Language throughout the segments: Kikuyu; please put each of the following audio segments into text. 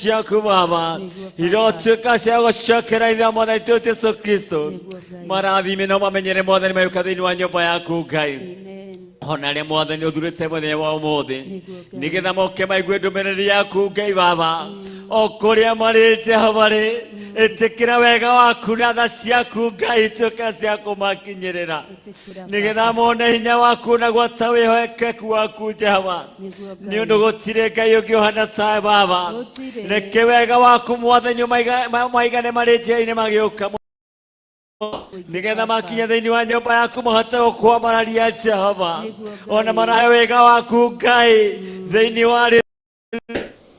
Ciaku Baba. Nĩguo, Baba. Irotuĩka cia gũcokera ithe Mwathani witũ Jesu Kristo. Nĩguo, Ngai. Marathime no mamenyere Mwathani magĩũka thĩinĩ wa nyũmba yaku Ngai. Amen. Ona arĩa Mwathani ũthurĩte mũthenya wa ũmũthĩ Nĩguo, Ngai. nĩgetha moke maigue ndũmĩrĩri yaku Ngai Baba, o kũrĩa marĩ Jehova rĩ, ĩtĩkĩra wega waku na tha ciaku Ngai ituĩke cia kũmakinyĩrĩra, Ĩtĩkĩra, nĩgetha mone hinya waku na gwata wĩhokeku waku Jehova. Nĩguo, Ngai. Nĩ ũndũ gũtirĩ Ngai ũngĩ ũhana tawe Baba. Gũtirĩ. Reke wega waku Mwathani ũmaigane marĩ njĩra-inĩ magĩũka, nĩgetha makinya thĩinĩ wa nyũmba yaku mahote gũkwambararia Jehova. Nĩguo, Ngai. Ona marahe wega waku Ngai thĩinĩ wa rĩ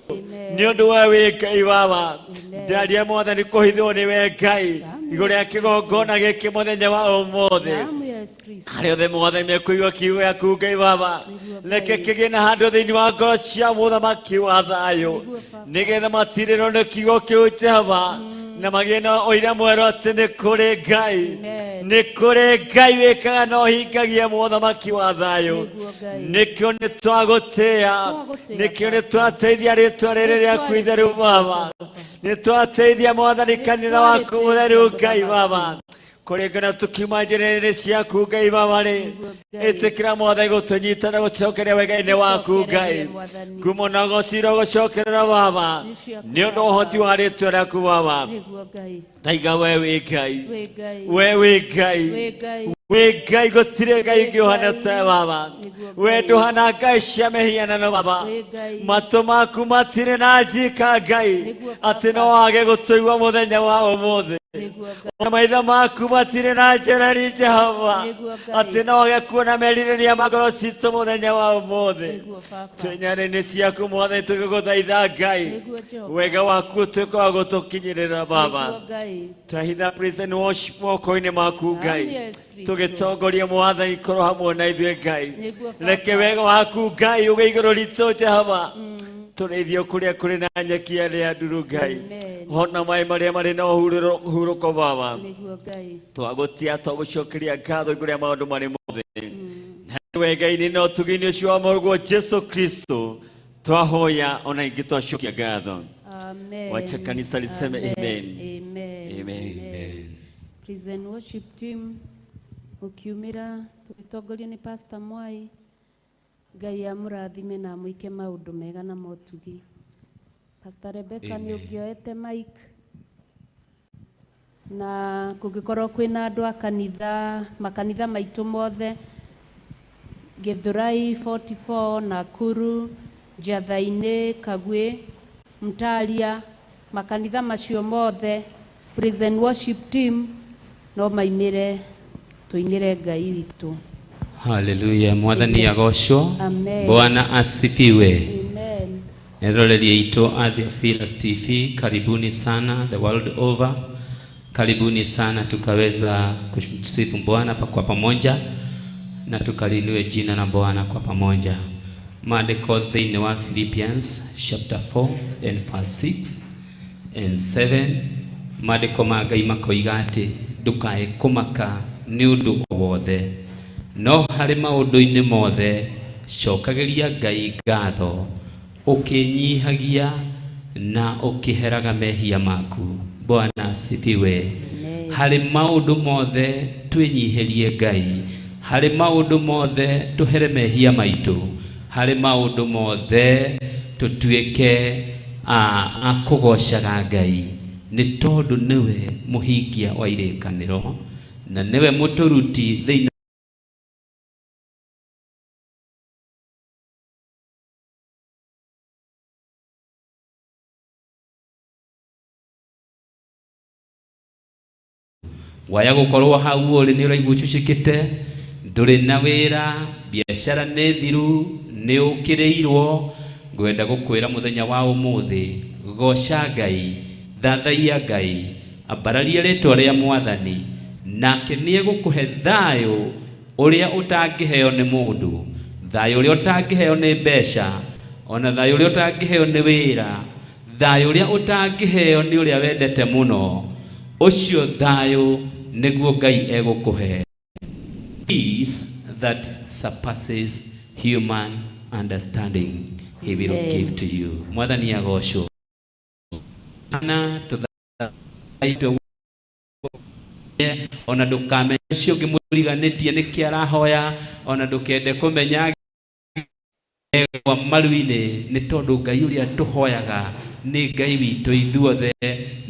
Amen. nĩ ũndũ we wĩ Ngai Baba. Amen. Ndaria Mwathani kũhithwo nĩ we Ngai Damu igũrũ rĩa Yesu kĩgongona gĩkĩ mũthenya wa ũmũthĩ. Damu ya Yesu Kristo. Harĩa othe Mwathani mekũigua kiugo gĩaku Ngai Baba, Nĩguo, reke Ngai. kĩgĩe na handũ thĩinĩ wa ngoro cia mũthamaki wa thayũ, Nĩguo, Baba. nĩgetha matirĩrwo nĩ kiugo kĩu Jehova na magĩe na ũira mwerũ atĩ nĩ kũrĩ Ngai. Amen. Nĩ kũrĩ Ngai wĩkaga na ũhingagia, mũthamaki wa thayũ. Nĩguo, Ngai. Nĩkĩo nĩ twagũtĩĩa. Twagũtĩĩa, Nĩkĩo nĩ Baba. twateithia rĩtwa rĩrĩ rĩaku itheru Nĩtwarĩteithia, Baba. Jehova. Nĩ twateithia Mwathani kanitha waku mũtheru Ngai Mũthamaki. Baba, kũringana tũkiuma njĩra-inĩ ciaku Ngai Baba rĩ. Nĩguo, Ngai. Ĩtĩkĩra Mwathani gũtũnyita na gũcokeria wega-inĩ waku Ngai. Tũcokererie, Mwathani. Ngumo na gũcira gũcokerera Baba Nĩ ciaku, nĩ ũndũ Baba. ũhoti wa rĩtwa rĩaku Baba. Nĩguo, Ngai. Taiga we wĩ Ngai. Wĩ Ngai. We wĩ Ngai. Wĩ Ngai. Wĩ Ngai, gũtirĩ Ngai Wĩ ũngĩ ũhana Ngai. ta Baba. Nĩguo, We Ngai. ndũhana ngai cia mĩhianano Baba. Wĩ Ngai. Matũ maku matirĩ na njika Ngai Nĩguo, Baba. atĩ no wage gũtũigua mũthenya wa ũmũthĩ. Nĩguo, Ngai. Ona maitho maku matirĩ na njereri Jehova Nĩguo, Ngai. atĩ no wage kuona merirĩria ma ngoro citũ mũthenya wa ũmũthĩ. Nĩguo, Baba. Twĩ nyarĩinĩ ciaku Mwathani tũgĩgũthaitha Ngai. Nĩguo, Jehova. Wega waku ũtuĩke wa gũtũkinyĩrĩra Baba. Nĩguo, Ngai. Twahitha praise and worship moko-inĩ maku Damu Ngai. ya Yesu Kristo. Tũgĩtongoria Mwathani korwo hamwe na ithuĩ Ngai. Nĩguo, Baba. Reke wega waku Ngai ũgĩe igũrũ ritũ Jehova, tũrĩithio kũrĩa kũrĩ na nyeki ĩrĩa nduru Ngai. Amen. Hona maĩ marĩa marĩ na ũhurũko Baba. Nĩguo, Ngai. Twagũtia twagũcokeria ngatho igũrũ rĩa maũndũ marĩ mothe na nĩ wega-inĩ na ũtugi-inĩ ũcio wa Mũrũguo Jesu Kristo twahoya ona ingĩ twacokia ngatho. Amen. Wacha kanisa liseme amen. Amen. Amen. Amen. Praise and worship team mũkiumĩra tũgĩtongorio nĩ Pastor Mwai. Ngai amũrathime na amwĩke maũndũ mega na motugi. Pastor Rebecca, nĩ ũngĩoete mic, na kũngĩkorwo kwĩna andũ a kanitha, makanitha maitũ mothe, Githurai 44, Nakuru, Njathai-inĩ, Kagwĩ, Mtalia, makanitha macio mothe, praise and worship team no maimĩre tũinĩre Ngai witũ. Haleluya, Mwathani agocwo. Amen. Bwana asifiwe. Amen. Eroreri aitũ a Theophilus TV, karibuni sana the world over. Karibuni sana tukaweza kumsifu Bwana kwa pamoja na tukalinue jina la Bwana kwa pamoja. Maandĩko thĩinĩ wa Philippians chapter 4 and verse 6 and 7, maandĩko ma Ngai makoiga atĩ ndũkae kũmaka nĩ ũndũ o wothe, no harĩ maũndũ-inĩ mothe cokagĩria Ngai ngatho ũkĩnyihagia na ũkĩheraga mehia maku. Bwana asifiwe. Amen. Harĩ maũndũ mothe twĩnyihĩrie Ngai, harĩ maũndũ mothe tũhere mehia maitũ, harĩ maũndũ mothe tũtuĩke a kũgocaga Ngai, nĩ tondũ nĩwe mũhingia wa irĩkanĩro na nĩwe mũtũruti thĩinĩ. Waya gũkorwo hau ũrĩ nĩ ũraigua ũcucĩkĩte, ndũrĩ na wĩra, biacara nĩ thiru, nĩ ũkĩrĩirwo, ngwenda gũkwĩra mũthenya wa ũmũthĩ, goca Ngai, thathaiya Ngai, ambararia rĩtwa rĩa Mwathani, nake nĩ egũkũhe thayũ ũrĩa ũtangĩheo nĩ mũndũ, thayũ ũrĩa ũtangĩheo nĩ mbeca, ona thayũ ũrĩa ũtangĩheo nĩ wĩra, thayũ ũrĩa ũtangĩheo nĩ ũrĩa wendete mũno, ũcio thayũ nĩguo Ngai egũkũhe. Peace that surpasses human understanding he will Amen. give to you. Mwathani agocwo. Sana tuthaitwe ona ndukamenye ũcio ũngĩ mũriganĩtie nĩkĩ arahoya, ona ndũkende kũmenya kwa maru-inĩ, nĩ tondũ Ngai ũrĩa tũhoyaga nĩ Ngai witũ ithuothe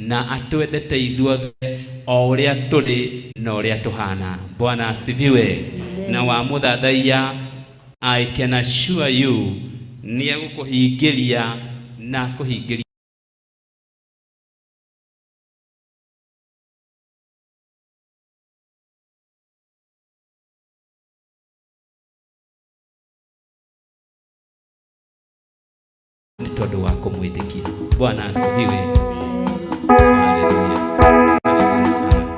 na atwendete ithuothe o ũrĩa tũrĩ na ũrĩa tũhana. Bwana asifiwe. Na wamũthathaiya, I can assure you nĩ egũkũhingĩria na akũhingĩria nĩ tondũ wa kũmwĩtĩkia. Bwana asifiwe. Haleluya. Karibuni sana.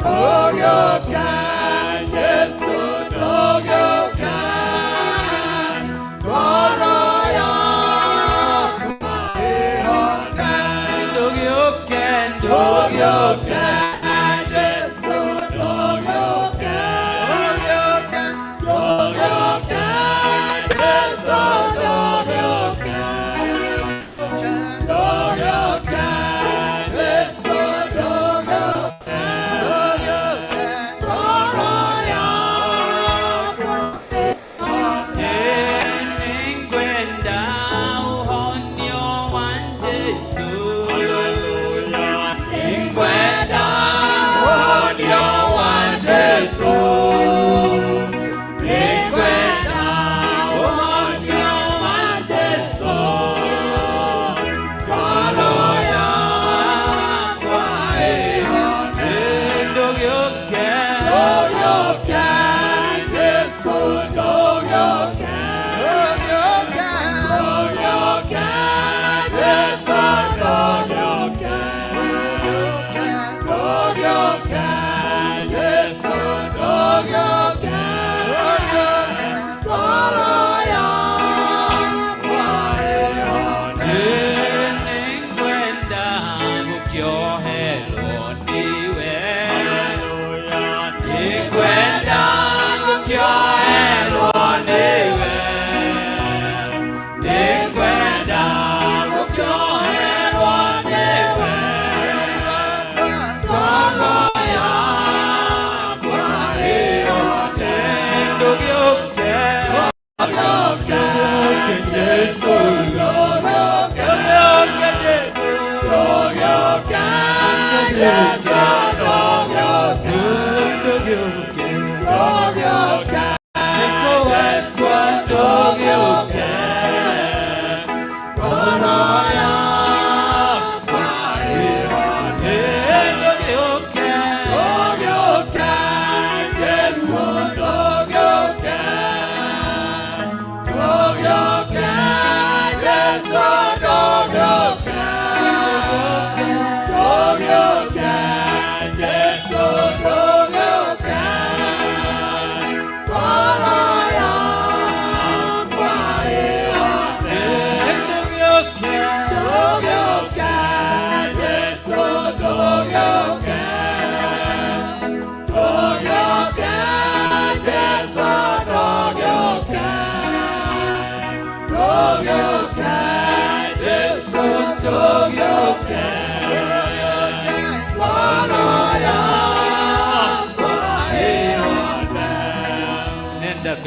Oh,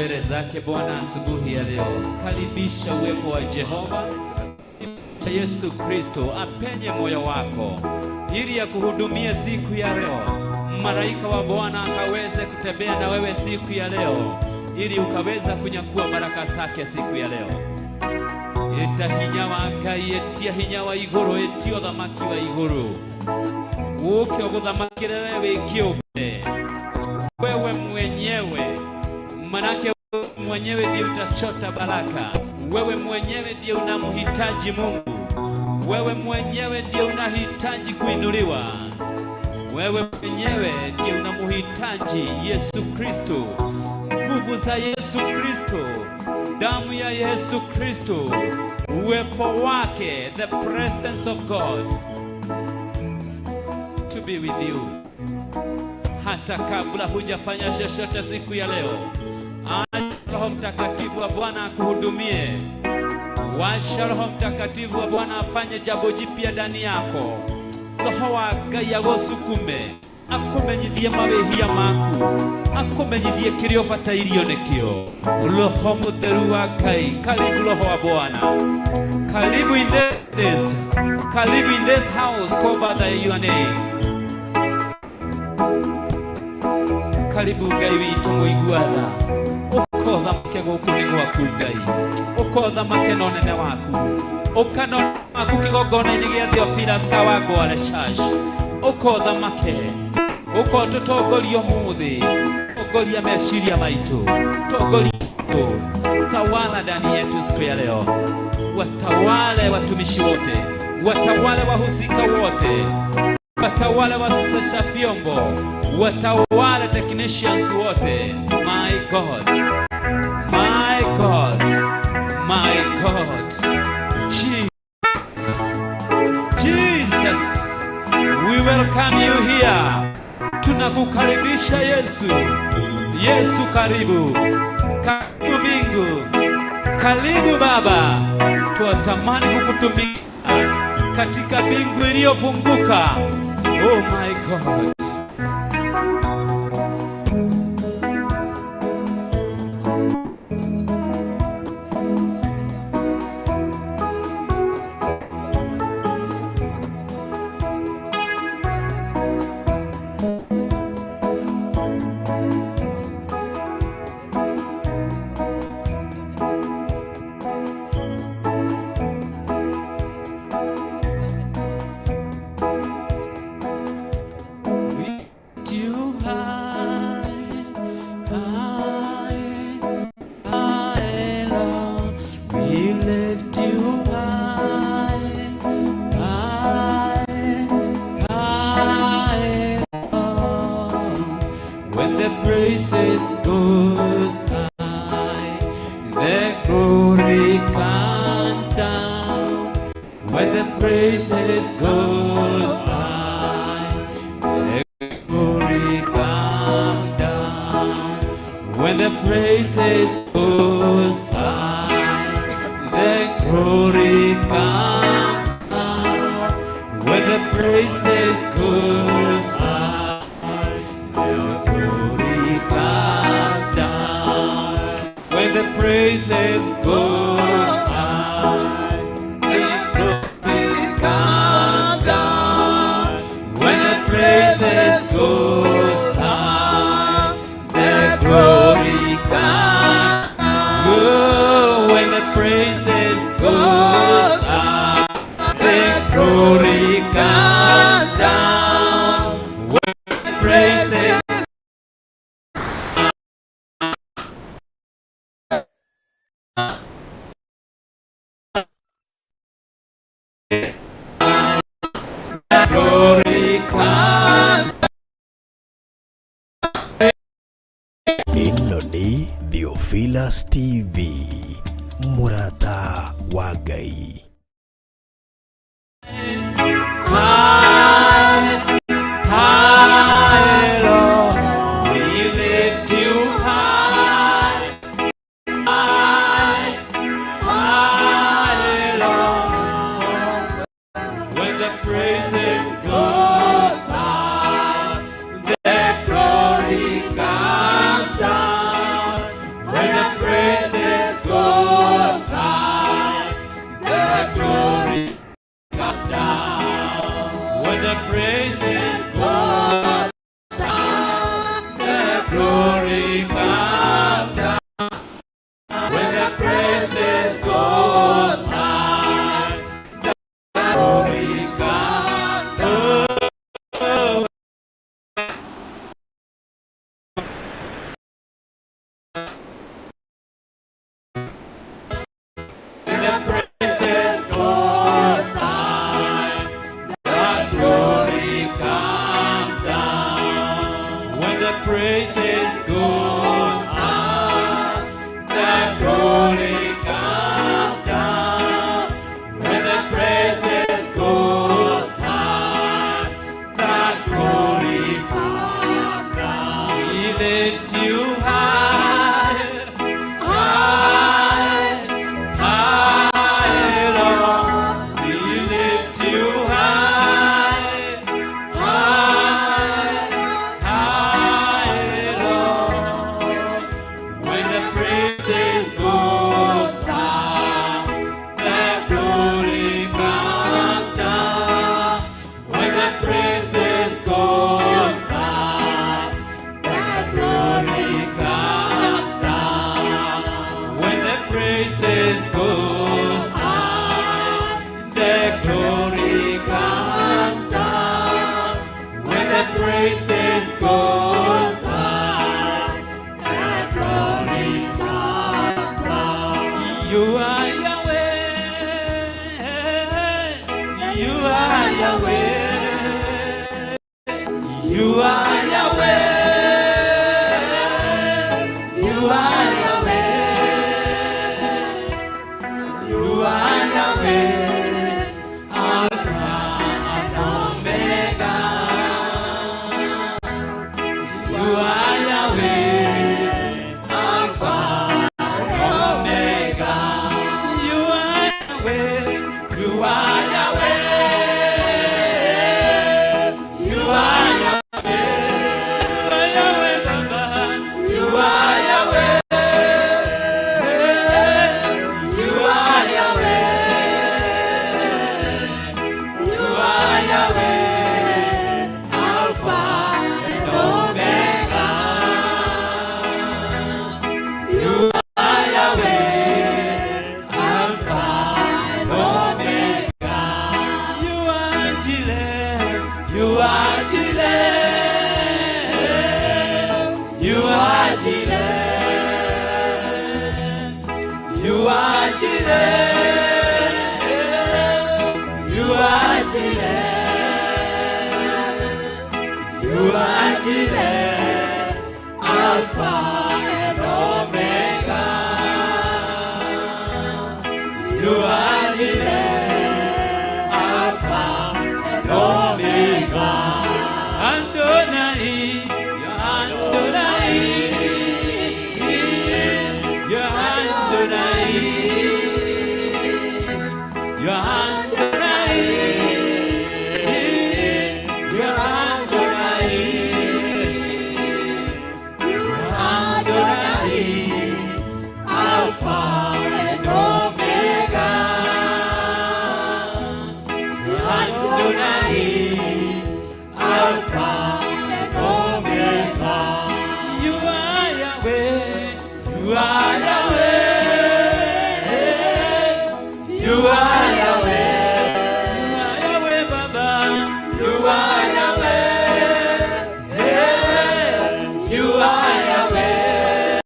Mbele zake Bwana asubuhi ya leo. Karibisha uwepo wa Jehova Yesu Kristo apenye moyo wako ili akuhudumie siku ya leo. Malaika wa Bwana akaweze kutembea na wewe siku ya leo ili ukaweza kunyakua baraka zake siku ya leo. Ĩta hinya wa Ngai, ĩtia hinya wa igũrũ, ĩtia ũthamaki wa igũrũ ũke ũgũthamakĩre we wĩ kĩũmbe, wewe mwenyewe, manake wewe mwenyewe ndiye utachota baraka, wewe mwenyewe ndiye unamhitaji Mungu, wewe mwenyewe ndiye unahitaji kuinuliwa, wewe mwenyewe ndiye unamhitaji Yesu Kristo. Nguvu za Yesu Kristo, damu ya Yesu Kristo, uwepo wake, the presence of God to be with you hata kabla hujafanya chochote siku ya leo. Acha Roho Mtakatifu wa Bwana akuhudumie. Washa Roho Mtakatifu wa Bwana afanye jambo jipya ndani yako. Roho wa Ngai agũsukume, akũmenyithie mawĩhia maku, akũmenyithie kĩrĩa ũbatairio nĩkĩo. Roho Mũtheru wa Ngai, karibu Roho wa Bwana, karibu in this, karibu in this house called by your name. Karibu Ngai witũ mũigua tha, ũka ũthamake gũkũ nĩ gwaku Ngai, ũka ũthamake na ũnene waku, ũka na ũnene waku kĩgongona-inĩ gĩa Theophilus Kawangware Church, ũka ũthamake, ũka ũtũtongorie ũmũthĩ, tongoria meciria maitũ, tongoria, tawala ndani yetu siku ya leo, watawale watumishi wote, watawale wahusika wote, watawale wasosha vyombo, watawale technicians wote. My God, my God, my God, Jesus, Jesus, we welcome you here. Tunakukaribisha Yesu. Yesu karibu, karibu mbingu, karibu Baba. Twatamani kukutumikia katika mbingu iliyofunguka. Oh my God. Lift you high, high, high, Lord. We lift you high, high, high, Lord. When the praises goes high, the glory comes down. When the praises goes high, the glory comes down. When the praises goes high, the glory comes down. When the praises goes high, the glory comes down. When the praises goes high, the glory comes down. When the praises goes high, the glory comes down. Oh, when the praises goes high, the glory comes down. When the praises glory comes. Ĩno nĩ Theophilus TV, mũrata wa Ngai. High, high, Lord, we lift you high, high, high, Lord. When the praises goes high, the glory comes down. When the the praises goes up, the glory comes down. When the praises goes up, the glory comes down. We lift you high, high, high, Lord. We lift you high, high, high, Lord. When the praises goes down, the glory comes down. When the praises goes down, the glory comes down. When the praises goes high, the glory comes down. When the praises goes high, the glory comes down. You are Yahweh. You are Yahweh. You are Yahweh. You are Yahweh. You are Yahweh. Alpha and Omega. You are Yahweh. Alpha and Omega. You are Yahweh. You are Yahweh. You are Yahweh. Yahweh Baba. You are Yahweh. You are Yahweh. You are Yahweh. Alpha and Omega. You are Yahweh. Alpha and Omega. You are Jireh. You are Jireh. You are Jireh. You are Jireh. You are Jireh. You are Jireh. Alpha and Omega. You are Jireh. Alpha and Omega. Adonai, Adonai, Adonai, Adonai, Adonai, Adonai, Alpha and Omega. Adonai, Alpha and Omega. You are Yahweh. You are Yahweh. You are Yahweh. You are Yahweh, Baba. You are Yahweh. You are Yahweh.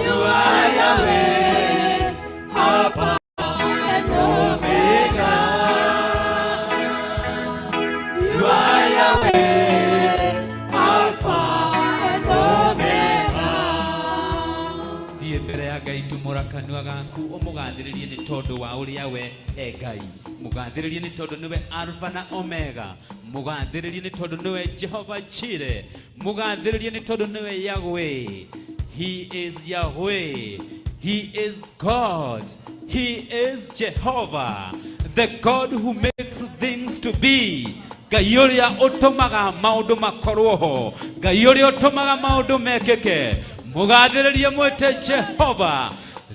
You are Yahweh. Alpha and Omega. You are Yahweh, Alpha and Omega. Thiĩ mbere ya Ngai, tumũra kanua gaku, ũmũgathĩrĩrie nĩ tondũ wa ũrĩa we e Ngai. Mũgathĩrĩrie nĩ tondũ nĩwe Alpha na Omega. Mũgathĩrĩrie nĩ tondũ nĩwe Jehova Jireh. Mũgathĩrĩrie nĩ tondũ nĩwe Yahweh. He is Yahweh. He is God. He is Jehovah, the God who makes things to be. Ngai ũrĩa ũtũmaga maũndũ makorwo ho, Ngai ũrĩa ũtũmaga maũndũ mekĩke. Mũgathĩrĩrie, mwĩte Jehova.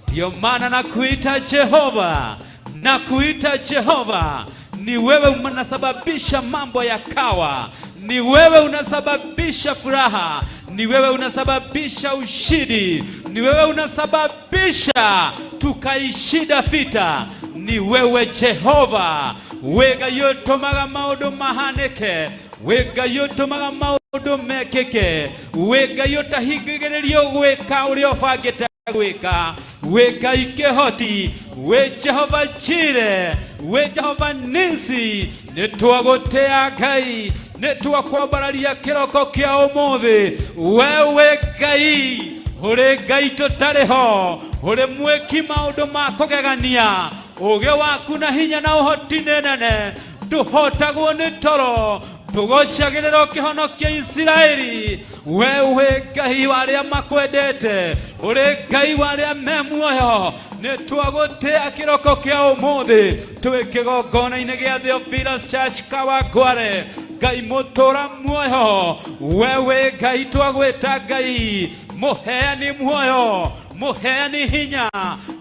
Ndio maana nakuita Jehova, nakuita Jehova. Ni wewe unasababisha mambo yakawa, ni wewe unasababisha furaha, ni wewe unasababisha ushindi, ni wewe unasababisha tukaishinda vita. Ni wewe Jehova, we Ngai ũtũmaga maũndũ mahanĩke, we Ngai ũtũmaga maũndũ mekĩke, we Ngai ũtahingĩrĩrio gwĩka ũrĩa ũbangĩte gwĩka, we Ngai kĩhoti, we Jehova Jireh, we Jehova Nisi. Nĩ twagũtĩa Ngai. Nĩ twakwambararia kĩroko kĩa ũmũthĩ. Wewe Ngai, ũrĩ Ngai tũtarĩ ho, ũrĩ mwĩki maũndũ ma kũgegania. Ũũgĩ waku na hinya na ũhoti nĩ nene, ndũhotagwo nĩ toro. Tũgocagĩrĩra ũkĩhonokia Isiraeli. We wĩ Ngai wa arĩa makwendete, ũrĩ Ngai wa arĩa me muoyo. Nĩ twagũtĩa kĩroko kĩa ũmũthĩ twĩ kĩgongona-inĩ gĩa Theophilus Church Kawangware. Ngai mũtũra muoyo, we wĩ Ngai, twagwĩta Ngai mũheani muoyo, mũheani hinya,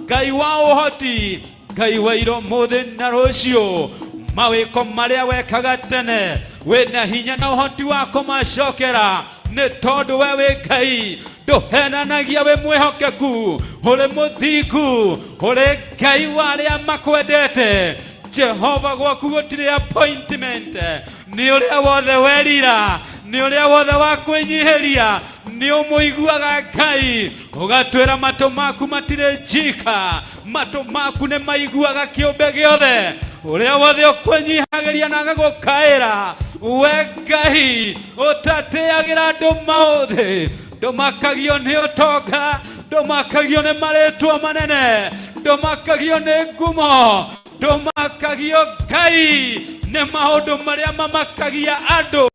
Ngai wa ũhoti, Ngai wa iro mũthĩ na rũciũ. Mawĩko marĩa wekaga tene wĩna hinya na ũhoti wa kũmacokera, nĩ tondũ we wĩ Ngai ndũhenanagia, wĩ mwĩhokeku, ũrĩ mũthingu, ũrĩ Ngai wa arĩa makwendete. Jehova, gwaku gũtirĩ appointment, nĩ ũrĩa wothe werira, nĩ ũrĩa wothe wakwĩnyihĩria, nĩ ũmũiguaga Ngai. Ũgatwĩra matũ maku matirĩ njika, matũ maku nĩ maiguaga kĩũmbe gĩothe. Ũrĩa wothe ũkwĩnyihagĩria na agagũkaĩra, we Ngai ũtatĩagĩra andũ maũthĩ, ndũmakagio nĩ ũtonga, ndũmakagio nĩ marĩtwa manene, ndũmakagio nĩ ngumo, ndũmakagio Ngai nĩ maũndũ marĩa mamakagia andũ,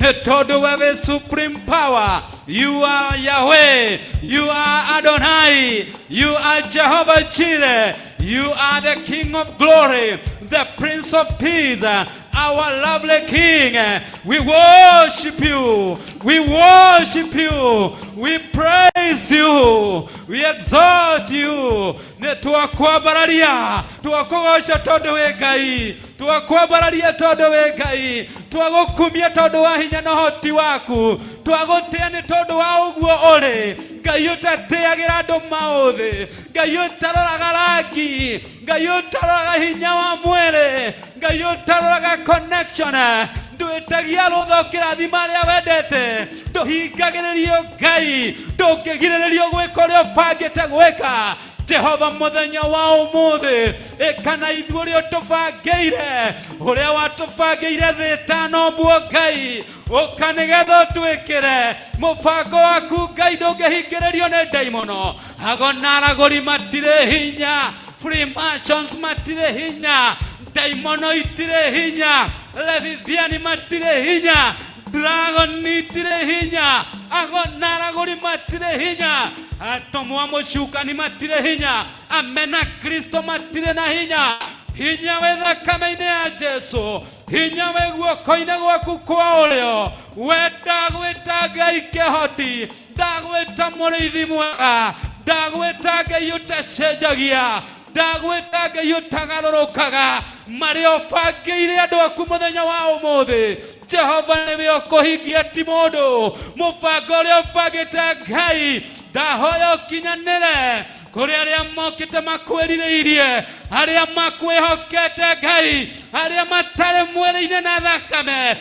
nĩ tondũ we wĩ supreme power. You are Yahweh, you are Adonai, you are Jehovah Jireh, you are the King of glory, the Prince of Peace, our lovely King. We worship you, we worship you, we praise you, we exalt you. Nĩ twakwambararia, twakũgoca tondũ wĩ Ngai, twakwambararia tondũ wĩ Ngai, twagũkumia tondũ wa hinya na ũhoti waku, twagũtĩa nĩ tondũ wa ũguo ũrĩ Ngai ũtatĩagĩra andũ maũthĩ, Ngai ũtaroraga rangi, Ngai ũtaroraga hinya wa mwĩrĩ, Ngai ũtaroraga connection. Ndwĩtagia rũtha ũkĩrathima arĩa wendete, ndũhingagĩrĩrio Ngai, ndũngĩgirĩrĩrio gwĩka ũrĩa ũbangĩte gwĩka. Jehova, mũthenya wa ũmũthĩ ĩka na ithuĩ ũrĩa ũtũbangĩire, ũrĩa watũbangĩire thĩ ĩtanombwo. Ngai, ũka nĩgetha ũtwĩkĩre mũbango waku. Ngai, ndũngĩhingĩrĩrio nĩ ndaimono. Ago na aragũri matirĩ hinya, Freemasons matirĩ hinya, ndaimono itirĩ hinya, levithiani matirĩ hinya, dragon itirĩ hinya, ago na aragũri matirĩ hinya, atũmwo a mũcukani matirĩ hinya, amena Kristo matirĩ na hinya. Hinya wĩ thakame-inĩ ya Jesu, hinya wĩ guoko-inĩ gwaku kwa ũrĩo. We ndagwĩta Ngai kĩhoti, ndagwĩta mũrĩithi mwega, ndagwĩta Ngai ũtacenjagia, ndagwĩta Ngai ũtagarũrũkaga. Marĩa ũbangĩire andũ aku mũthenya wa ũmũthĩ, Jehova, nĩwe ũkũhingia, ti mũndũ. Mũbango ũrĩa ũbangĩte, Ngai, ndahoya ũkinyanĩre kũrĩ arĩa mokĩte makwĩrirĩirie, arĩa makwĩhokete Ngai, arĩa matarĩ mwĩrĩ-inĩ na thakame,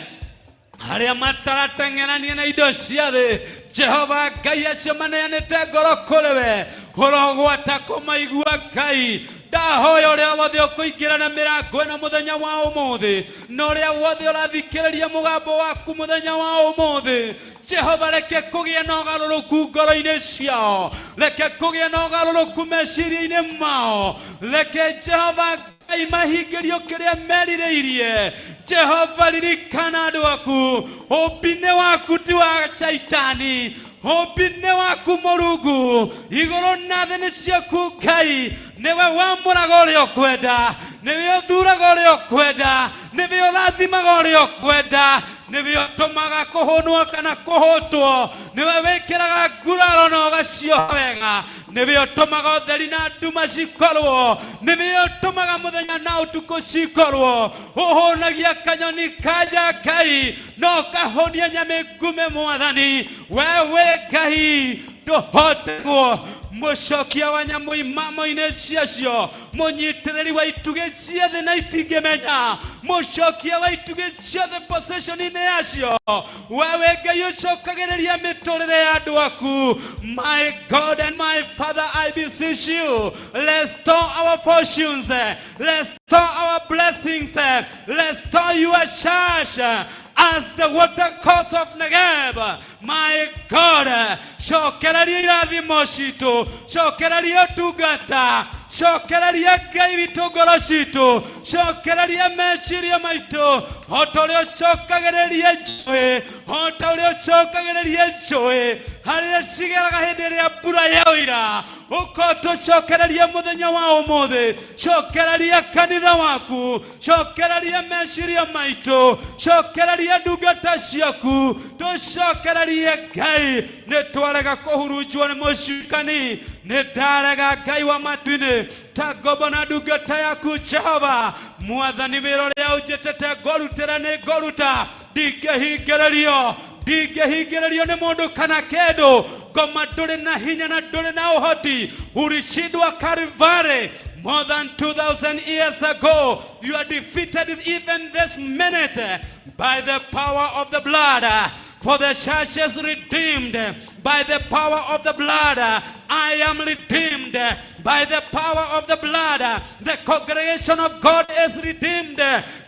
arĩa matarateng'erania na indo cia thĩ. Jehova Ngai, acio maneanĩte ngoro kũrĩ we, ũrogwata kũmaigua. Ngai, ndahoya ũrĩa wothe ũkũingĩra na mĩrango ĩno mũthenya wa ũmũthĩ, na ũrĩa wothe ũrathikĩrĩria mũgambo waku mũthenya wa ũmũthĩ, Jehova, reke kũgĩe na ũgarũrũku ngoro-inĩ ciao, reke kũgĩe na ũgarũrũku meciria-inĩ mao, reke Jehova Ngai mahingĩrio kĩrĩa merirĩirie. Jehova, ririkana andũ aku. Ũmbi-nĩ waku, ti wa Caitani. Ũmbi-nĩ waku, Mũrungu. Igũrũ na thĩ nĩ ciaku, Ngai. Nĩwe wamũraga ũrĩa ũkwenda, nĩwe ũthuraga ũrĩa ũkwenda, nĩwe ũrathimaga ũrĩa ũkwenda, nĩwe ũtũmaga kũhũnwo kana kũhũtwo, nĩwe wĩkĩraga nguraro na ũgacioha wega, nĩwe ũtũmaga ũtheri na nduma cikorwo, nĩwe ũtũmaga mũthenya na ũtukũ cikorwo. Ũhũnagia kanyoni kanja, Ngai, no ũkahũnia nyamĩ ngume. Mwathani, we wĩ Ngai ndũhotagwo, mũcokia wa nyamũ imamo-inĩ ciacio, mũnyitĩrĩri wa itugĩ cia thĩ na itingĩmenya, mũcokia wa itugĩ ciothe position-inĩ yacio. We wĩ Ngai ũcokagĩrĩria mĩtũrĩre ya andũ aku. My God and my Father, I beseech you, restore our fortunes, restore our blessings, restore your church. As the water course of Negev. My God, cokereria irathimo citũ, cokereria ũtungata, cokereria Ngai witũ ngoro citũ, cokereria meciria maitũ, o ta ũrĩa ũcokagĩrĩria njũĩ, o ta ũrĩa ũcokagĩrĩria njũĩ harĩa cigeraga hĩndĩ ĩrĩa mbura yaura. Ũka tũcokererie mũthenya wa ũmũthĩ, cokereria kanitha waku, cokereria meciria maitũ, cokereria ndungata ciaku, tũcokererie Ngai. Nĩ twarega kũhurunjwo nĩ mũcukani, nĩ ndarega Ngai wa matu-inĩ ta ngombo na ndungata yaku Jehova. Mwathani, wĩra ũrĩa ũnjĩtĩte ngũrutĩra nĩ ngũruta, ndingĩhingĩrĩrio, ndingĩhingĩrĩrio nĩ mũndũ kana kĩndũ. Ngoma ndũrĩ na hinya na ndũrĩ na ũhoti. Ulishindwa Kalvari more than 2000 years ago. You are defeated even this minute by the power of the blood. For the church is redeemed by the power of the blood. I am redeemed by the power of the blood. The congregation of God is redeemed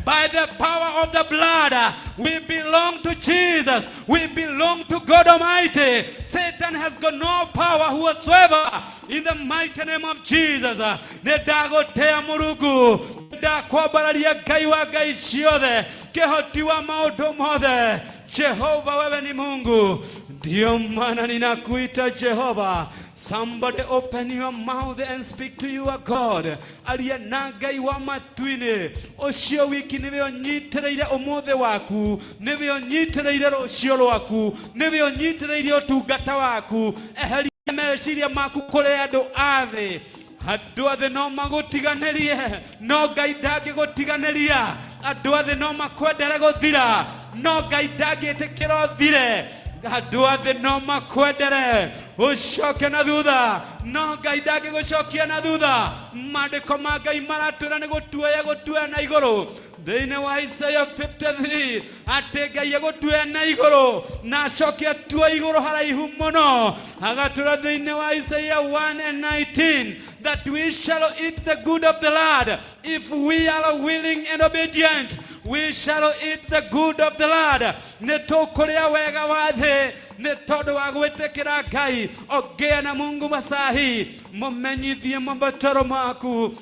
by the power of the blood. We belong to Jesus. We belong to God Almighty. Satan has got no power whatsoever. In the mighty name of Jesus. Nĩ ndagũtĩa Mũrungu, ndakwambararia Ngai wa ngai ciothe, kĩhoti wa maũndũ mothe. Jehova, wewe ni Mungu, ndio maana ninakuita Jehova. Somebody open your mouth and speak to your God. Aria na Ngai wa matu-inĩ ũcio wiki nĩwe ũnyitĩrĩire ũmũthĩ waku, nĩwe ũnyitĩrĩire rũciũ rwaku, nĩwe ũnyitĩrĩire ũtungata waku. Eheria meciria maku kũrĩ andũ a thĩ. Andũ a thĩ no magũtiganĩrie, no Ngai ndangĩgũtiganĩria. Andũ a thĩ no makwendere gũthira, no Ngai ndangĩtĩkĩra ũthire. Andũ a thĩ no makwendere ũcoke na thutha, no Ngai ndangĩgũcokia na thutha. Maandĩko ma Ngai maratwĩra nĩ gũtuoya gũtuoya na igũrũ thĩinĩ wa Isaiah 53, atĩ Ngai egũtuoya na igũrũ na acoke atue igũrũ haraihu mũno. Agatwĩra thĩinĩ wa Isaiah 1 and 19 that we shall eat the good of the land if we are willing and obedient. We shall eat the good of the land. Nĩ tũkũrĩa wega wa thĩ nĩ tondũ wa gwĩtĩkĩra Ngai. Ongea na Mungu masahi, mũmenyithie mabataro maku.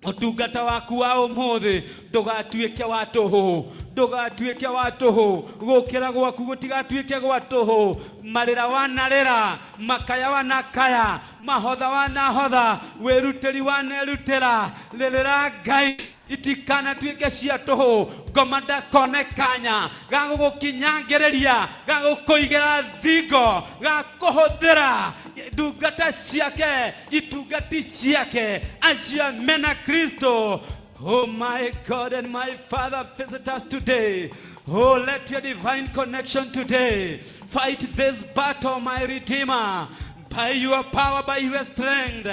Ũtungata waku wa ũmũthĩ ndũgatuĩke wa tũhũ, ndũgatuĩke wa tũhũ. Gũkĩra gwaku gũtigatuĩke gwa tũhũ. Marĩra wanarĩra, makaya wanakaya, mahotha wanahotha, wĩrutĩri wanerutĩra, rĩrĩra Ngai itikanatuĩke cia tũhũ. Ngoma ndakone kanya ga gũgũkinyangĩrĩria, ga gũkũigĩra thingo, ga kũhũthĩra ndungata ciake, itungati ciake acio mena Kristo. Oh my God and my Father, visit us today. Oh, let your divine connection today fight this battle, my Redeemer. By your power, by your strength,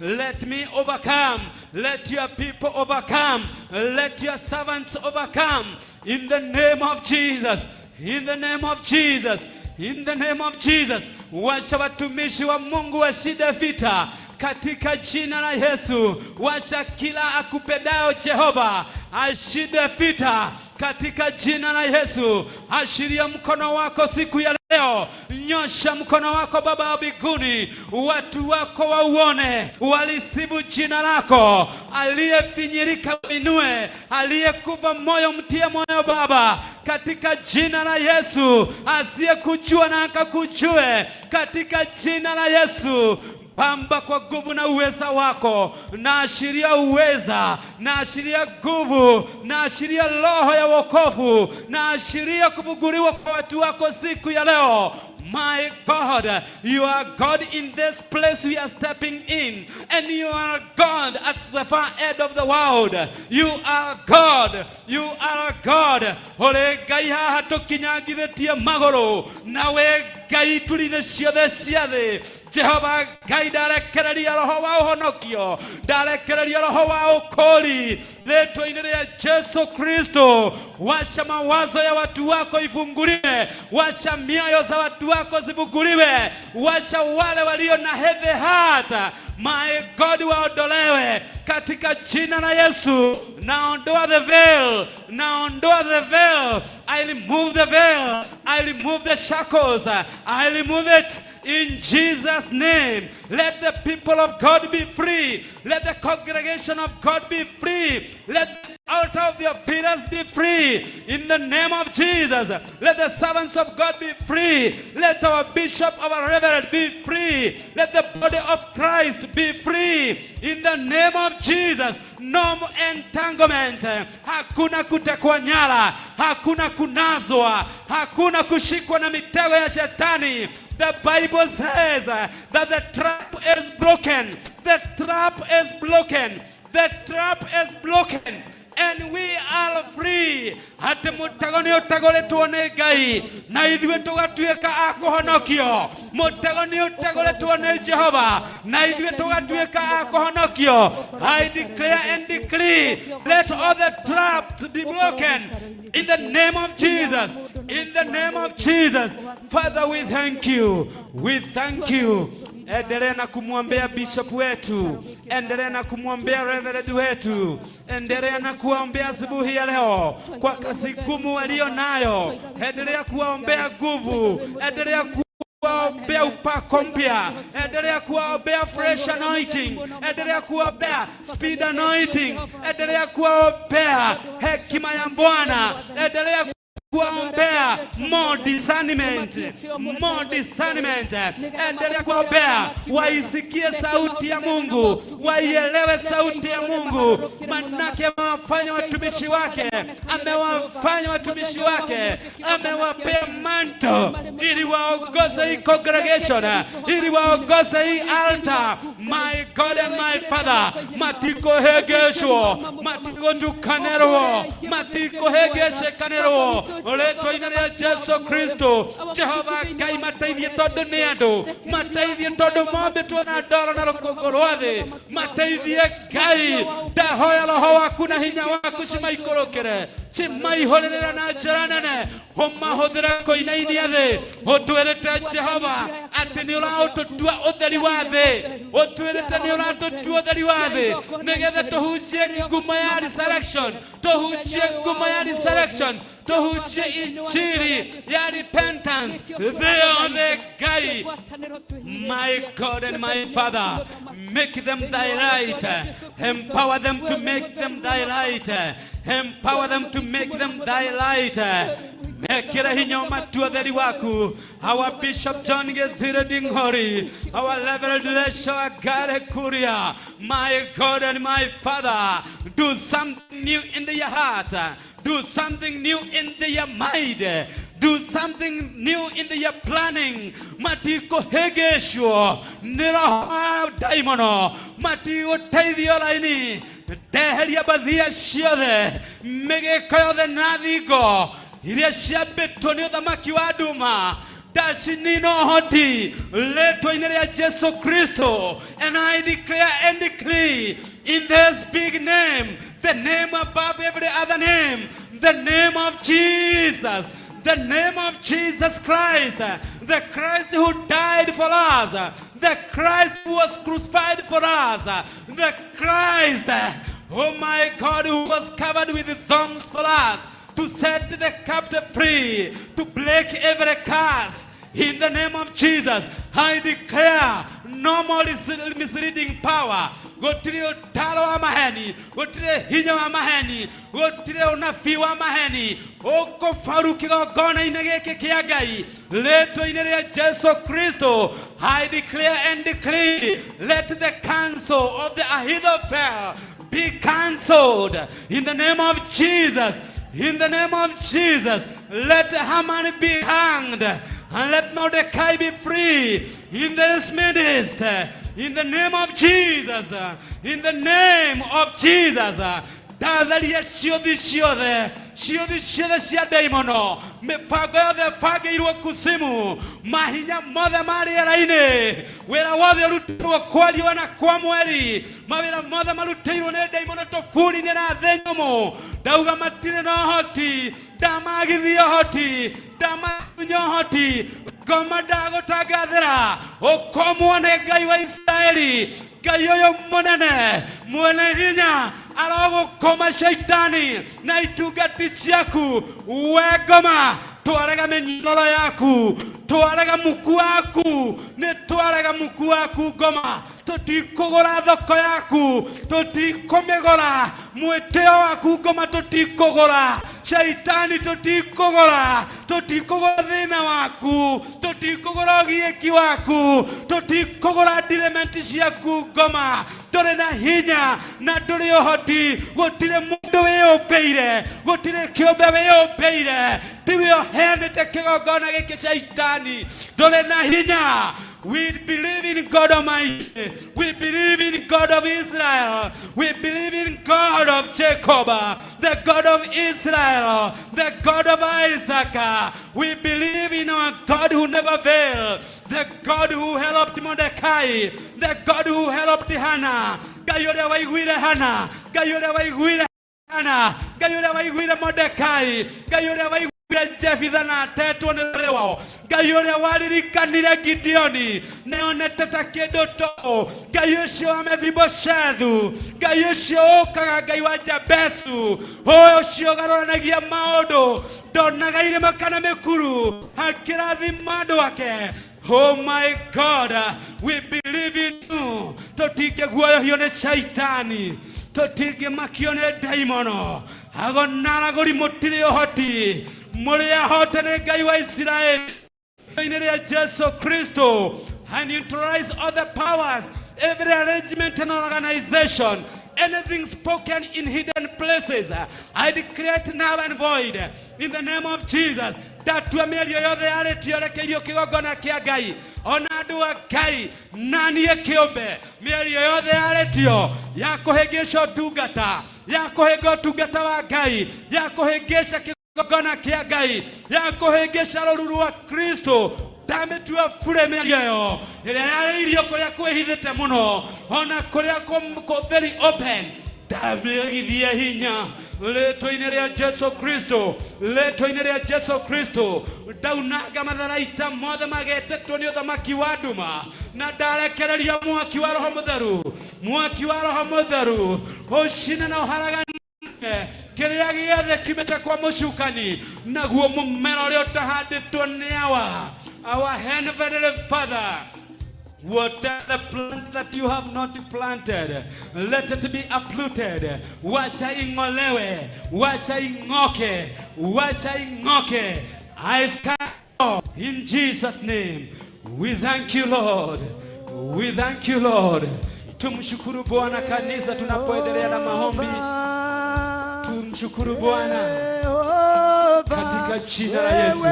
let me overcome. Let your people overcome. Let your servants overcome. In the name of Jesus. In the name of Jesus. In the name of Jesus. Washa watumishi wa Mungu washinde vita katika jina la Yesu. Washa kila akupendao Jehova ashinde vita katika jina la Yesu. Ashiria mkono wako siku ya leo, nyosha mkono wako Baba wa mbinguni, watu wako wauone, walisifu jina lako. Aliyefinyirika inue, aliyekufa moyo mtie moyo Baba, katika jina la Yesu. Asiyekujua na akakujue, katika jina la Yesu. Pamba kwa nguvu na uweza wako. Naashiria uweza, naashiria nguvu, naashiria roho ya wokovu, naashiria kufunguliwa kwa watu wako siku ya leo. My God, you are God in this place we are stepping in, and you are God at the far end of the world. You are God, you are God. Ũrĩ Ngai haha tũkinyangithĩtie magũrũ, nawe Ngai ituri-inĩ ciothe cia thĩ. Jehova Ngai, ndarekereria roho wa ũhonokio, ndarekereria roho wa ũkũri rĩtwa-inĩ rĩa Jesu Kristo. Washa mawazo ya watu wako ifunguliwe, washa mioyo za watu wako. wako zifunguliwe. Washa wale walio na heavy heart, my God, waondolewe katika jina la Yesu. Naondoa the veil, naondoa the veil. I remove the veil, I remove the shackles, I remove it in Jesus' name. Let the people of God be free. Let the congregation of God be free. Let the altar of the appearance be free in the name of Jesus. Let the servants of God be free. Let our bishop, our reverend be free. Let the body of Christ be free in the name of Jesus. No more entanglement. Hakuna kutekwa nyara, hakuna kunaswa, hakuna kushikwa na mitego ya shetani. The Bible says that the trap is broken. The trap is broken. The trap is broken. And we are free. Atĩ mũtego nĩ ũtegũrĩtwo nĩ Ngai na ithuĩ tũgatuĩka a kũhonokio. Mũtego nĩ ũtegũrĩtwo nĩ Jehova na ithuĩ tũgatuĩka a kũhonokio. I declare and decree, let all the traps be broken in the name of Jesus. In the name of Jesus. Father, we thank you. We thank you. Endelea na kumwombea bishop wetu, endelea na kumwombea reverend wetu, endelea na kuwaombea asubuhi ya leo kwa kazi ngumu walio nayo, endelea kuwaombea nguvu, endelea kuwaombea upako mpya, endelea kuwaombea fresh anointing, endelea kuwaombea speed anointing, endelea kuwaombea hekima ya Bwana, endelea kuwaombea more discernment, more discernment. Endelea kuwaombea waisikie sauti ya Mungu, waielewe sauti ya Mungu, manake amewafanya watumishi wake, amewafanya watumishi wake, amewapea mantle ili waongoze hii congregation, ili waongoze hii altar. My God and my Father, matikohegeshwo, matikotukanerwo, matikohegeshekanĩrwo rĩtwa-inĩ rĩa Jesu Kristo. Jehova Ngai, mateithie tondũ nĩ andũ, mateithie tondũ mombĩtwo na ndoro na rũkũngũ rwa thĩ. Mateithie Ngai, ndahoya roho waku na hinya waku cimaikũrũkĩre, cimaihũrĩrĩre na njĩra nene, ũmahũthĩre kũinainia thĩ. Ũtwĩrĩte Jehova atĩ nĩ ũraũtũtua ũtheri wa thĩ, ũtwĩrĩte nĩ ũratũtua ũtheri wa thĩ nĩgetha tũhunjie ngumo ya resurrection, tũhunjie ngumo ya resurrection, tũhunjie injiri ya repentance thĩ yothe. Ngai, my God and my Father, make them thy light. Empower them to make them thy light. Empower them to make them thy light. Mekĩre hinya ũmatue ũtheri waku. Our Bishop John Githire Ding'ori, our Reverend Lesho Agare Kuria, my God and my Father, do something new in their heart, do something new in their mind, do something new in their planning. Matikohegeshwo nĩ roho wa ndaimono, matigũteithio raini. Ndeheria mbathia ciothe, mĩgĩko yothe na thingo iria ciambĩtwo nĩ ũthamaki wa nduma, ndacinina ũhoti rĩtwa-inĩ rĩa Jesu Kristo. And I declare and decree in this big name, the name above every other name, the name of Jesus, the name of Jesus Christ, the Christ who died for us, the Christ who was crucified for us, the Christ, oh my God, who was covered with thorns for us, to set the captive free, to break every curse. In the name of Jesus, I declare no more misleading power. Gũtirĩ ũtaro wa maheni, gũtirĩ hinya wa maheni, gũtirĩ ũnabii wa maheni ũkũbaru kĩgongona-inĩ gĩkĩ kĩa Ngai rĩtwa-inĩ rĩa Jesu Kristo. I declare and decree, let the counsel of the Ahithophel be cancelled in the name of Jesus. In the name of Jesus, let Haman be hanged and let Mordecai be free in this midst. In the name of Jesus, in the name of Jesus. Ndatharia ciũthi ciothe, ciũthi ciothe cia ndaimono, mĩbango yothe ĩbangĩirwo kusimu, mahinya mothe ma rĩera-inĩ, wĩra wothe ũrutĩirwo kwa riũa na kwa mweri, mawĩra mothe marutĩirwo nĩ ndaimono tũburi-inĩ na thĩ nyũmũ, ndauga matirĩ na ũhoti. Ndamagithia ũhoti, ndamatunya ũhoti. Ngoma ndagũtangathĩra ũkomwo nĩ Ngai wa Isiraeli. Ngai ũyũ mũnene mwene hinya arogũkoma shaitani na itungati ciaku. We ngoma, twarega mĩnyororo yaku, twarega muku waku, nĩ twarega muku waku ngoma. Tũtikũgũra thoko yaku, tũtikũmĩgũra. Mwĩtĩo waku ngoma tũtikũgũra. Shaitani tũtikũgũra, tũtikũgũra thĩna waku, tũtikũgũra ũgiĩki waku, tũtikũgũra ndirementi ciaku ngoma. Ndũrĩ na hinya na ndũrĩ ũhoti. Gũtirĩ mũndũ wĩyũmbĩire, gũtirĩ kĩũmbe wĩyũmbĩire. Tiwe ũheanĩte kĩgongona gĩkĩ shaitani, ndũrĩ na hinya. We believe in God Almighty. We believe in God of Israel. We believe in God of Jacob, the God of Israel, the God of Isaac. We believe in our God who never fails, the God who helped Mordecai, the God who helped Hannah. Ngai ũrĩa waiguire Hannah, Ngai ũrĩa waiguire Hannah, Ngai ũrĩa waiguire Mordecai, Ngai ũrĩa waiguire Jefitha na atetwo nĩ rũrĩrĩ wao, Ngai ũrĩa waririkanire Gideoni nĩonete ta kĩndũ tũ, Ngai ũcio wa Mefiboshethu, Ngai ũcio ũkaga, Ngai wa Jabesu, ũcio ũgarũranagia maũndũ, ndonaga irĩma kana mĩkuru, akĩrathima andũ ake. Oh my God, we believe in you. Tũtingĩguoyohio nĩ shaitani, tũtingĩmakio nĩ ndaimono. Ago na aragũri mũtirĩ ũhoti, mũrĩ ahote nĩ Ngai wa Isiraeli. In rĩa Jesu Kristo, and neutralize all the powers, every arrangement and organization, anything spoken in hidden places, I declare it null and void in the name of Jesus. Ndatua mĩario yothe yarĩtio yerekeirio kĩgongona kĩa Ngai ona andũ a Ngai na niĩ kĩũmbe, mĩario yothe yarĩtio ya kũhĩngĩca ũtungata, ya kũhĩnga ũtungata wa Ngai, ya kũhĩngĩca kĩgongona kĩa Ngai, ya kũhĩngĩca rũruru rwa Kristo, ndamĩtua bure mĩario ĩyo ĩrĩa yarĩirio kũrĩa kwĩhithĩte mũno ona kũrĩa very open, ndamĩgithie hinya rĩtwa-inĩ rĩa Jesu Kristo, rĩtwa-inĩ rĩa Jesu Kristo. Ndaunanga matharaita mothe magetetwo nĩ ũthamaki wa nduma na ndarekereria mwaki wa Roho Mũtheru, mwaki wa Roho Mũtheru ũcine na ũharaganie kĩrĩa gĩothe kiumĩte kwa mũcukani, naguo mũmera ũrĩa ũtahandĩtwo nĩ awa our heavenly Father. Whatever plant that you have not planted, let it be uprooted. Washa ing'olewe, washa ing'oke, washa ing'oke. I stand in Jesus' name. We thank you, Lord. We thank you, Lord. Tumshukuru Bwana kanisa, tunapoendelea na maombi. Tumshukuru Bwana katika jina la Yesu.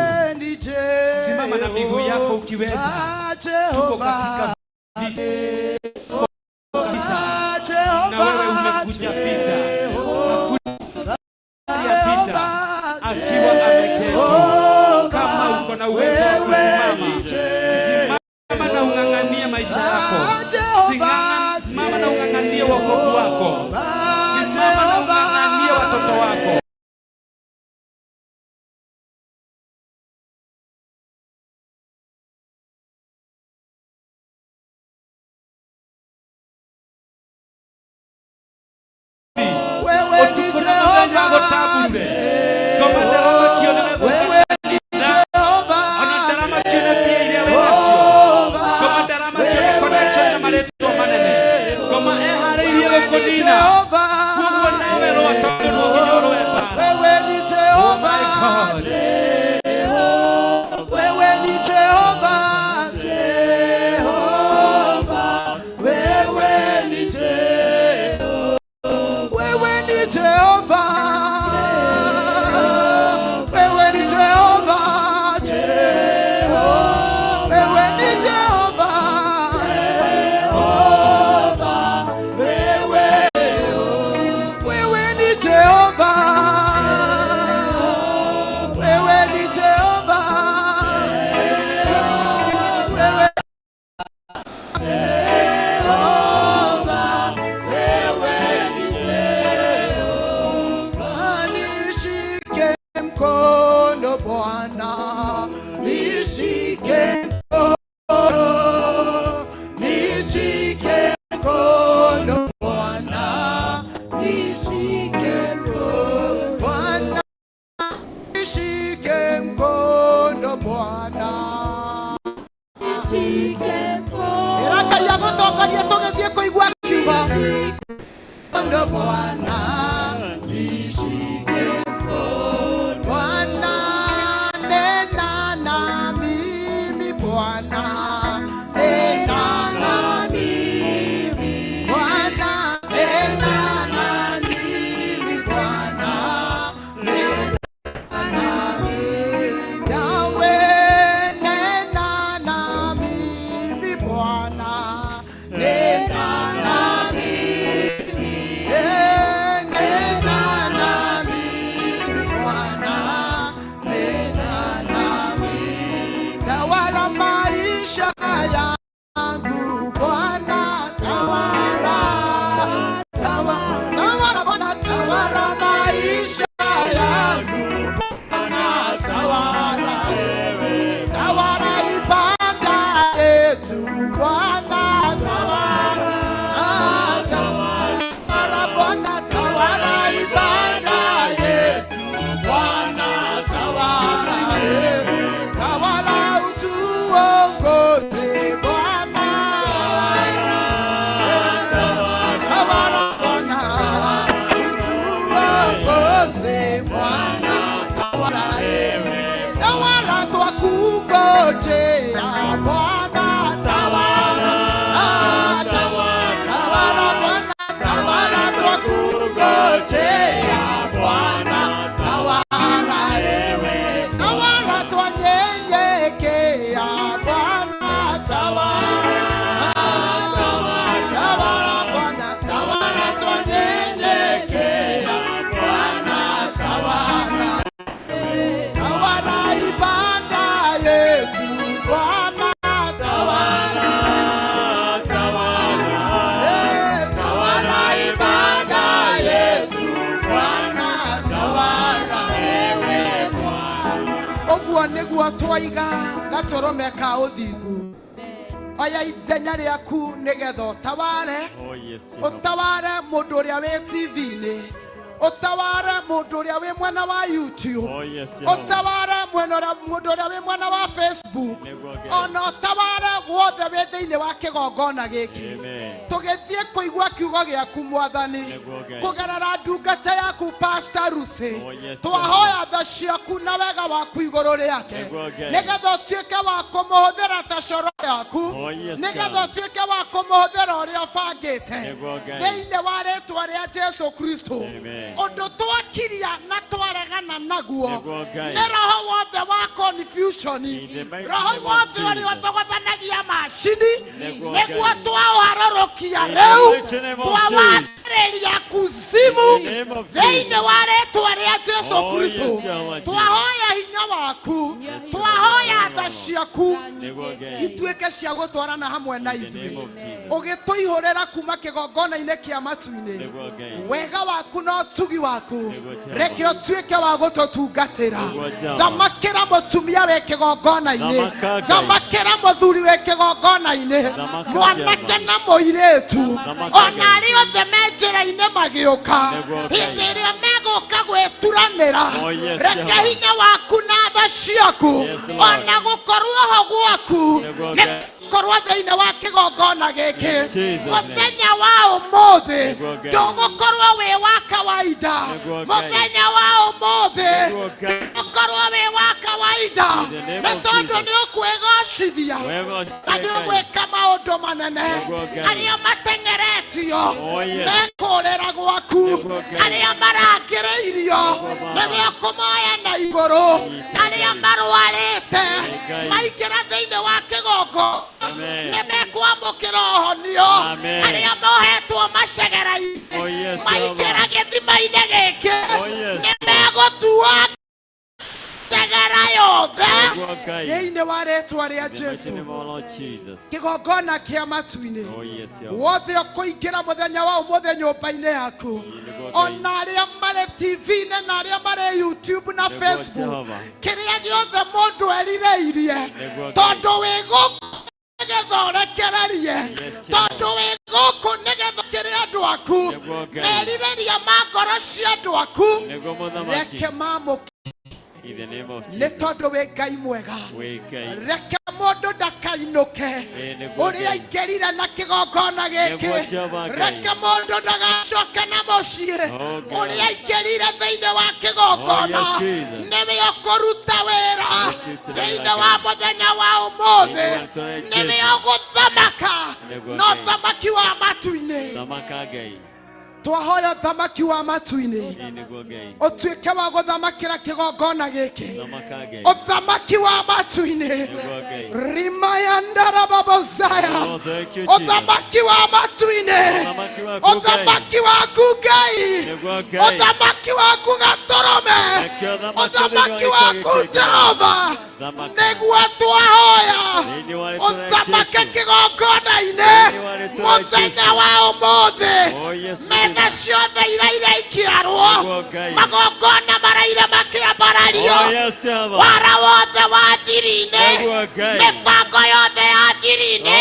Simama na miguu yako ukiweza. Tuko katika vita, na wewe umekuja vita. Hakuna vita akiwa ameketi. Kama uko na uwezo wa kusimama, simama na ung'ang'anie maisha yako. Simama na ung'ang'anie wokovu wako. Simama na ung'ang'anie watoto wako. Wewe ni Ũtukũ na mũthenya Jehova, gũtamburure. Ngoma ndaramakio nĩ wewe ni Jehova, ona Nishike mkono, nishike mkono Bwana, nishike mkono Bwana, nishike mkono Bwana. Ĩra Ngai agũtongorie tũgĩthiĩ kũigua kiugo. Mkono Bwana, nishike mkono Bwana, nena na mimi Bwana, nena na mimi Bwana, nena na mimi Bwana, nena na mimi Yahweh, nena na mimi Bwana, nena na mimi, nena na mimi Bwana, nena na mimi, tawala maisha yangu Bwana, tawala, tawala, tawala Bwana, tawala maisha yangu Bwana, tawala, tawala ibada yetu Bwana, tawala, ah, tawala Bwana, tawala ibada yetu Bwana, tawala, tawala utuongoze Bwana, tawala Bwana, utuongoze Bwana, tawala, tawala twakungojea Bwana, tawala, ah, tawala Bwana, tawala twakungojea Bwana, tawala ewe, tawala twanyenyekea Bwana, tawala, ah, tawala Bwana, tawala twanyenyekea Bwana, tawala, tawala ibada yetu Bwana, tawala, tawala ibada yetu Bwana, tawala ewe Bwana. Ũguo nĩguo twaiga gatũrũme ka ũthingu, oya ithenya rĩaku nĩgetha ũtaware. Oh yes. Ũtaware mũndũ ũrĩa wĩ TV-inĩ, ũtaware mũndũ ũrĩa wĩ mwena wa YouTube, Oh yes, Jehovah. ũtaware mwena mũndũ ũrĩa wĩ mwena wa Facebook, Nĩguo Ngai. ona ũtaware wothe wĩ thĩinĩ wa kĩgongona gĩkĩ. Amen. Tũgĩthiĩ kũigua kiugo gĩaku Mwathani Nĩguo Ngai. kũgerera ndungata yaku Pastor Lucy, Oh, yes, twahoya tha ciaku na wega waku igũrũ rĩake, Nĩguo Ngai. nĩgetha ũtuĩke wa kũmũhũthĩra ta coro yaku, Oh, yes, nĩgetha God. ũtuĩke wa kũmũhũthĩra ũrĩa ũbangĩte, Nĩguo Ngai. thĩinĩ wa rĩtwa rĩa Jesu Kristo. Amen. Ũndũ twakiria na twaregana naguo Nĩguo Ngai. nĩ roho wothe wa confusion, In the mighty roho name of wothe ũrĩa Jesus. ũthogothanagia macini, Nĩguo nĩguo Ngai. twaũharũrũkia In the rĩu, mighty name of twawathĩrĩria kuzimu, In the name of thĩinĩ Jesus. wa rĩtwa rĩa Jesu Oh, Kristo. yes, Jehovah Jesus. Twahoya hinya waku, twahoya tha ciaku Nĩguo Ngai. ituĩke cia gũtwarana hamwe na In the name ithuĩ, of Jesus. ũgĩtũihũrĩra kuma kĩgongona-inĩ kĩa matu-inĩ, Nĩguo Ngai. wega waku na ũtugi waku, Nĩguo Jehova. reke ũtuĩke wa gũtũtungatĩra. Nĩguo Jehova. Thamakĩra mũtumia wĩ kĩgongona-inĩ, Thamaka, Ngai. thamakĩra mũthuri wĩ kĩgongona-inĩ, Thamaka, mwanake Jehova. na mũirĩtu, Thamaka, ona Ngai. arĩa othe me njĩra-inĩ magĩũka, Nĩguo Ngai. hĩndĩ ĩrĩa megũka gwĩturanĩra, Oh, yes, reke Jehova. hinya waku na tha ciaku, Yes, Lord. ona gũkorwo ho gwaku, Nĩguo nĩ Ngai. korwo thĩinĩ wa kĩgongona gĩkĩ In Jesus' name. mũthenya wa ũmũthĩ, Nĩguo Ngai. ndũgũkorwo wĩ wa kawaida. Nĩguo Ngai. Mũthenya wa ũmũthĩ Nĩguo Ngai. ndũgũkorwo wĩ wa kawaida, In the name nĩ of tondũ Jesus. nĩ ũkwĩgocithia Wegocithie na nĩ Ngai. ũgwĩka maũndũ manene. Nĩguo Ngai. Arĩa mateng'eretio Oh, yes. mekũrĩra gwaku, Nĩguo Ngai. arĩa marangĩrĩirio Nĩguo nĩwe Baba. ũkũmoya na igũrũ, arĩa marwarĩte Ngai. maingĩra thĩinĩ wa kĩgongo Amen. nĩ mekwamũkĩra ũhonio, Amen. arĩa mohetwo macegera-inĩ Oh, yes, maingĩra Jehovah. gĩthima-inĩ gĩkĩ Oh, yes. nĩ megũtua njegera. Twamĩregera yothe thĩinĩ wa rĩtwa rĩa Jesu. Kĩgongona kĩa matu-inĩ wothe ũkũingĩra mũthenya wa ũmũthĩ nyũmba-inĩ yaku, ona arĩa marĩ TV-inĩ na arĩa marĩ YouTube na Facebook, kĩrĩa gĩothe mũndũ erirĩirie, tondũ wĩ gũkũ nĩgetha ũrekererie, tondũ wĩ gũkũ nĩgetha kĩrĩa andũ aku merirĩria ma ngoro cia andũ aku reke mamũkĩre nĩ tondũ wĩ Ngai mwega. Reke mũndũ ndakainũke ũrĩa aingĩrire na kĩgongona gĩkĩ, reke mũndũ ndagacoke na mũciĩ ũrĩa aingĩrire thĩinĩ wa kĩgongona. Nĩwe ũkũruta wĩra thĩinĩ wa mũthenya wa ũmũthĩ, nĩwe ũgũthamaka na ũthamaki wa matu-inĩ. Twahoya thamaki wa matu-inĩ ũtuĩke wa gũthamakĩra kĩgongona gĩkĩ, ũthamaki wa matu-inĩ rimayandarababozaya, ũthamaki wa matu-inĩ, ũthamaki waku Ngai, ũthamaki waku Gatũrũme, ũthamaki waku Jehova, nĩguo twahoya ũthamake kĩgongona-inĩ mũthenya wa ũmũthĩ. Metha ciothe iraire ikĩarwo, magongona maraire makĩambarario, wara wothe wa thiri-inĩ, mĩbango yothe ya thiri-inĩ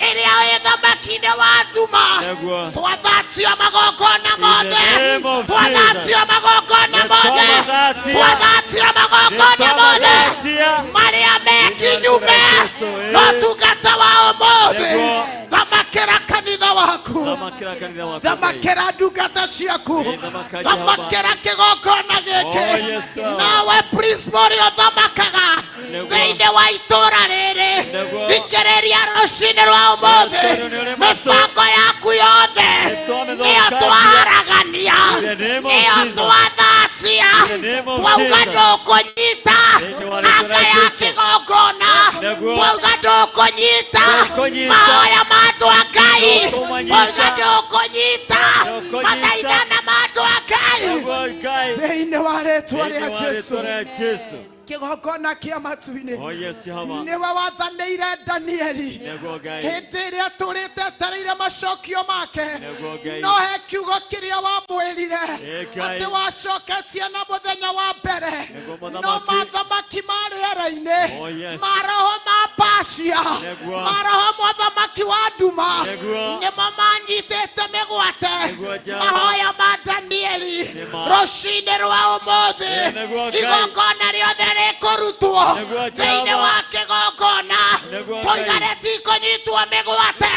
ĩrĩa ĩ thamaki-inĩ wa nduma, twathatio magongona mothe, twathatio magongona mothe, twathatio magongona mothe marĩa me kinyume na ũtungata wa ũmũthĩ. Thamakĩra kanitha waku, thamakĩra ndungata ciaku, thamakĩra kĩgongona gĩkĩ, nawe principal ũrĩa ũthamakaga thĩinĩ wa itũũra rĩrĩ, thikĩrĩria rũcinĩ rwa ũmũthĩ, mĩbango yaku yothe nĩyo twaharagania, nĩyo twathatia, twauga ndũkũnyita anga ya kĩgongona, twauga ndũkũnyita mahoya ma andũ a Ngai, twauga ndũkũnyita mathaithana ma andũ a Ngai thĩinĩ wa rĩtwa rĩa Jesu. Kĩgongona kĩa matu-inĩ nĩwe wathanĩire Danieli hĩndĩ ĩrĩa atũrĩte etereire macokio make, no he kiugo kĩrĩa wamwĩrire atĩ wacoketie na mũthenya wa mbere, no mathamaki ma rĩera-inĩ, maroho ma Pacia, maroho mothamaki wa nduma nĩmo manyitĩte mĩgwate mahoya ma Danieli rũcinĩ rwa ũmũthĩ. Igongona rĩothe rĩkũrutwo thĩinĩ wa kĩgongona, twoiga rĩtikũnyitwo mĩgwate,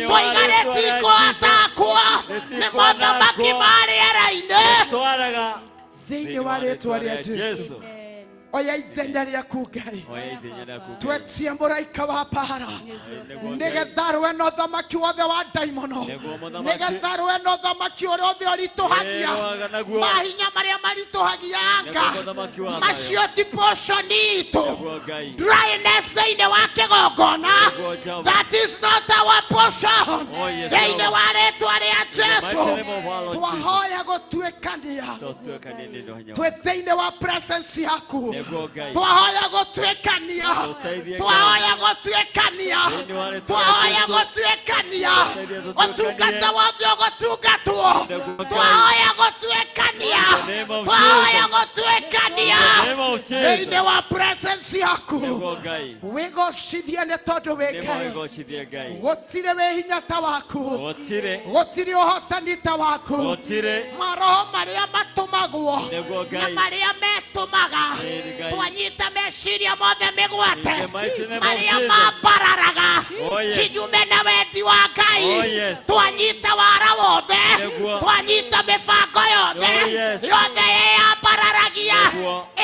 twoiga rĩtikũatakwo nĩ mothamaki ma rĩera-inĩ thĩinĩ wa rĩtwa rĩa Jesu. Oya ithenya rĩaku Ngai, twetie mũraika wa mbara nĩgetha arũe na ũthamaki wothe wa ndaimono, nĩgetha arũe na ũthamaki ũrĩa othe ũritũhagia mahinya marĩa maritũhagia anga macio ti portion itũ. Dryness thĩinĩ wa kĩgongona, that is not our portion thĩinĩ wa rĩtwa rĩa Jesu. Twahoya gũtuĩkania twĩ thĩinĩ wa presence yaku, twahoya gũtuĩkania, twahoya gũtuĩkania, twahoya gũtuĩkania, ũtungata wothe ũgũtungatwo, twahoya gũtuĩkania, twahoya gũtuĩkania thĩinĩ wa presence yaku. Wĩgocithie nĩ tondũ wĩ Ngai, gũtirĩ wĩ hinya ta waku, gũtirĩ ũhotani ta waku. Maroho marĩa matũmagwo na marĩa metũmaga, twanyita meciria mothe mĩgwate marĩa mambararaga kinyume na wendi wa Ngai, twanyita wara wothe, twanyita mĩbango yothe yothe ĩyambararagia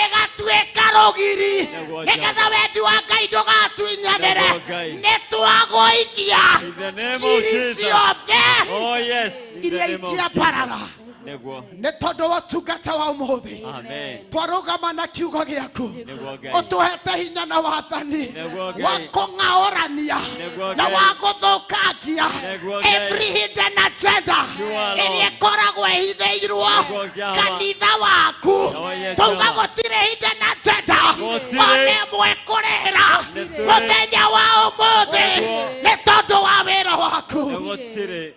ĩgatuĩka rũgiri nĩgetha wendi wa Ngai ndũgatunyanĩre. Nĩ twagũithia ngiri ciothe Oh yes. In the iria name of ingĩambarara Jesus. Nĩguo. nĩ tondũ wa ũtungata wa ũmũthĩ. Amen. Twarũgama na kiugo gĩaku, Nĩguo Ngai. ũtũhete hinya na wathani Nĩguo Ngai. wa kũng'aũrania Nĩguo na Ngai. wa gũthũkangia Nĩguo Ngai. every hidden agenda Sure, Lord. ĩrĩa ĩkoragwo ĩhithĩirwo Nĩguo Jehova. kanitha waku. Oh, yes, Tauga Jehova. gũtirĩ hidden agenda Gũtirĩ. ona ĩmwe kũrĩra Nĩtũrĩ. mũthenya wa ũmũthĩ Nĩguo. nĩ tondũ wa wĩra waku. Gũtirĩ.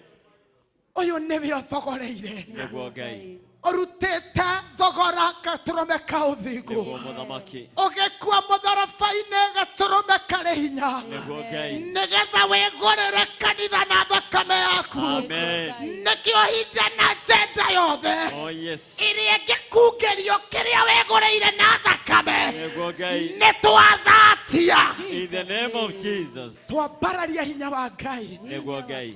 Ũyũ nĩwe ũthogoreire, Nĩguo Ngai. ũrutĩte thogora gatũrũme ka ũthingu, Nĩguo mũthamaki. ũgĩkua mũtharaba-inĩ gatũrũme karĩ hinya, Nĩguo Ngai. nĩgetha wĩgũrĩre kanitha na thakame yaku. Amen. Nĩkĩo hidden agenda yothe Oh yes. ĩrĩa ĩngĩkungĩrio kĩrĩa wĩgũrĩire na thakame Nĩguo Ngai. nĩ twathatia. In the name of Jesus. Twambararia hinya wa Ngai. Nĩguo Ngai.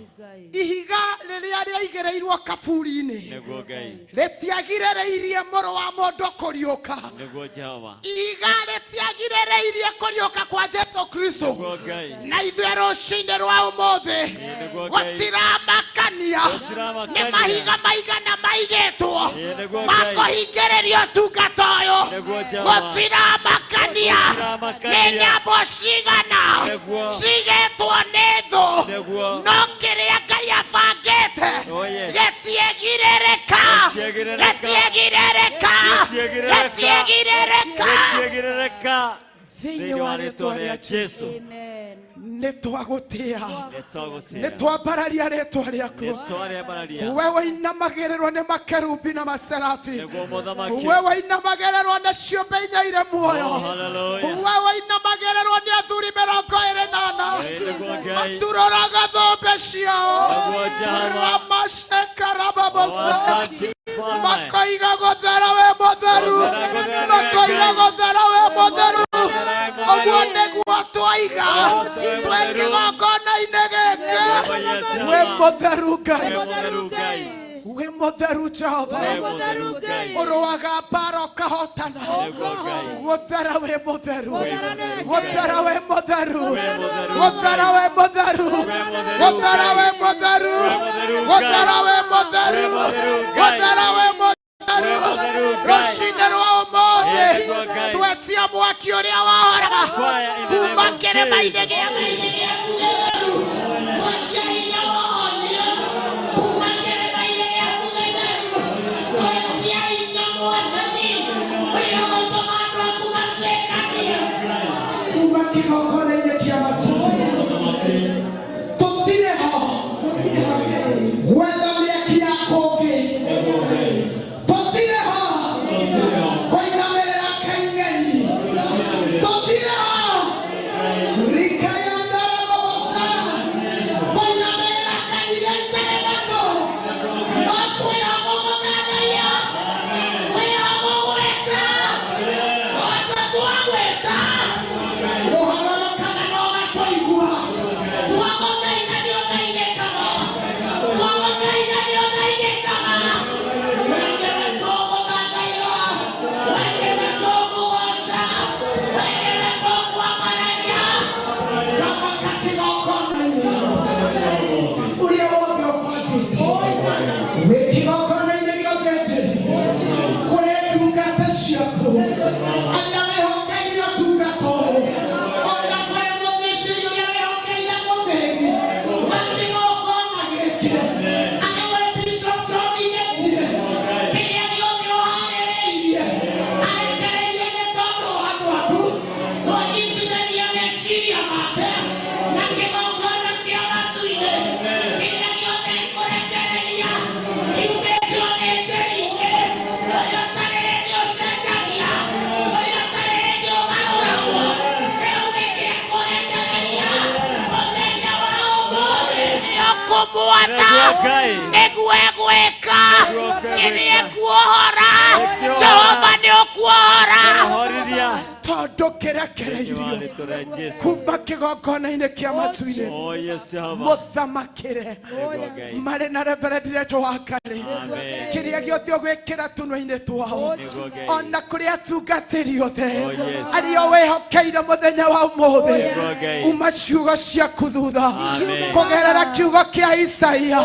Ihiga rĩrĩa rĩaigĩrĩirwo kaburi-inĩ Nĩguo Ngai. rĩtiagirĩrĩirie mũrũ wa mũndũ kũriũka. Nĩguo Jehova. Ihiga rĩtiagirĩrĩirie kũriũka kwa Jesu Kristo. Nĩguo Ngai. Na ithuĩ rũcinĩ rwa ũmũthĩ Nĩguo Ngai. gũtiramakania Gũtiramakania. nĩ mahiga maigana maigĩtwo Ĩĩ, nĩguo Ngai. makũhingĩrĩria ũtungata ũyũ. Nĩguo Jehova. Gũtiramakania Gũtiramakania. nĩ nyambo cigana Nĩguo. cigĩtwo nĩ thũ, Nĩguo. no kĩrĩa Ngai abangĩte Oh, yes. gĩtiegirĩrĩka. Gĩtiegirĩrĩka. Gĩtiegirĩrĩka. Gĩtiegirĩrĩka. Gĩtiegirĩrĩka. Gĩtiegirĩrĩka. Thĩinĩ wa rĩtwa rĩa Jesu. Amen. Nĩ twagũtĩa, Nĩtwagũtĩa. nĩ twambararia rĩtwa rĩaku. Nĩtwarĩambararia. We wĩinamagĩrĩrwo nĩ makerubi na maserafi. Nĩguo mũthamaki. We wĩinamagĩrĩrwo nĩ ciũmbe inya irĩ muoyo. Oh, hallelujah. We wĩinamagĩrĩrwo nĩ athuri 24 Ĩĩ, nĩguo Ngai. maturũraga thũmbĩ ciao. Nĩguo Jehova. Ramashekarababosa. Asante Mfalme. Makoiga gũthera wĩ mũtheru, Gũthera, gũthera, makoiga Ngai. gũthera wĩ mũtheru. Gũthera, wĩ Ũguo mũtheru. nĩguo twaiga Gũthera, wĩ twĩ mũtheru. kĩgongona-inĩ gĩkĩ. Nĩguo Wĩ Jehova. mũtheru Ngai, Wĩ mũtheru Ngai. wĩ mũtheru Jehova. Wĩ mũtheru Ngai. Ũrũaga mbara ũkahotana. Nĩguo Ngai. Gũthera wĩ mũtheru, mũtheru. gũthera wĩ mũtheru, mũtheru. gũthera wĩ mũtheru, gũthera wĩ mũtheru, gũthera wĩ mũtheru, gũthera wĩ mũtheru. Rũcinĩ rwa ũmũthĩ Nĩguo Ngai. twetia mwaki ũrĩa wahoraga Fire in the name kuma of kĩrĩma-inĩ Jesus. gĩa Ngai gĩaku gĩtheru. Twetia hinya wa ũhonio kuma kĩrĩma-inĩ gĩaku gĩtheru. Twetia hinya Mwathani ũrĩa ũgũtũma andũ aku matuĩkanie kuma kĩgongona-inĩ kĩa matu. Tũtirĩ ho gwetha mĩaki ya kũngĩ, tũtirĩ ho kũinamĩrĩra kaing'eni, tũtirĩ ho rikayandarababasa kũinamĩrĩra kairĩ matũ, no twĩho mũgũthathaiya, twĩho mũgwĩta, tondũ twagwĩta ũhororokaga na ũgatũigua. Twagũthaitha nĩ ũthaithĩkaga, twagũthaitha nĩ ũthaithĩkaga. We nĩwe tũgũthathaiya, we nĩwe tũkũgoca, we nĩwe tũkwambararia. Thamaka kĩgongona-inĩ ũrĩa wothe ũbangĩte wĩ kĩgongona-inĩ gĩothe njĩrĩ kũrĩ ndungata ciaku arĩa wĩhokeire ũtungata ũyũ, ona kũrĩ mũthĩnjĩri ũrĩa wĩhokeire mũthĩgi wa kĩgongona gĩkĩ, arĩ we Bishop John Gĩtire, kĩrĩa gĩothe ũharĩrĩirie arekereirie nĩ tondũ wa andũ aku kũnyitithania meciria make na kĩgongona kĩa matu-inĩ, kĩrĩa gĩothe ekũrekereria kiumĩte ũthĩnjĩri-inĩ ũrĩa ũtarĩ hĩndĩ ũcenjagia, ũrĩa ũtarĩ hĩndĩ ũgarũragwo, kĩu nĩkĩo ekũrekereria mũthenya wa ũmũthĩ. Nĩo kũmwatha Nĩguo Ngai. nĩguo egwĩka Nĩguo egwĩka. kĩrĩa ekuohora. Nĩkĩo Jehova nĩ ũkuohora. Horithia. Tondu kirekereirio kuma kigongona-inĩ kĩa matu-inĩ mũthamakĩre marĩ na Reverend Rachel Wakari kĩrĩa gĩothe ũgwĩkĩra tũnua-inĩ twao ona kũrĩ atungatĩri othe arĩa wĩhokeire mũthenya wa ũmũthĩ uma ciugo ciaku thutha kũgerera kiugo kĩa Isaia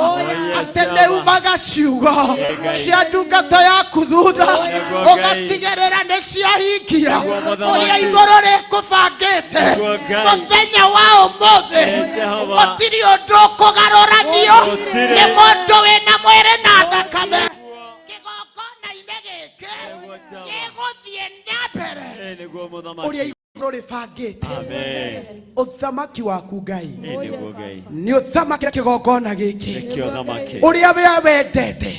atĩ nĩ umaga ciugo cia ndungata yaku thutha ũgatigĩrĩra nĩ ciahingia ũrĩa igũrũ rĩkũbangĩte mũthenya wa ũmũthĩ gũtirĩ ũndũ ũkũgarũranio nĩ mũndũ wĩna mwĩrĩ na thakame kĩgongona-inĩ gĩkĩ gĩgũthiĩ na mbere ũrĩa igũrũ rĩbangĩte ũthamaki waku Ngai nĩ ũthamakĩre kĩgongona gĩkĩ ũrĩa we wendete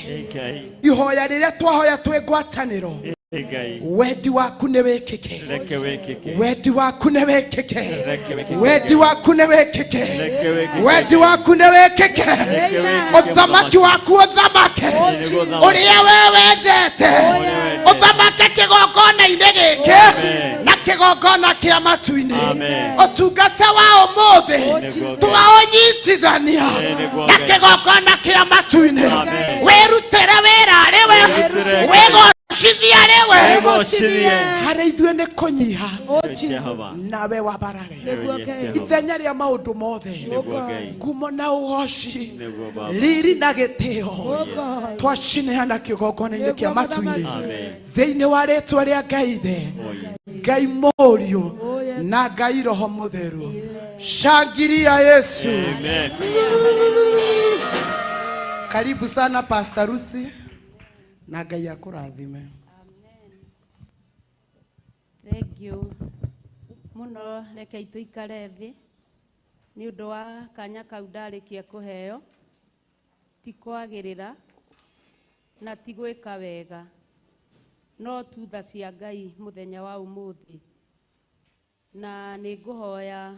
ihoya rĩrĩa twahoya twĩ ngwatanĩro wendi waku nĩ wĩkĩke wendi waku nĩ wĩkĩke wendi waku nĩ wĩkĩke wendi waku nĩ wĩkĩke ũthamaki waku ũthamake ũrĩa we wendete ũthamake kĩgongona-inĩ gĩkĩ na kĩgongona kĩa matu-inĩ ũtungata wa ũmũthĩ twaũnyitithania na kĩgongona kĩa matu-inĩ wĩrutĩre wĩra arĩ we wĩgocithie arĩ we harĩ ithuĩ nĩ kũnyiha nawe wambarare ithenya rĩa maũndũ mothe ngumo na ũgoci riri na gĩtĩo twacineana kĩgongona-inĩ kĩa matu-inĩ thĩinĩ wa rĩtwa rĩa Ngai Ithe Ngai Mũriũ na Ngai Roho Mũtheru. Shangilia Yesu. Amen. Karibu sana Pastor Lucy na Ngai akũrathime. Thank you muno reke tuikare thi ni undu wa kanya kau ndarikia kuheo ti kwagirira na ti gwika wega no tu tha cia Ngai muthenya wa umuthi na ni nguhoya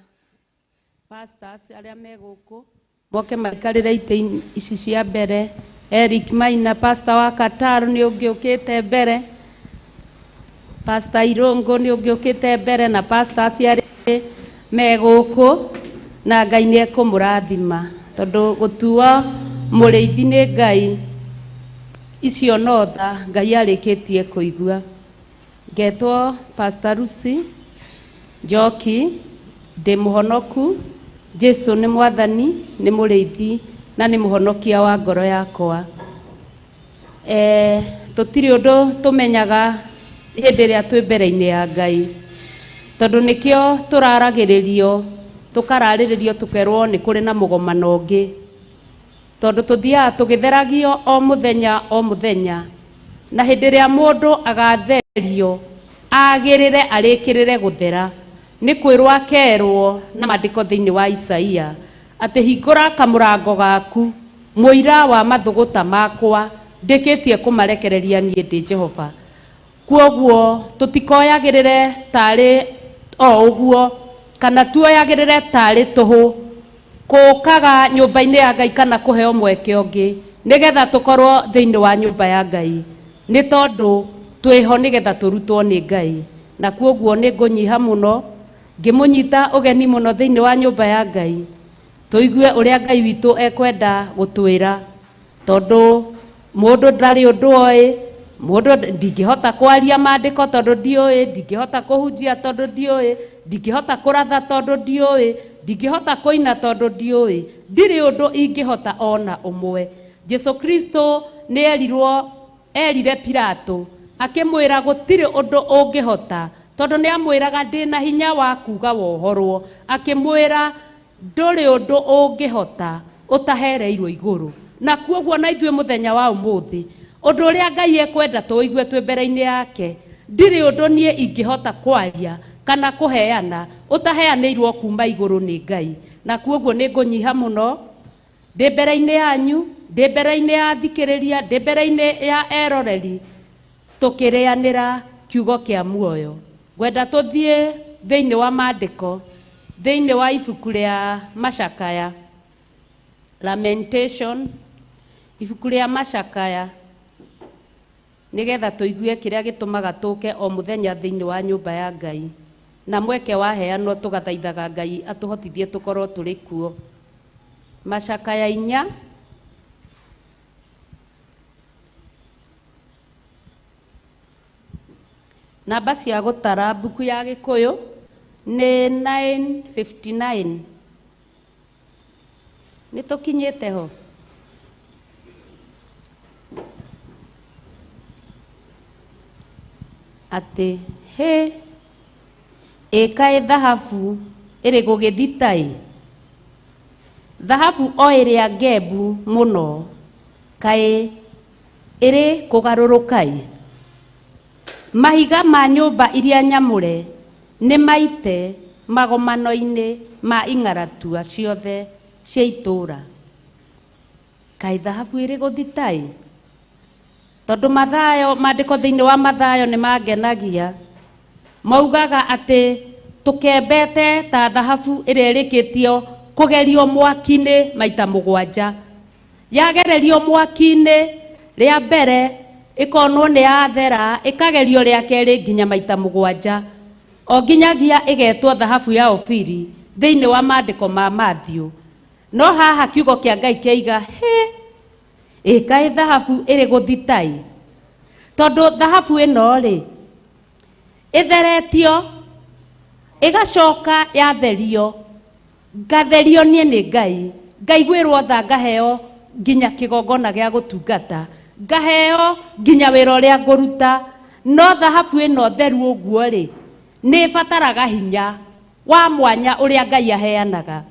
pastors aria me guku moke maikarire itĩ ici cia mbere. Eric Maina pastor wa Qatar ni ungiukite mbere, Pastor Irongo ni ungiukite mbere na pastors aria me guku na Ngai ni ekumurathima tondu gutuo muriithi ni Ngai icio no tha Ngai arikitie kuigua. Ngetwo Pastor Lucy Njoki ndi muhonoku. Jesu ni mwathani ni muriithi na ni muhonokia wa ngoro yakwa. Tutiri undu tumenyaga hindi ria twi mbere-ini ya Ngai tondu nikio turaragiririo tukarariririo tukerwo ni kuri na mugomano ungi tondu tuthiaga tugitheragio o muthenya o muthenya na hindi ria mundu agatherio agirire arikirire guthera ni kwirwo akerwo na mandiko thiini wa Isaia ati hingura kamurango gaku muira wa mathuguta makwa ndikitie kumarekereria nie ndi Jehova. Kuoguo tutikoyagirire tari o uguo kana tuoyagirire tari tuhu kukaga nyumba-ini ya Ngai kana kuheo mweke ungi nigetha tukorwo thiini wa nyumba ya Ngai ni tondu twiho nigetha turutwo ni Ngai. Na kuoguo ni ngunyiha muno ngimunyita ugeni muno thiini wa nyumba ya Ngai tuigue uria Ngai witu ekwenda gutwira tondu mundu ndari undu oi mundu ndingihota kwaria mandiko tondu ndiui, ndingihota kuhunjia tondu ndiui, ndingihota kuratha tondu ndiui, ndingihota kuina tondu ndiui, ndiri undu ingihota ona umwe. Jesu Kristo ni erirwo erire Pilato akimwira gutiri undu ungihota tondu ni amwiraga ndina hinya wa kuga wohorwo, akimwira nduri undu ungihota utahereirwo iguru. Na kuoguo na ithuĩ muthenya wa umuthi undu uria Ngai ekwenda tuigue twi mbere-inĩ yake ndiri undu nie ingihota kwaria kana kuheana utaheanĩirwo kuma iguru ni Ngai. Na kuoguo nĩ ngũnyiha muno ndĩ mbere-inĩ yanyu, ndĩ mbere-inĩ ya thikĩrĩria, ndĩ mbere-inĩ ya eroreri tukĩrĩanĩra kiugo kĩa muoyo. Ngwenda tũthiĩ thĩinĩ wa maandĩko thĩinĩ wa ibuku rĩa Macakaya, Lamentation, ibuku rĩa Macakaya Nĩgetha tũigue kĩrĩa gĩtũmaga tũke o mũthenya thĩinĩ wa nyũmba ya Ngai. Na mweke waheanwo tũgathaithaga Ngai atũhotithie tũkorwo tũrĩ kuo. Macakaya 4 namba cia gũtara mbuku ya Gĩkũyũ nĩ 959. Nĩ tũkinyĩte ho. Atĩ he ĩkaĩ thahabu ĩrĩ gũgĩthita-ĩ, thahabu o ĩrĩa ngembu mũno kaĩ ĩrĩ kũgarũrũka-ĩ. Mahiga ma nyũmba iria nyamũre nĩ maite magomano-inĩ ma ing'aratua ciothe cia itũũra. Kaĩ thahabu ĩrĩ gũthita-ĩ? Tondũ Mathayo, maandĩko thĩinĩ wa Mathayo nĩ mangenagia. Maugaga atĩ tũkembete ta thahabu ĩrĩa ĩrĩkĩtio kũgerio mwaki-inĩ maita 7. Yagererio mwaki-inĩ rĩa mbere ĩkonwo nĩ yathera, ĩkagerio rĩa kerĩ nginya maita 7. O nginyagia ĩgetwo thahabu ya Ofiri thĩinĩ wa maandĩko ma Matthew. No haha kiugo kĩa Ngai kĩaiga he ĩkaĩ thahabu ĩrĩ gũthita-ĩ. Tondũ thahabu ĩno rĩ ĩtheretio ĩgacoka yatherio, ngatherio niĩ nĩ Ngai, ngaiguĩrwo tha, ngaheo nginya kĩgongona gĩa gũtungata, ngaheo nginya wĩra ũrĩa ngũruta. No thahabu ĩno theru ũguo rĩ nĩ ĩbataraga hinya wa mwanya ũrĩa Ngai aheanaga.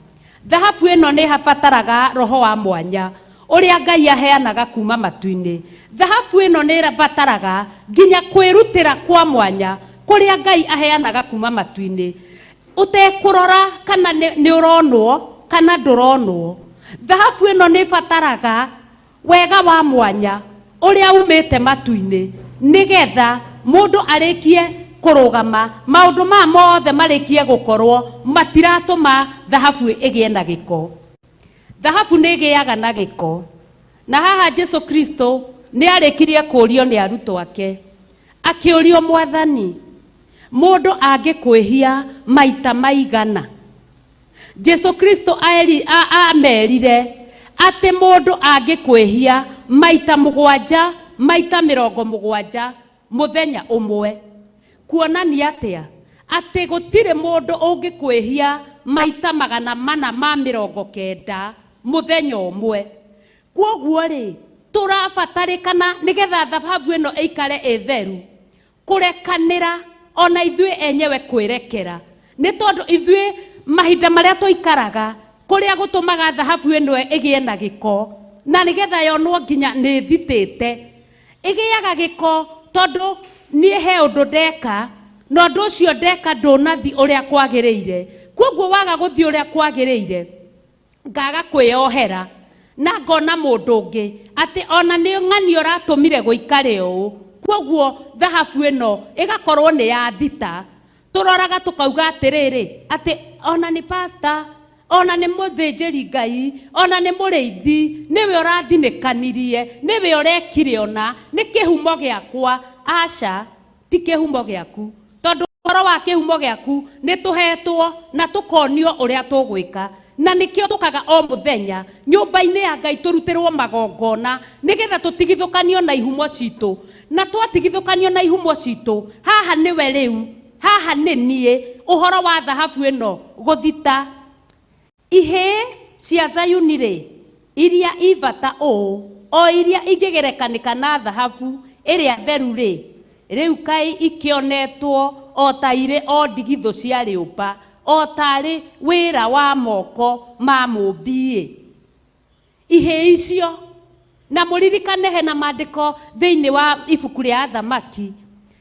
Thahabu ĩno nĩ ĩbataraga roho wa mwanya ũrĩa Ngai aheanaga kuma matu-inĩ. Thahabu ĩno nĩ ĩbataraga nginya kwĩrutĩra kwa mwanya kũrĩa Ngai aheanaga kuma matu-inĩ, ũtekũrora kana nĩ ũronwo kana ndũronwo. Thahabu ĩno nĩ ĩbataraga wega wa mwanya ũrĩa umĩte matu-inĩ, nĩgetha mũndũ arĩkie kũrũgama, maũndũ maya mothe marĩkie gũkorwo matiratũma thahabu ĩgĩe na gĩko. Thahabu nĩ ĩgĩaga na gĩko. Na haha Jesu Kristo nĩ arĩkirie kũũrio nĩ arutwo ake, akĩũrio, Mwathani, mũndũ angĩkwĩhia maita maigana? Jesu Kristo amerire atĩ mũndũ angĩkwĩhia maita 7, maita 70 mũthenya ũmwe. Kuonania atĩa? Atĩ gũtirĩ mũndũ ũngĩkwĩhia maita 490 mũthenya ũmwe. Kwoguo rĩ tũrabatarĩkana nĩgetha thahabu ĩno ĩikare ĩ theru, kũrekanĩra ona ithuĩ enyewe kwĩrekera. Nĩ tondũ ithuĩ mahinda marĩa tũikaraga kũrĩa gũtũmaga thahabu ĩno ĩgĩe na gĩko, na nĩgetha yonwo nginya nĩ ĩthitĩte, ĩgĩaga gĩko tondũ niĩ he ũndũ ndeka na ũndũ ũcio ndeka ndũnathi ũrĩa kwagĩrĩire. Kwoguo waga gũthiĩ ũrĩa kwagĩrĩire, ngaga kwĩyohera na ngona mũndũ ũngĩ atĩ ona nĩ ng'ani ũratũmire gũikare ũũ. Kwoguo thahabu ĩno ĩgakorwo nĩ yathita. Tũroraga tũkauga atĩrĩrĩ, atĩ ona nĩ pastor, ona nĩ mũthĩnjĩri Ngai, ona nĩ mũrĩithi, nĩwe ũrathinĩkanirie, nĩwe ũrekire, ona nĩ kĩhumo gĩakwa. Aca, ti kĩhumo gĩaku. Tondũ ũhoro wa kĩhumo gĩaku nĩ tũhetwo na tũkonio ũrĩa tũgwĩka. Na nĩkĩo tũkaga o mũthenya nyũmba-inĩ ya Ngai tũrutĩrwo magongona nĩgetha tũtigithũkanio na ihumo citũ. Na twatigithũkanio na ihumo citũ, haha nĩwe rĩu, haha nĩ niĩ, ũhoro wa thahabu ĩno gũthita. Ihĩĩ cia Zayuni rĩ, iria i bata ũũ, o iria ingĩgerekanĩka na thahabu ĩrĩa theru rĩ, rĩu kaĩ ikĩonetwo o ta irĩ o ndigithũ cia rĩũmba, o tarĩ wĩra wa moko ma mũũmbi-ĩ. Ihĩĩ icio, na mũririkane hena maandĩko thĩinĩ wa ibuku rĩa Athamaki,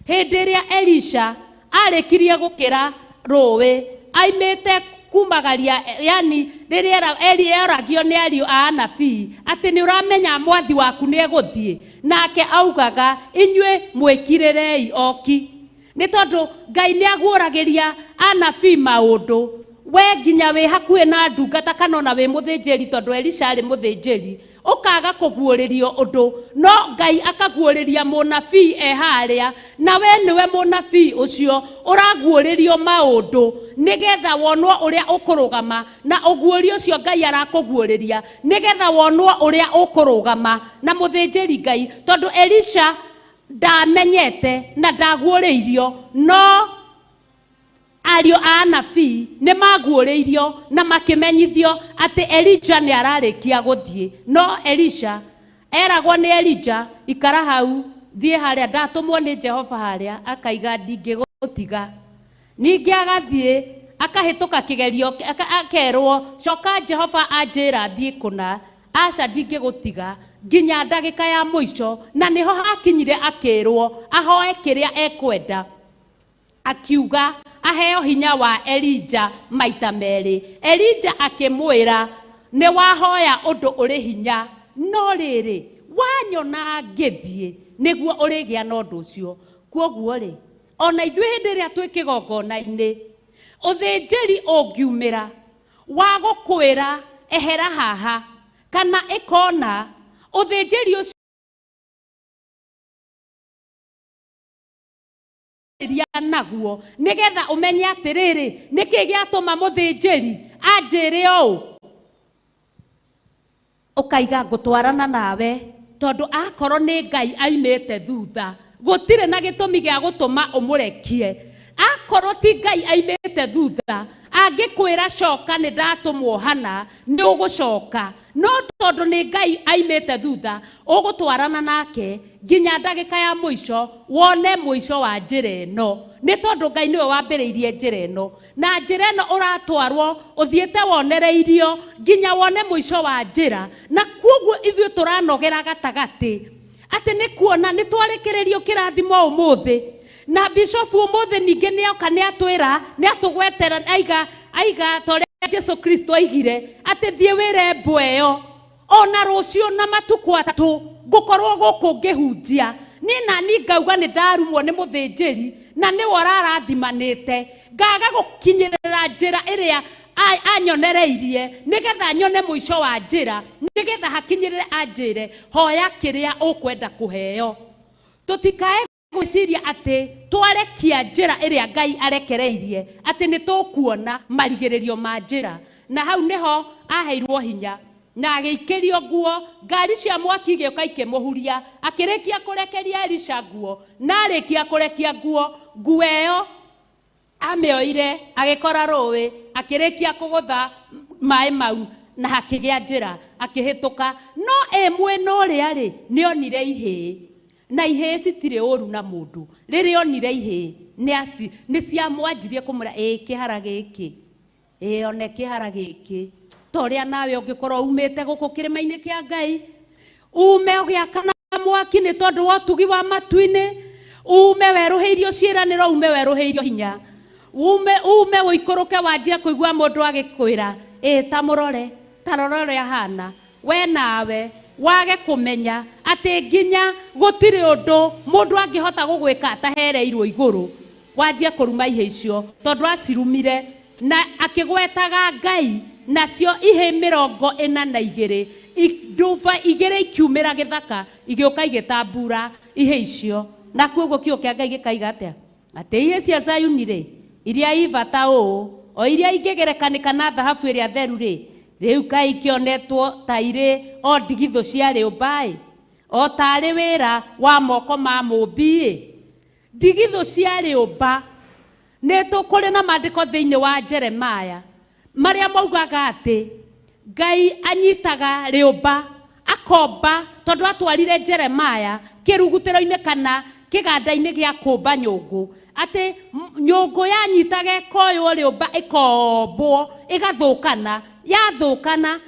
hĩndĩ ĩrĩa Elisha arĩkirie gũkĩra rũĩ aimĩte kumagaria, yani rĩrĩa eragio nĩ ariũ a anabii atĩ nĩ ũramenya mwathi waku nĩ egũthiĩ, nake augaga inyuĩ mwĩkirĩrei oki. Nĩ tondũ Ngai nĩ aguũragĩria anabii maũndũ, we nginya wĩ hakuhĩ na ndungata kana ona wĩ mũthĩnjĩri, tondũ Elisha arĩ mũthĩnjĩri, Ũkaga kũguũrĩrio ũndũ, no Ngai akaguũrĩria mũnabii e harĩa, na we nĩwe mũnabii ũcio ũraguũrĩrio maũndũ nĩgetha wonwo ũrĩa ũkũrũgama, na ũguũrio ũcio Ngai arakũguũrĩria nĩgetha wonwo ũrĩa ũkũrũgama na mũthĩnjĩri Ngai, tondũ Elisha ndamenyete na ndaguũrĩirio, no ariũ a anabii nĩ maguũrĩirio na makĩmenyithio atĩ Elija nĩ ararĩkia gũthiĩ. No Elisha eragwo nĩ Elija, ikara hau, thiĩ harĩa, ndatũmwo nĩ Jehova harĩa, akaiga ndingĩgũtiga. Ningĩ agathiĩ akahĩtũka kĩgerio, akerwo coka Jehova anjĩra thiĩ kũna, aca ndingĩgũtiga nginya ndagĩka ya mũico. Na nĩho hakinyire akĩrwo ahoe kĩrĩa ekwenda, akiuga aheo hinya wa Elija maita merĩ. Elija akĩmwĩra nĩ wahoya ũndũ ũrĩ hinya, no rĩrĩ wanyona ngĩthiĩ nĩguo ũrĩgĩa na ũndũ ũcio. Kwoguo rĩ, ona ithuĩ hĩndĩ ĩrĩa twĩ kĩgongona-inĩ, ũthĩnjĩri ũngiumĩra wa gũkwĩra ehera haha kana ĩkona, ũthĩnjĩri ũcio naguo nĩgetha ũmenye atĩrĩrĩ, nĩkĩ gĩatũma mũthĩnjĩri anjĩre ũũ, ũkaiga ngũtwarana nawe, tondũ akorwo nĩ Ngai aimĩte thutha, gũtirĩ na gĩtũmi gĩa gũtũma ũmũrekie. Akorwo ti Ngai aimĩte thutha, angĩkwĩra coka nĩ ndatũmwo hana, nĩ ũgũcoka. No tondũ nĩ Ngai aimĩte thutha, ũgũtwarana nake nginya ndagĩka ya mũico, wone mũico wa njĩra ĩno. Nĩ tondũ Ngai nĩwe wambĩrĩirie njĩra ĩno, na njĩra ĩno ũratwarwo ũthiĩte wonereirio nginya wone mũico wa njĩra. Na kwoguo ithuĩ tũranogera gatagatĩ atĩ nĩ kuona nĩ twarĩkĩrĩrio kĩrathimo ũmũthĩ, na bishofu ũmũthĩ ningĩ nĩoka nĩatwĩra, nĩatũgwetera, aiga ta ũrĩa Jesu Kristo aigire atĩ thiĩ wĩre mbwe ĩyo ona rũciũ na matukũ atatũ ngũkorwo gũkũ ngĩhunjia. Niĩ nani ngauga nĩ ndarumwo nĩ mũthĩnjĩri na nĩwe ũrarathimanĩte, ngaga gũkinyĩrĩra njĩra ĩrĩa anyonereirie nĩgetha nyone mũico wa njĩra, nĩgetha hakinyĩrĩre anjĩre hoya kĩrĩa ũkwenda kũheo. Tũtikae gwĩciria atĩ twarekia njĩra ĩrĩa Ngai arekereirie atĩ nĩ tũkuona marigĩrĩrio ma njĩra. Na hau nĩho aheirwo hinya na agĩikĩrio nguo, ngari cia mwaki igĩũka ikĩmũhuria, akĩrĩkia kũrekeria Elisha nguo, na arĩkia kũrekia nguo, nguo ĩyo amĩoire agĩkora rũĩ, akĩrĩkia kũgũtha maĩ mau na hakĩgĩa njĩra, akĩhĩtũka. No ĩ mwena ũrĩa rĩ, nĩonire ihĩĩ, na ihĩĩ citirĩ ũru na mũndũ. Rĩrĩa onire ihĩĩ, nĩ ciamwanjirie kũmwĩra, ĩ kĩhara gĩkĩ, ĩ one kĩhara gĩkĩ, ta ũrĩa nawe ũngĩkorwo umĩte gũkũ kĩrĩma-inĩ kĩa Ngai, ume ũgĩakana mwaki nĩ tondũ wa ũtugi wa matu-inĩ, ume werũhĩirio ciĩranĩro, ume werũhĩirio hinya, ume ũikũrũke wanjie kũigua mũndũ agĩkwĩra, ĩ ta mũrore, ta rora ũrĩa ahana, we nawe wage kũmenya atĩ nginya gũtirĩ ũndũ mũndũ angĩhota gũgwĩka atahereirwo igũrũ, wanjie kũruma ihĩ icio, tondũ acirumire na akĩgwetaga Ngai, nacio ihĩ 42 nduba igĩrĩ ikiumĩra gĩthaka igĩũka igĩtambura ihĩ icio. Na kuoguo kiugo kĩa Ngai gĩkaiga atĩa? Atĩ ihĩ cia Zayuni rĩ, iria i bata ũũ, o iria ingĩgerekanĩka na thahabu ĩrĩa theru rĩ, rĩu kaĩ ikĩonetwo ta irĩ o ndigithũ cia rĩũmba-ĩ, o tarĩ wĩra wa moko ma mũũmbi-ĩ. Ndigithũ cia rĩũmba. Nĩ tũkũrĩ na maandĩko thĩinĩ wa Jeremiah marĩa maugaga atĩ Ngai anyitaga rĩũmba akomba, tondũ atwarire Jeremiah kĩrugutĩro-inĩ kana kĩganda-inĩ gĩa kũmba nyũngũ, atĩ nyũngũ yanyitaga ĩkoywo rĩũmba ĩkombwo ĩgathũkana, yathũkana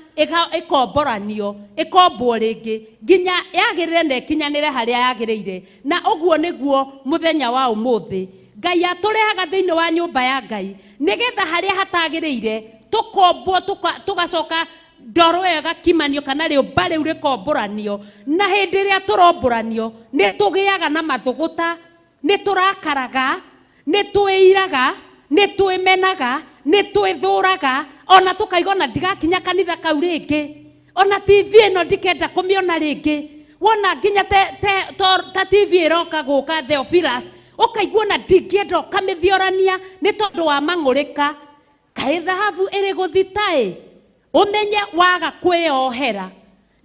ĩkomboranio, ĩkombwo rĩngĩ nginya yagĩrĩre na ĩkinyanĩre harĩa yagĩrĩire. Na ũguo nĩguo mũthenya wa ũmũthĩ Ngai atũrehaga thĩinĩ wa nyũmba ya Ngai nĩgetha harĩa hatagĩrĩire tũkombwo, tũgacoka ndoro ĩyo ĩgakimanio kana rĩũmba rĩu rĩkombũranio. Na hĩndĩ ĩrĩa tũrombũranio nĩ tũgĩaga na mathũgũta, nĩ tũrakaraga, nĩ twĩiraga, nĩ twĩmenaga, nĩ twĩthũraga, ona tũkaiga ona ndigakinya kanitha kau rĩngĩ, Ona TV ĩno ndikenda kũmĩona rĩngĩ. Wona nginya ta TV ĩroka gũka Theophilus, ũkaigua ona ndingĩenda ũkamĩthiorania nĩ tondũ wa mang'ũrĩka. Kaĩ thahabu ĩrĩ gũthita-ĩ, ũmenye waga kwĩyohera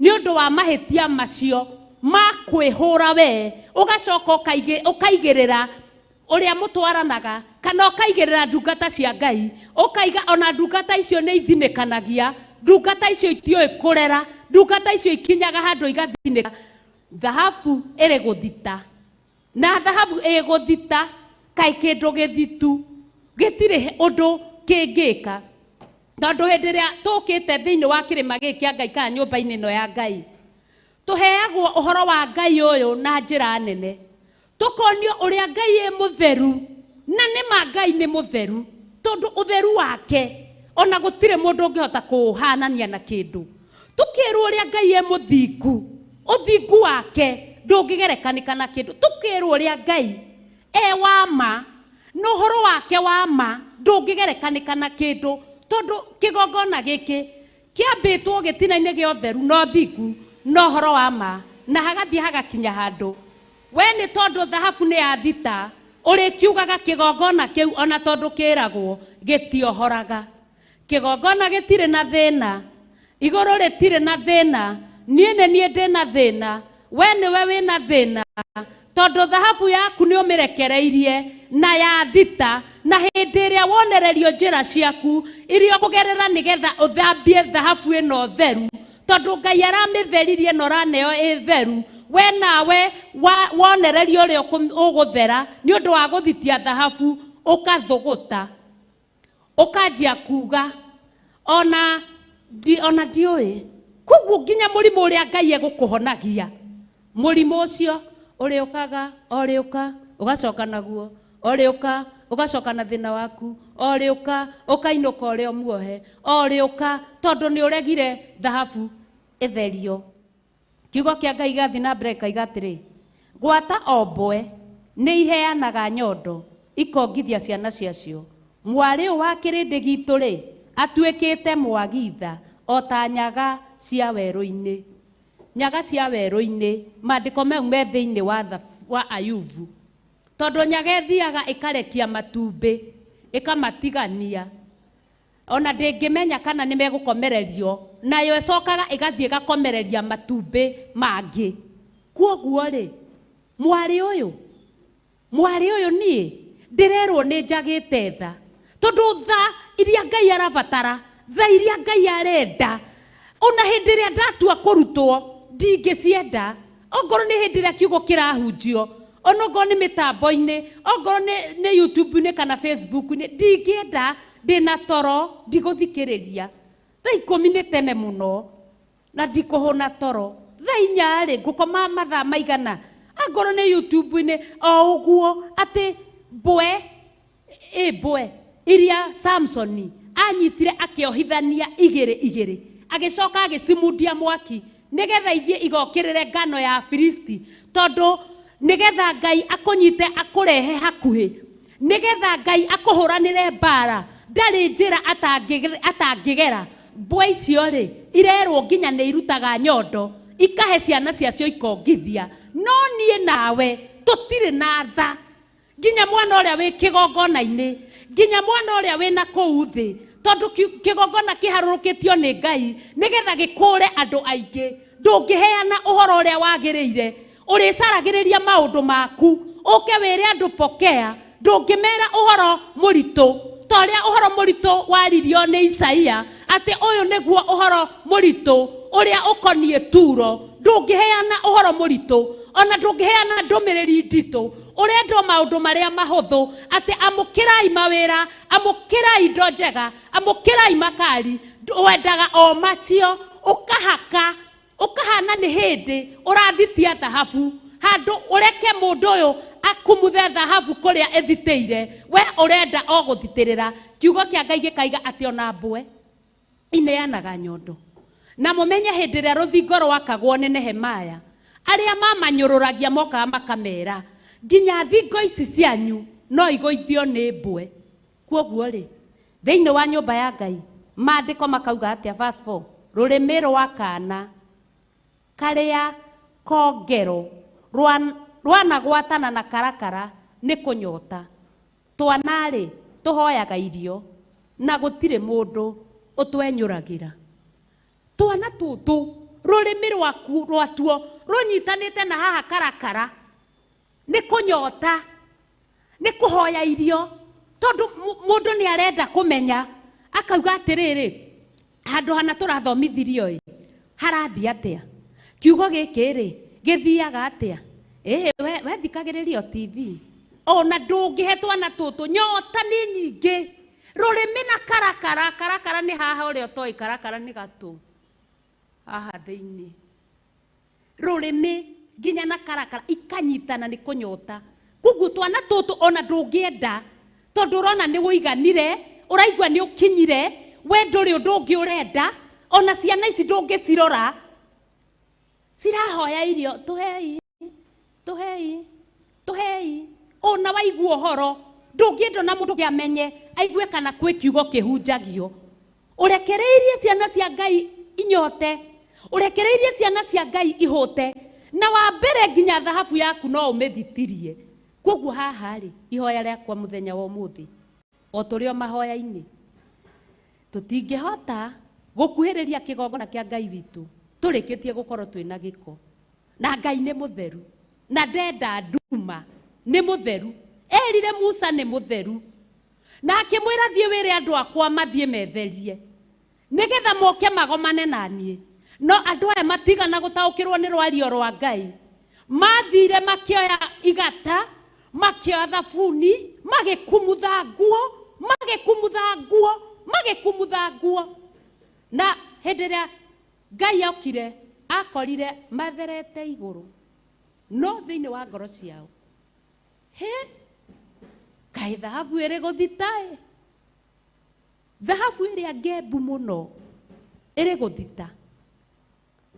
nĩ ũndũ wa mahĩtia macio ma kwĩhũra we, ũgacoka ũkaigĩrĩra ũrĩa mũtwaranaga kana ũkaigĩrĩra ndungata cia Ngai, ũkaiga ona ndungata icio nĩ ithinĩkanagia, ndungata icio itiũĩ kũrera, ndungata icio ikinyaga handũ igathinĩka. Thahabu ĩrĩ gũthita, na thahabu ĩgũthita kaĩ kĩndũ gĩthitu gĩtirĩ ũndũ kĩngĩka. Tondũ hĩndĩ ĩrĩa tũkĩte thĩinĩ wa kĩrĩma gĩkĩ kĩa Ngai kana nyũmba-inĩ ĩno ya Ngai, tũheagwo ũhoro wa Ngai ũyũ na njĩra nene, tũkonio ũrĩa Ngai ĩ mũtheru, na nĩ ma Ngai nĩ mũtheru, tondũ ũtheru wake ona gũtirĩ mũndũ ũngĩhota kũũhanania na kĩndũ. Tũkĩrwo ũrĩa Ngai e mũthingu, ũthingu wake ndũngĩgerekanĩka na kĩndũ. Tũkĩrwo ũrĩa Ngai e wa ma, na ũhoro wake wa ma ndũngĩgerekanĩka na kĩndũ, tondũ kĩgongona gĩkĩ kĩambĩtwo gĩtina-inĩ gĩa ũtheru na ũthingu na ũhoro wa ma, na hagathiĩ hagakinya handũ we nĩ tondũ thahabu nĩ yathita, ũrĩkiugaga kĩgongona kĩu ona tondũ kĩragwo gĩtiohoraga. Kĩgongona gĩtirĩ na thĩna, igũrũ rĩtirĩ na thĩna, niĩ nĩ niĩ ndĩ na thĩna, we nĩwe wĩna thĩna, tondũ thahabu yaku nĩ ũmĩrekereirie na yathita, na hĩndĩ ĩrĩa wonererio njĩra ciaku iria ũkũgerera nĩgetha ũthambie thahabu ĩno theru, tondũ Ngai aramĩtheririe na ũraneo ĩ theru, we nawe wonererio ũrĩa ũgũthera nĩ ũndũ wa gũthitia thahabu, ũkathũgũta, ũkanjia kuga ona ndiũĩ. Koguo nginya mũrimũ ũrĩa Ngai egũkũhonagia, mũrimũ ũcio ũrĩũkaga, ũrĩũka, ũgacoka naguo, ũrĩũka, ũgacoka na thĩna waku, ũrĩũka, ũkainũka ũrĩa muohe, ũrĩũka, tondũ nĩ ũregire thahabu ĩtherio. Kiugo kĩa Ngai gĩgathiĩ na mbere gĩkaiga atĩrĩ, gwata o mbwe nĩ iheanaga nyondo ikongithia ciana ciacio. Mwarĩ ũyũ wa kĩrĩndĩ gitũ rĩ, atuĩkĩte mwagitha o ta nyaga cia werũ-inĩ. Nyaga cia werũ-inĩ, maandĩko mau me thĩinĩ wa Ayubu. Tondũ nyaga ĩthiaga ĩkarekia matumbĩ, ĩkamatigania, ona ndĩngĩmenya kana nĩ megũkomererio, nayo ĩcokaga ĩgathiĩ ĩgakomereria matumbĩ mangĩ. Kwoguo rĩ, mwarĩ ũyũ niĩ ndĩrerwo nĩ njagĩte tha, tondũ tha iria Ngai arabatara, tha iria Ngai arenda, ona hĩndĩ ĩrĩa ndatua kũrutwo ndingĩcienda. Ongorwo nĩ hĩndĩ ĩrĩa kiugo kĩrahunjio, ona ongorwo nĩ mĩtambo-inĩ, ongorwo nĩ YouTube-inĩ kana Facebook-inĩ, ndingĩenda, ndĩna toro, ndigũthikĩrĩria. Thaa 10 nĩ tene mũno na ndikũhũna toro. Thaa 4 rĩ, ngũkoma mathaa maigana? Angorwo nĩ YouTube-inĩ o ũguo, atĩ mbwe, ĩ mbwe iria Samsoni anyitire akĩohithania igĩrĩ igĩrĩ, agĩcoka agĩcimundia mwaki nĩgetha ithiĩ igokĩrĩre ngano ya Afilisti, tondũ nĩgetha Ngai akũnyite akũrehe hakuhĩ, nĩgetha Ngai akũhũranĩre mbara, ndarĩ njĩra atangĩgera. Mbwe icio rĩ, irerwo nginya nĩ irutaga nyondo, ikahe ciana ciacio ikongithia. No niĩ nawe tũtirĩ na tha. Nginya mwana ũrĩa wĩ kĩgongona-inĩ, nginya mwana ũrĩa wĩ na kũu thĩ, tondũ kĩgongona kĩharũrũkĩtio nĩ Ngai nĩgetha gĩkũre andũ aingĩ. Ndũngĩheana ũhoro ũrĩa wagĩrĩire, ũrĩcaragĩrĩria maũndũ maku, ũke wĩre andũ pokea, ndũngĩmera ũhoro mũritũ ta ũrĩa ũhoro mũritũ waririo nĩ Isaia, atĩ ũyũ nĩguo ũhoro mũritũ ũrĩa ũkoniĩ Turo. Ndũngĩheana ũhoro mũritũ, ona ndũngĩheana ndũmĩrĩri nditũ, ũrendwo maũndũ marĩa mahũthũ, atĩ amũkĩrai mawĩra, amũkĩrai indo njega, amũkĩrai makari, wendaga o macio, ũkahaka, ũkahana nĩ hĩndĩ ũrathitia thahabu, handũ ũreke mũndũ ũyũ akumuthe thahabu kũrĩa ĩthitĩire, we ũrenda o gũthitĩrĩra. Kiugo kĩa Ngai gĩkaiga atĩ ona mbwe ineanaga nyondo. Na mũmenye hĩndĩ ĩrĩa rũthingo rwakagwo nĩ Nehemaya, arĩa mamanyũrũragia mokaga makamera, nginya thingo ici cianyu no igũithio nĩ mbwe. Kwoguo rĩ, thĩinĩ wa nyũmba ya Ngai, maandĩko makauga atĩa? Verse 4, Rũrĩmĩ rwa kana karĩa kongero rwanagwatana na karakara nĩ kũnyota. Twana-rĩ tũhoyaga irio na gũtirĩ mũndũ ũtwenyũragĩra. Twana tũtũ rũrĩmĩ rwaku rwatuo rũnyitanĩte na haha karakara nĩ kũnyota, nĩ kũhoya irio, tondũ mũndũ nĩ arenda kũmenya akauga atĩrĩrĩ, handũ hana tũrathomithirio ĩ harathiĩ atĩa, kiugo gĩkĩ rĩ gĩthiaga atĩa, ĩhĩ we thikagĩrĩria TV ona ndũngĩhe twana tũtũ, nyota nĩ nyingĩ. Rũrĩmĩ na karakara, karakara nĩ haha ũrĩa ũtoĩ, karakara nĩ gatũ haha thĩinĩ. Rũrĩmĩ nginya na karakara ikanyitana nĩ kũnyota. Koguo twana tũtũ ona ndũngĩenda, tondũ ũrona nĩ wũiganire, ũraigua nĩ ũkinyire, we ndũrĩ ũndũ ũngĩ ũrenda, ona ciana ici ndũngĩcirora, cirahoya irio, tũhei, tũhei, tũhei. Ona waigua ũhoro ndũngĩenda ona mũndũ amenye aigue kana kwĩ kiugo kĩhunjagio. Ũrekereirie ciana cia Ngai inyote, ũrekereirie ciana cia Ngai ihũte, na wa mbere nginya thahabu yaku no ũmĩthitirie. Koguo haha rĩ, ihoya rĩakwa mũthenya wa ũmũthĩ, o tũrĩ o mahoya-inĩ, tũtingĩhota gũkuhĩrĩria kĩgongona kĩa Ngai witũ tũrĩkĩtie gũkorwo twĩna gĩko. Na Ngai nĩ mũtheru, na ndenda nduma, nĩ mũtheru. Erire Musa nĩ mũtheru, na akĩmwĩra thiĩ wĩre andũ akwa mathiĩ metherie nĩgetha moke magomane na niĩ. No andũ aya matigana gũtaũkĩrwo nĩ rwario rwa Ngai, mathire makĩoya igata, makĩoya thabuni, magĩkumutha nguo, magĩkumutha nguo, magĩkumutha nguo. Na hĩndĩ ĩrĩa Ngai okire akorire matherete igũrũ, no thĩinĩ wa ngoro ciao, he kaĩ thahabu ĩrĩ gũthita-ĩ, thahabu ĩrĩa ngembu mũno ĩrĩ gũthita.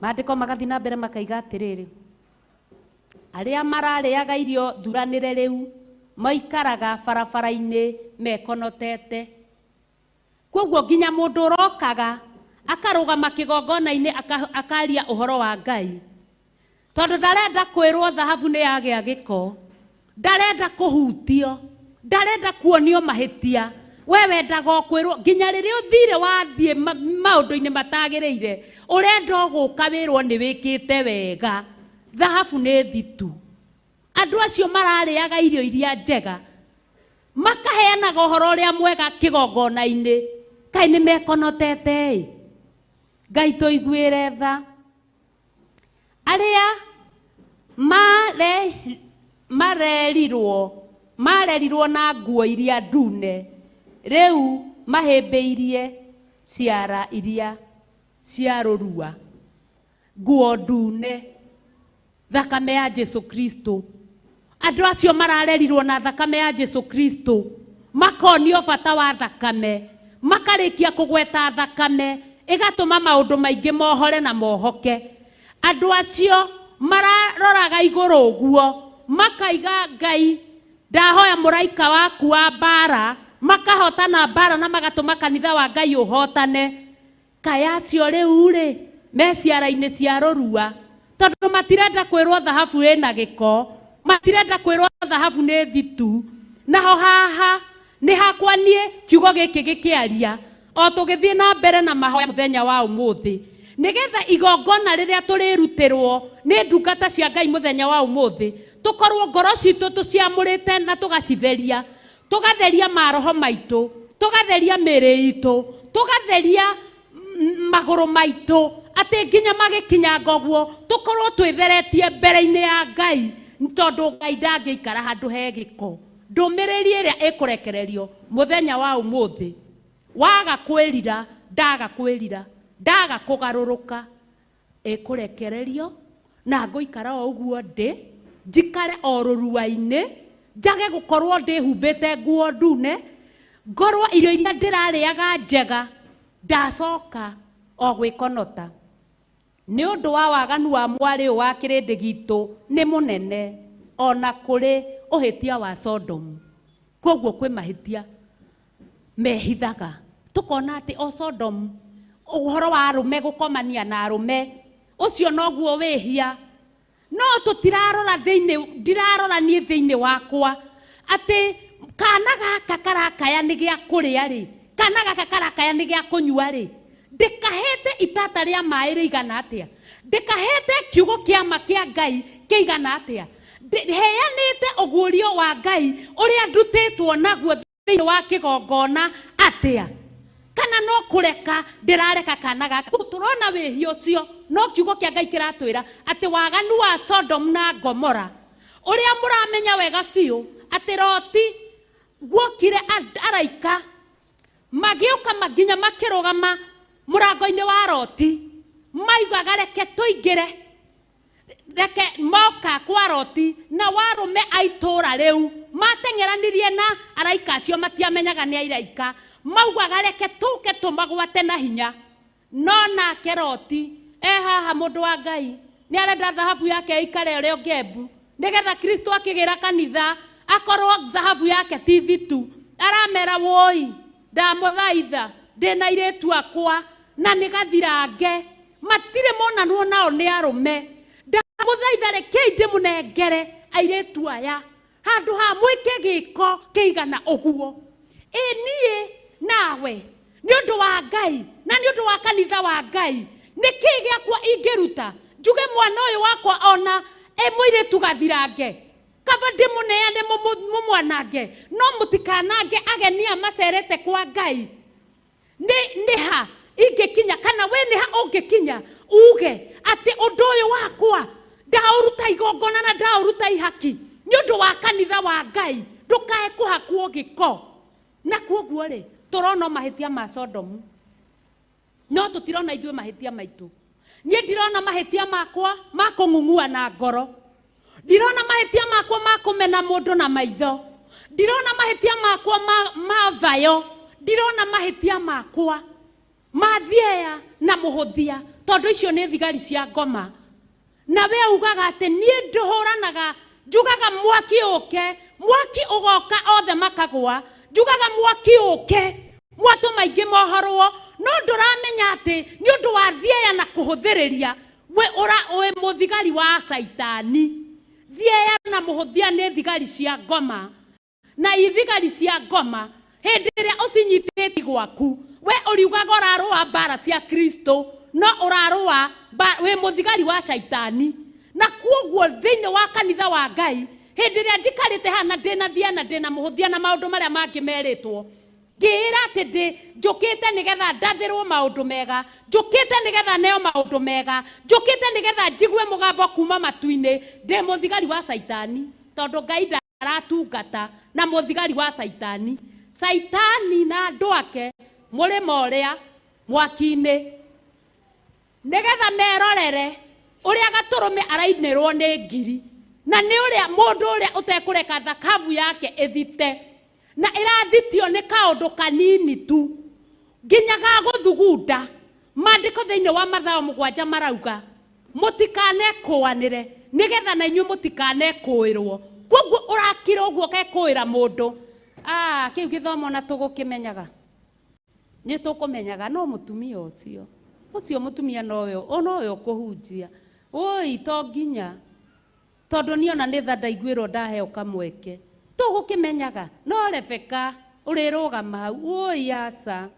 Maandĩko magathiĩ na mbere makaiga atĩrĩrĩ, arĩa mararĩaga irio thuranĩre rĩu maikaraga barabara-inĩ mekonotete. Koguo nginya mũndũ ũrokaga akarũgama kĩgongona-inĩ akaria ũhoro wa Ngai, tondũ ndarenda kwĩrwo thahabu nĩ yagĩa gĩko, ndarenda kũhutio, ndarenda kuonio mahĩtia. We wendaga o kwĩrwo nginya rĩrĩa ũthire wathiĩ maũndũ-inĩ matagĩrĩire, ũrenda o gũka wĩrwo nĩ wĩkĩte wega. Thahabu nĩ thitu. Andũ acio mararĩaga irio iria njega, makaheanaga ũhoro ũrĩa mwega kĩgongona-inĩ, kaĩ nĩ mekonotete-ĩ. Ngai tũiguĩre tha. Arĩa marerirwo na nguo iria ndune, rĩu mahĩmbĩirie ciara iria cia rũrua. Nguo ndune, thakame ya Jesu Kristo. Andũ acio mararerirwo na thakame ya Jesu Kristo, makonio bata wa thakame, makarĩkia kũgweta thakame, ĩgatũma maũndũ maingĩ mohore na mohoke. Andũ acio mararoraga igũrũ ũguo, makaiga Ngai ndahoya mũraika waku wa mbara, makahotana mbara na magatũma kanitha wa Ngai ũhotane. Kaĩ acio rĩu rĩ me ciara-inĩ cia rũrua, tondũ matirenda kwĩrwo thahabu ĩna gĩko, matirenda kwĩrwo thahabu nĩ thitu. Naho haha nĩ hakwa niĩ kiugo gĩkĩ gĩkĩaria o tũgĩthiĩ na mbere na mahoya mũthenya wa ũmũthĩ, nĩgetha igongona rĩrĩa tũrĩrutĩrwo nĩ ndungata cia Ngai mũthenya wa ũmũthĩ, tũkorwo ngoro citũ tũciamũrĩte na tũgacitheria, tũgatheria maroho maitũ, tũgatheria mĩĩrĩ itũ, tũgatheria magũrũ maitũ, atĩ nginya magĩkinyanga ũguo tũkorwo twĩtheretie mbere-inĩ ya Ngai, tondũ Ngai ndangĩikara handũ he gĩko. Ndũmĩrĩri ĩrĩa ĩkũrekererio mũthenya wa ũmũthĩ, waga kwĩrira, ndaga kwĩrira, ndaga kũgarũrũka, ĩkũrekererio na ngũikara o ũguo ndĩ, njikare o rũrua-inĩ, njage gũkorwo ndĩhumbĩte nguo ndune, ngorwo irio iria ndĩrarĩaga njega, ndacoka o gwĩkonota. Nĩ ũndũ wa waganu wa mwarĩ ũyũ wa kĩrĩndĩ gitũ nĩ mũnene ona kũrĩ ũhĩtia wa Sodomu. Koguo kwĩ mahĩtia mehithaga, tũkona atĩ o Sodomu Ũhoro wa arũme gũkomania na arũme ũcio noguo wĩhia. No tũtirarora thĩinĩ, ndirarora niĩ thĩinĩ wakwa atĩ kana gaka karakaya nĩ gĩa kũrĩa rĩ, kana gaka karakaya nĩ gĩa kũnyua rĩ, ndĩkahete itata rĩa maĩ rĩigana atĩa, ndĩkahete kiugo kĩa ma kĩa Ngai kĩigana atĩa, heanĩte ũguũrio wa Ngai ũrĩa ndutĩtwo naguo thĩinĩ wa kĩgongona atĩa, kana no kũreka ndĩrareka kana gaka. Tũrona wĩhia ũcio, no kiugo kĩa Ngai kĩratwĩra atĩ waganu wa Sodom na Gomora ũrĩa mũramenya wega biũ atĩ Loti guokire araika magĩũka nginya makĩrũgama mũrango-inĩ wa Loti, maigaga reke tũingĩre, reke moka kwa Loti na warũme a itũũra rĩu mateng'eranirie na araika acio matiamenyaga nĩ araika, maugaga reke tũke tũmagwate na hinya. No nake Loti e haha mũndũ wa Ngai nĩ arenda thahabu yake ĩikare ũrĩa ũngembu nĩgetha Kristo akĩgĩra kanitha akorwo thahabu yake ti thitu. Aramera woi ndamũthaitha ndĩna airĩtu akwa na nĩ gathirange matirĩ monanwo nao nĩ arũme, ndamũthaitha rekei ndĩmũnengere airĩtu aya handũ ha mwĩke gĩko kĩigana ũguo. Ĩ niĩ nawe nĩ ũndũ wa Ngai na nĩ ũndũ wa kanitha wa Ngai nĩkĩĩ gĩakwa ingĩruta njuge mwana ũyũ wakwa ona ĩ mũirĩtu gathirange kaba ndĩmũneane mũmwanange, no mũtikanange ageni aya macerete kwa Ngai. Nĩ ha ingĩkinya kana we nĩ ha ũngĩkinya uge atĩ ũndũ ũyũ wakwa ndaũruta igongona na ndaũruta ihaki nĩ ũndũ wa kanitha wa Ngai, ndũkae kũhakwo gĩko. Na kuoguo rĩ tũrona mahĩtia ma Sodomu no tũtirona ithuĩ mahĩtia maitũ. Niĩ ndirona mahĩtia makwa ma kũng'ung'ua na ngoro, ndirona mahĩtia makwa ma kũmena mũndũ na maitho, ndirona mahĩtia makwa ma thayo, ndirona mahĩtia makwa ma thieya na mũhũthia, tondũ icio nĩ thigari cia ngoma. Na we ugaga atĩ niĩ ndũhũranaga, njugaga mwaki ũke, mwaki ũgoka othe makagwa, njugaga mwaki ũke mwatũ maingĩ mohorwo, no ndũramenya atĩ nĩ ũndũ wa thieya na kũhũthĩrĩria we ũra wĩ mũthigari wa Caitani. Thieya na mũhũthia nĩ thigari cia ngoma, na ithigari cia ngoma hĩndĩ ĩrĩa ũcinyitĩte gwaku we ũriugaga ũrarũa mbara cia Kristo, no ũrarũa wĩ mũthigari wa Caitani. Na kuoguo thĩinĩ wa kanitha wa Ngai hĩndĩ ĩrĩa njikarĩte haha na ndĩna thia na ndĩna mũhũthia na maũndũ marĩa mangĩ merĩtwo, ngĩĩra atĩ ndĩ njũkĩte nĩgetha ndathĩrwo maũndũ mega, njũkĩte nĩgetha neo maũndũ mega, njũkĩte nĩgetha njigue mũgambo kuma matu-inĩ, ndĩ mũthigari wa Caitani, tondũ Ngai ndaratungata na mũthigari wa Caitani. Caitani na andũ ake mũrĩmo ũrĩa mwaki-inĩ nĩgetha merorere ũrĩa gatũrũme arainĩrwo nĩ ngiri, na nĩ ũrĩa mũndũ ũrĩa ũtekũreka thakabu yake ĩthite na ĩrathitio nĩ kaũndũ kanini tu nginya ga gũthugunda. Maandĩko thĩinĩ wa Mathayo 7 marauga mũtikanekũanĩre nĩgetha na inyuĩ mũtikanekũĩrwo. Koguo ũrakira ũguo ũgekũĩra mũndũ, kĩu gĩthomo na tũgũkĩmenyaga nĩ tũkũmenyaga, no mũtumia ũcio ũcio mũtumia nowe nowe ũkũhunjia oi to nginya tondũ niĩ ona nĩ tha ndaiguĩrwo ndaheo kamweke tũgũkĩmenyaga, no Rebeka ũrĩrũgama hau oi aca.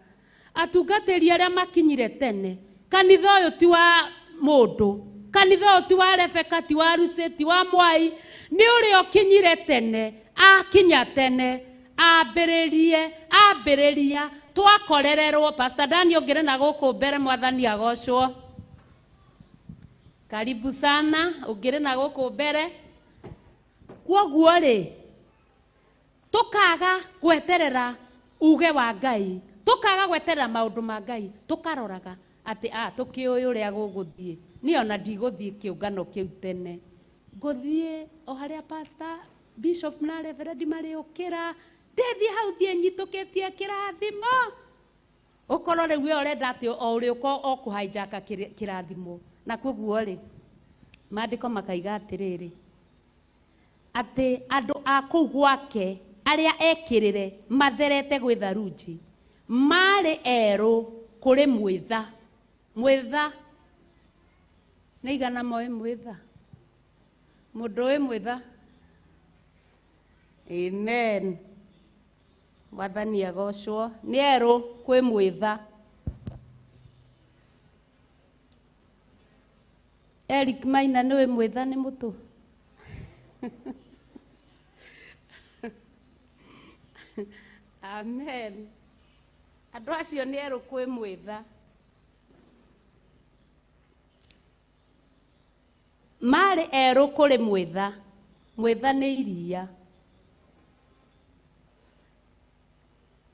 Atungatĩri arĩa makinyire tene, kanitha ũyũ ti wa mũndũ, kanitha ũyũ ti wa Rebeka, ti wa Lucy, ti wa Mwai, nĩ ũrĩa ũkinyire tene akinya tene ambĩrĩrie ambĩrĩria twakorererwo. Pastor Daniel ũngĩrĩ na gũkũ mbere, mwathani agocwo, karibu sana ũngĩrĩ na gũkũ mbere. Kwoguo rĩ tũkaga gweterera uge wa Ngai, tũkaga gweterera maũndũ ma Ngai, tũkaroraga atĩ tũkĩũĩ ũrĩa gũgũthiĩ. Niĩ ona ndigũthiĩ kĩũngano kĩu tene, ngũthiĩ o harĩa pastor, bishop na reverend marĩũkĩra, ndĩthiĩ hau thiĩ nyitũkĩtie kĩrathimo. Ũkorwo rĩu we ũrenda atĩ o ũrĩũka o kũhainjaka kĩrathimo. Na kwoguo rĩ maandĩko makaiga atĩrĩrĩ atĩ andũ a kũu gwake arĩa ekĩrĩre matherete gwĩ tharunji marĩ erũ kũrĩ mwĩtha. Mwitha nĩ igana moĩ mwitha mũndũ wĩ mwitha. Amen. Mwathani agocwo. Nĩ erũ kwĩ mwitha. Eric Maina nĩ wĩ mwitha nĩ mũtũ. Amen. Andũ acio nĩ erũ kwĩ mwitha. Marĩ erũ kũrĩ mwitha. Mwitha nĩ iria.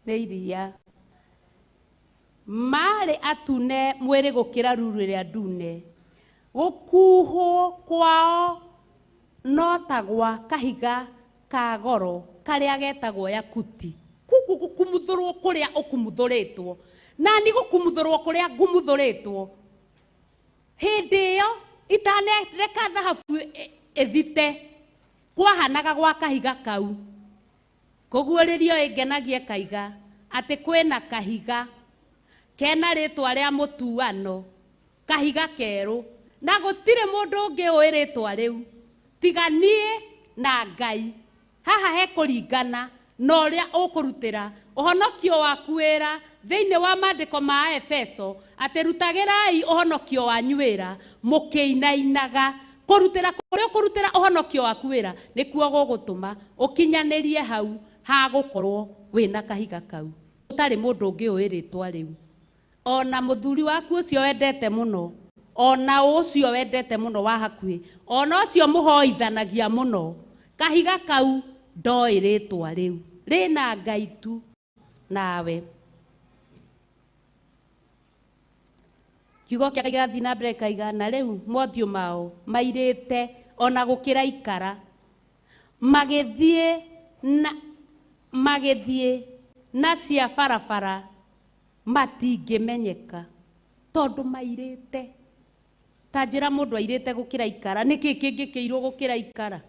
Nĩ iria. Marĩ atune mwĩrĩ gũkĩra ruru ĩrĩa ndune. Gũkuhwo kwao no ta gwa kahiga ka goro karĩa getagwo yakuti. Kugu gũkumuthũrwo kũrĩa ũkumuthũrĩtwo. Na ni gũkumuthũrwo kũrĩa ngumuthũrĩtwo. Hĩndĩ ĩyo itanereka thahabu ĩthite kwahanaga gwa kahiga kau. Kũguũrĩrio ĩngenagie kaiga atĩ kwĩna kahiga kena rĩtwa rĩa mũtuano, kahiga kerũ, na gũtirĩ mũndũ ũngĩ ũĩ rĩtwa rĩu tiga niĩ na Ngai. Haha hekũringana na ũrĩa ũkũrutĩra ũhonokio waku wĩra thĩinĩ wa maandĩko ma Efeso atĩ rutagĩrai ũhonokio wanyu wĩra mũkĩinainaga. Kũrutĩra kũrĩa ũkũrutĩra ũhonokio waku wĩra nĩkuo gũgũtũma ũkinyanĩrie hau hagũkorwo wĩna kahiga kau. Gũtarĩ mũndũ ũngĩ ũĩ rĩtwa rĩu. Ona mũthuri waku ũcio wendete mũno, ona ũcio wendete mũno wa hakuhĩ, ona ũcio mũhoithanagia mũno, kahiga kau ndoĩ rĩtwa rĩu. Rĩna Ngai tu nawe. Kiugo kĩa Ngai gĩgathiĩ na mbere kaiga na rĩu mothiũ mao mairĩte ona gũkĩra ikara. Magĩthiĩ na cia barabara matingĩmenyeka tondũ mairĩte. Ta njĩra mũndũ airĩte gũkĩra ikara, nĩkĩ kĩngĩ kĩirũ gũkĩra ikara?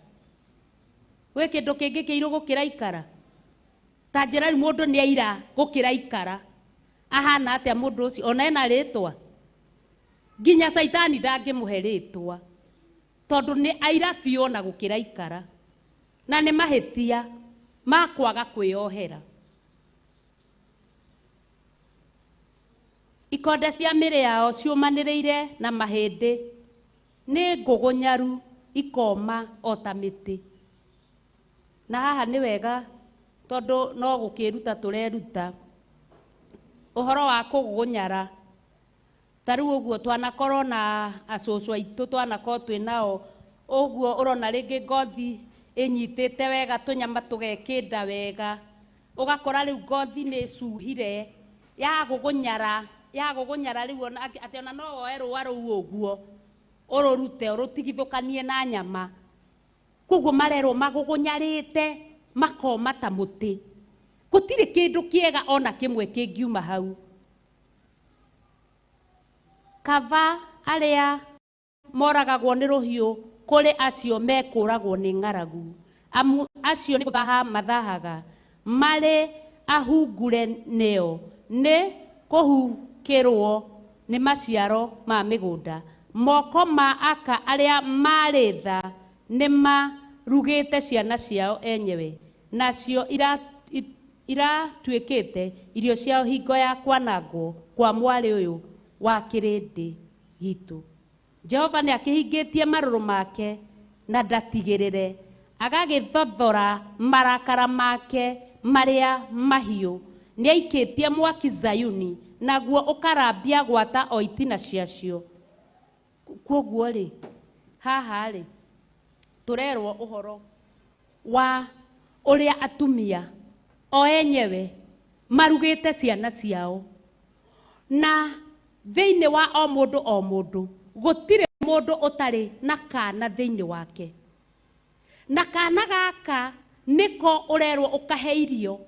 Gwĩ kĩndũ kĩngĩ kĩirũ gũkĩra ikara? Ta njĩra rĩu mũndũ nĩ aira gũkĩra ikara. Ahana atĩa mũndũ ũcio? Ona ena rĩtwa? Nginya Caitani ndangĩmũhe rĩtwa tondũ nĩ aira biũ ona gũkĩra ikara. Na nĩ mahĩtia ma kwaga kwĩyohera. Ikonde cia mĩrĩ yao ciũmanĩrĩire na mahĩndĩ, nĩ ngũgũnyaru ikoma o ta mĩtĩ. Na haha nĩ wega tondũ no gũkĩruta tũreruta ũhoro wa kũgũgũnyara. Ta rĩu ũguo twanakorwo na acũcũ aitũ, twanakorwo twĩ nao ũguo, ũrona rĩngĩ ngothi ĩnyitĩte wega, tũnyama tũgekĩnda wega, ũgakora rĩu ngothi nĩ ĩcuhire yagũgũnyara, yagũgũnyara rĩu ona atĩ ona no woe rũa rũu ũguo ũrũrute ũrũtigithũkanie na nyama. Koguo marerwo magũgũnyarĩte makoma ta mũtĩ. Gũtirĩ kĩndũ kĩega ona kĩmwe kĩngiuma hau. Kaba arĩa moragagwo nĩ rũhiũ kũrĩ acio mekũragwo nĩ ng'aragu. Amu acio nĩ gũthaha mathahaga, marĩ ahungure nĩo, nĩ kũhukĩrwo nĩ maciaro ma mĩgũnda. Moko ma aka arĩa marĩ tha nĩ marugĩte ciana ciao enyewe, nacio iratuĩkĩte irio ciao hingo ya kwanangwo kwa mwarĩ ũyũ wa kĩrĩndĩ gitũ. Jehova nĩ akĩhingĩtie marũrũ make na ndatigĩrĩre, agagĩthothora marakara make marĩa mahiũ. Nĩ aikĩtie mwaki Zayuni, naguo ũkarambia gwata o itina ciacio. Kwoguo rĩ, haha rĩ, tũrerwo ũhoro wa ũrĩa atumia o enyewe marugĩte ciana ciao. Na thĩinĩ wa o mũndũ o mũndũ, gũtirĩ mũndũ ũtarĩ na kana thĩinĩ wake. Na kana gaka nĩko ũrerwo ũkahe irio,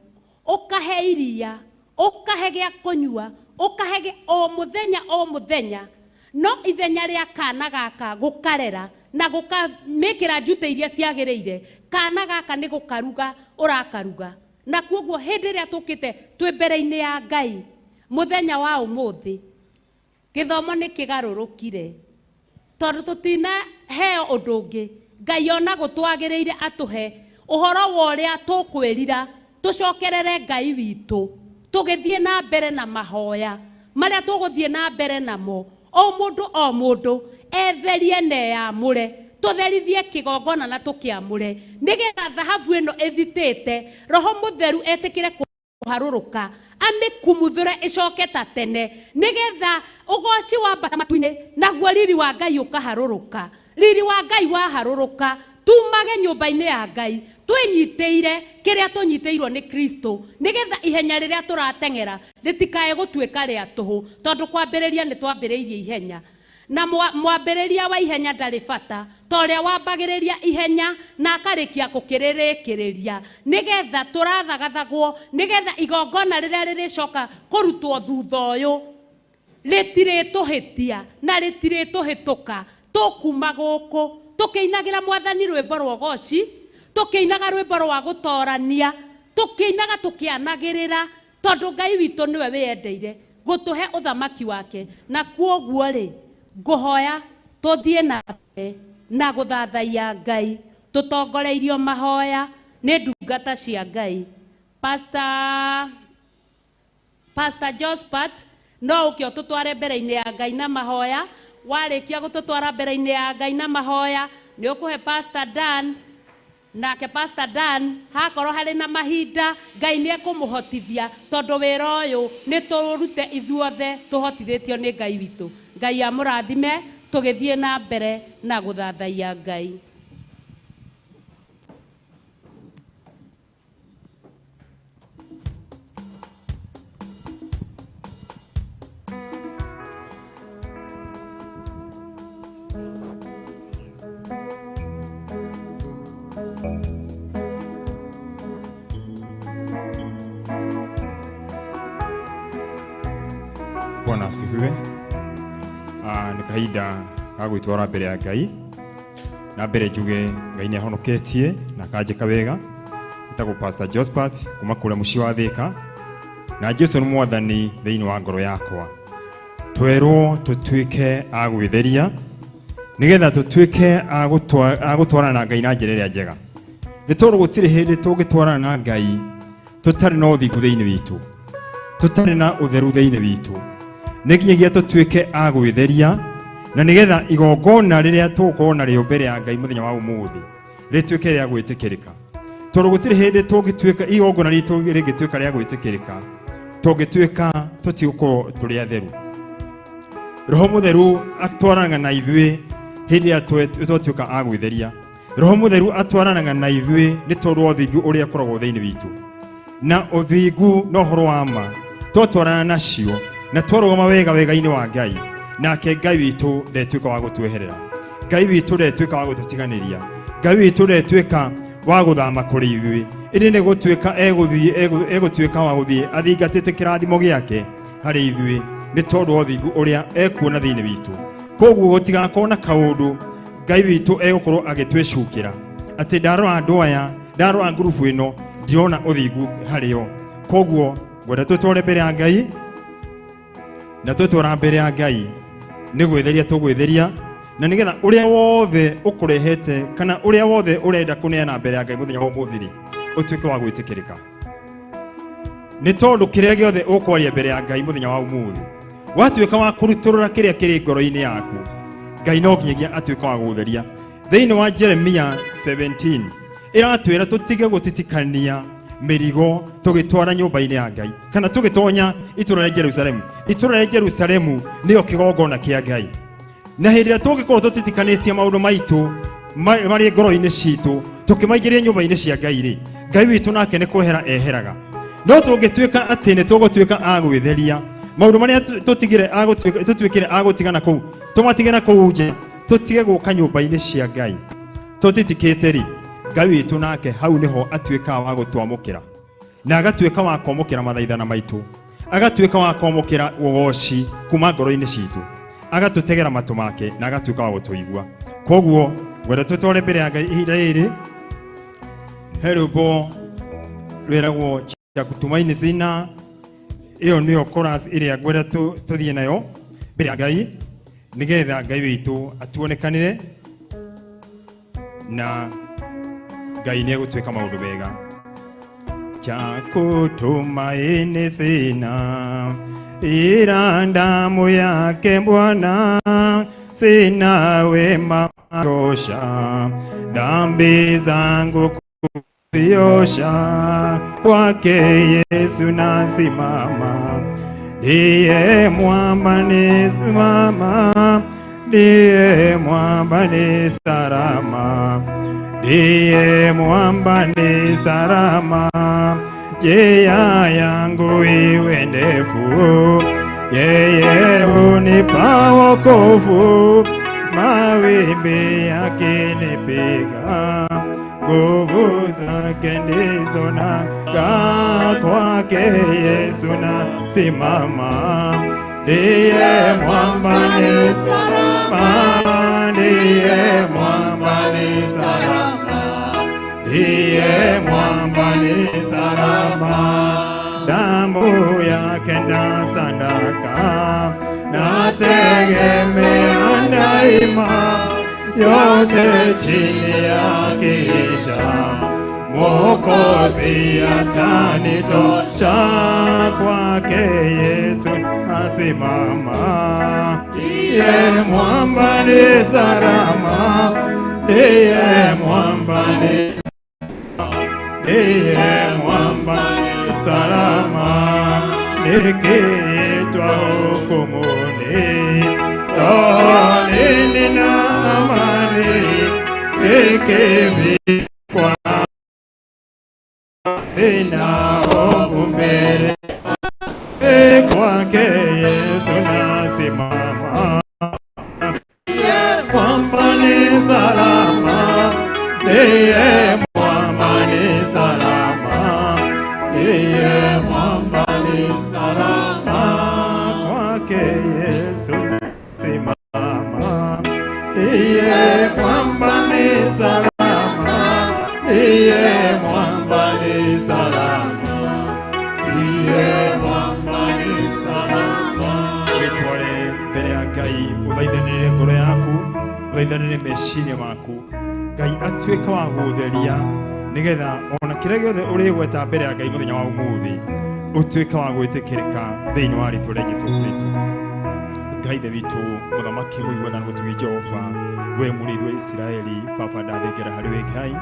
ũkahe iria, ũkahe gĩa kũnyua, ũkahe o mũthenya o mũthenya. No ithenya rĩa kana gaka gũkarera na gũkamĩkĩra njute iria ciagĩrĩire, kana gaka nĩ gũkaruga ũrakaruga. Na kuoguo hĩndĩ ĩrĩa tũkĩte twĩ mbere-inĩ ya Ngai mũthenya wa ũmũthĩ, Gĩthomo nĩ kĩgarũrũkire tondũ tũtinaheo ũndũ ũngĩ. Ngai ona gũtwagĩrĩire atũhe ũhoro wa ũrĩa tũkwĩrira, tũcokerere Ngai witũ, tũgĩthiĩ na mbere na mahoya marĩa tũgũthiĩ na mbere namo. O mũndũ o mũndũ etherie na eyamũre, tũtherithie kĩgongona na tũkĩamũre, nĩgetha thahabu ĩno ĩthitĩte Roho Mũtheru etĩkĩre kũharũrũka amĩkumuthũre ĩcoke ta tene, nĩgetha ũgoci wambata matu-inĩ naguo riri wa Ngai ũkaharũrũka. Riri wa Ngai waharũrũka, tumage nyũmba-inĩ ya Ngai twĩnyitĩire kĩrĩa tũnyitĩirwo nĩ Kristo, nĩgetha ihenya rĩrĩa tũrateng'era rĩtikae gũtuĩka rĩa tũhũ, tondũ kwambĩrĩria nĩ twambĩrĩirie ihenya. Na mwambĩrĩria wa ihenya ndarĩ bata ta ũrĩa wambagĩrĩria ihenya na akarĩkia gũkĩrĩrĩkĩrĩria, nĩgetha tũrathagathagwo, nĩgetha igongona rĩrĩa rĩrĩcoka kũrutwo thutha ũyũ rĩtirĩtũhĩtia na rĩtirĩtũhĩtũka. Tũkuma gũkũ tũkĩinagĩra Mwathani rwĩmbo rwa ũgoci, tũkĩinaga rwĩmbo rwa gũtorania, tũkĩinaga tũkĩanagĩrĩra, tondũ Ngai witũ nĩwe wĩyendeire gũtũhe ũthamaki wake. Na kuoguo rĩ, ngũhoya tũthiĩ na mbere na gũthathaiya Ngai tũtongoreirio mahoya nĩ ndungata cia Ngai. Pastor Jospat no ũke ũtũtware mbere-inĩ ya Ngai na mahoya. Warĩkia gũtũtwara mbere-inĩ ya Ngai na mahoya, nĩ ũkũhe Pastor Dan, nake Pastor Dan hakorwo harĩ na mahinda Ngai nĩ ekũmũhotithia, tondũ wĩra ũyũ nĩ tũrute ithuothe tũhotithĩtio nĩ Ngai witũ. Ngai amũrathime tũgĩthiĩ na mbere na gũthathaiya Ngai. Bwana asifiwe. Nĩ kahinda ga gwĩtwara mbere ya Ngai. Na mbere njuge Ngai nĩ ahonoketie na akanjĩka wega. Etagwo Pastor Jospat kuma kũrĩa mũciĩ wa Thĩka. Na Jesu nĩ mwathani thĩinĩ wa ngoro yakwa. Twerwo tũtuĩke a gwĩtheria nĩgetha tũtuĩke a gũtwarana na Ngai na njĩra ĩrĩa njega. Nĩ tondũ gũtirĩ hĩndĩ tũngĩtwarana na Ngai tũtarĩ na ũthingu thĩinĩ witũ, tũtarĩ na ũtheru thĩinĩ witũ. Nĩ nginyagia tũtuĩke a gwĩtheria na nĩgetha igongona rĩrĩa tũgũkorwo narĩo mbere ya Ngai mũthenya wa ũmũthĩ rĩtuĩke rĩa gwĩtĩkĩrĩka. Tondũ gũtirĩ hĩndĩ tũngĩtuĩka igongona ritũ rĩngĩtuĩka rĩa gwĩtĩkĩrĩka tũngĩtuĩka tũtigũkorwo tũrĩ atheru. Roho Mũtheru atwaranaga na ithuĩ hĩndĩ ĩrĩa twatuĩka a gwĩtheria. Roho Mũtheru atwaranaga na ithuĩ nĩ tondũ wa ũthingu ũrĩa ũkoragwo thĩinĩ witũ. Na ũthingu na ũhoro wa ma twatwarana nacio na twarũgama wega wega-inĩ wa Ngai, nake Ngai witũ ndetuĩka wa gũtweherera. Ngai witũ ndetuĩka wa gũtũtiganĩria. Ngai witũ ndetuĩka wa gũthama kũrĩ ithuĩ, ĩndĩ nĩ gũtuĩka egũtuĩka wa gũthiĩ athingatĩte kĩrathimo gĩake harĩ ithuĩ nĩ tondũ wa ũthingu ũrĩa ekuona thĩinĩ witũ. Koguo gũtigakorwo na kaũndũ Ngai witũ egũkorwo agĩtwĩcukĩra atĩ ndarora andũ aya, ndarora ngurubu ĩno, ndirona ũthingu harĩ o. Koguo ngwenda twĩtware mbere ya Ngai, na twĩtwara mbere ya Ngai nĩ gwĩtheria tũgwĩtheria, na nĩgetha ũrĩa wothe ũkũrehete kana ũrĩa wothe ũrenda kũneana mbere ya Ngai mũthenya wa ũmũthĩ rĩ, ũtuĩke wa gwĩtĩkĩrĩka. Nĩ tondũ kĩrĩa gĩothe ũkwaria mbere ya Ngai mũthenya wa ũmũthĩ, watuĩka wa kũrutũrũra kĩrĩa kĩrĩ ngoro-inĩ yaku, Ngai no nginyagia atuĩke wa gũgũtheria. Thĩinĩ wa Jeremia 17 ĩratwĩra tũtige gũtitikania mĩrigo tũgĩtwara nyũmba-inĩ ya Ngai kana tũgĩtonya itũũra rĩa Jerusalemu. Itũũra rĩa Jerusalemu nĩyo kĩgongona kĩa Ngai. Na hĩndĩ ĩrĩa tũngĩkorwo tũtitikanĩtie maũndũ maitũ marĩ ngoro-inĩ citũ tũkĩmaingĩria nyũmba-inĩ cia Ngai rĩ, Ngai witũ nake nĩ kwehera eheraga. No tũngĩtuĩka atĩ nĩ tũgũtuĩka a gwĩtheria maũndũ marĩa tũtigire a gũtuĩka, tũtuĩkire a gũtigana kũu, tũmatige na kũu nja, tũtige gũka nyũmba-inĩ cia Ngai tũtitikĩte rĩ, Ngai witũ nake hau nĩho atuĩkaga wa gũtwamũkĩra na agatuĩka wa kwamũkĩra mathaithana maitũ, agatuĩka wa kwamũkĩra ũgoci kuma ngoro-inĩ citũ, agatũtegera matũ make na agatuĩka wa gũtũigua. Koguo ngwenda tũtware mbere ya Ngai ihinda rĩrĩ. He rwĩmbo rwĩragwo cha kutumaini sina, ĩyo nĩyo chorus ĩrĩa ngwenda tũthiĩ nayo. Mbere ya Ngai nigetha Ngai witũ atuonekanire na Ngai nĩ egũtuĩka maũndũ mega. Cha kutumaini sina ila damu yake Bwana, sina wema tosha, dhambi zangu kuziosha, kwake Yesu nasimama, ndiye mwamba nisimama, ndiye mwamba ni salama, ndiye mwamba ni salama, njia yangu iwe ndefu, yeye hunipa wokovu, mawimbi yakinipiga, nguvu zake ndizo nanga, kwake Yesu nasimama, ndiye mwamba ni salama, ndiye mwamba ni salama, ndiye mwamba ni salama, damu yake na sadaka, nategemea daima, yote chini yakiisha, Mwokozi atanitosha, kwake Yesu nasimama, ndiye mwamba ni salama, ndiye mwamba ni, ndiye mwamba ni salama, nikiitwa hukumuni, rohoni nina amani, nikivikwa nina hofu mbele, kwake Yesu nasimama, mwamba ni salama, ndiye mwamba ni salama, ndiye mwamba ni salama, kwake Yesu nasimama, ndiye mwamba ni salama, ndiye mwamba ni salama, ndiye mwamba ni salama. Witware mbere ya Ngai uthaithanĩrĩre ngoro yaku, uthaithanĩrĩre meciria maku, Ngai atuĩke wa gũtheria nĩgetha ona kĩrĩa gĩothe ũrĩgweta mbere ya Ngai mũthenya wa ũmũthĩ ũtuĩke wa gwĩtĩkĩrĩka thĩinĩ wa rĩtwa rĩa Jesũ Kristo. Ngai ithe witũ mũthamaki mũigua na mũtugi Jehova, we mũrĩithi wa Isiraeli, baba ndathengera harĩ we Ngai,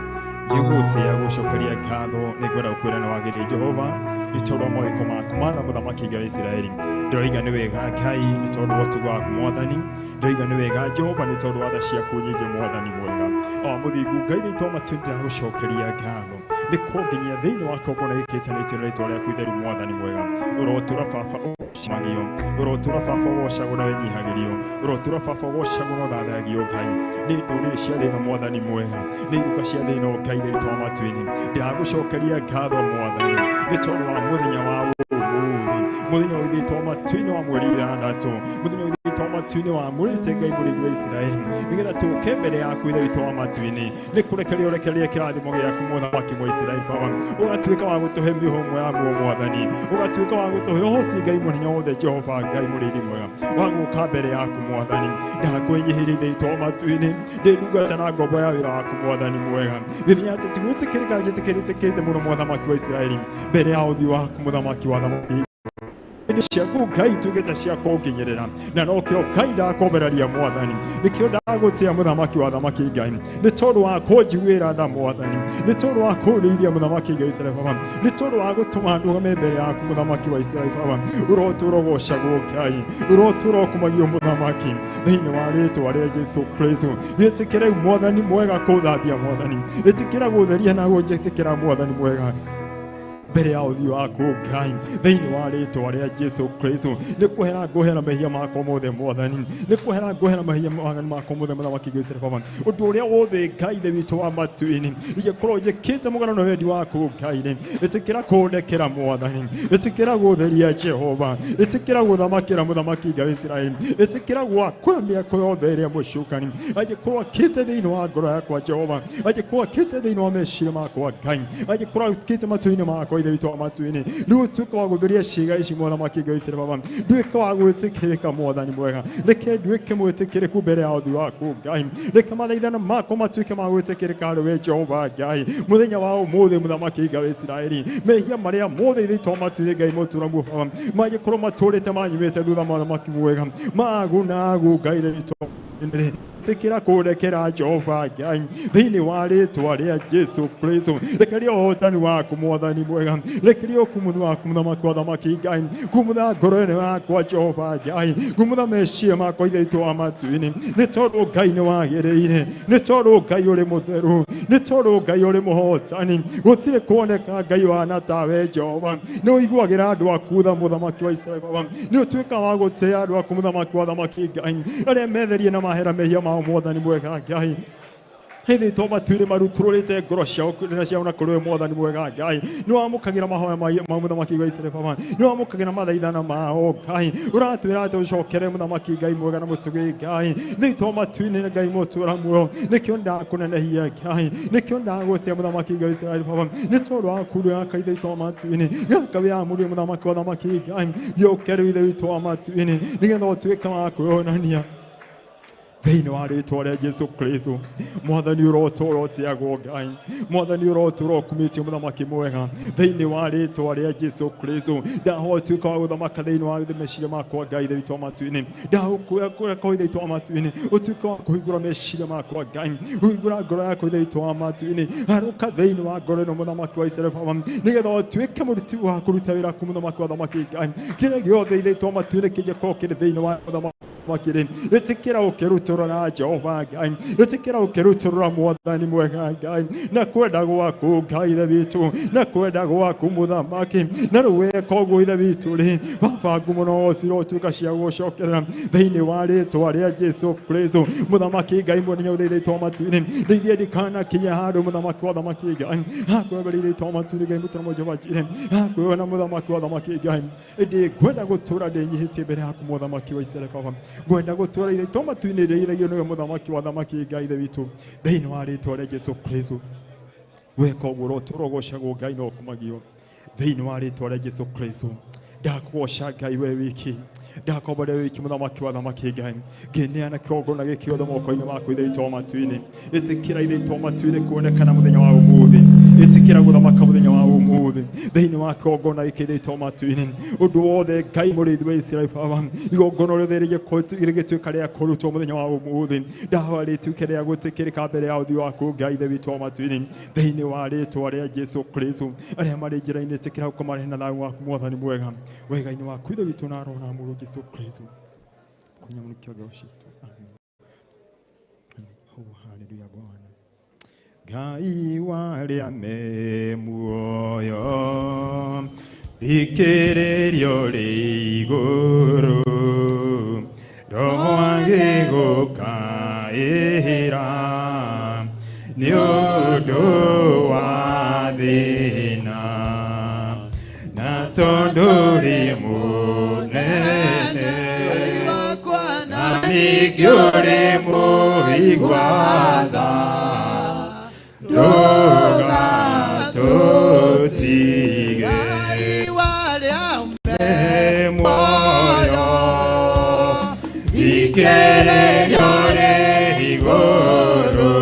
nĩngũgũtĩĩa gũcokeria ngatho, nĩngwenda gũkwĩra nĩ wagĩrĩire Jehova nĩ tondũ wa mawĩko maku matha mũthamaki Ngai wa Isiraeli. Ndĩroiga nĩ wega Ngai nĩ tondũ wa ũtugi waku Mwathani, ndĩroiga nĩ wega Jehova nĩ tondũ wa tha ciaku nyingĩ Mwathani mwega. O mũthingu Ngai witũ wa matu ndĩragũcokeria ngatho nĩ kũnginyia thĩinĩ wa kĩgongona gĩkĩ gĩtanĩtio na rĩtwa rĩaku itheru Mwathani mwega. Ũrotũra baba ũcemagio, ũrotũra baba ũgocagwo na wĩnyihagĩrio, ũrotũra baba ũgocagwo na ũthathayagio Ngai nĩ ndũrĩrĩ cia thĩ ĩno Mwathani mwega, nĩ iruka cia thĩ ĩno Ngai witũ wa matu-inĩ. Ndĩragũcokeria ngatho Mwathani nĩ tondũ wa mũthenya wa ũmũthĩ, mũthenya wa witũ wa matu-inĩ wa mweri ithathatũ, mũthenya wa witũ wa matu-inĩ wa mũrĩte Ngai mũrĩithi wa Isiraeli, nĩgetha tũke mbere yaku ithe witũ wa matu-inĩ, nĩ kũrekeria ũrekererie kĩrathimo gĩaku mũthamaki wa Isiraeli baba, ũgatuĩka wa gũtũhe mĩhũmũ ya muoyo Mwathani, ũgatuĩka wa gũtũhe ũhoti Ngai mũnene wothe Jehova Ngai mũrĩithi mwega wa gũka mbere yaku Mwathani. Ndakwĩnyihĩria ithe witũ wa matu-inĩ, ndĩ ndungata na ngombo ya wĩra waku Mwathani mwega, gĩthenya atĩ ti gwĩtĩkĩrĩka njĩtĩkĩrĩte mũno mũthamaki wa Isiraeli mbere ya ũthiũ waku mũthamaki wa thamaki ciaku Ngai ituĩkĩte cia kũnginyĩrĩra, na nokĩo Ngai ndakomberaria Mwathani, nĩkĩo ndagũtĩa mũthamaki wa thamaki Ngai, nĩ tondũ wa kũnjiguĩra tha Mwathani, nĩ tondũ wa kũrĩithia mũthamaki Ngai Isiraeli baba, nĩ tondũ wa gũtũma ndũgame mbere yaku mũthamaki wa Isiraeli baba. Ũrotũra ũgocagwo Ngai, ũrotũra ũkumagio mũthamaki thĩinĩ wa rĩtwa rĩa Jesũ Kristo. Ĩtĩkĩra Mwathani mwega kũthambia Mwathani, ĩtĩkĩra gũtheria na gũnjĩtĩkĩra Mwathani mwega mbere ya ũthiũ waku Ngai thĩinĩ wa rĩtwa rĩa Jesũ Kristo. Nĩ kwehera ngũhera mehia makwa mothe Mwathani, nĩ kwehera ngũhera mehia makwa mothe mũthamaki Ngai Isiraeli baba, ũndũ ũrĩa wothe Ngai ithe witũ wa matu-inĩ ingĩkorwo njĩkĩte mũgano na wendi waku Ngai rĩ, ĩtĩkĩra kũndekera Mwathani, ĩtĩkĩra gũtheria Jehova, ĩtĩkĩra gũthamakĩra mũthamaki Ngai wa Isiraeli, ĩtĩkĩra gwakũra mĩako yothe ĩrĩa mũcukani angĩkorwo akĩte thĩinĩ wa ngoro yakwa Jehova, angĩkorwo akĩte thĩinĩ wa meciria makwa Ngai, angĩkorwo akĩte matũ-inĩ makwa Ithe witũ wa matu-inĩ. Rĩu ũtuĩke wa gũtheria ciĩga ici mũthamaki Ngai wa Isiraeli baba, nduĩke wa gwĩtĩkĩrĩka mwathani mwega, reke nduĩke mwĩtĩkĩrĩku mbere ya ũthiũ waku Ngai, reke mathaithana makwa matuĩke ma gwĩtĩkĩrĩka harĩ we Jehova Ngai mũthenya wa ũmũthĩ mũthamaki Ngai wa Isiraeli. Mehia marĩa mothe Ithe witũ wa matu-inĩ Ngai mũtũra muoyo mangĩkorwo matũrĩte manyumĩte thutha mũthamaki mwega magu nagu Ngai Ithe witũ ĩtĩkĩra kũrekera Jehova Ngai thĩinĩ wa rĩtwa rĩa Jesu Kristo. Rekeria ũhotani waku mwathani mwega, rekeria ũkumuthu waku mũthamaki wa thamaki Ngai, kumutha ngoro-inĩ yakwa Jehova Ngai, kumutha meciria makwa Ithe witũ wa matu-inĩ, nĩ tondũ Ngai nĩ wagĩrĩire, nĩ tondũ Ngai ũrĩ mũtheru, nĩ tondũ Ngai ũrĩ mũhotani, gũtirĩ kuoneka Ngai wana tawe Jehova. Nĩ ũiguagĩra andũ aku tha mũthamaki wa Isiraeli baba, nĩ ũtuĩka wa gũtĩa andũ aku mũthamaki wa thamaki Ngai, arĩa metherie na mahera mehia mao mwathani mwega Ngai. Hĩndĩ to matuire marutũrũrĩte ngoro ciao na ciao na kũrĩ we mwathani mwega Ngai, nĩ wamũkagĩra mahoya ma mũthamaki wa Isiraeli baba, nĩ wamũkagĩra mathaithana mao Ngai, ũratwĩra atĩ ũcokere mũthamaki Ngai mwega na mũtugi Ngai, thĩinĩ to matuinĩ Ngai mũtũra muoyo, nĩkĩo ndakũnenehia Ngai, nĩkĩo ndagũtĩa mũthamaki Ngai wa Isiraeli baba, nĩ tondũ wa kuru yaka Ithe witũ wa matu-inĩ, gaka wĩamũrire mũthamaki wa thamaki Ngai, gĩũke rĩu Ithe witũ wa matu-inĩ, nĩgetha ũtuĩke wa kwĩonania thĩinĩ wa rĩtwa rĩa Jesu Kristo. Mwathani ũrotũra ũtĩagwo Ngai, mwathani ũrotũra ũkumĩtio mũthamaki mwega thĩinĩ wa rĩtwa rĩa Jesu Kristo. Ndahoya ũtuĩke wa gũthamaka thĩinĩ wa meciria makwa Ngai Ithe witũ wa matu-inĩ, ndagũkũra Ithe witũ wa matu-inĩ, ũtuĩke wa kũhingũra meciria makwa Ngai, kũhingũra ngoro yakwa Ithe witũ wa matu-inĩ, harũka thĩinĩ wa ngoro ĩno mũthamaki wa Isiraeli baba, nĩgetha ũtuĩke mũruti wa kũruta wĩra ku mũthamaki wa thamaki Ngai, kĩrĩa gĩothe Ithe witũ wa matu-inĩ kĩngĩkorwo kĩrĩ thĩinĩ wa mũthamaki makiri, ĩtĩkĩra ũkĩrutũrũra Jehova Ngai, ĩtĩkĩra ũkĩrutũrũra mwathani mwega Ngai, na kwenda gwaku Ngai Ithe witũ, na kwenda gwaku mũthamaki, na rĩu weka ũguo Ithe witũ rĩ, baba ngumo no cirotuĩka cia gũcokerera thĩinĩ wa rĩtwa rĩa Jesu Kristo. Mũthamaki Ngai mwene hinya Ithe witũ wa matu-inĩ, ndeithia ndikanakinye handũ mũthamaki wa thamaki Ngai, hakwĩra Ithe witũ wa matu-inĩ Ngai mũtũra Jehova Jireh, hakwĩona mũthamaki wa thamaki Ngai, ĩndĩ ngwenda gũtũra ndĩnyihĩtie mbere yaku mũthamaki wa Isiraeli baba, ngwenda gũtũra Ithe witũ wa matu-inĩ ndĩithagio nĩwe mũthamaki wa thamaki Ngai Ithe witũ thĩinĩ wa rĩtwa rĩa Jesu Kristo. Weka ũguo ũrotũra ũgocagwo Ngai na ũkumagio thĩinĩ wa rĩtwa rĩa Jesu Kristo. Ndakũgoca Ngai we wiki, ndakomba we wiki mũthamaki wa thamaki Ngai, ngĩneana kĩgongona gĩkĩ gĩothe moko-inĩ maku Ithe witũ wa matu-inĩ. Ĩtĩkĩra Ithe witũ wa matu-inĩ kuonekana mũthenya wa ũmũthĩ, ĩtĩkĩra gũthamaka mũthenya wa ũmũthĩ thĩinĩ wa kĩgongona gĩkĩ Ithe witũ wa matu-inĩ. Ũndũ wothe Ngai mũrĩithi wa Isiraeli baba, igongona rĩothe rĩgĩtuĩka rĩa kũrutwo mũthenya wa ũmũthĩ, ndahoya rĩtuĩke rĩa gwĩtĩkĩrĩka mbere ya ũthiũ waku Ngai Ithe witũ wa matu-inĩ thĩinĩ wa rĩtwa rĩa Jesu Kristo. Arĩa marĩ njĩra-inĩ ĩtĩkĩra ũkamarehe na thayũ waku mwathani mwega, wega-inĩ waku Ithe witũ na Roho na Mũrũ Jesu Kristo. Kũnyamukia ngoro citũ. Amen. Oh, haleluya Bwana. Ngai warĩa me muoyo, thikĩrĩrio rĩ igũrũ, Roho agĩgũkaĩra nĩ ũndũ wa thĩna, na tondũ ũrĩ mũnene, na ningĩ ũrĩ mũigua tha, ndũgatũtige muoyo, thikĩrĩrio rĩ igũrũ,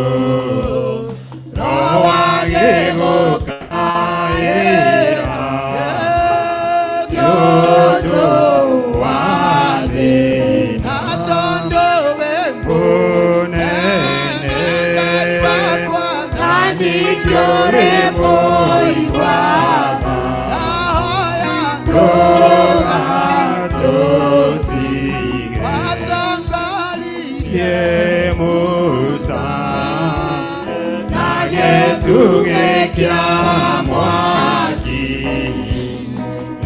Roho agĩgũkaĩra nĩ ũndũ wa thĩna mũnene, na ningĩ ũrĩ mũigua tha, ndũgatũtige Musa na gĩtugĩ kĩa mwaki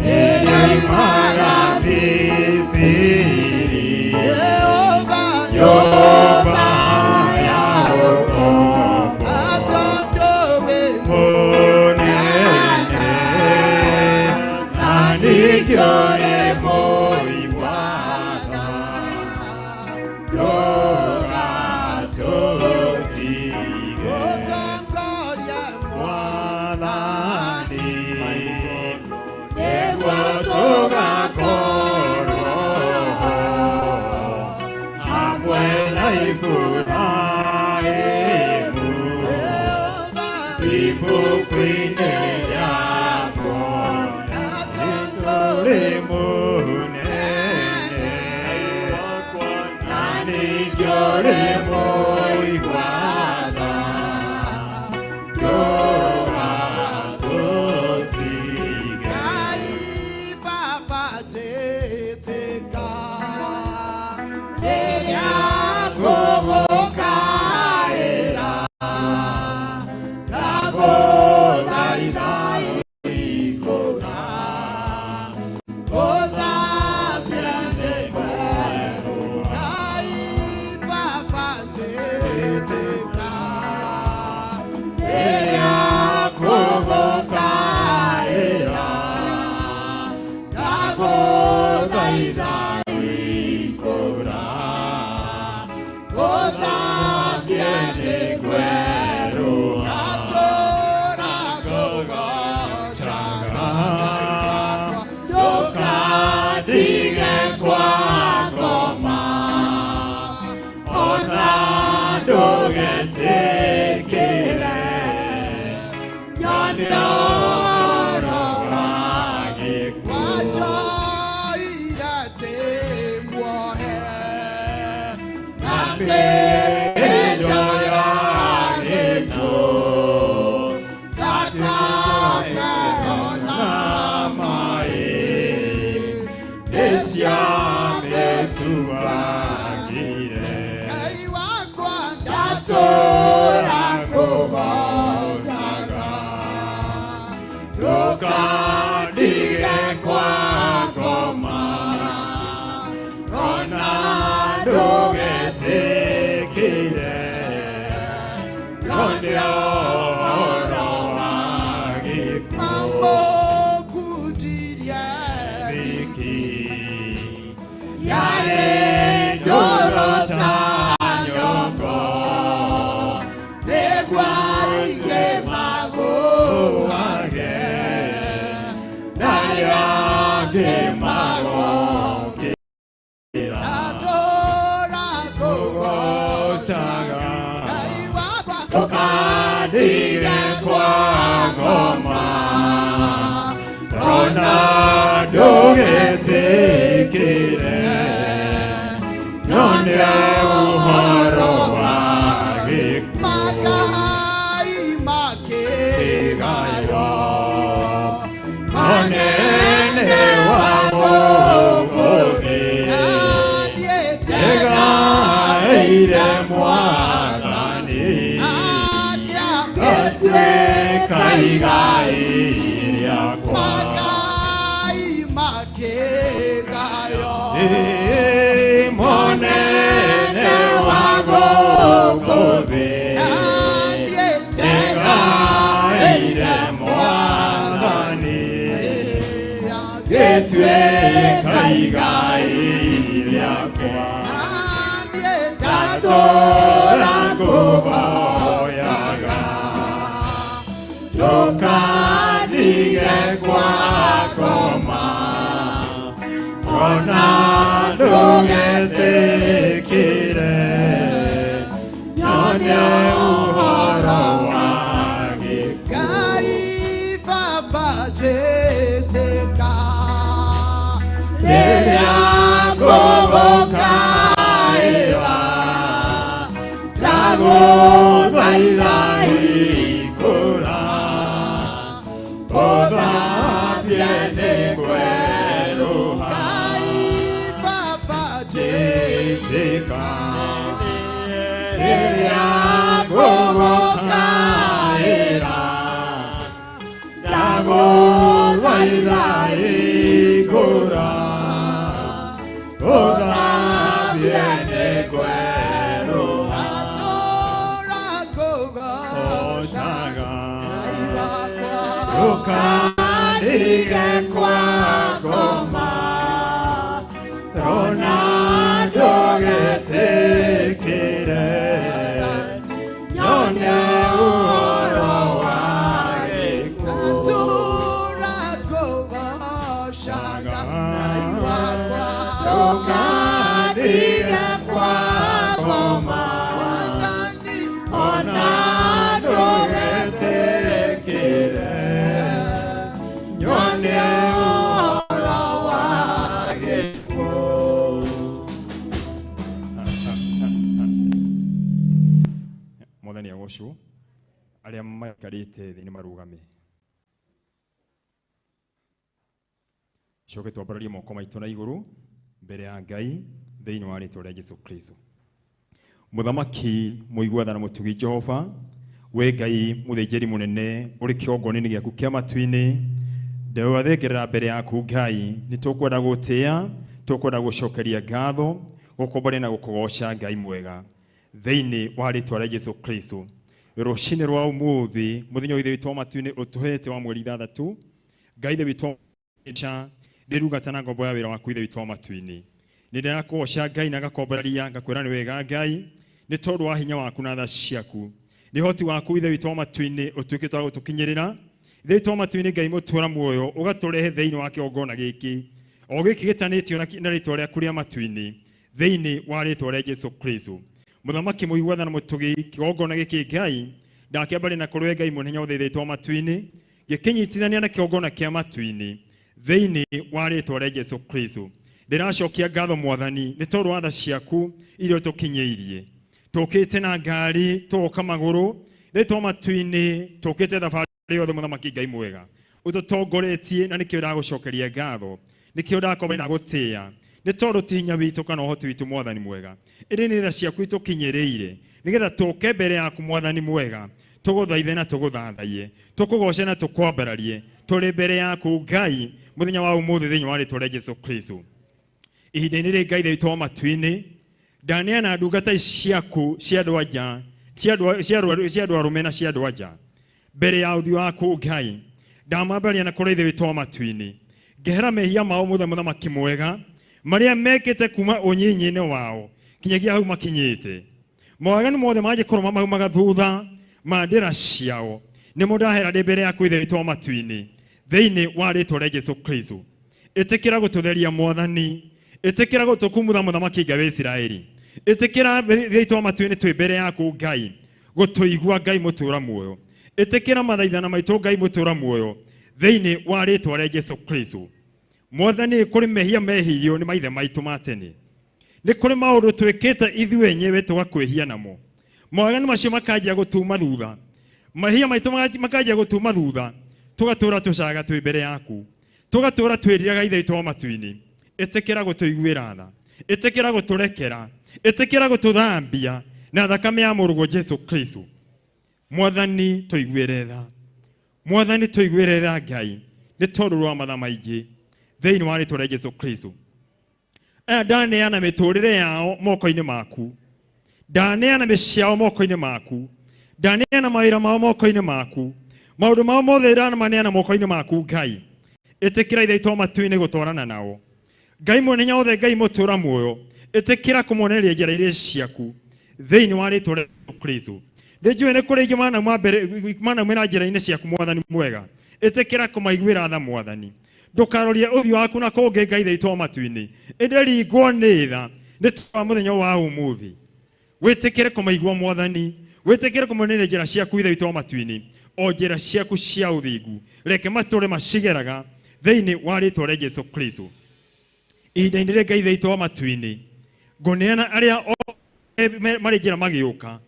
rĩrĩa oimaga Misiri, nyũmba ya ũkombo mũnene, na ningĩ ũrĩ mũigua tha, ndũgatũtige Mwathani. Ibrahimu ibuku-inĩ rĩakwa nĩ mũnene na ningĩ ũrĩ mũigua tha ndũgatũtige. Ngai Baba njĩtĩka rĩrĩa ngũgũkaĩra, ndagũthaitha ikũra, gũthambia nĩ kwerũ. Ngai Baba njĩtĩka rĩrĩa ngũgũkaĩra, ndagũthaitha ikũra, gũthambia nĩ kwerũ. Ndatũũra ngũgoocaga, Ndũkandige kwa ngoma ona ndũgetĩkĩre nyone ũhoro wa gĩkuũ. Wanjoire ndĩ muohe Na mĩhĩndo ya gĩkuũ, thakame na maĩ nĩciamĩtuangire. Ngai wakwa ndatũũra ngũgoocaga, Ndũkandige kwa ngoma ona ndũgetĩkĩre nyone ũhoro wa gĩkuũ. Mamũkundirie Dhiki yarĩ ndũrũ ta nyongo, nĩguo aingĩ magũage na arĩa angĩ magokĩra. Ndatũũra ngũgoocaga, Ngũgoocaga, Ngai wakwa ndũkandige kwa ngoma ona ndũgetĩkĩre nyone ũhoro wa gĩkuũ. Magai makĩgayo Mũnene wa gũkũ thĩ, nĩgaĩire Mwathani, atuĩka igai rĩakwa. Magai makĩgayo Ĩ, mũnene wa gũkũ thĩ, nĩgaĩire Mwathani, gĩtuĩka igai rĩakwa. Ndatũũra ngũhoyaga, ndũkandige kwa ngoma ona ndũgetĩkĩre nyone ũhoro wa gĩkuũ. Ngai Baba njĩtĩka Rĩrĩa ngũgũkaĩra, ndagũthaitha ikũra, ũthambie nĩ kwerũha. Ngai Baba Njĩtĩka rĩrĩa ngũgũkaĩra, ndagũthaitha ikũra, ũthambie nĩ kwerũha. Ndatũũra ngũgoocaga, Ocaga, Ngai wakwa ndũkandige kwa ngoma ona ndũgetĩkĩre nyone ũhoro wa gĩkuũ. Ndatũũra ngũgoocaga, Ngai wakwa Ndũkandige kwa ngoma Agocwo. Arĩa maikarĩte thĩ nĩ marũgame. Coke twambararie moko maitũ na igũrũ mbere ya Ngai thĩinĩ wa rĩtwa rĩa Jesu Kristo. Mũthamaki mũigua tha na mũtugi Jehova, we Ngai mũthĩnjĩri mũnene ũrĩ kĩongoni-inĩ gĩaku kĩa matu-inĩ, ndĩwathengerera mbere yaku Ngai, nĩ tũkwenda gũtĩĩa, tũkwenda gũcokeria ngatho, gũkũmbaria na gũkũgoca Ngai mwega thĩinĩ wa rĩtwa rĩa Jesu Kristo. Rũcinĩ rwa ũmũthĩ mũthenya wa Ithe witũ wa matu-inĩ ũtũhete wa mweri 6, Ngai Ithe witũ cha ndĩrugata na ngombo ya wĩra waku Ithe witũ wa matu-inĩ. Nĩ ndĩrakũgoca Ngai na ngakwambararia ngakwĩra nĩ wega Ngai, nĩ tondũ wa hinya waku na tha ciaku. Nĩ ũhoti waku Ithe witũ wa matu-inĩ ũtuĩkĩte wa gũtũkinyĩrĩra. Ithe witũ wa matu-inĩ Ngai mũtũũra muoyo ũgatũrehe thĩinĩ wa kĩgongona gĩkĩ o gĩkĩ gĩtanĩtio na rĩtwa rĩaku rĩa matu-inĩ thĩinĩ wa rĩtwa rĩa Jesu Kristo. Mũthamaki mũigua tha na mũtugi, kĩgongona gĩkĩ Ngai ndakĩambaria na kũrĩ Ngai mũnene wothe Ithe witũ wa matu-inĩ, gĩkĩnyitithania na kĩgongona kĩa matu-inĩ thĩinĩ wa rĩtwa rĩa Jesu Kristo. Ndĩracokia ngatho Mwathani nĩ tondũ wa tha ciaku iria ũtũkinyĩirie. Tũkĩte na ngari, tũgoka magũrũ, rĩtwa matu-inĩ, tũkĩte thabarĩ yothe Mũthamaki Ngai mwega ũtũtongoretie, na nĩkĩo ndagũcokeria ngatho, nĩkĩo ndakomba na gũtĩĩa, nĩ tondũ ti hinya witũ kana ũhoti witũ Mwathani mwega, ĩndĩ nĩ tha ciaku itũkinyĩrĩire nĩgetha tũke mbere yaku Mwathani mwega, tũgũthaithe na tũgũthathaiye, tũkũgoce na tũkwambararie, tũrĩ mbere yaku Ngai mũthenya wa ũmũthĩ thĩinĩ wa rĩtwa rĩa Jesu Kristo. Ihinda-inĩ rĩrĩ Ngai Ithe witũ wa matu-inĩ, ndaneana ndungata ici ciaku cia andũ a nja, cia andũ arũme na cia andũ a nja mbere ya ũthiũ waku Ngai, ndamambaria na kũrĩ Ithe witũ wa matu-inĩ, ngehera mehia mao mothe Mũthamaki mwega marĩa mekĩte kuma ũnyinyi-inĩ wao kinyagia hau makinyĩte. Mawaganu mothe mangĩkorwo mamaumaga thutha ma ndĩra ciao, nĩmo ndahera ndĩ mbere yaku Ithe witũ wa matu-inĩ thĩinĩ wa rĩtwa rĩa Jesu Kristo. Ĩtĩkĩra gũtũtheria Mwathani, ĩtĩkĩra gũtũkumutha Mũthamaki Ngai wa Isiraeli, ĩtĩkĩra Ithe witũ wa matu-inĩ twĩ mbere yaku Ngai gũtũigua Ngai mũtũũra muoyo, ĩtĩkĩra mathaithana maitũ Ngai mũtũũra muoyo thĩinĩ wa rĩtwa rĩa Jesu Kristo. Mwathani, kũrĩ mehia mehirio nĩ maithe maitũ ma tene, nĩ kũrĩ maũndũ twĩkĩte ithuĩ enyewe tũgakwĩhia namo, mawaganu macio makanjia gũtuma thutha, mahia maitũ makanjia gũtuma thutha, tũgatũũra tũcaga twĩ mbere yaku, tũgatũũra twĩriraga Ithe witũ wa matu-inĩ. Ĩtĩkĩra gũtũiguĩra tha, ĩtĩkĩra gũtũrekera, ĩtĩkĩra gũtũthambia na thakame ya mũrũguo Jesu Kristo. Mwathani tũiguĩre tha, Mwathani tũiguĩre tha Ngai, nĩ tondũ rwa matha maingĩ thĩinĩ wa rĩtwa rĩa Jesu Kristo. Aya ndaneana mĩtũrĩre yao moko-inĩ maku, ndaneana mĩciĩ yao moko-inĩ maku, ndaneana mawĩra mao moko-inĩ maku, maũndũ mao mothe ndamaneana moko-inĩ maku Ngai. Ĩtĩkĩra Ithe witũ wa matu-inĩ gũtwarana nao Ngai mwene hinya wothe, Ngai mũtũũra muoyo, ĩtĩkĩra kũmonereria njĩra iria ciaku thĩinĩ wa rĩtwa rĩa Jesu Kristo. Ndĩnjũĩ nĩ kũrĩ ingĩ manaumĩra njĩra-inĩ ciaku Mwathani mwega, ĩtĩkĩra kũmaiguĩra tha Mwathani. Ndũkarorie ũthiũ waku na kũngĩ Ngai Ithe witũ wa matu-inĩ, ĩndĩ ringwo nĩ tha nĩ tondũ wa mũthenya wa ũmũthĩ. Wĩtĩkĩre kũmaigua Mwathani, wĩtĩkĩre kũmonereria njĩra ciaku Ithe witũ wa matu-inĩ, o njĩra ciaku cia ũthingu, reke matũre macigeraga thĩinĩ wa rĩtwa rĩa Jesu Kristo. Ihinda-inĩ rĩrĩ Ngai Ithe witũ wa matu-inĩ, ngũneana arĩa othe marĩ njĩra magĩũka,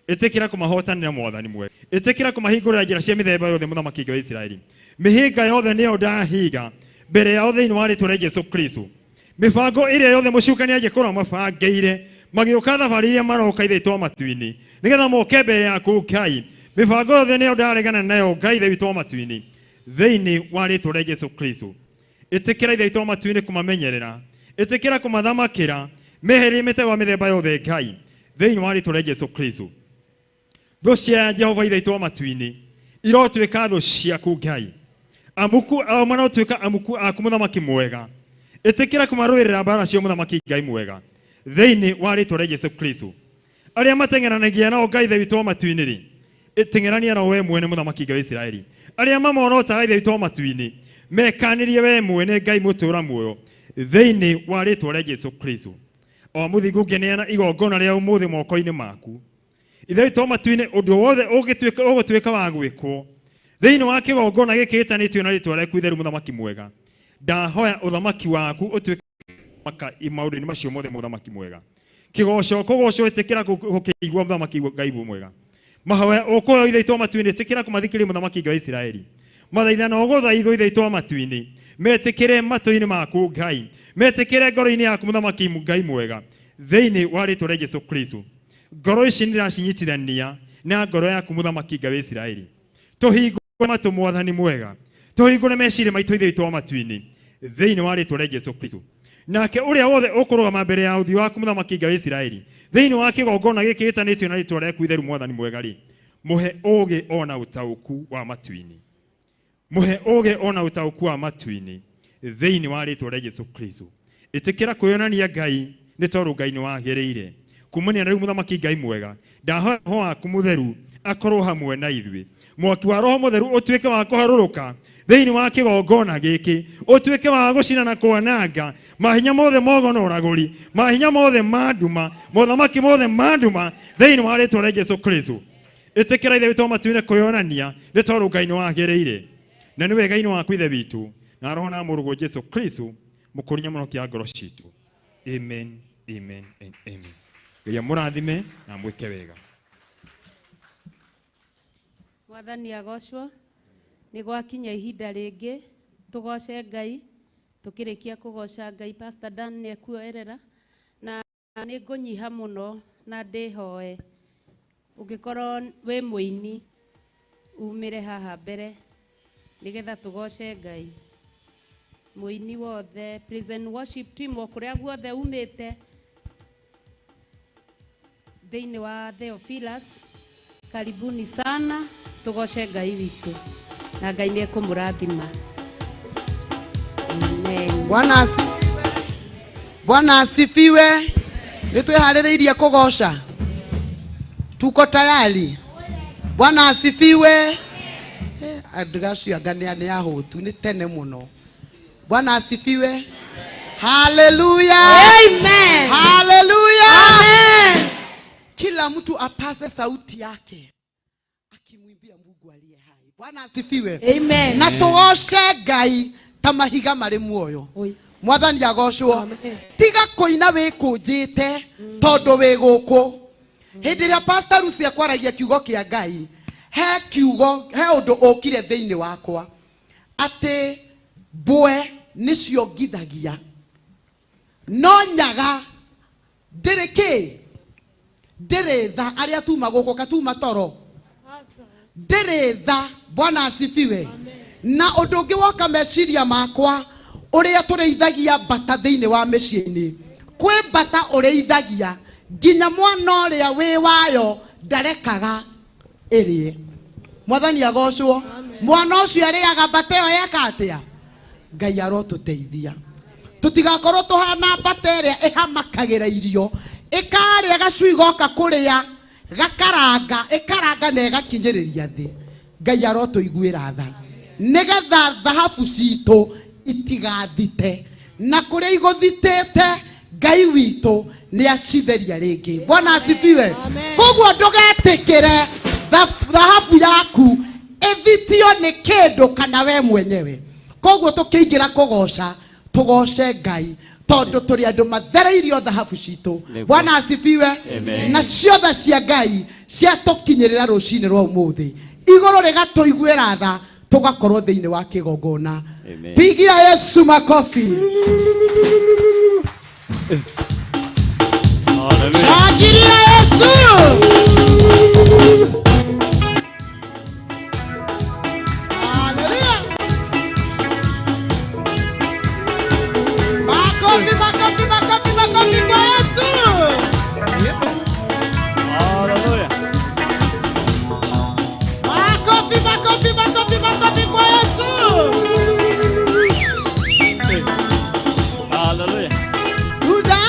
ĩtĩkĩra kũmahotanĩra Mwathani mwega, ĩtĩkĩra kũmahingũrĩra njĩra cia mĩthemba yothe Mũthamaki Ngai wa Isiraeli. Mĩhĩnga yothe nĩyo ndahinga mbere yao thĩinĩ wa rĩtwa rĩa Jesu Kristo. Mĩbango ĩrĩa yothe mũcukani angĩkorwo mabangĩire magĩũka thabarĩ iria maroka Ithe witũ wa matu-inĩ nĩgetha moke mbere yaku Ngai, mĩbango yothe nĩyo ndaregana nayo Ngai Ithe witũ wa matu-inĩ thĩinĩ wa rĩtwa rĩa Jesu Kristo. Ĩtĩkĩra Ithe witũ wa matu-inĩ kũmamenyerera, ĩtĩkĩra kũmathamakĩra, meherie mĩtego ya mĩthemba yothe Ngai thĩinĩ wa rĩtwa rĩa Jesu Kristo. Thũ cia Jehova Ithe witũ wa matu-inĩ irotuĩka thũ ciaku Ngai, amuku ao marotuĩka amuku aku Mũthamaki mwega, ĩtĩkĩra kũmarũĩrĩra mbara cio Mũthamaki Ngai mwega thĩinĩ wa rĩtwa rĩa Jesu Kristo. Arĩa mateng'eranagia nao Ngai Ithe witũ wa matu-inĩ rĩ, teng'erania nao we mwene Mũthamaki Ngai wa Isiraeli. Arĩa mamorotaga Ithe witũ wa matu-inĩ mekanĩrie we mwene Ngai mũtũũra muoyo thĩinĩ wa rĩtwa rĩa Jesu Kristo. O mũthingu ngĩneana igongona rĩa ũmũthĩ moko-inĩ maku Ithe witũ wa matu-inĩ, ũndũ wothe ũgũtuĩka wa gwĩkwo thĩinĩ wa kĩgongona gĩkĩ gĩtanĩtio na rĩtwa rĩaku itheru Mũthamaki mwega, ndahoya ũthamaki waku ũtuĩke maka maũndũ-inĩ macio mothe Mũthamaki mwega. Kĩgoco kũgocwo ĩtĩkĩra gũkĩigua Mũthamaki Ngai mwega. Mahoya ũkũhoya Ithe witũ wa matu-inĩ, ĩtĩkĩra kũmathikĩrĩria mũthamaki Ngai wa Isiraeli. Mathaithana ũgũthaithwo Ithe witũ wa matu-inĩ, metĩkĩre matũ-inĩ maku Ngai, metĩkĩre ngoro-inĩ yaku mũthamaki Ngai mwega, thĩinĩ wa rĩtwa rĩa Jesu Kristo. Ngoro ici nĩndĩracinyitithania na ngoro yaku mũthamaki Ngai wa Isiraeli. Tũhingũre matũ mwathani mwega, tũhingũre meciria maitũ Ithe witũ wa matu-inĩ, thĩinĩ wa rĩtwa rĩa Jesu Kristo. Nake ũrĩa wothe ũkũrũgama mbere ya ũthiũ waku mũthamaki Ngai wa Isiraeli, thĩinĩ wa kĩgongona gĩkĩ gĩtanĩtio na rĩtwa rĩaku itheru mwathani mwega rĩ, mũhe ũũgĩ ona ũtaũku wa matu-inĩ. Mũhe ũũgĩ ona ũtaũku wa matu-inĩ, thĩinĩ wa rĩtwa rĩa Jesu Kristo. Ĩtĩkĩra kwĩyonania Ngai, nĩ tondũ Ngai nĩ wagĩrĩire. Kumania na rĩu mũthamaki Ngai mwega, ndahoya Roho waku mũtheru akorwo hamwe na ithuĩ. Mwaki wa Roho mũtheru ũtuĩke wa kũharũrũka thĩinĩ wa kĩgongona gĩkĩ, ũtuĩke wa gũcina na kwananga mahinya mothe mogo na ũragũri, mahinya mothe ma nduma, mothamaki mothe ma nduma, thĩinĩ wa rĩtwa rĩa Jesu Kristo. Ĩtĩkĩra Ithe witũ wa matu-inĩ kwĩyonania, nĩ tondũ Ngai nĩ wagĩrĩire. Na nĩ wega-inĩ waku Ithe witũ, na Roho na Mũrũguo Jesu Kristo, mũkũria mũno kĩa ngoro citũ. Amen, amen, and amen. Ngai amũrathime na amwĩke wega. Mwathani agocwo. Nĩ gwakinya ihinda rĩngĩ tũgoce Ngai. Tũkĩrĩkia kũgoca Ngai, Pastor Dan nĩ ekuoerera. Na nĩ ngũnyiha mũno na ndĩhoe. Ũngĩkorwo wĩ mũini, umĩre haha mbere nĩgetha tũgoce Ngai. Mũini wothe, praise and worship team, o kũrĩa guothe umĩte thĩinĩ wa Theophilus, karibuni sana, tũgoce Ngai witũ na Ngai nĩ ekũmũrathima. Amen. Bwana asifiwe. Nĩ twĩharĩrĩirie kũgoca, tuko tayari. Bwana asifiwe. Andũ acio anga nĩ ahũtu, nĩ tene mũno. Bwana asifiwe. Haleluya. Amen. Haleluya. Amen. Kila mtu apaze sauti yake akimwimbia Mungu aliye hai. Bwana asifiwe. Amen. Na tugoce Ngai ta mahiga marĩ muoyo. Oh, yes. Mwathani agocwo. Amen. Tiga kũina wĩkũnjĩte tondũ wĩ gũkũ. Hĩndĩ ĩrĩa Pastor Lucy akwaragia kiugo kĩa Ngai, he kiugo, he ũndũ ũkire thĩinĩ wakwa atĩ mbwe nĩcio ngithagia, no nyaga ndĩrĩ kĩ, ndĩrĩ tha. Arĩa tuma gũkũ katuma toro, ndĩrĩ tha. Bwana asifiwe. Na ũndũ ũngĩ woka meciria makwa, ũrĩa tũrĩithagia mbata thĩinĩ wa mĩciĩ-inĩ. Kwĩ mbata ũrĩithagia nginya mwana ũrĩa wĩ wayo ndarekaga ĩrĩe. Mwathani agocwo. Mwana ũcio arĩaga mbata ĩyo eka atĩa? Ngai arotũteithia tũtigakorwo tũhana mbata ĩrĩa ĩhamakagĩra irio, ĩkarĩa gacui goka kũrĩa gakaranga, ĩkaranga na ĩgakinyĩrĩria thĩ. Ngai arotũiguĩra tha nĩgetha thahabu citũ itigathite, na kũrĩa igũthitĩte Ngai witũ nĩ acitheria rĩngĩ. Bwana asifiwe. Koguo ndũgetĩkĩre thahabu yaku ĩthitio nĩ kĩndũ kana we mwenyewe. Koguo tũkĩingĩra kũgoca, tũgoce Ngai tondũ tũrĩ andũ mathereirio thahabu citũ. Bwana asifiwe. Na ciothe cia Ngai ciatũkinyĩrĩra rũcinĩ rwa ũmũthĩ, igũrũ rĩgatũiguĩra tha, tũgakorwo thĩinĩ wa kĩgongona. Pigia Yesu makofi. Shangilia Yesu. Hallelujah. Makofi, makofi, makofi, makofi kwa Yesu. Hallelujah. Makofi, makofi, makofi, makofi kwa Yesu. Hallelujah. Tuda.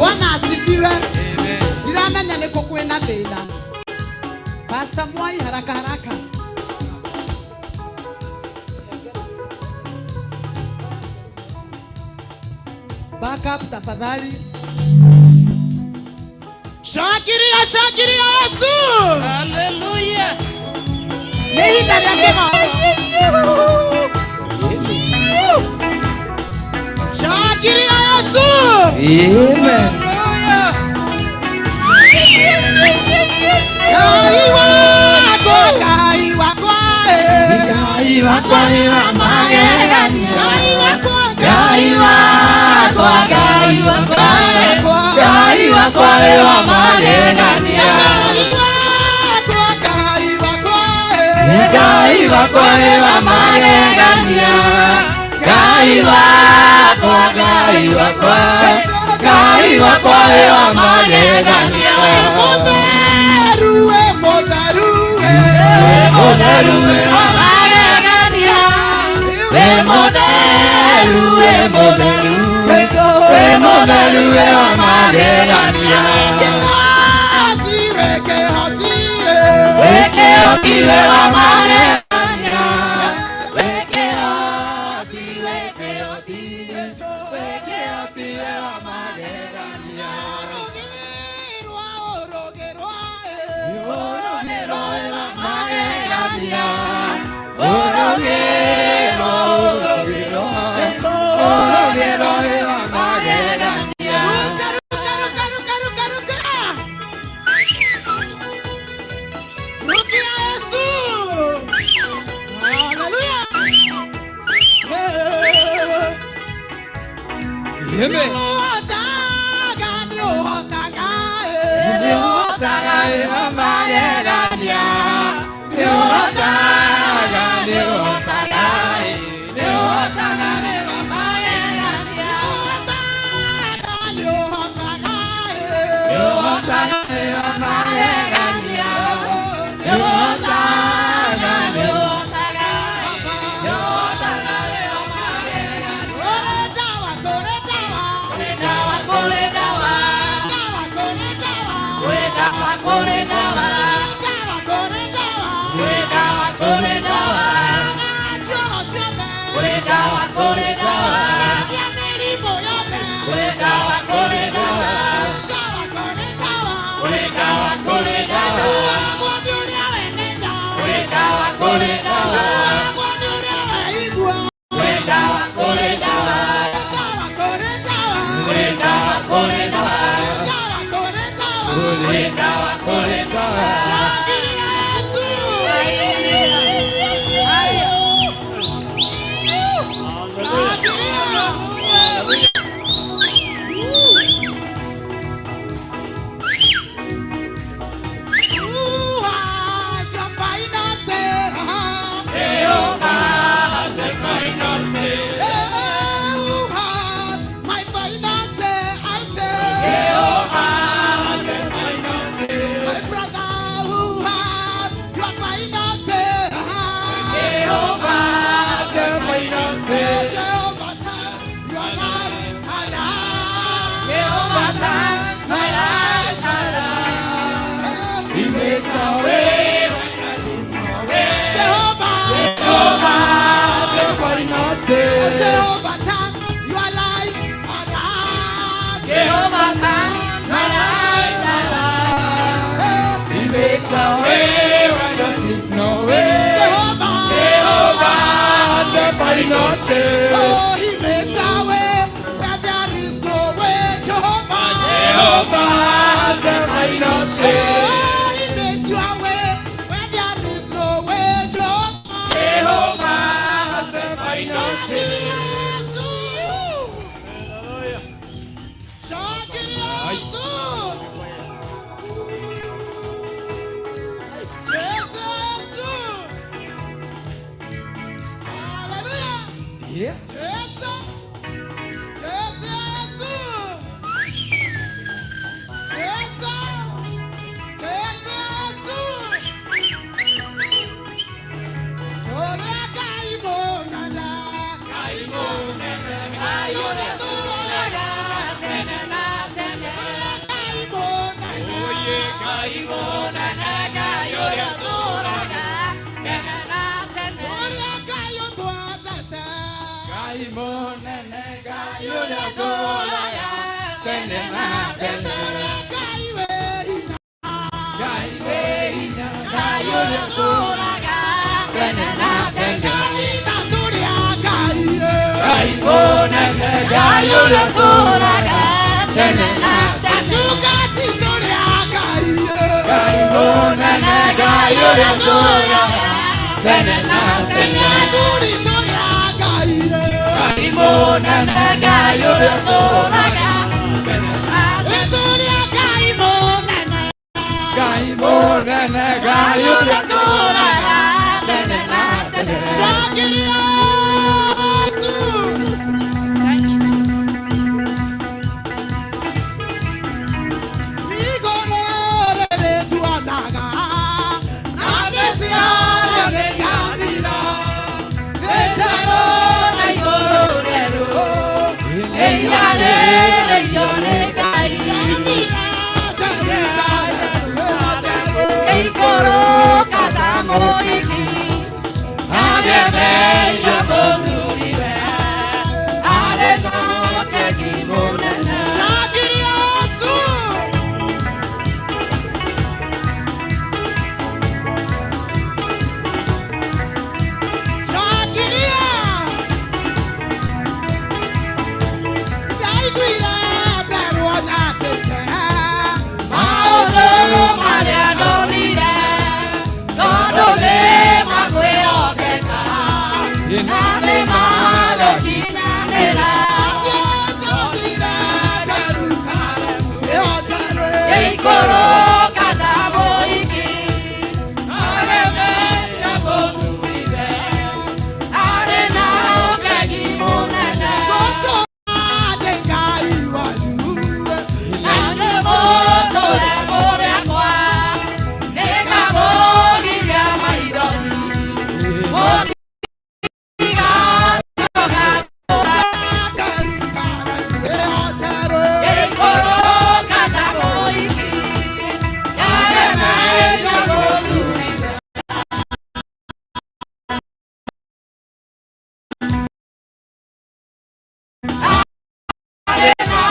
Bwana asifiwe. Ndiramenya nĩ kũ kwĩna thĩna. Pastor Mwai haraka haraka. Back up tafadhali. Shangilia, shangilia Yesu. Hallelujah. Nĩ ihinda rĩa kĩhooto. Shangilia Yesu. Amen. Ngai wakwa, Ngai wakwa, Ngai wakwa wĩ wa magegania. Ngai wakwa, Ngai wakwa, Ngai wakwa, Ngai wakwa wĩ wa magegania. Ngai wakwa, Ngai wakwa, Ngai wakwa wĩ wa magegania. Ngai wakwa, Ngai wakwa, Ngai wakwa wĩ wa magegania. Mũtheru we, mũtheru we, Mũtheru wĩ wa magegania. Wĩ mũtheru, wĩ mũtheru, Jesu, wĩ mũtheru wĩ wa magegania. Kĩhoti we, kĩhoti we, Wĩ kĩhoti wĩ wa magegania. Wĩ kĩhoti, wĩ kĩhoti, wĩ kĩhoti wĩ wa magegania. Ũrũgĩrwa, ũrũgĩrwa, Ũrũgĩrwo wĩ wa magegania. Ũrũgĩrwo, ũrũgĩrwo, Jesu. ũrũgĩrwo wĩ wa magegania. Ruka, ruka, ruka, ruka, ruka, ruka. Rukia Yesu. Hallelujah. Hey. Nĩũhotaga, nĩũhotaga, eh. Nĩũhotaga wĩ wa magegania. Nĩũhotaga, nĩũhotaga, nĩũhotaga wĩ wa magegania. Nĩũhotaga, nĩũhotaga, eh. Nĩũhotaga wĩ wa magegania. Nĩũhotaga, nĩũhotaga, nĩũhotaga wĩ wa magegania. Kũrĩ ndawa, kũrĩ ndawa. Kũrĩ ndawa, kũrĩ ndawa. Ndawa, kũrĩ ndawa. Kũrĩ ndawa, kũrĩ ndawa. Ndawa, kũrĩ ndawa. Kũrĩ ndawa, kũrĩ ndawa. Cioro ciothe. Kũrĩ ndawa, kũrĩ ndawa. Kĩa mĩrimũ yothe. Kũrĩ ndawa, kũrĩ ndawa. Ndawa, kũrĩ ndawa. Kũrĩ ndawa, kũrĩ ndawa. Ndũagwo nĩ ũrĩa wemenya. Kũrĩ ndawa, kũrĩ ndawa. Ndũagwo nĩ ũrĩa weigua. Kũrĩ ndawa, kũrĩ ndawa. Ndawa, kũrĩ ndawa. Kũrĩ ndawa, kũrĩ ndawa. Ndawa, kũrĩ ndawa. Kũrĩ ndawa, kũrĩ ndawa. Shangilia Yesu. Shangilia. Who has your finance? Jehovah the finance. Who has my finance? I say. Jehovah the finance. My brother, who has your finance? Jehovah the finance. Jehovah, turn your life around. Jehovah turn my life around. He makes a way where there is no way. Jehovah, Jehovah the finance. Jehovah, turn your life around. Jehovah turn my life around. He makes a way where there is no way. Jehovah, Jehovah the finance. Oh, he makes a way where there is no way. Jehovah, Jehovah the finance. Oh, he makes your way where there is no way. Jehovah, Jehovah the finance. Shangilia Yesu. Yesu, Yesu. Hallelujah. Yeah. Yesu. Yesu, Yesu. Yesu. Yesu, Yesu. Ore Ngai mũnene. Ngai mũnene, Ngai ũrĩa tũroyaga tene na tene. Ngai mũnene, Ngai ũrĩa ũtũũraga tene na tene. Ũrĩa Ngai ũtwendete. Ngai mũnene, Ngai ũrĩa ũtũũraga tene na tene. Ũrĩa Ngai wĩ hinya. Ngai wĩ hinya, Ngai ũrĩa ũtũũraga tene na tene. Kahinda tũrĩ a Ngai. Ngai mũnene, Ngai ũrĩa ũtũũraga tene na tene. Atungati tũrĩ a Ngai. Ngai mũnene, Ngai ũrĩa ũtũũraga tene na tene. Athuri tũrĩ a Ngai. Ngai mũnene, Ngai ũrĩa ũtũũraga tene na tene. Tũrĩ a Ngai mũnene. Ngai mũnene, Ngai ũrĩa ũtũũraga tene na tene. Cokeria Yesu. Thank you. Igũrũ rĩrĩtuonaga, na mĩciaro nĩyathira. Thĩ njerũ Na igũrũ rĩerũ ĩiganĩrĩirio nĩ Ngai. Jerusalemu ĩno njerũ. Ĩikũrũka ta mũhiki, agemeire mũthuriwe, arĩ na ũtegi mũnene. Cokeria Yesu. Cokeria. Ndaiguire nderwo nyandĩke. Maũndũ marĩa ndonire, tondũ nĩ makwĩhokeka, na nĩ magũkinyanĩra. Ĩikũrũka ta mũhiki, agemeire mũthuriwe, arĩ na ũkegi mũnene. Na nĩ mũtũre mũrekwa, nĩngamũgiria maithori, mũtigacoka kũra. Ĩikũrũka ta mũhiki, agemeire mũthuriwe. Arĩ na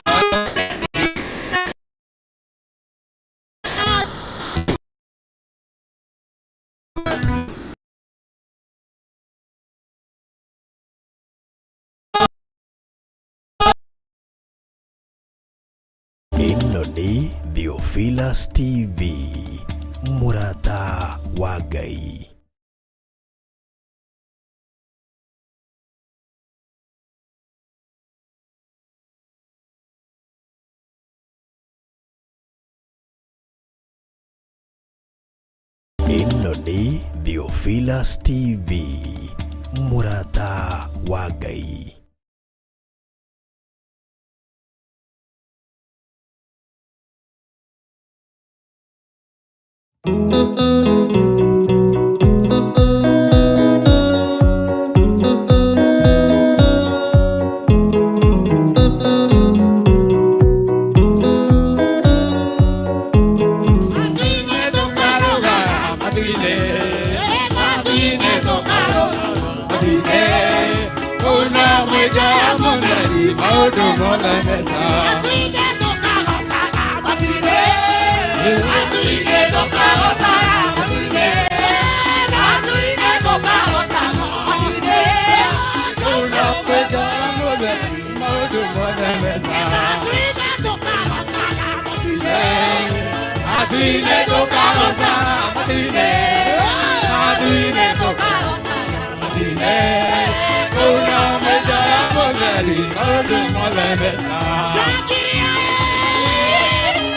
Ĩno nĩ Theophilus TV, mũrata wa Ngai. Ĩno nĩ Theophilus TV, mũrata wa Ngai. Maũndũ mothe meza. Matu-inĩ tũkagocaga, matu-inĩ. Matu-inĩ tũkagocaga, matu-inĩ. Matu-inĩ tũkagocaga, matu-inĩ. Kuna mwĩja mũtheri, maũndũ mothe meza. Matu-inĩ tũkagocaga, matu-inĩ. Matu-inĩ tũkagocaga, matu-inĩ. Matu-inĩ tũkagocaga, matu-inĩ. Kuna mwĩja mũtheri, maũndũ mothe meza. Cokeria Yesu.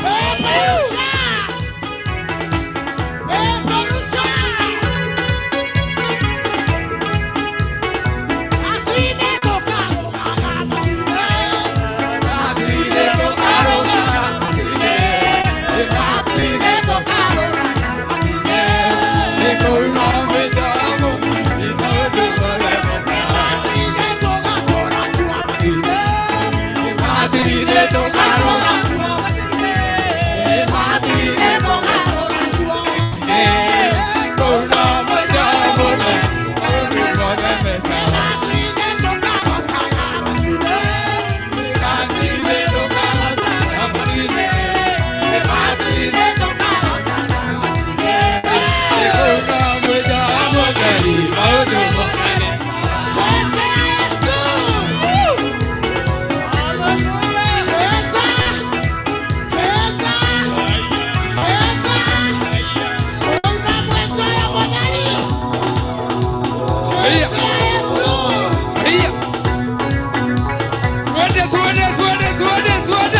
Peperusha. Peperusha. Matu-inĩ tũkagocaga, matu-inĩ. Matu-inĩ tũkarogaga, matu-inĩ. Matu-inĩ tũkarogaga, matu-inĩ. Nĩkũuna mwĩja mũtheri, maũndũ mothe meza. Matu-inĩ tũgakũra. Twende, twende, twende.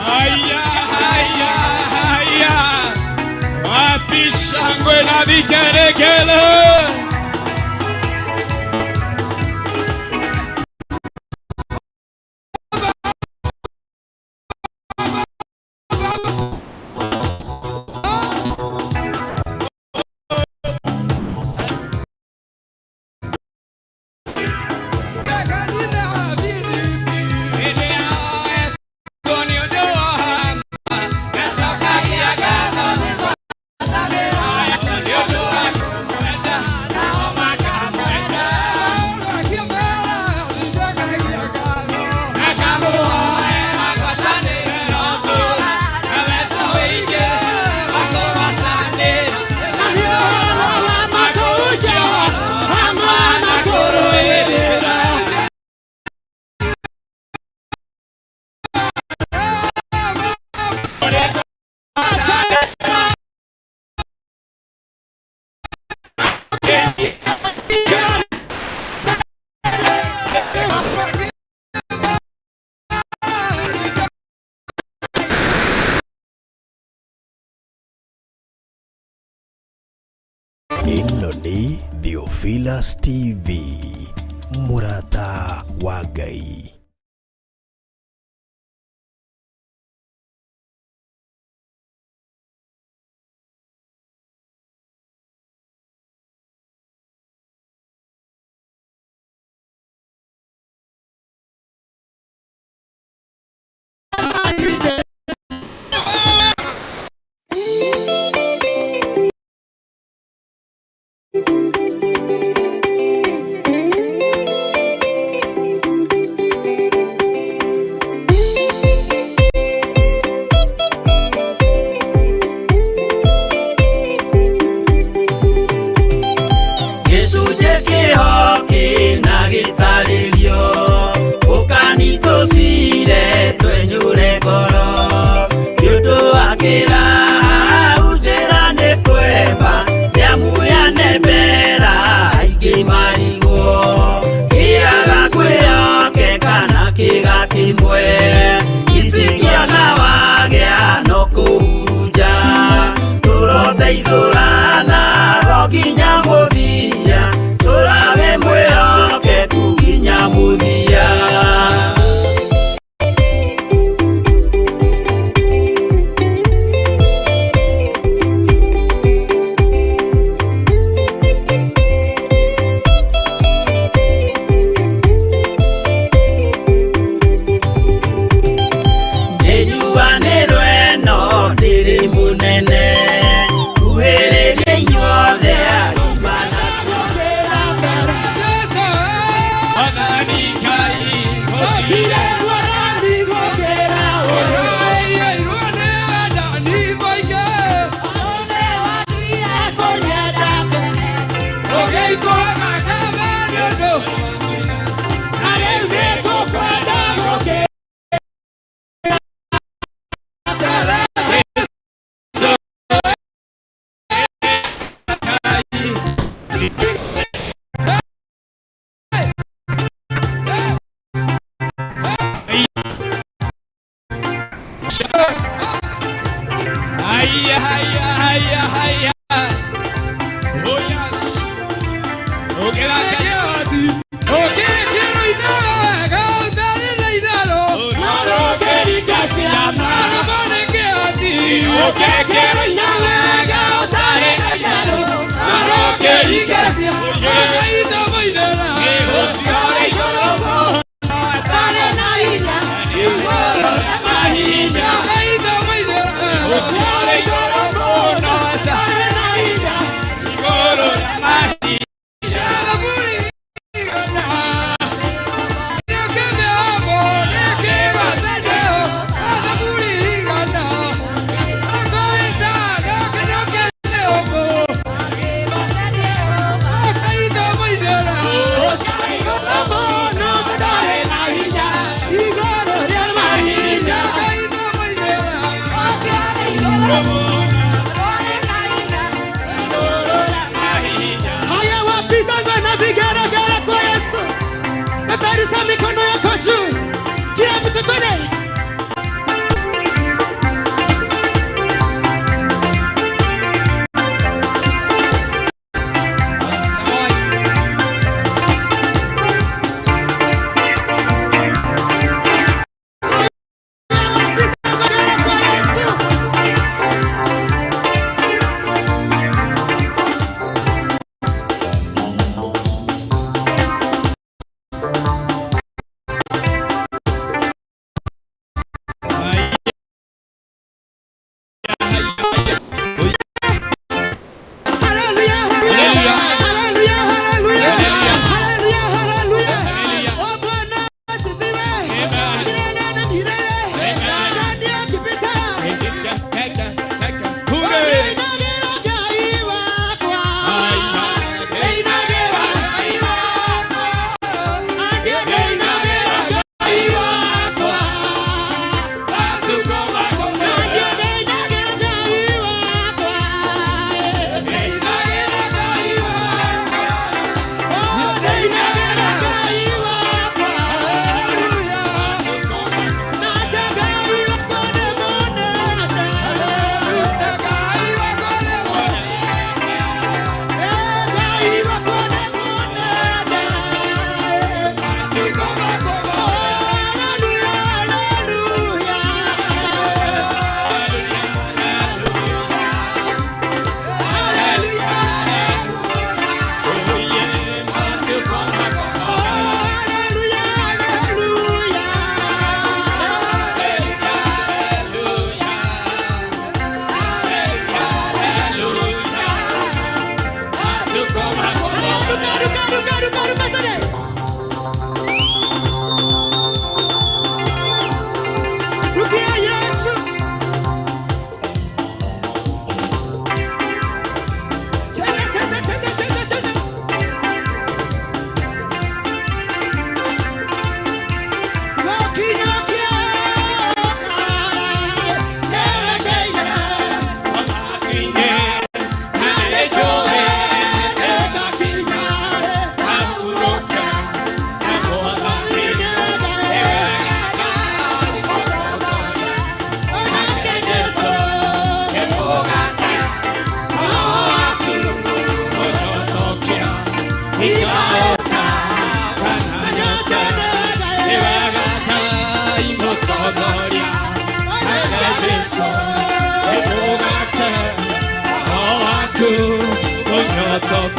Haya, haya, haya. Wapi shangwe na vigelegele? Ĩno nĩ Theophilus TV, mũrata wa Ngai.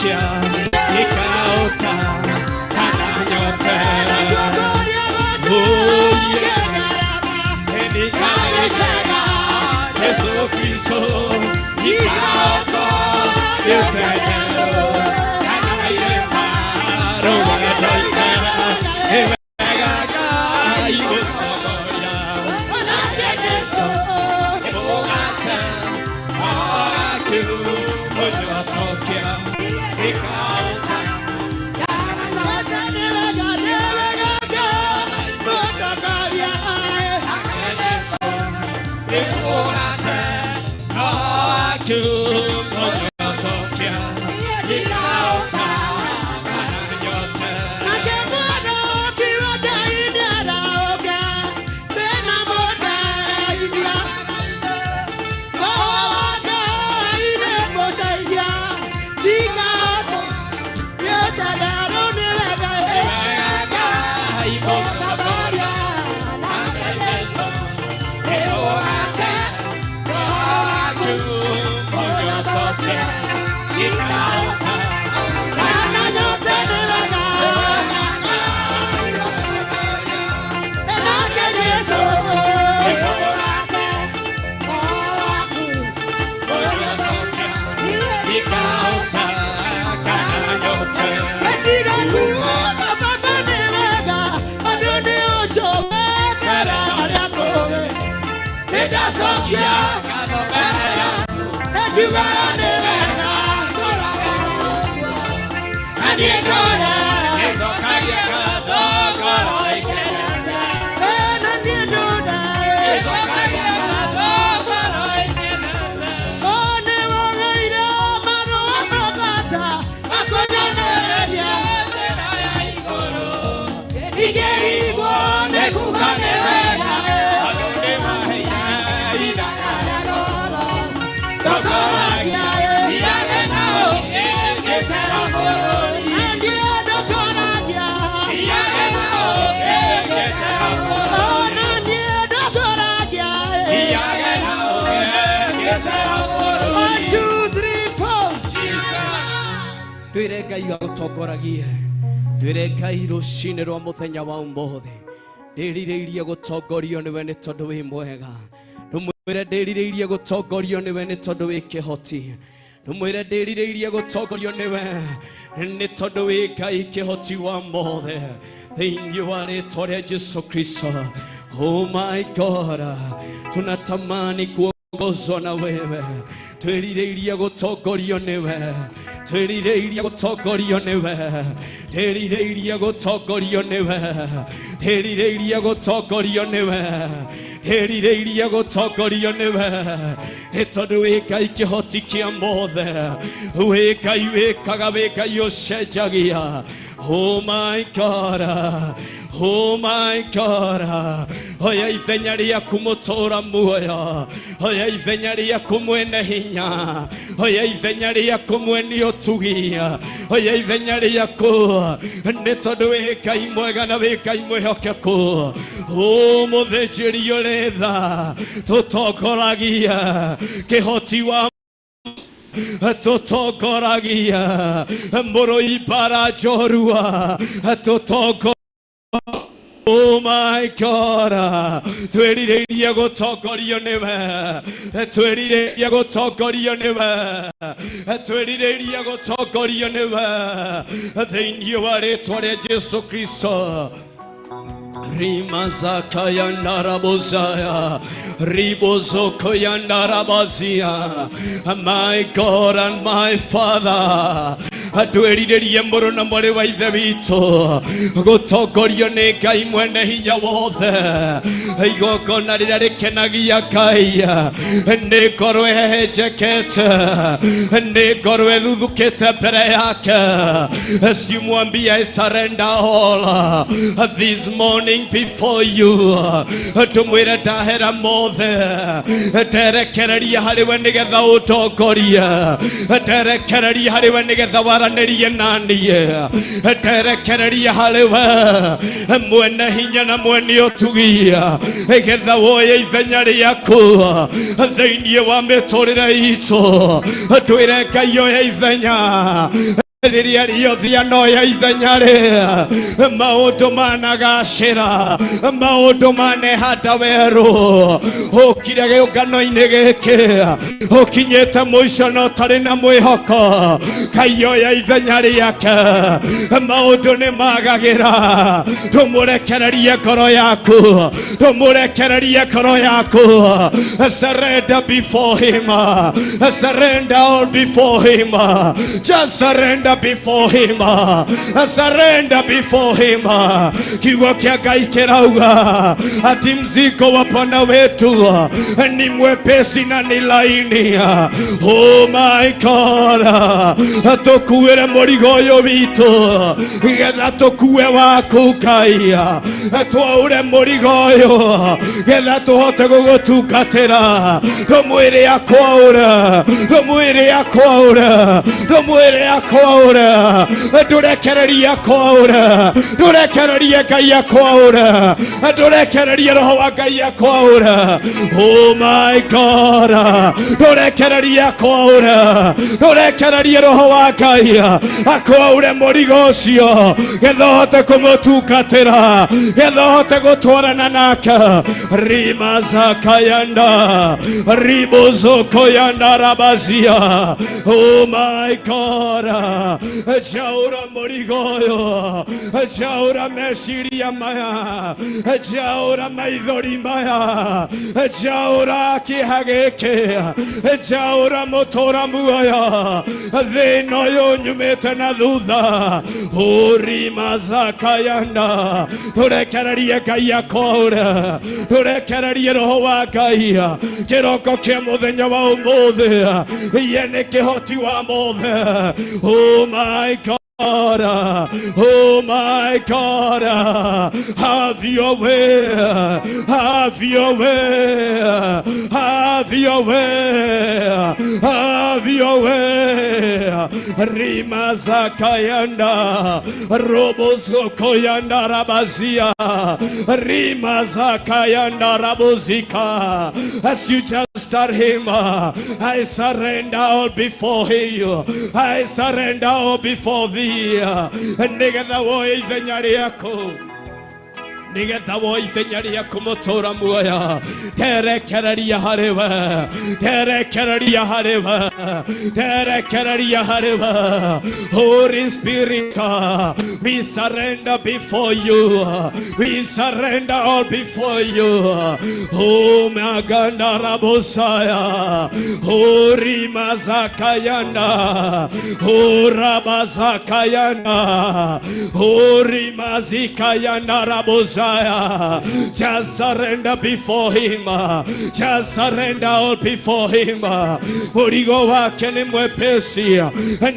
Mũnyotokia ikaota kana nyote. Oh yeah, Jesu Kristo ikaota yote kana irema rũgatoika wega Ngai gũtongoria nake Jesu mũgate waku mũnyotokia ikaota. Twire Ngai agũtongoragie, twire Ngai rũcinĩ rwa mũthenya wa ũmũthĩ ndĩrirĩirie gũtongorio nĩwe nĩ tondũ wĩ mwega. Ndũmwĩre ndĩrirĩirie gũtongorio nĩwe nĩ tondũ wĩ kĩhoti. Ndũmwĩre ndĩrirĩirie gũtongorio nĩwe nĩ tondũ wĩ Ngai kĩhoti wa mothe thĩinĩ wa rĩtwa rĩa Jesu Kristo. Oh my God, tunatamani kuongozwa na wewe, twĩrirĩirie gũtongorio nĩwe, twĩrirĩirie gũtongorio nĩwe, ndĩrirĩirie gũtongorio nĩwe, ndĩrirĩirie gũtongorio nĩwe, ndĩrirĩirie gũtongorio nĩwe, nĩ tondũ wĩ Ngai kĩhoti kĩa mothe, wĩ Ngai wĩkaga, wĩ Ngai ũcenjagia. Oh my God, oh my God, oya ithenya rĩaku mũtũra muoyo, oya ithenya rĩaku mwene hinya, oya ithenya rĩaku mwene ũtugi, oya ithenya rĩaku nĩ tondũ wĩ Ngai mwega na wĩ Ngai mwĩhokeku. O mũthĩnjĩri ũrĩ tha tũtongoragia kĩhoti wa tũtongoragia mũrũi mbara njorua tũtongoragia. Oh my God, twĩrirĩirie gũtongorio nĩwe, twĩrirĩirie gũtongorio nĩwe, twĩrirĩirie gũtongorio nĩwe thĩinĩ wa rĩtwa rĩa Jesu Kristo. Rimazakaya narabozaya, ribozokoya narabazia. My God and my Father, atwĩrirĩrie mũrũ na mwarĩ wa ithe witũ gũtongorio nĩ Ngai mwene hinya wothe. Igongona rĩrĩa rĩkenagia Ngai nĩ ngoro ĩhehenjekete, nĩ ngoro ĩthuthũkĩte mbere yake. Simwambie I surrender all this morning before you. Tumwĩre ndahera mothe, nderekereria harĩ we nĩgetha ũtongorie, nderekereria harĩ we nĩgetha waranĩrie na niĩ, nderekereria harĩ we mwene hinya na mwene ũtugi, nĩgetha woye ithenya rĩaku thĩinĩ wa mĩtũrĩre itũ. Twĩre Ngai oye ithenya Rĩrĩa rĩothe anoya ithenya rĩ maũndũ managacĩra maũndũ manehanda werũ ũkire gĩũngano-inĩ gĩkĩ ũkinyĩte mũico na ũtarĩ na mwĩhoko Ngai oya ithenya rĩake maũndũ nĩ magagĩra ndũmũrekererie ngoro yaku ndũmũrekererie ngoro yaku. Surrender before him, surrender all before him, just surrender before him, surrender before him. Kiugo kĩa Ngai kĩrauga ati mzigo wa Bwana wetu ni mwepesi na ni laini. Oh my God, tũkuĩre mũrigo ũyũ witũ getha tũkue waku Ngai, twaũre mũrigo ũyũ getha tũhote gũgũtungatĩra. Tũmwĩre akwaũra, tũmwĩre akwaũra, tũmwĩre akwaũra, ndũrekererie akwaũra, ndũrekererie Ngai akwaũra, ndũrekererie Roho wa Ngai akwaũra. Oh my God, ndũrekererie akwaũra, ndũrekererie Roho wa Ngai akwaũre mũrigo ũcio getha ũhote kũmũtungatĩra, getha ũhote gũtwarana nake. Rimazakayanda ribozokoyanda rabazia. Oh my God, jaura mũrigo ũyũ, jaura meciria maya, jaura maithori maya, jaura kĩeha gĩkĩ, jaura mũtũra muoyo, thĩna ũyũ nyumĩte na thutha. Ũrimazakayanda tũrekererie Ngai akwaũre, tũrekererie Roho wa Ngai kĩroko kĩa mũthenya wa ũmũthĩ, ye nĩ kĩhoti wa mothe. Oh my God, oh my God, have your way, have your way, have your way, have your way. Rimazakayanda robozokoyanda rabazia, rimazakayanda rabozika. As you just start him, I surrender all before you, I surrender all before thee. Nĩgetha woe ithenya rĩaku, nĩgetha woe ithenya rĩaku mũtũra muoyo, nderekereria harĩ we, nderekereria harĩ we, nderekereria harĩ we. Holy Spirit, we surrender before you, we surrender all before you. Oh maganda rabosaya, oh rimazakayanda, oh rabazakayanda, oh rimazikayanda rabosaya. Just surrender before him, just surrender all before him. Mũrigo wake ni mwepesi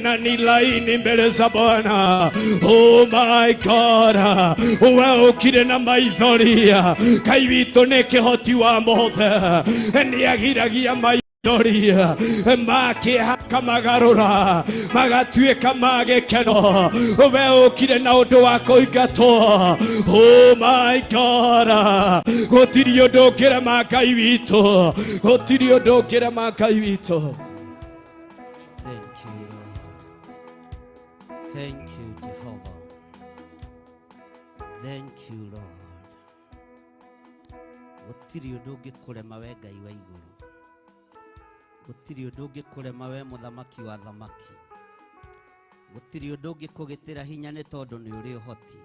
na ni laini mbele za Bwana. Oh my God, we ũkire na maithori, Ngai witũ nĩ kĩhoti wa mothe, nĩ agiragia maithori makĩeha kamagarũra magatuĩka ma gĩkeno. We ũkire na ũndũ wa kũingatwo. Oh my God, gũtirĩ ũndũ ũngĩrema Ngai witũ, gũtirĩ ũndũ ũngĩrema Ngai witũ. Thank you, Lord. Thank you, Jehovah. Thank you, Lord. Gũtirĩ ũndũ ũngĩkũrema we Ngai wa igũrũ. Gũtirĩ ũndũ ũngĩkũrema we mũthamaki wa thamaki. Gũtirĩ ũndũ ũngĩkũgitĩra hinya nĩ tondũ nĩ ũrĩ ũhoti.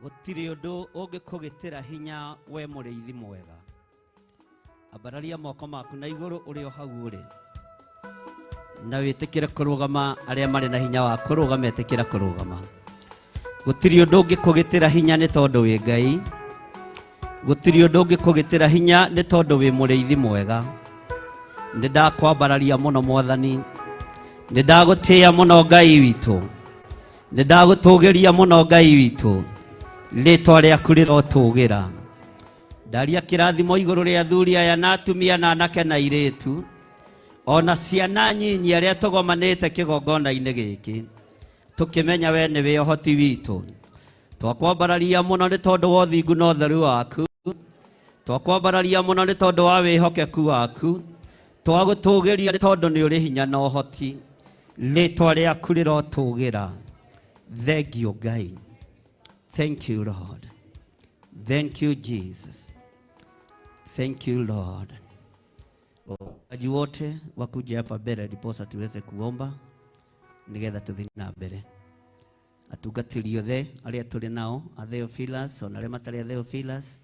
Gũtirĩ ũndũ ũngĩkũgitĩra hinya we mũrĩithi mwega. Ambararia moko maku na igũrũ ũrĩ o hau ũrĩ, na wĩtĩkĩre kũrũgama. Arĩa marĩ na hinya wa kũrũgama, etĩkĩra kũrũgama. Gũtirĩ ũndũ ũngĩkũgitĩra hinya nĩ tondũ wĩ Ngai. Gũtirĩ ũndũ ũngĩkũgitĩra hinya nĩ tondũ wĩ mũrĩithi mwega. Nĩ ndakwambararia mũno Mwathani, nĩ ndagũtĩĩa mũno Ngai witũ, nĩ ndagũtũgĩria mũno Ngai witũ, rĩtwa rĩaku rĩrotũgĩra. Ndaria kĩrathimo igũrũ rĩa athuri aya na atumia na anake na airĩtu ona ciana nyinyi arĩa tũgomanĩte kĩgongona-inĩ gĩkĩ, tũkĩmenya we nĩwe ũhoti witũ. Twakwambararia mũno nĩ tondũ wa ũthingu na ũtheru waku, twakwambararia mũno nĩ tondũ wa wĩhokeku waku, twagũtũgĩria nĩ tondũ nĩ ũrĩ hinya na ũhoti. Rĩtwa rĩaku rĩrotũgĩra. Thank you Ngai. Thank you Lord. Thank you Jesus. Thank you Lord. Waji wote wakuja hapa mbere ndiposa tuweze kuomba nigetha tuthi na mbere. Atungatĩri othe arĩa tũrĩ nao, a Theophilus ona arĩa matarĩ a Theophilus,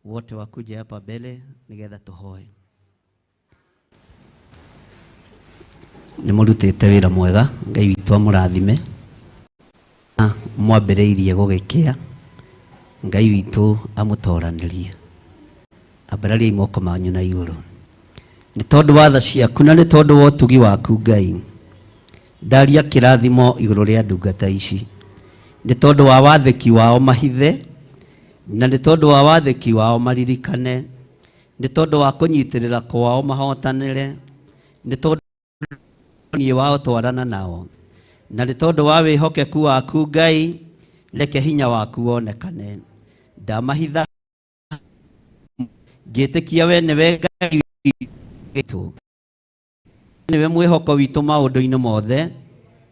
wote wakuje hapa mbere nigetha tũhoe. Nĩ mũrutĩte wĩra mwega, Ngai witũ amũrathime. Na mwambĩrĩirie gũgĩkĩa, Ngai witũ amũtoranĩrie. Ambarariai moko manyu na igũrũ. Nĩ tondũ wa tha ciaku na nĩ tondũ wa ũtugi waku Ngai, ndaria kĩrathimo igũrũ rĩa ndungata ici. Nĩ tondũ wa wathĩki wao mahithe, na nĩ tondũ wa wathĩki wao maririkane, nĩ tondũ wa kũnyitĩrĩra kwao mahotanĩre, nĩ tondũ niĩ wao twarana nao, na nĩ tondũ wa wĩhokeku waku Ngai, reke hinya waku wonekane. Ndamahitha ngĩtĩkia we nĩwe Ngai witũ, nĩwe mwĩhoko witũ maũndũ-inĩ mothe,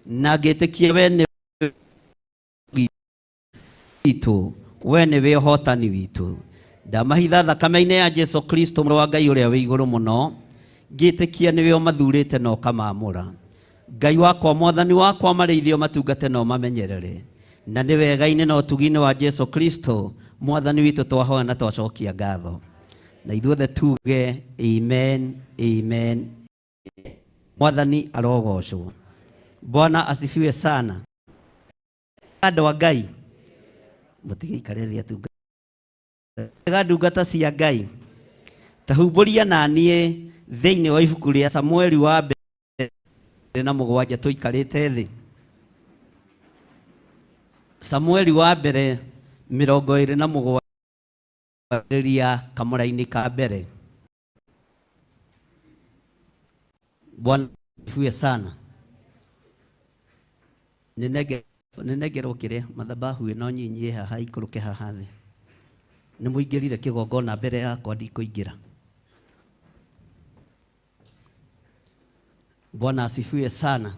na ngĩtĩkia we nĩwe witũ, we nĩwe ũhotani witũ. Ndamahitha thakame-inĩ ya Jesu Kristo mũrũ wa Ngai ũrĩa wĩ igũrũ mũno, ngĩtĩkia nĩwe ũmathurĩte na ũkamaamũra. Ngai wakwa, mwathani wakwa, marĩithio matungate na ũmamenyerere. Na nĩ wega-inĩ na ũtugi-inĩ wa Jesu Kristo mwathani witũ twahoya na twacokia ngatho. Na ithuothe tuge amen, amen. Mwathani arogocwo. Bwana asifiwe sana. Andũ a Ngai, mũtigĩikare thĩ atungata ndungata cia Ngai. Tahumbũria na niĩ thĩinĩ wa ibuku rĩa Samueli wa mbere na mũgwanja tũikarĩte thĩ. Samueli wa mbere 27 kamũra-inĩ ka mbere. Bwana asifiwe sana. Nĩnengerwo kĩrĩa madhabahu ĩno nyinyi haha ikũrũke haha thĩ. Nĩ mũingĩrire kĩgongona mbere yakwa ndikũingĩra. Bwana asifiwe sana.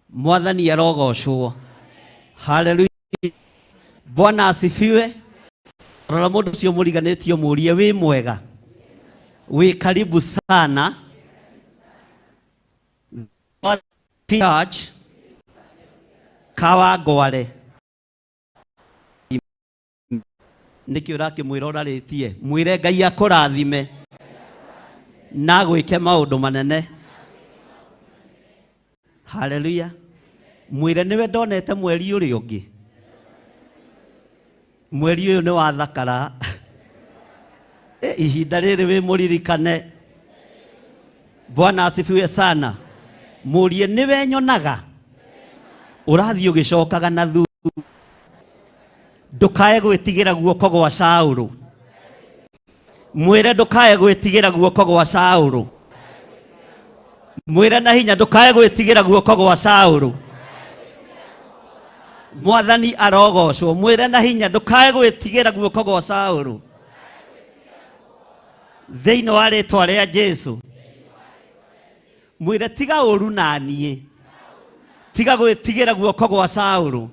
Mwathani arogocwo. Haleluya. Bwana asifiwe. Rora mũndũ ũcio mũriganĩtio mũrie wĩ mwega. Wĩ karibu sana. Church Kawangware. Nĩkĩ ũrakĩmwĩra ũrarĩtie? Mwĩre Ngai akũrathime na gwĩke maũndũ manene. Haleluya. Mwĩre nĩwe ndonete mweri ũrĩa ũngĩ. Mweri ũyũ nĩ wathakara. Ihinda rĩrĩ wĩ mũririkane. Bwana asifiwe sana. Mũrie nĩwe nyonaga. Ũrathiĩ ũgĩcokaga na thutha. Ndũkae gwĩtigĩra guoko gwa Saũlũ. Mwĩre ndũkae gwĩtigĩra guoko gwa Saũlũ. Mwĩre na hinya ndũkae gwĩtigĩra guoko gwa Saũlũ. Mwathani arogocwo. Mwĩre na hinya ndũkae gwĩtigĩra guoko gwa Saũlũ. Thĩinĩ wa rĩtwa rĩa Jesu. Mwĩre tiga ũru na niĩ. Tiga gwĩtigĩra guoko gwa Saũlũ.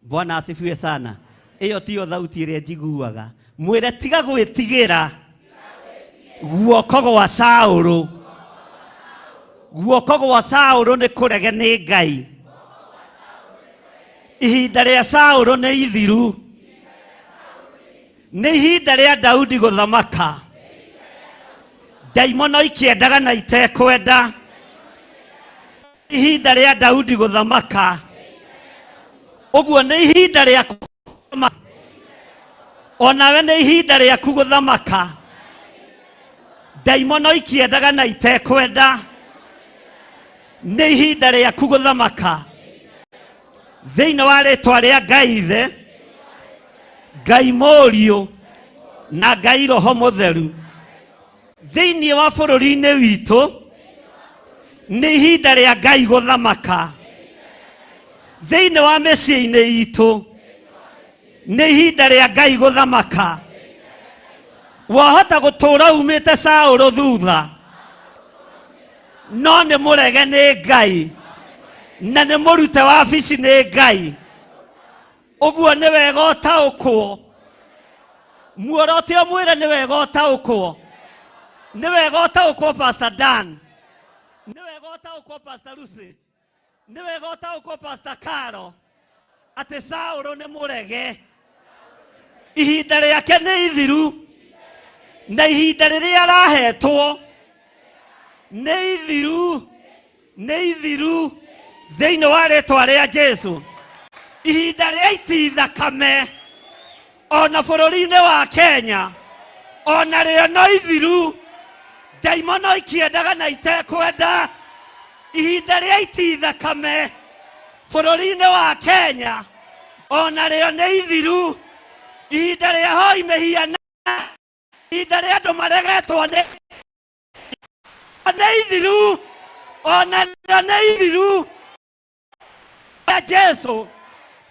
Bwana asifiwe sana. Ĩyo tiyo thauti ĩrĩa njiguaga. Mwĩre tiga gwĩtigĩra guoko gwa Saũlũ. Guoko gwa Saũlũ nĩ kũrege nĩ Ngai. Ihinda rĩa Saũlũ nĩ ithiru. Nĩ ihinda rĩa Daudi gũthamaka. Ndaimono ikĩendaga na itekwenda. Ihinda rĩa Daudi gũthamaka. Ũguo nĩ ihinda rĩa onawe nĩ ihinda rĩaku gũthamaka. Ndaimono ikĩendaga na itekwenda. Nĩ ihinda rĩaku gũthamaka. Thĩinĩ wa rĩtwa rĩa Ngai Ithe, Ngai Mũriũ na Ngai Roho Mũtheru. Thĩinĩ wa bũrũri-inĩ witũ nĩ ihinda rĩa Ngai gũthamaka. Thĩinĩ wa mĩciĩ-inĩ itũ nĩ ihinda rĩa Ngai gũthamaka. Wahota gũtũũra umĩte Saũlũ thutha, no nĩ mũrege nĩ Ngai na nĩ mũrute wabici nĩ Ngai. Ũguo nĩ wega ũtaũkwo. Muorote ũmwĩre nĩ wega ũtaũkwo. Nĩ wega ũtaũkwo Pastor Dan. Nĩ wega ũtaũkwo Pastor Lucy. Nĩ wega ũtaũkwo Pastor Caro. Atĩ Saũlũ nĩ mũrege. Ihinda rĩake nĩ ithiru. Na ihinda rĩrĩa arahetwo nĩ ithiru. Nĩ ithiru thĩinĩ wa rĩtwa rĩa Jesu. Ihinda rĩa itithakame ona bũrũri-inĩ wa Kenya ona rĩo no ithiru. Ndaimono ikĩendaga na itekwenda. Ihinda rĩa itithakame bũrũri-inĩ wa Kenya ona rĩo nĩ ithiru. Ihinda rĩa hoi mĩhiana, ihinda rĩa andũ maregetwo nĩ ithiru, ona rĩo nĩ ithiru. Ya Jesu,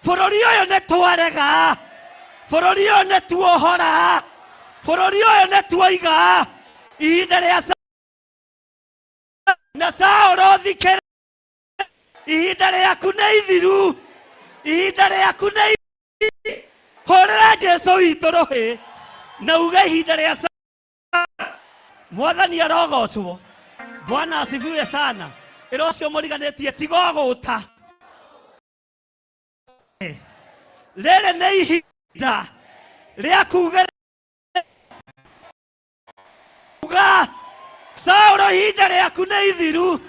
bũrũri ũyũ nĩ twarega, bũrũri ũyũ nĩ tuohora, bũrũri ũyũ nĩ tuoiga. Ihinda rĩa na Saũlũ thikĩrĩria, ihinda rĩaku nĩ ithiru, ihinda rĩaku nĩ hũrĩra Jesu witũ rũhĩ na uge ihinda rĩa Mwathani arogocwo. Bwana asifiwe sana. Ĩra ũcio mũriganĩtie tiga ũgũta. Rĩrĩ nĩ ihinda rĩa kuga Saũlũ ihinda rĩaku nĩ ithiru.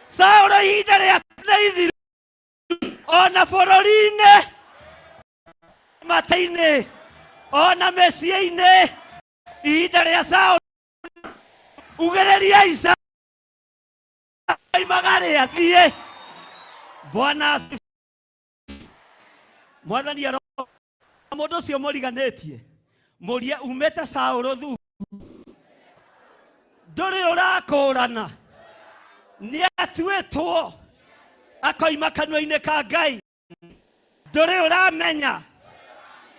Saũlũ ihinda rĩaku nĩ ithiru. Ona bũrũri-inĩ, mata-inĩ, ona mĩciĩ-inĩ, ihinda rĩa Saũlũ ugĩrĩria Isa imaga rĩathiĩ. Bwana Mwathani aro mũndũ ũcio mũriganĩtie mũrie umĩte Saũlũ thutha, ndũrĩ ũrakũrana, nĩ atuĩtwo akoima kanua-inĩ ka Ngai, ndũrĩ ũramenya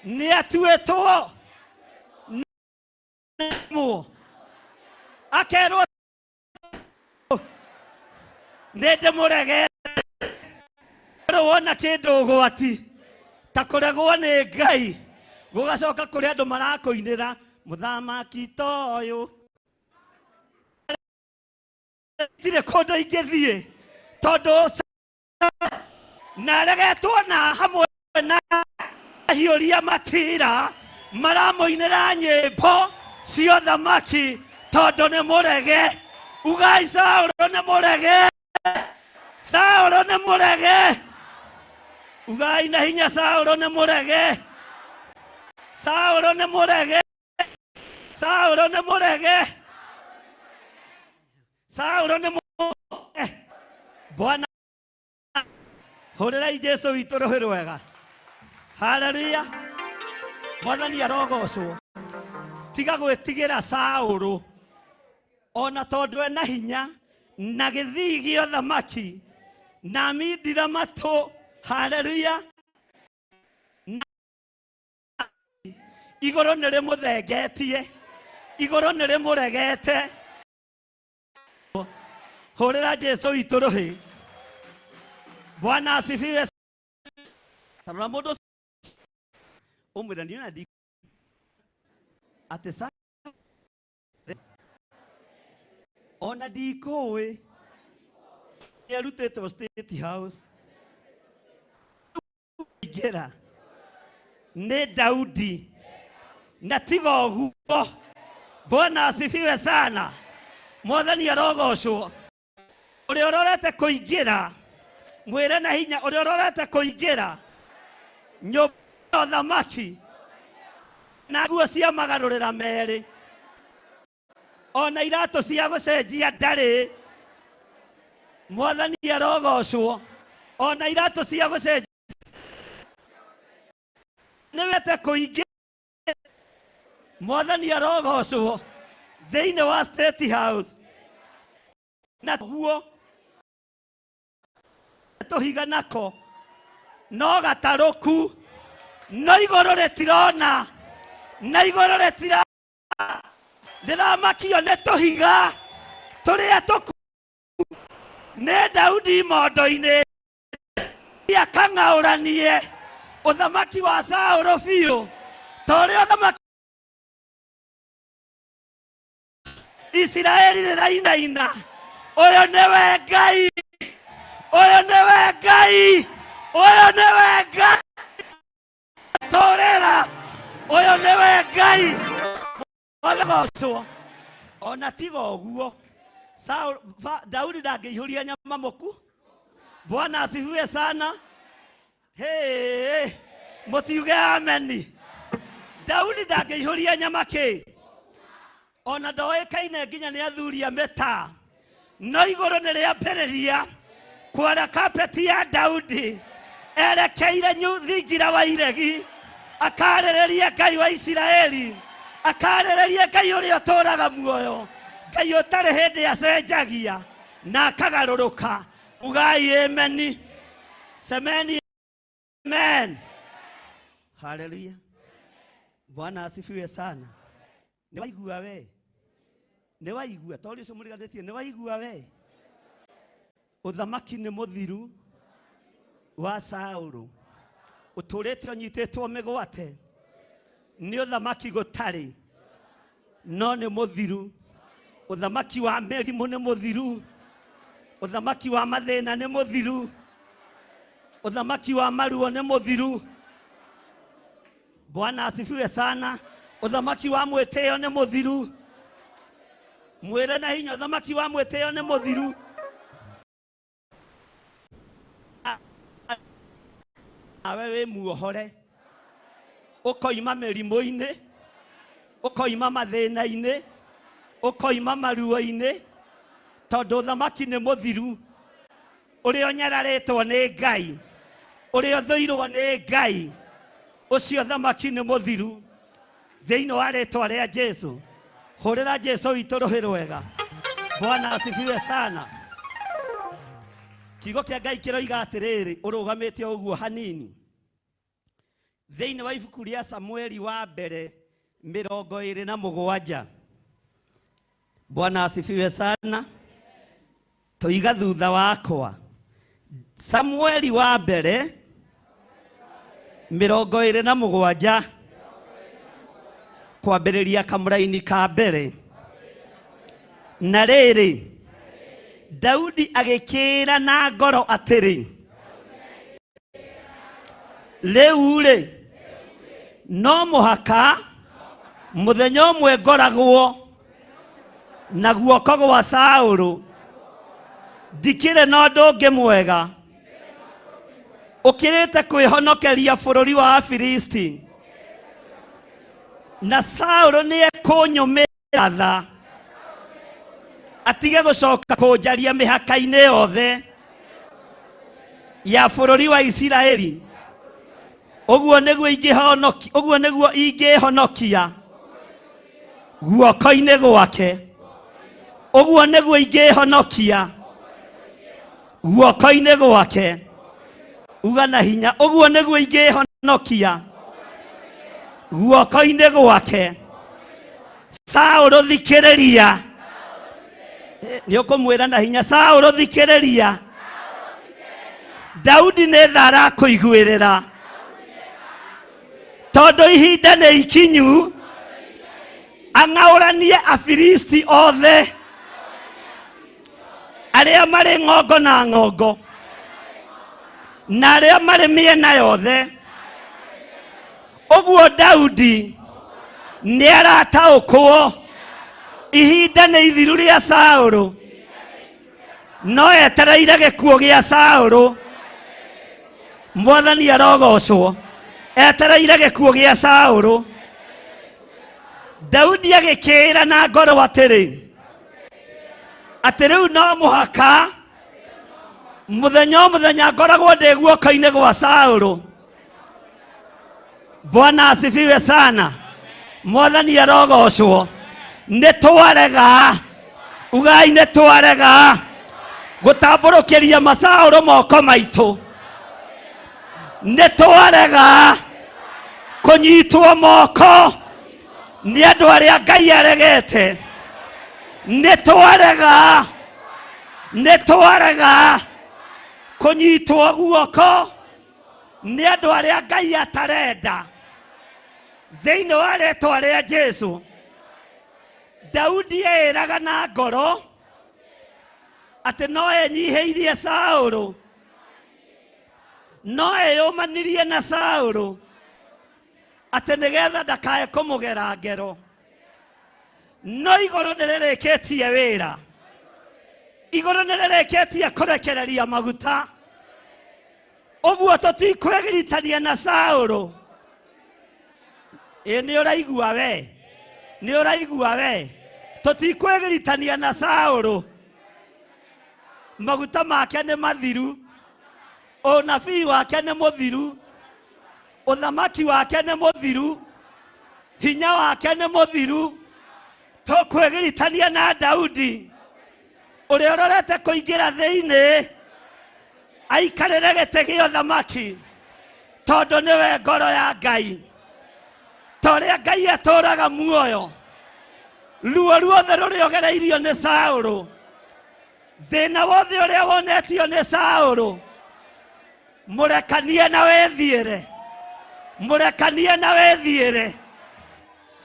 nĩ atuĩtwo akerwo nĩ ndĩmũregete. Wona kĩndũ ũgwati ta kũregwo nĩ Ngai, gũgacoka kũrĩ andũ marakũinĩra mũthamaki toyũ, tirĩ kũndũ ingĩthiĩ tondũ naregetwo na hamwe na hiũria matira maramũinĩra nyĩmbo cia ũthamaki tondũ nĩ mũrege. Ugai Saũlũ nĩ mũrege, Saũlũ nĩ mũrege. Ugai na hinya Saũlũ nĩ mũrege, Saũlũ nĩ mũrege, Saũlũ nĩ mũrege, Saũlũ nĩ mũrege. Bwana hũrĩrai Jesu witũ rũhĩ rwega. Haleluya. Mwathani arogocwo. Tiga gwĩtigĩra Saũlũ ona tondũ ena hinya na gĩthii gĩa ũthamaki na mindira matũ. Haleluya. Igũrũ nĩ rĩmũthengetie, igũrũ nĩ rĩmũregete. Hũrĩra Jesu witũ rũhĩ. Bwana asifiwe. Tarora mũndũ ũmwĩre niĩ na ndi atĩ sa ona ndikũĩ nĩ arutĩtwo State House ingĩra nĩ Daudi na tiga ũguo. Bwana asifiwe sana. Mwathani arogocwo. Ũrĩa ũrorete kũingĩra mwĩre na hinya, ũrĩa ũrorete kũingĩra nyũmba ya ũthamaki na nguo cia magarũrĩra merĩ ona iratũ cia gũcenjia ndarĩ. Mwathani arogocwo. Ona iratũ cia gũcenjia nĩwete kũingĩra. Mwathani arogocwo thĩinĩ wa State House na guo tũhiga nako no gatarũku, no igũrũ rĩtirona na igũrũ rĩtira. Ndĩramakio nĩ tũhiga tũrĩa tũku nĩ Daudi mondo-inĩ akang'aũranie ũthamaki wa Saũlũ biũ ta ũrĩa ũthamaki Isiraeli rĩrainaina. Ũyũ nĩwe Ngai, ũyũ nĩwe Ngai, ũyũ nĩwe Ngai tũrĩra, ũyũ nĩwe Ngai mwathagocwo. Ona tiga ũguo, Saul, Daudi ndangĩihũria nyama mũku. Bwana asifiwe sana. Hey, mũtiuge ameni. Daudi ndangĩihũria nyama kĩ, ona ndoĩkaine nginya nĩ athuri a mĩtaa, no igũrũ nĩ rĩambĩrĩria kwara kapeti ya Daudi erekeire thingira wa iregi, akarĩrĩria Ngai wa Isiraeli, akarĩrĩria Ngai ũrĩa ũtũũraga muoyo, Ngai ũtarĩ hĩndĩ acenjagia na akagarũrũka. Ugai ameni, semeni amen. Haleluya, Bwana asifiwe sana. Nĩ waigua we, nĩ waigua tondũ ũcio mũriganĩtie, nĩ waigua we, ũthamaki nĩ mũthiru wa Saũlũ, ũtũrĩte ũnyitĩtwo mĩgwate nĩ ũthamaki gũtarĩ, no nĩ mũthiru. Ũthamaki wa mĩrimũ nĩ mũthiru, ũthamaki wa mathĩna nĩ mũthiru, ũthamaki wa maruo nĩ mũthiru. Bwana asifiwe sana. Ũthamaki wa mwĩtĩo nĩ mũthiru, mwĩre na hinya, ũthamaki wa mwĩtĩo nĩ mũthiru. Nawe wĩ muohore, ũkoima mĩrimũ-inĩ, ũkoima mathĩna-inĩ, ũkoima maruo-inĩ, tondũ ũthamaki nĩ mũthiru ũrĩa ũnyararĩtwo nĩ Ngai, ũrĩa ũthũirwo nĩ Ngai, ũcio ũthamaki nĩ mũthiru thĩinĩ wa rĩtwa rĩa Jesu. Hũrĩra Jesu witũ rũhĩ rwega. Bwana asifiwe sana. Kiugo kĩa Ngai kĩroiga atĩrĩrĩ, ũrũgamĩte ũguo hanini thĩinĩ wa ibuku rĩa Samueli wa mbere 27. Bwana asifiwe sana. Tũiga thutha wakwa. Samueli wa mbere 27 kwambĩrĩria kamũraini ka mbere. Na rĩrĩ, Daudi agĩkĩĩra na ngoro atĩrĩ, rĩu-rĩ, no mũhaka mũthenya ũmwe ngoragwo na guoko gwa Saũlũ, ndikĩrĩ na ũndũ ũngĩ mwega ũkĩrĩte kwĩhonokeria bũrũri wa Afilisti, na Saũlũ nĩekũnyũmĩra tha atige gũcoka kũnjaria mĩhaka-inĩ yothe ya bũrũri wa Isiraeli. Ũguo nĩguo ingĩhonokia, ũguo nĩguo ingĩhonokia guoko-inĩ gwake, ũguo nĩguo ingĩhonokia guoko-inĩ gwake. Uga na hinya, ũguo nĩguo ingĩhonokia guoko-inĩ gwake. Saũlũ thikĩrĩria, nĩ ũkũmwĩra na hinya, Saũlũ thikĩrĩria, Daudi nĩ tha arakũiguĩrĩra, tondũ ihinda nĩ ikinyu ang'aũranie Afilisti othe arĩa marĩ ng'ongo na ng'ongo na arĩa marĩ mĩena yothe. Ũguo Daudi nĩ arataũkwo ihinda nĩ ithiru rĩa Saũlũ, no etereire gĩkuũ gĩa Saũlũ. Mwathani arogocwo. Etereire gĩkuũ gĩa Saũlũ. Daudi agĩkĩĩra na ngoro atĩrĩ, atĩ rĩu no mũhaka mũthenya o mũthenya ngoragwo ndĩ guoko-inĩ gwa Saũlũ. Bwana asifiwe sana. Mwathani arogocwo. Nĩ twarega, ugai nĩ twarega gũtambũrũkĩria masaũlũ moko maitũ. Nĩ twarega kũnyitwo moko Nĩ andũ arĩa Ngai aregete. Nĩ twarega, nĩ twarega kũnyitwo guoko nĩ andũ arĩa Ngai atarenda. Thĩinĩ wa rĩtwa rĩa Jesu, Daudi eĩraga na ngoro atĩ no enyihĩirie Saũlũ, no eyũmanirie na Saũlũ atĩ nĩgetha ndakae kũmũgera ngero. No igũrũ nĩ rĩrĩkĩtie wĩra, igũrũ nĩ rĩrĩkĩtie kũrekereria maguta. Ũguo tũtikwĩgiritania na Saũlũ. Ĩ nĩ ũraigua we, nĩ ũraigua we, tũtikwĩgiritania na Saũlũ. Maguta make nĩ mathiru, ũnabii wake nĩ mũthiru, ũthamaki wake nĩ mũthiru, hinya wake nĩ mũthiru. Tũkwĩgiritania na Daudi ũrĩa ũrorete kũingĩra thĩinĩ aikarĩre gĩtĩ gĩa ũthamaki, tondũ nĩwe ngoro ya Ngai. Ta ũrĩa Ngai atũũraga muoyo, ruo ruothe rũrĩa ũgereirio nĩ Saũlũ, thĩna wothe ũrĩa wonetio nĩ Saũlũ, mũrekanie na wĩthiĩre, mũrekanie na wĩthiĩre.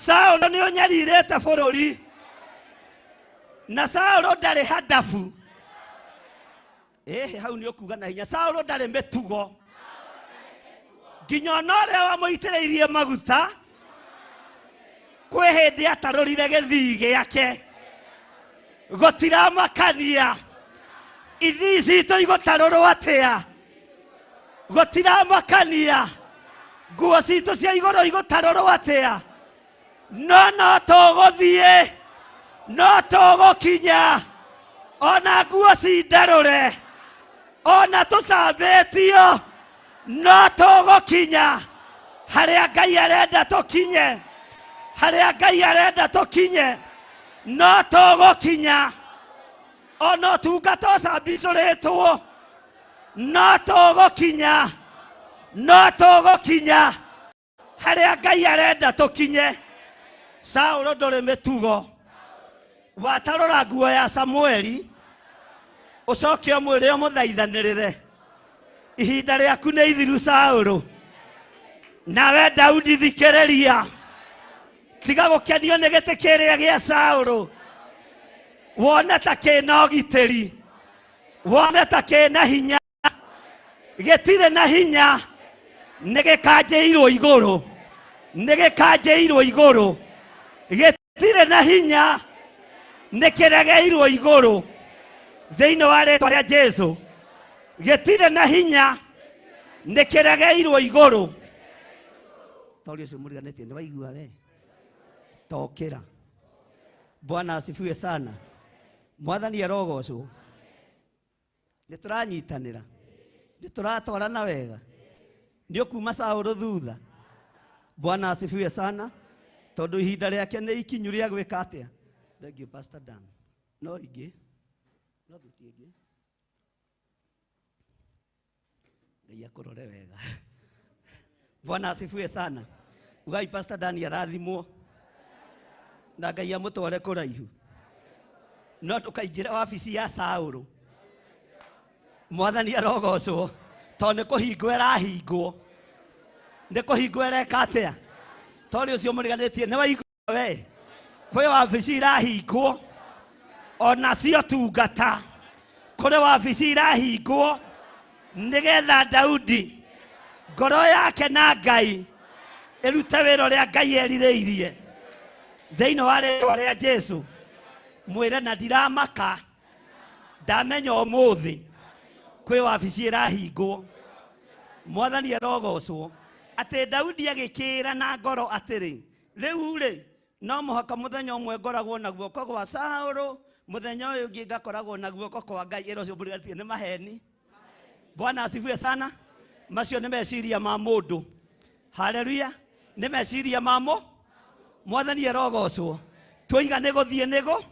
Saũlũ nĩ ũnyarirĩte bũrũri, na Saũlũ ndarĩ hadabu. Ĩhĩ, hau nĩ ũkuga na hinya. Saũlũ ndarĩ mĩtugo, nginya ona ũrĩa wamũitĩrĩirie maguta kwĩ hĩndĩ atarũrire gĩthii gĩake. Gũtiramakania ithii citũ igũtarũrwo atĩa, gũtiramakania nguo citũ cia igũrũ igũtarũrwo atĩa, no no tũgũthiĩ, no tũgũkinya, ona nguo cindarũre, ona tũcambĩtio, no tũgũkinya harĩa Ngai arenda tũkinye, harĩa Ngai arenda tũkinye, no tũgũkinya. Ona ũtungata ũcambicũrĩtwo, no tũgũkinya, no tũgũkinya harĩa Ngai arenda tũkinye. Saũlũ ndũrĩ mĩtugo, watarũra nguo ya Samueli ũcoke ũmwĩre ũmũthaithanĩrĩre, ihinda rĩaku nĩ ithiru Saũlũ. Nawe Daudi thikĩrĩria, tiga gũkenio nĩ gĩtĩ kĩrĩa gĩa Saũlũ, wone ta kĩna ũgitĩri, wone ta kĩna hinya. Gĩtirĩ na hinya, nĩ gĩkanjĩirwo igũrũ, nĩ gĩkanjĩirwo igũrũ. Gĩtirĩ na hinya, nĩ kĩregeirwo igũrũ. Thĩinĩ wa rĩtwa rĩa Jesu, gĩtirĩ na hinya, nĩ kĩregeirwo igũrũ. Tori ũcio mũriganĩtie nĩ waigua we, tokĩra. Bwana asifiwe sana. Mwathani arogocwo. Nĩ tũranyitanĩra, nĩ tũratwarana wega, nĩ ũkuma Saũlũ thutha. Bwana asifiwe sana, tondũ ihinda rĩake nĩ ikinyu rĩa gwĩka atĩa. Thank you Pastor Dan. No ingĩ, no thuti ĩngĩ. Ngai akũrore wega. Bwana asifiwe sana. Ugai Pastor Dan arathimwo na Ngai amũtware kũraihu. No ndũkaingĩre wabici ya Saũlũ. Mwathani arogocwo, tondũ nĩ kũhingwo ĩrahingwo, nĩ kũhingwo ĩreka atĩa. Tondũ ũcio mũriganĩtie nĩ waigua we, kwĩ wabici irahingwo, ona cio tungata, kũrĩ wabici irahingwo nĩgetha Daudi ngoro yake na Ngai ĩrute wĩra ũrĩa Ngai erirĩirie. Thĩinĩ wa rĩtwa rĩa Jesu, mwĩre na ndiramaka, ndamenya ũmũthĩ kwĩ wabici ĩrahingwo. Mwathani arogocwo. Atĩ Daudi agĩkĩĩra na ngoro atĩrĩ, rĩu rĩ, no mũhaka mũthenya ũmwe ngoragwo na guoko gwa Saũlũ, mũthenya ũyũ ũngĩ ngakoragwo na guoko kwa Ngai. Ĩra ũcio mũriganĩtie nĩ maheni. Bwana asifiwe sana. Macio nĩ meciria ma mũndũ. Haleluya. Nĩ meciria ma mũ. Mwathani arogocwo. Twoiga nĩ gũthiĩ nĩ gũ,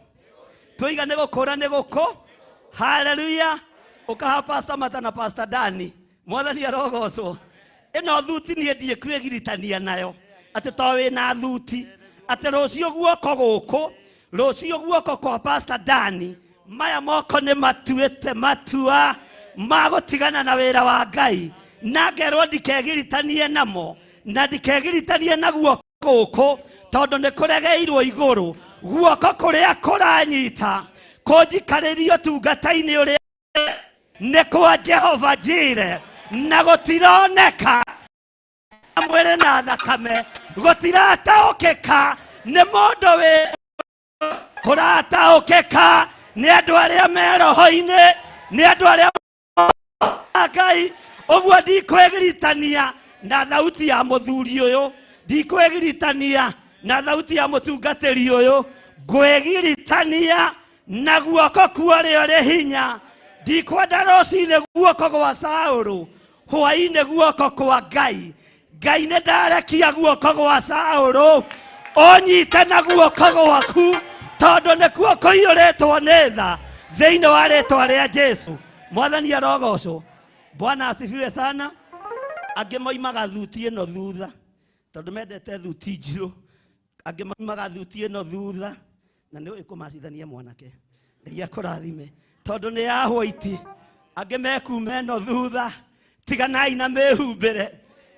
twoiga nĩ gũkũra nĩ gũkũ. Haleluya. Ũkaha Pastor Mata na Pastor Dani. Mwathani arogocwo. Ĩno thuti niĩ ndiĩ kwĩgiritania nayo, atĩ to wĩna thuti. Atĩ rũciũ guoko gũkũ, rũciũ guoko kwa Pastor Dani, maya moko nĩ matuĩte matua ma gũtigana na wĩra wa Ngai, na ngerwo ndikegiritanie namo, na ndikegiritanie na guoko gũkũ tondũ nĩ kũregeirwo igũrũ. Guoko kũrĩa kũranyita kũnjikarĩrio tungata-inĩ ũrĩa nĩ kwa Jehova Jire, na gũtironeka mwĩrĩ na thakame, gũtirataũkĩka nĩ mũndũ wĩ kũrataũkĩka nĩ andũ arĩa me roho-inĩ, nĩ andũ arĩa Ngai. Ũguo ndikwĩgiritania na thauti ya mũthuri ũyũ, ndikwĩgiritania na thauti ya mũtungatĩri ũyũ, ngwĩgiritania na guoko kwa ũrĩa ũrĩ hinya. Ndikwenda rũcinĩ guoko gwa Saũlũ, hwaĩ-inĩ guoko kwa Ngai. Ngai nĩ ndarekia guoko gwa Saũlũ, ũnyite na guoko gwaku, tondũ nĩkuo kũiyũrĩtwo nĩ tha thĩinĩ wa rĩtwa rĩa Jesũ. Mwathani arogocwo. Bwana asifiwe sana. Angĩ moimaga thuti ĩno thutha, tondũ mendete thuti njirũ. Angĩ moimaga thuti ĩno thutha, na nĩ ũĩ kũmacithania mwanake. Ngai akũrathime, tondũ nĩ ya white. Angĩ mekuma ĩno thutha, tiganai na mĩhumbĩre,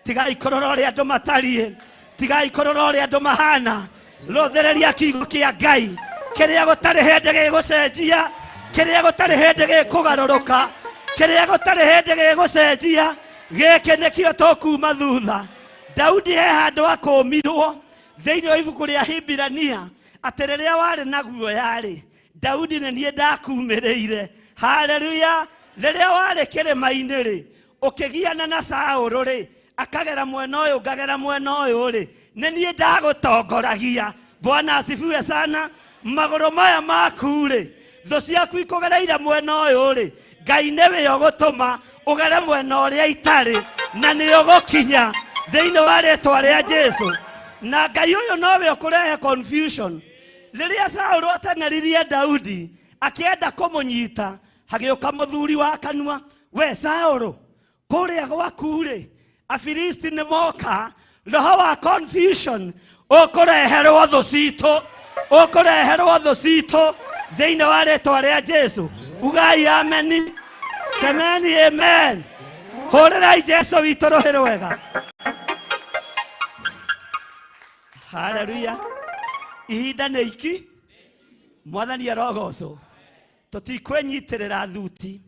tigai kũrora ũrĩa andũ matariĩ, tigai kũrora ũrĩa andũ mahana. Rũthĩrĩria kiugo kĩa Ngai, kĩrĩa gũtarĩ hĩndĩ gĩgũcenjia, kĩrĩa gũtarĩ hĩndĩ gĩkũgarũrũka, kĩrĩa gũtarĩ hĩndĩ gĩgũcenjia. Gĩkĩ nĩkĩo tũkuma thutha. Daudi he handũ akũmirwo thĩinĩ wa ibuku rĩa Hibirania, atĩ rĩrĩa warĩ na guoya-rĩ, Daudi nĩ niĩ ndakumĩrĩire. Haleluya! Rĩrĩa warĩ kĩrĩma-inĩ-rĩ, ũkĩgiana na Saũlũ-rĩ, akagera mwena ũyũ ngagera mwena ũyũ-rĩ, nĩ niĩ ndagũtongoragia. Bwana asifiwe sana. Magũrũ maya maku-rĩ, thũ ciaku ikũgereire mwena ũyũ-rĩ, Ngai nĩwe ũgũtũma ũgere mwena ũrĩa itarĩ, na nĩ ũgũkinya thĩinĩ wa rĩtwa rĩa Jesũ. Na Ngai ũyũ nowe ũkũrehe confusion. Rĩrĩa Saũlũ ateng'eririe Daudi akĩenda kũmũnyita, hagĩũka mũthuri wa kanua, we Saũlũ, kũrĩa gwaku-rĩ, Afilisti nĩ moka. Roho wa confusion ũkũreherwo thũ citũ, ũkũreherwo thũ citũ thĩinĩ wa rĩtwa rĩa Jesũ. Ugai ameni, semeni amen. Hũrĩrai Jesũ witũ rũhĩ rwega. Haleluya. Ihinda nĩ iki, Mwathani arogocwo. Tũtikwĩnyitĩrĩra thuti,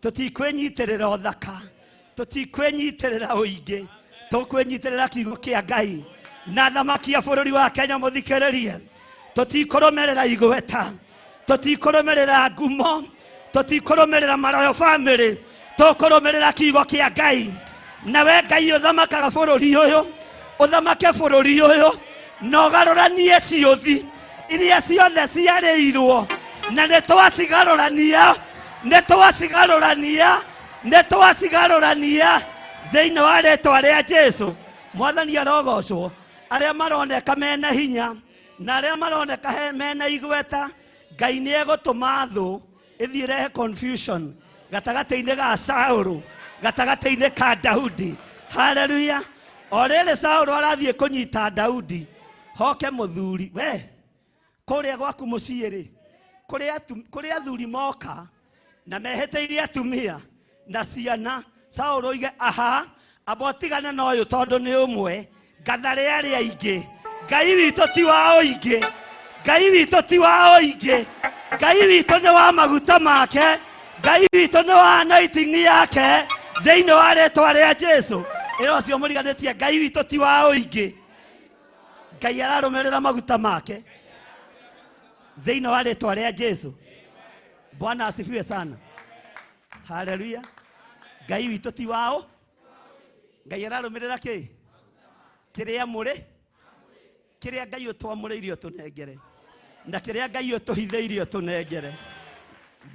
tũtikwĩnyitĩrĩra ũthaka, tũtikwĩnyitĩrĩra ũingĩ, tũkwĩnyitĩrĩra kiugo kĩa Ngai. Na thamaki ya bũrũri wa Kenya mũthikĩrĩrie, tũtikũrũmĩrĩra igweta, tũtikũrũmĩrĩra ngumo, tũtikũrũmĩrĩra maroyo family, tũkũrũmĩrĩra kiugo kĩa Ngai. Na we Ngai ũthamakaga bũrũri ũyũ, ũthamake bũrũri ũyũ, na ũgarũranie ciũthi iria ciothe ciarĩirwo, na nĩ twacigarũrania, nĩ twacigarũrania, nĩ twacigarũrania thĩinĩ wa rĩtwa rĩa Jesũ. Mwathani arogocwo. Arĩa maroneka mena hinya na arĩa maroneka mena igweta, Ngai nĩ egũtũma thũ ĩthiĩ ĩrehe confusion gatagatĩ-inĩ ga Saũlũ, gatagatĩ-inĩ ka Daudi. Haleluya. O rĩrĩ Saũlũ arathiĩ kũnyita Daudi, hoke mũthuri, we kũrĩa gwaku mũciĩ rĩ, kũrĩ athuri moka na mehĩtĩirie atumia na ciana. Saũlũ oige aha, amba ũtigane na ũyũ tondũ nĩ ũmwe, ngathare arĩa aingĩ. Ngai witũ ti wa ũingĩ, Ngai witũ ti wa ũingĩ, Ngai witũ nĩ wa maguta make, Ngai witũ nĩ wa anointing yake thĩinĩ wa rĩtwa rĩa Jesũ. Ĩra ũcio mũriganĩtie, Ngai witũ ti wa ũingĩ, Ngai ararũmĩrĩra maguta make thĩinĩ wa rĩtwa rĩa Jesũ. Bwana asifiwe sana. Haleluya. Ngai witũ ti wao, Ngai ararũmĩrĩra kĩ? Kĩrĩa mũrĩ, kĩrĩa Ngai ũtwamũrĩire ũtũnengere, na kĩrĩa Ngai ũtũhithĩire ũtũnengere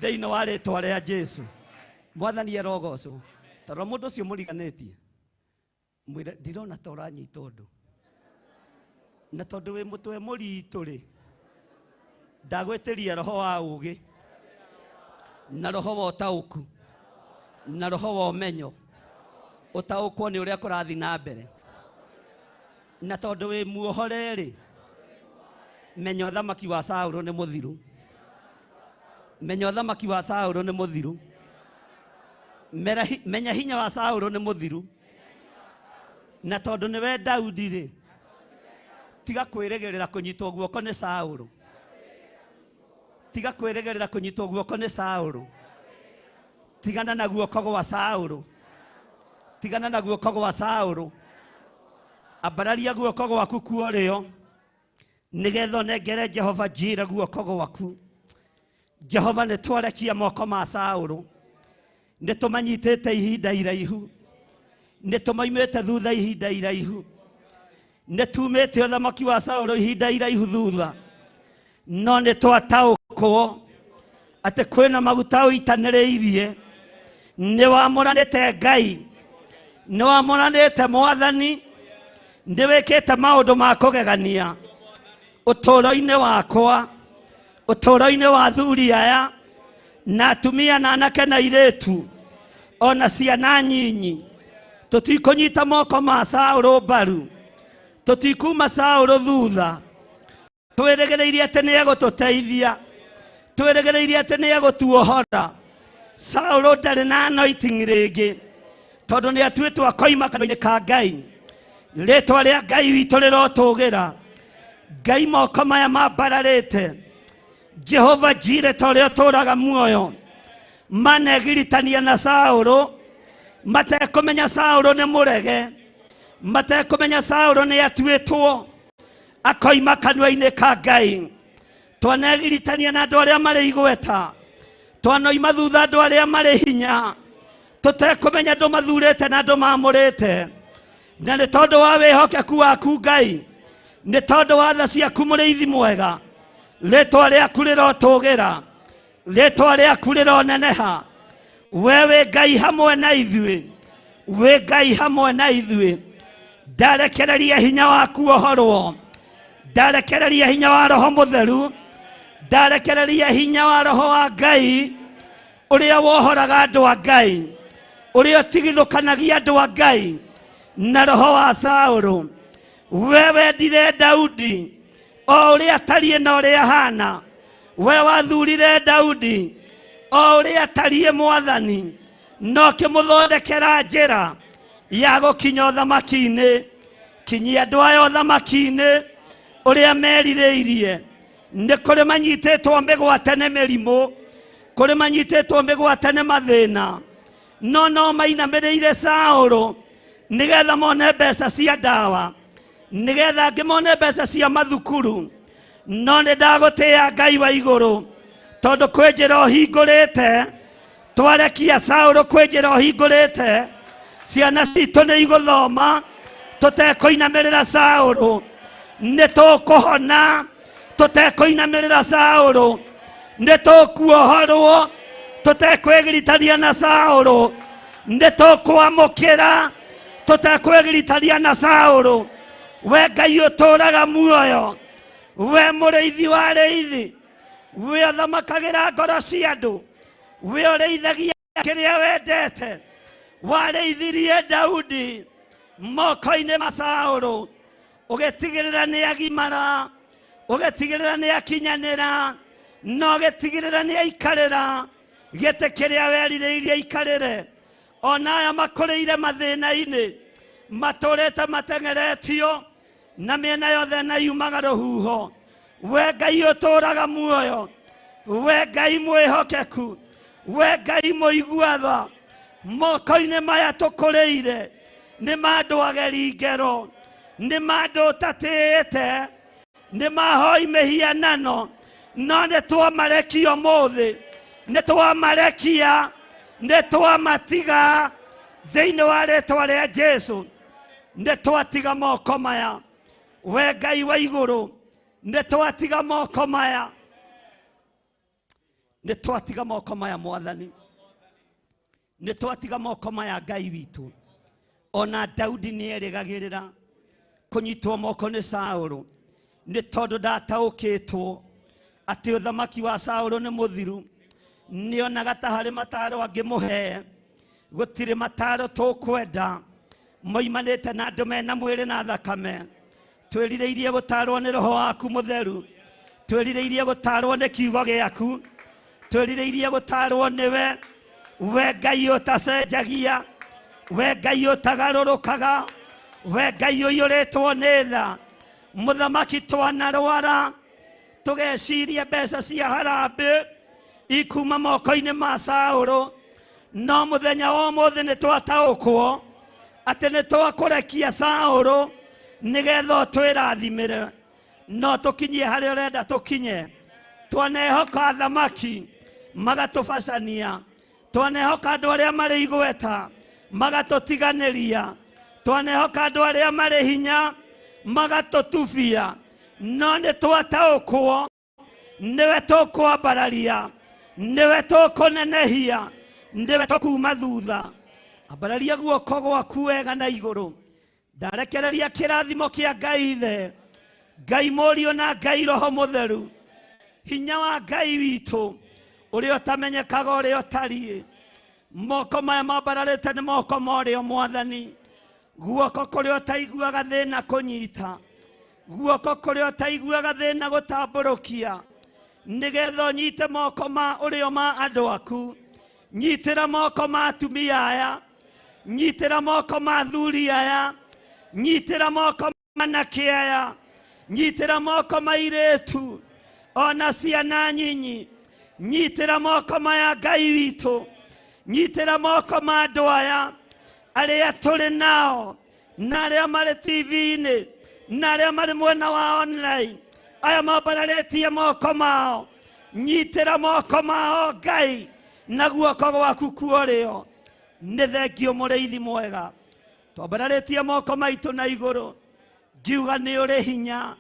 thĩinĩ wa rĩtwa rĩa Jesũ. Mwathani arogocwo. Tondũ mũndũ ũcio mũriganĩtie, mwĩre ndirona ta ũranyita ũndũ, na tondũ wĩ mũtwe mũritũ rĩ, ndagwĩtĩria roho wa ũũgĩ na roho wa ũtaũku na roho wa ũmenyo, ũtaũkwo nĩ ũrĩa kũrathiĩ na mbere. Na tondũ wĩ muohore rĩ, Menya ũthamaki wa Saũlũ nĩ mũthiru. Menya ũthamaki wa Saũlũ nĩ mũthiru. Menya hinya wa Saũlũ nĩ mũthiru. Na tondũ nĩwe Daudi rĩ, tiga kwĩrĩgĩrĩra kũnyitwo guoko nĩ Saũlũ. Tiga kwĩrĩgĩrĩra kũnyitwo guoko nĩ Saũlũ. Tigana na guoko gwa Saũlũ. Tigana na guoko gwa Saũlũ. Ambararia guoko gwaku kuorĩo nĩgetha ũnengere Jehova Jira guoko gwaku. Jehova nĩ twarekia moko ma Saũlũ. Nĩ tũmanyitĩte ihinda iraihu. Nĩ tũmaimĩte thutha ihinda iraihu. Nĩ tumĩte ũthamaki wa Saũlũ ihinda iraihu thutha. No nĩ twataũkwo atĩ kwĩna maguta ũitanĩrĩirie. Nĩ wamũranĩte Ngai. Nĩ wamũranĩte Mwathani. Nĩ wĩkĩte maũndũ ma kũgegania ũtũũro-inĩ wakwa, ũtũũro-inĩ wa athuri aya na atumia na anake na airĩtu ona ciana nyinyi. Tũtikũnyita moko ma Saũlũ mbaru, tũtikuma Saũlũ thutha. Twĩrĩgĩrĩirie atĩ nĩ egũtũteithia, twĩrĩgĩrĩirie atĩ nĩ egũtuohora. Saũlũ ndarĩ na anointing rĩngĩ tondũ nĩ atuĩtwo akoima kanua-inĩ ka Ngai. Rĩtwa rĩa Ngai witũ rĩrotũgĩra. Ngai moko maya mambararĩte, Jehova Jire ta ũrĩa ũtũũraga muoyo, manegiritania na Saũlũ matekũmenya Saũlũ nĩ mũrege, matekũmenya Saũlũ nĩ atuĩtwo akoima kanua-inĩ ka Ngai. Twanegiritania na andũ arĩa marĩ igweta, twanoima thutha andũ arĩa marĩ hinya, tũtekũmenya andũ mathurĩte na andũ mamũrĩte. Na nĩ tondũ wa wĩhokeku waku Ngai, nĩ tondũ wa tha ciaku mũrĩithi mwega, rĩtwa rĩaku rĩrotũgĩra, rĩtwa rĩaku rĩroneneha. We wĩ Ngai hamwe na ithuĩ, wĩ Ngai hamwe na ithuĩ. Ndarekereria hinya waku ũhorwo, ndarekereria hinya wa Roho Mũtheru, ndarekereria hinya wa Roho wa Ngai ũrĩa wohoraga andũ a Ngai, ũrĩa ũtigithũkanagia andũ a Ngai na roho wa Saũlũ. We wendire Daudi o ũrĩa atariĩ na ũrĩa ahana. We wathurire Daudi o ũrĩa atariĩ Mwathani, no ũkĩmũthondekera njĩra ya gũkinya ũthamaki-inĩ. Kinyia andũ aya ũthamaki-inĩ ũrĩa merirĩirie. Nĩ kũrĩ manyitĩtwo mĩgwate nĩ mĩrimũ, kũrĩ manyitĩtwo mĩgwate nĩ mathĩna, no no mainamĩrĩire Saũlũ nĩgetha mone mbeca cia ndawa, nĩgetha angĩ mone mbeca cia mathukuru. No nĩ ndagũtĩĩa Ngai wa igũrũ, tondũ kwĩ njĩra ũhingũrĩte. Twarekia Saũlũ kwĩ njĩra ũhingũrĩte, ciana citũ nĩ igũthoma tũtekũinamĩrĩra Saũlũ. Nĩ tũkũhona tũtekũinamĩrĩra Saũlũ. Nĩ tũkuohorwo tũtekwĩgiritania na Saũlũ. Nĩ tũkwamũkĩra tũtekwĩgiritania na Saũlũ. We Ngai ũtũũraga muoyo, we mũrĩithi wa arĩithi, we ũthamakagĩra ngoro cia andũ, we ũrĩithagia kĩrĩa wendete. Warĩithirie Daudi moko-inĩ ma Saũlũ, ũgĩtigĩrĩra nĩ agimara, ũgĩtigĩrĩra nĩ akinyanĩra, na ũgĩtigĩrĩra nĩ aikarĩra gĩtĩ kĩrĩa werirĩirie aikarĩre. Ona aya makũrĩire mathĩna-inĩ, matũrĩte mateng'eretio na mĩena yothe na yumaga rũhuho. We Ngai ũtũũraga muoyo, we Ngai mwĩhokeku, we Ngai mũigua tha, moko-inĩ maya tũkũrĩire nĩ ma andũ ageri ngero, nĩ ma andũ ũtatĩĩte, nĩ mahoi mĩhianano, no nĩ twamarekia ũmũthĩ, nĩ twamarekia, nĩ twamatiga thĩinĩ wa rĩtwa rĩa Jesu. Nĩ twatiga moko maya, we Ngai wa igũrũ, nĩ twatiga moko maya, nĩ twatiga moko maya Mwathani, nĩ twatiga moko maya Ngai witũ. Ona Daudi nĩ erĩgagĩrĩra kũnyitwo moko nĩ Saũlũ, nĩ tondũ ndataũkĩtwo atĩ ũthamaki wa Saũlũ nĩ mũthiru. Nĩonaga ta harĩ mataro angĩmũhe, gũtirĩ mataro tũkwenda moimanĩte na andũ mena mwĩrĩ na thakame. Twĩrirĩirie gũtarwo nĩ Roho waku Mũtheru. Twĩrirĩirie gũtarwo nĩ kiugo gĩaku, twĩrirĩirie gũtarwo nĩwe, we Ngai ũtacenjagia, we Ngai ũtagarũrũkaga, we Ngai ũiyũrĩtwo nĩ tha. Mũthamaki twanarwara tũgeciria mbeca cia harambĩ ikuma moko-inĩ ma Saũlũ, no mũthenya wa ũmũthĩ nĩ twataũkwo atĩ nĩ twakũrekia Saũlũ nĩgetha ũtwĩrathimĩre, no tũkinyie harĩa ũrenda tũkinye. Twanehoka athamaki magatũbacania, twanehoka andũ arĩa marĩ igweta magatũtiganĩria, twanehoka andũ arĩa marĩ hinya magatũtubia, no nĩ twataũkwo nĩwe tũkwambararia, nĩwe tũkũnenehia, nĩwe tũkuma thutha. Ambararia guoko gwaku wega na igũrũ. Ndarekereria kĩrathimo kĩa Ngai Ithe, Ngai Mũriũ na Ngai Roho Mũtheru, hinya wa Ngai witũ ũrĩa ũtamenyekaga ũrĩa ũtariĩ. Moko maya mambararĩte nĩ moko ma ũrĩo Mwathani, guoko kũrĩa ũtaiguaga thĩna kũnyita, guoko kũrĩa ũtaiguaga thĩna gũtambũrũkia, nĩgetha ũnyite moko ma ũrĩo ma andũ aku. Nyitĩra moko ma atumia aya, nyitĩra moko ma athuri aya, nyitĩra moko ma anake aya, nyitĩra moko ma airĩtu ona ciana nyinyi, nyitĩra moko maya Ngai witũ, nyitĩra moko ma andũ aya arĩa tũrĩ nao na arĩa marĩ TV-inĩ na arĩa marĩ mwena wa online, aya mambararĩtie moko mao, nyitĩra moko mao Ngai na guoko gwaku kuorĩo. Nĩ thengio mũrĩithi mwega, twambararĩtie moko maitũ na igũrũ, ngiuga nĩ ũrĩ hinya.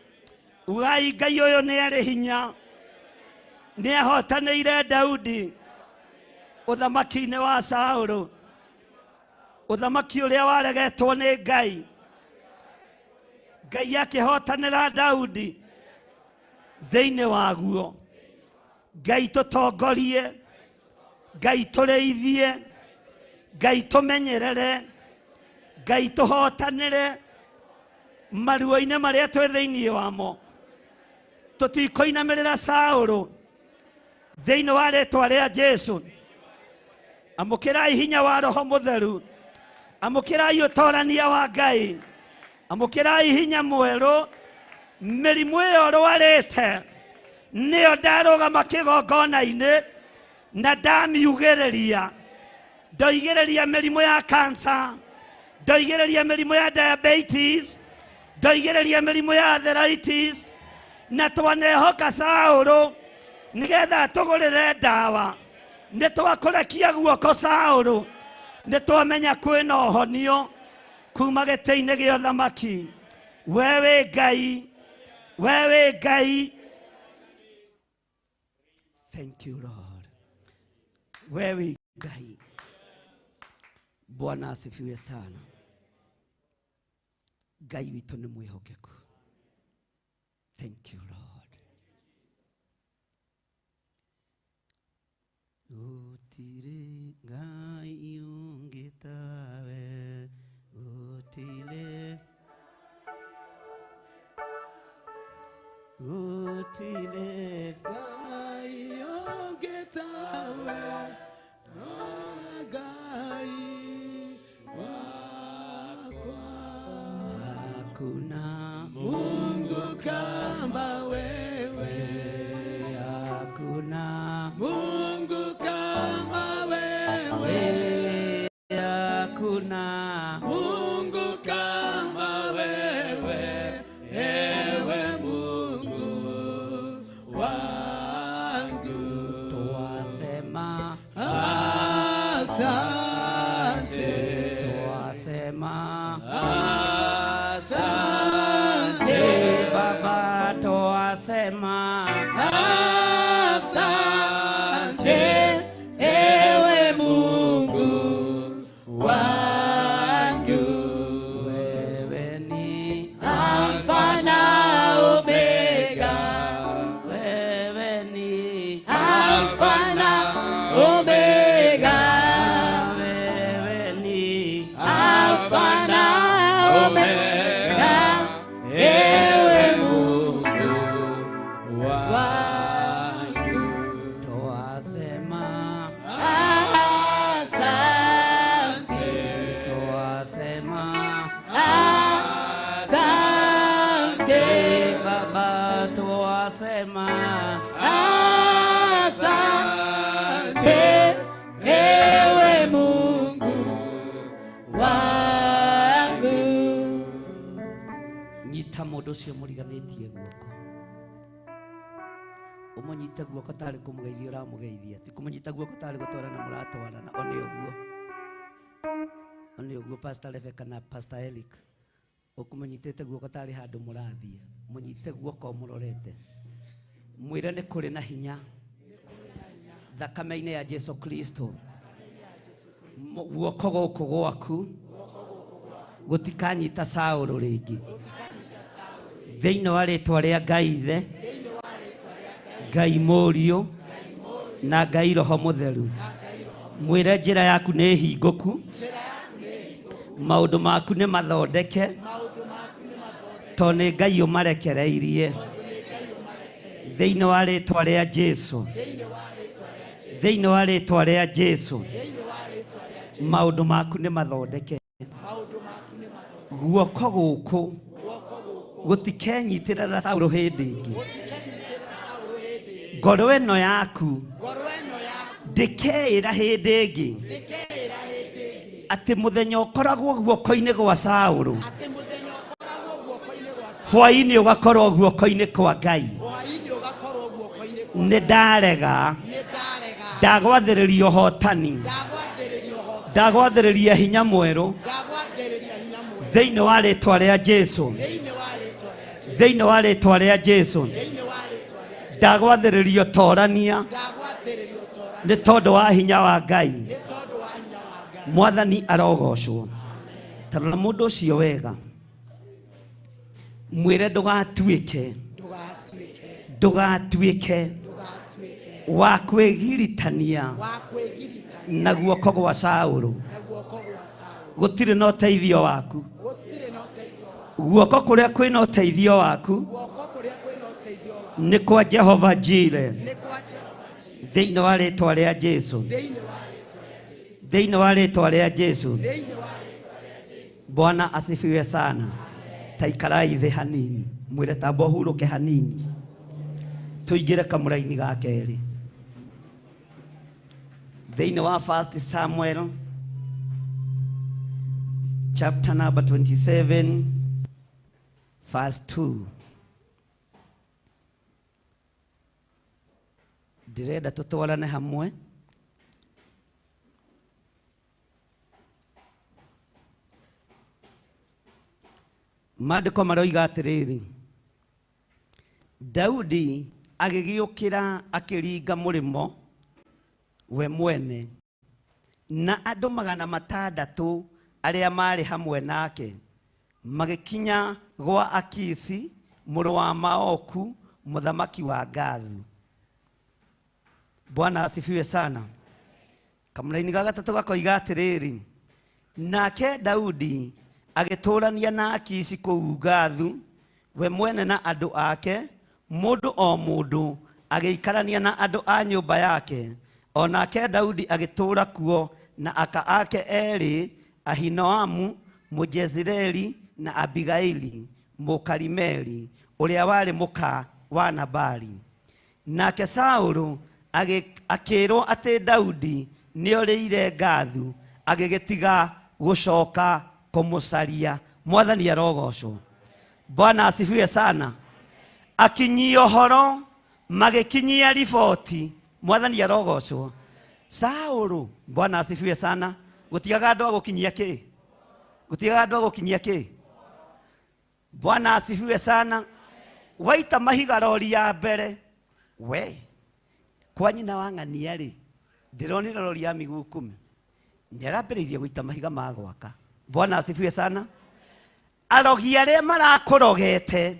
Ugai Ngai ũyũ nĩ arĩ hinya, nĩ ahotanĩire Daudi ũthamaki-inĩ wa Saũlũ, ũthamaki ũrĩa waregetwo nĩ Ngai. Ngai akĩhotanĩra Daudi thĩinĩ waguo. Ngai tũtongorie, Ngai tũrĩithie, Ngai tũmenyerere, Ngai tũhotanĩre maruo-inĩ marĩa twĩ thĩinĩ wamo. Tũtikũinamĩrĩra Saũlũ thĩinĩ wa rĩtwa rĩa Jesũ. Amũkĩrai hinya wa Roho Mũtheru, amũkĩrai ũtorania wa Ngai, amũkĩrai hinya mwerũ. Mĩrimũ ĩyo ũrwarĩte nĩyo ndarũgama kĩgongona-inĩ na ndamiugĩrĩria. Ndoigĩrĩria mĩrimũ ya cancer, ndoigĩrĩria mĩrimũ ya diabetes, ndoigĩrĩria mĩrimũ ya arthritis, na twanehoka Saũlũ nĩgetha atũgũrĩre ndawa. Nĩ twakũrekia guoko Saũlũ, nĩ twamenya kwĩna ũhonio kuma gĩtĩ-inĩ gĩa ũthamaki. We wĩ Ngai, we wĩ Ngai. Thank you Lord. We wĩ Ngai. Bwana asifiwe sana. Ngai witũ nĩ mwĩhokeku. Thank you Lord. Gũtirĩ Ngai ũngĩ tawe, gũtirĩ, gũtirĩ Ngai ũngĩ tawe, Ngai wakwa. Hakuna Mungu kama wewe, hakuna Mungu kama wewe, hakuna Mungu kama wewe, ewe Mungu wangu. Twasema asante, twasema asante Baba, twasema asante, ewe Mungu wangu. Wewe ni Alfa na Omega, wewe ni Alfa na Omega, wewe ni Alfa na Omega, ewe Mungu wangu. Asante ewe Mungu wangu. Nyita mũndũ ũcio mũriganĩtie guoko, ũmũnyite guoko tarĩ kũmũgeithia ũramũgeithia, ti kũmũnyita guoko tarĩ gũtwarana mũratwarana. One ũguo, one ũguo Pastor Rebecca na Pastor Eric, ũkũmũnyitĩte guoko tarĩ handũ mũrathiĩ, mũnyite guoko mũrorete, mwĩre nĩ kũrĩ na hinya thakame-inĩ ya Jesu Kristo. Guoko gũkũ gwaku gũtikanyita Saũlũ rĩngĩ, thĩinĩ wa rĩtwa rĩa Ngai Ithe, Ngai Mũriũ na Ngai Roho Mũtheru. Mwĩre njĩra yaku nĩ hingũku, maũndũ maku nĩ mathondeke, tondũ nĩ Ngai ũmarekereirie, thĩinĩ wa rĩtwa rĩa Jesu, thĩinĩ wa rĩtwa rĩa Jesu. Maũndũ maku nĩ mathondeke, guoko gũkũ gũtikenyitĩrĩra Saũlũ hĩndĩ ĩngĩ. Ngoro ĩno yaku ndĩkeĩra hĩndĩ ĩngĩ atĩ mũthenya ũkoragwo guoko-inĩ gwa Saũlũ, hwaĩ-inĩ ũgakorwo guoko-inĩ kwa Ngai. Nĩ ndarega, ndagwathĩrĩria ũhotani, ndagwathĩrĩria hinya mwerũ thĩinĩ wa rĩtwa rĩa Jesu, thĩinĩ wa rĩtwa rĩa Jesu. Ndagwathĩrĩria ũtorania nĩ tondũ wa hinya wa Ngai. Mwathani arogocwo. Tarora mũndũ ũcio wega, mwĩre ndũgatuĩke, ndũgatuĩke wa kwĩgiritania na guoko gwa Saũlũ. Gũtirĩ na ũteithio waku, guoko kũrĩa kwĩna ũteithio waku nĩ kwa Jehova Jire, thĩinĩ wa rĩtwa rĩa Jesu, thĩinĩ wa rĩtwa rĩa Jesu. Bwana asifiwe sana. Taikarai thĩ hanini, mwĩre tamba ũhurũke hanini, tũingĩre kamũraini ga kerĩ thĩinĩ wa 1 Samuel chapter number 27 verse 2. Ndĩrenda tũtwarane hamwe. Maandĩko maroiga atĩrĩrĩ, Daudi agĩgĩũkĩra akĩringa mũrĩmo we mwene na andũ 600 arĩa maarĩ hamwe nake, magĩkinya gwa Akisi mũrũ wa Maoku mũthamaki wa Gathu. Bwana asifiwe sana. Kamũraini ga gatatũ gakoiga atĩrĩrĩ, nake Daudi agĩtũũrania na Akisi kũu Gathu, we mwene na andũ ake, mũndũ o mũndũ agĩikarania na andũ a nyũmba yake. O nake Daudi agĩtũũra kuo na aka ake erĩ, Ahinoamu Mũjezireeli na Abigaili Mũkarimeli, ũrĩa warĩ mũka wa Nabali. Nake Saũlũ akĩĩrwo atĩ Daudi nĩorĩire Gathu, agĩgĩtiga gũcoka kũmũcaria. Mwathani arogocwo. Bwana asifiwe sana. Akinyia ũhoro, magĩkinyia riboti. Mwathani arogocwo. Saũlũ, Bwana asifiwe sana. Gũtigaga andũ a gũkinyia kĩ? Gũtigaga andũ a gũkinyia kĩ? Bwana asifiwe sana. Waita mahiga rori ya mbere, we kwa nyina wa ng'ania rĩ, ndĩronire rori ya mĩguu 10 nĩarambĩrĩirie gũita mahiga ma gwaka. Bwana asifiwe sana. Arogi arĩa marakũrogete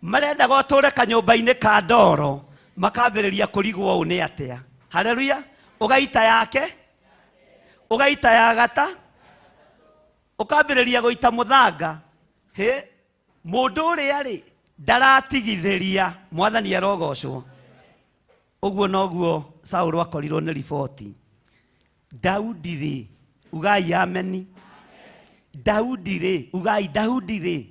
marendaga ũtũre kanyũmba-inĩ ka ndoro, makambĩrĩria kũrigwo ũũ nĩ atĩa. Haleluya. Ũgaita yake, ũgaita ya gata, ũkambĩrĩria gũita mũthanga. Hĩ, mũndũ ũrĩa rĩ ndaratigithĩria. Mwathani arogocwo. Ũguo noguo Saũlũ akorirwo nĩ riboti. Daudi rĩ, ugai ameni. Daudi rĩ, ugai Daudi rĩ,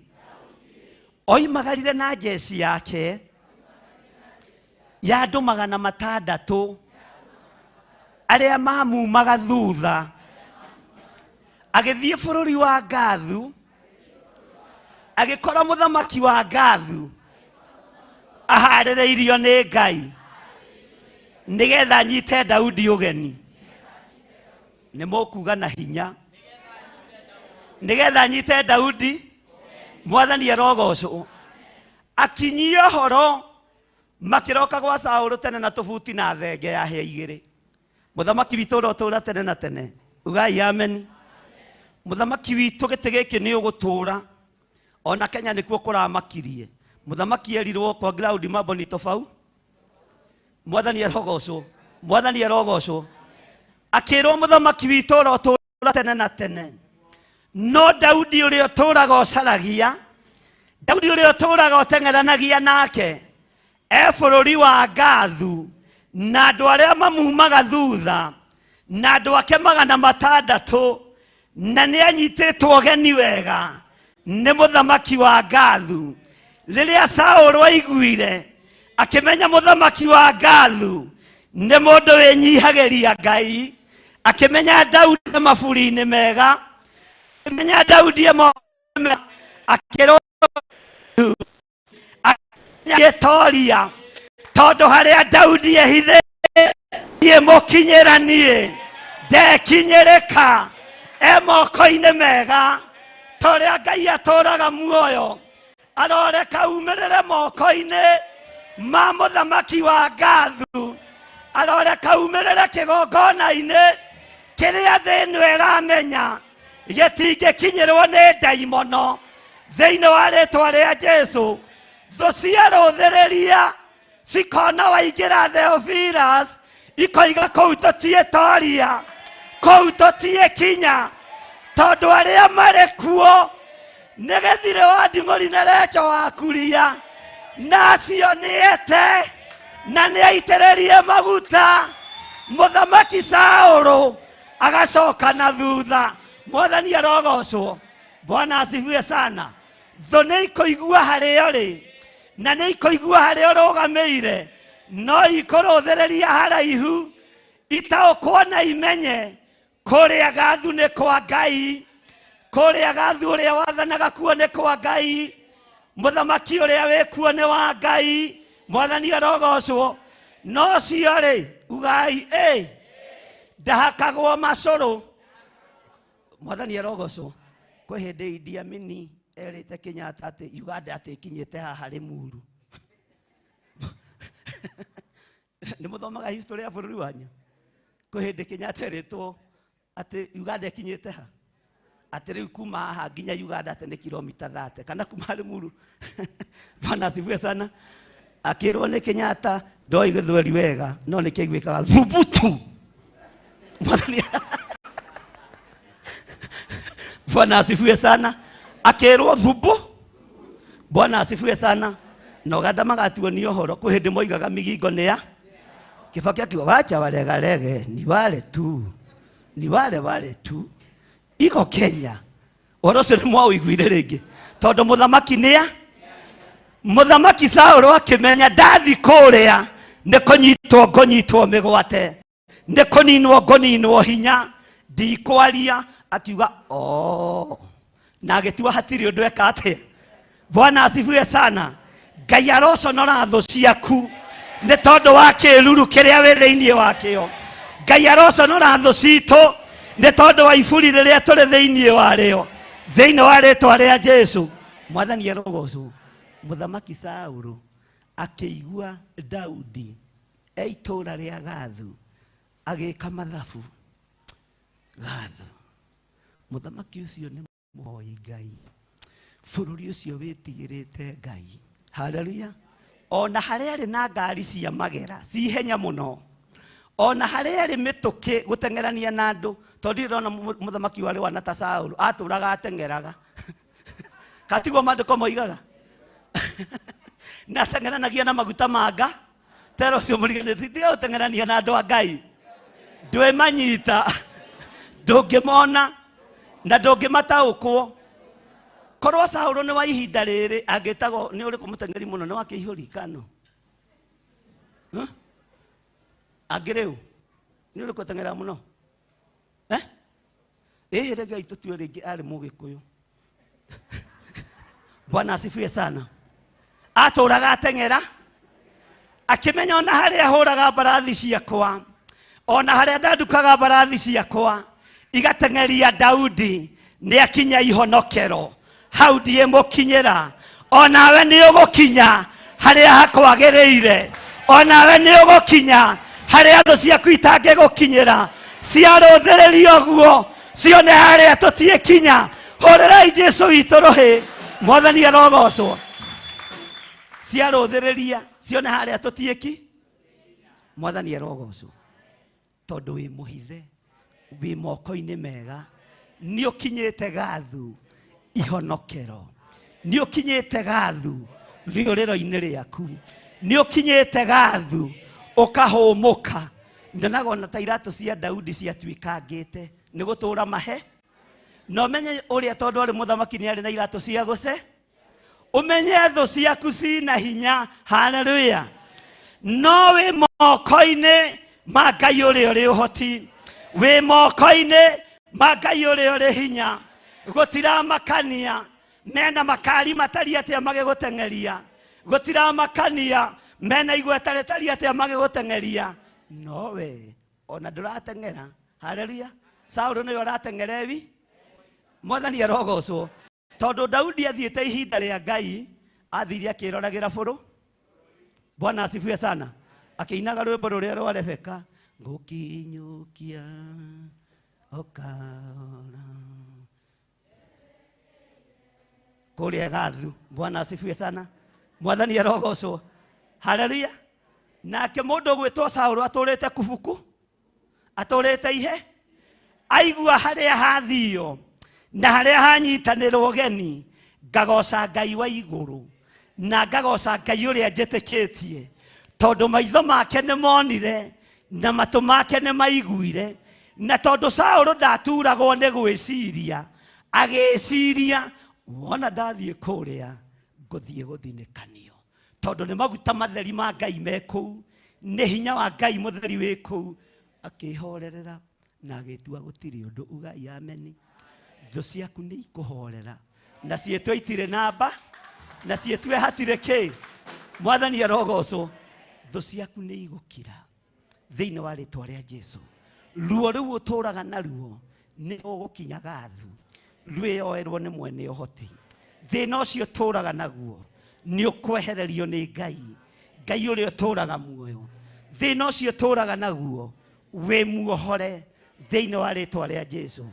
oimagarire na jeci yake Ya andũ 600 arĩa mamumaga thutha, agĩthiĩ bũrũri wa Gathu, agĩkora mũthamaki wa Gathu aharĩrĩirio nĩ Ngai nĩgetha anyite Daudi ũgeni. Nĩ mũkuga na hinya nĩgetha anyite Daudi. Mwathani arogocwo. Akinyia ũhoro makĩroka gwa Saũlũ tene na tũbuti na thenge ya hĩa igĩrĩ. Mũthamaki witũ ũrĩa ũtũũra tene na tene, ugai ameni. Mũthamaki witũ gĩtĩ gĩkĩ nĩ ũgũtũũra, ona Kenya nĩkuo kũramakirie. Mũthamaki erirwo kwa ground mambo ni tofauti. Mwathani arogocwo, Mwathani arogocwo. Akĩrwo mũthamaki witũ ũrĩa ũtũũra tene na tene, no Daudi ũrĩa ũtũũraga ũcaragia, Daudi ũrĩa ũtũũraga ũteng'eranagia nake e bũrũri wa Gathu, na andũ arĩa mamumaga thutha, na andũ ake 600, na nĩ anyitĩtwo ũgeni wega nĩ mũthamaki wa Gathu. Rĩrĩa Saũlũ aiguire, akĩmenya mũthamaki wa Gathu nĩ mũndũ wĩnyihagĩria Ngai, akĩmenya Daudi e maburi-inĩ mega, akĩmenya Daudi e moko-inĩ mega, akĩrwo agĩtoria, tondũ harĩa Daudi ehithĩtie mũkinyĩra niĩ ndekinyĩrĩka, e moko-inĩ mega. Ta ũrĩa Ngai atũũraga muoyo, aroreka umĩrĩre moko-inĩ ma mũthamaki wa Gathu, aroreka umĩrĩre kĩgongona-inĩ kĩrĩa thĩ ĩno ĩramenya gĩtingĩkinyĩrwo nĩ ndaimono. Thĩinĩ wa rĩtwa rĩa Jesu, thũ ciarũthĩrĩria cikona waingĩra Theophilus, ikoiga kũu tũtiĩtoria, kũu tũtiĩkinya, tondũ arĩa marĩ kuo nĩ gĩthirĩ wa nding'ũri na recho wa kuria, na acio nĩ ete na nĩ aitĩrĩrie maguta. Mũthamaki Saũlũ agacoka na thutha. Mwathani arogocwo. Bwana asifiwe sana. Thũ nĩ ikũigua harĩa ũrĩ, na nĩ ikũigua harĩa ũrũgamĩire, no ikũrũthĩrĩria haraihu, itaũkwo na imenye kũrĩa Gathu nĩ kwa Ngai, kũrĩa Gathu ũrĩa wathanaga kuo nĩ kwa Ngai, mũthamaki ũrĩa wĩ kuo nĩ wa Ngai. Mwathani arogocwo. No cio rĩ, ugai ĩ ndahakagwo macũrũ. Mwathani arogocwo. Kwĩ hĩndĩ Idi Amini erĩte Kenyatta atĩ Uganda atĩ ĩkinyĩte haha Limuru. Nĩ mũthomaga history ya bũrũri wanyu? Kwĩ hĩndĩ Kenyatta erĩtwo atĩ Uganda ĩkinyĩte ha, atĩ rĩu kuma haha nginya Uganda atĩ nĩ kilomita 30 kana kuma Limuru. Bwana asifiwe sana. Akĩrwo nĩ Kenyatta ndoĩ gĩthweri wega, no nĩ kĩaiguĩkaga thubutu. Mwathani Bwana asifiwe sana. Akĩrwo thubu. Bwana asifiwe sana. Na Uganda magatuonia ũhoro. Kwĩ hĩndĩ moigaga migingo nĩ ya Kibaki, akiuga wacha waregarege, ni wale tu, ni wale wale tu iko Kenya. Ũhoro ũcio nĩ mwaũiguire rĩngĩ, tondũ mũthamaki nĩ ya mũthamaki Saũlũ akĩmenya ndathi kũrĩa nĩ kũnyitwo ngũnyitwo mĩgwate, nĩ kũninwo ngũninwo hinya, ndikwaria. Akiuga oh, na agĩtua hatirĩ ũndũ eka atĩa. Bwana asifiwe sana. Ngai aroconora thũ ciaku nĩ tondũ wa kĩruru kĩrĩa wĩ thĩinĩ wakĩo. Ngai aroconora thũ citũ nĩ tondũ wa iburi rĩrĩa tũrĩ thĩinĩ warĩo. Thĩinĩ wa rĩtwa rĩa Jesu, Mwathani arogocwo. Mũthamaki Saũlũ akĩigua Daudi e itũũra rĩa Gathu, agĩka mathabu. Gathu, mũthamaki ũcio nĩ mũhoi Ngai, bũrũri ũcio wĩtigĩrĩte Ngai. Haleluya. Ona harĩa arĩ na ngari cia magera ci ihenya mũno, ona harĩa arĩ mĩtũkĩ gũteng'erania na andũ, tondũ ndirĩ ndona mũthamaki warĩ wana ta Saũlũ atũraga ateng'eraga. Katiguo maandĩko moigaga, na ateng'eranagia na maguta manga tera ũcio mũriganĩti. Tiga gũteng'erania na andũ a Ngai, ndwĩmanyita, ndũngĩmona na ndũngĩmataũkwo. Korwo Saũlũ nĩ wa ihinda rĩrĩ, angĩtagwo nĩ ũrĩkũ mũteng'eri mũno? Nĩ wa Kĩihũri kano? Angĩ rĩu nĩ ũrĩkũ ũteng'eraga mũno? Ĩhĩ reke tũtue rĩngĩ arĩ Mũgĩkũyũ. Bwana asifiwe sana. Atũraga ateng'era akĩmenya ona harĩa hũraga mbarathi ciakwa, ona harĩa ndandukaga mbarathi ciakwa igateng'eria Daudi, nĩ akinya ihonokero hau ndiĩmũkinyĩra. Onawe nĩ ũgũkinya harĩa hakwagĩrĩire, onawe nĩ ũgũkinya harĩa thũ ciaku itangĩgũkinyĩra, ciarũthĩrĩria ũguo cione harĩa tũtiĩkinya. Hũrĩrai Jesũ witũ rũhĩ, Mwathani arogocwo. Ciarũthĩrĩria cione harĩa tũtiĩki, Mwathani arogocwo. Tondũ wĩ mũhithe, wĩ moko-inĩ mega, nĩ ũkinyĩte Gathu ihonokero, nĩ ũkinyĩte Gathu rĩũrĩro-inĩ rĩaku, nĩ ũkinyĩte Gathu ũkahũmũka. Nyonaga ona ta iratũ cia Daudi ciatuĩkangĩte nĩ gũtũra mahe, na ũmenye ũrĩa tondũ arĩ mũthamaki nĩ arĩ na iratũ cia gũce. Ũmenye thũ ciaku cina hinya, haleluya, no wĩ moko-inĩ ma Ngai ũrĩa ũrĩ ũhoti, wĩ moko-inĩ ma Ngai ũrĩa ũrĩ hinya. Gũtiramakania mena makari matari atĩa magĩgũteng'eria, gũtiramakania mena igweta rĩtari atĩa magĩgũteng'eria, no we ona ndũrateng'era. Haleluya. Saũlũ nĩwe ũrateng'era ewi. Mwathani arogocwo. Tondũ Daudi athiĩte ihinda rĩa Ngai, athire akĩroragĩra bũrũ. Bwana asifiwe sana. Akĩinaga rwĩmbo rũrĩa rwa Rebeka, ngũkinyũkia ũkaora kũrĩa Gathu. Bwana asifiwe sana. Mwathani arogocwo. Haleluya. Nake mũndũ ũgwĩtwo Saũlũ atũrĩte kubuku, atũrĩte ihe, aigua harĩa hathio na harĩa hanyitanĩrwo ũgeni, ngagoca Ngai wa igũrũ na ngagoca Ngai ũrĩa njĩtĩkĩtie, tondũ maitho make nĩ monire na matũ make nĩ maiguire. Na tondũ Saũlũ ndaturagwo nĩ gwĩciria, agĩciria wona ndathiĩ kũrĩa ngũthiĩ gũthinĩkanio, tondũ nĩ maguta matheri ma Ngai me kũu, nĩ hinya wa Ngai mũtheri wĩ kũu. Akĩhorerera na agĩtua gũtirĩ ũndũ. Ugai ameni. Thũ ciaku nĩ ikũhorera na ciĩtwe itirĩ namba na ciĩtwe hatirĩ kĩ. Mwathani arogocwo. Thũ ciaku nĩ igũkira thĩinĩ wa rĩtwa rĩa Jesu. Ruo rũu ũtũraga naruo nĩ ũgũkinya Gathu, rwĩyoerwo nĩ mwene ũhoti. Thĩna ũcio ũtũraga naguo nĩ ũkwehererio nĩ Ngai, Ngai ũrĩa ũtũraga muoyo. Thĩna ũcio ũtũraga naguo wĩ muohore thĩinĩ wa rĩtwa rĩa Jesu.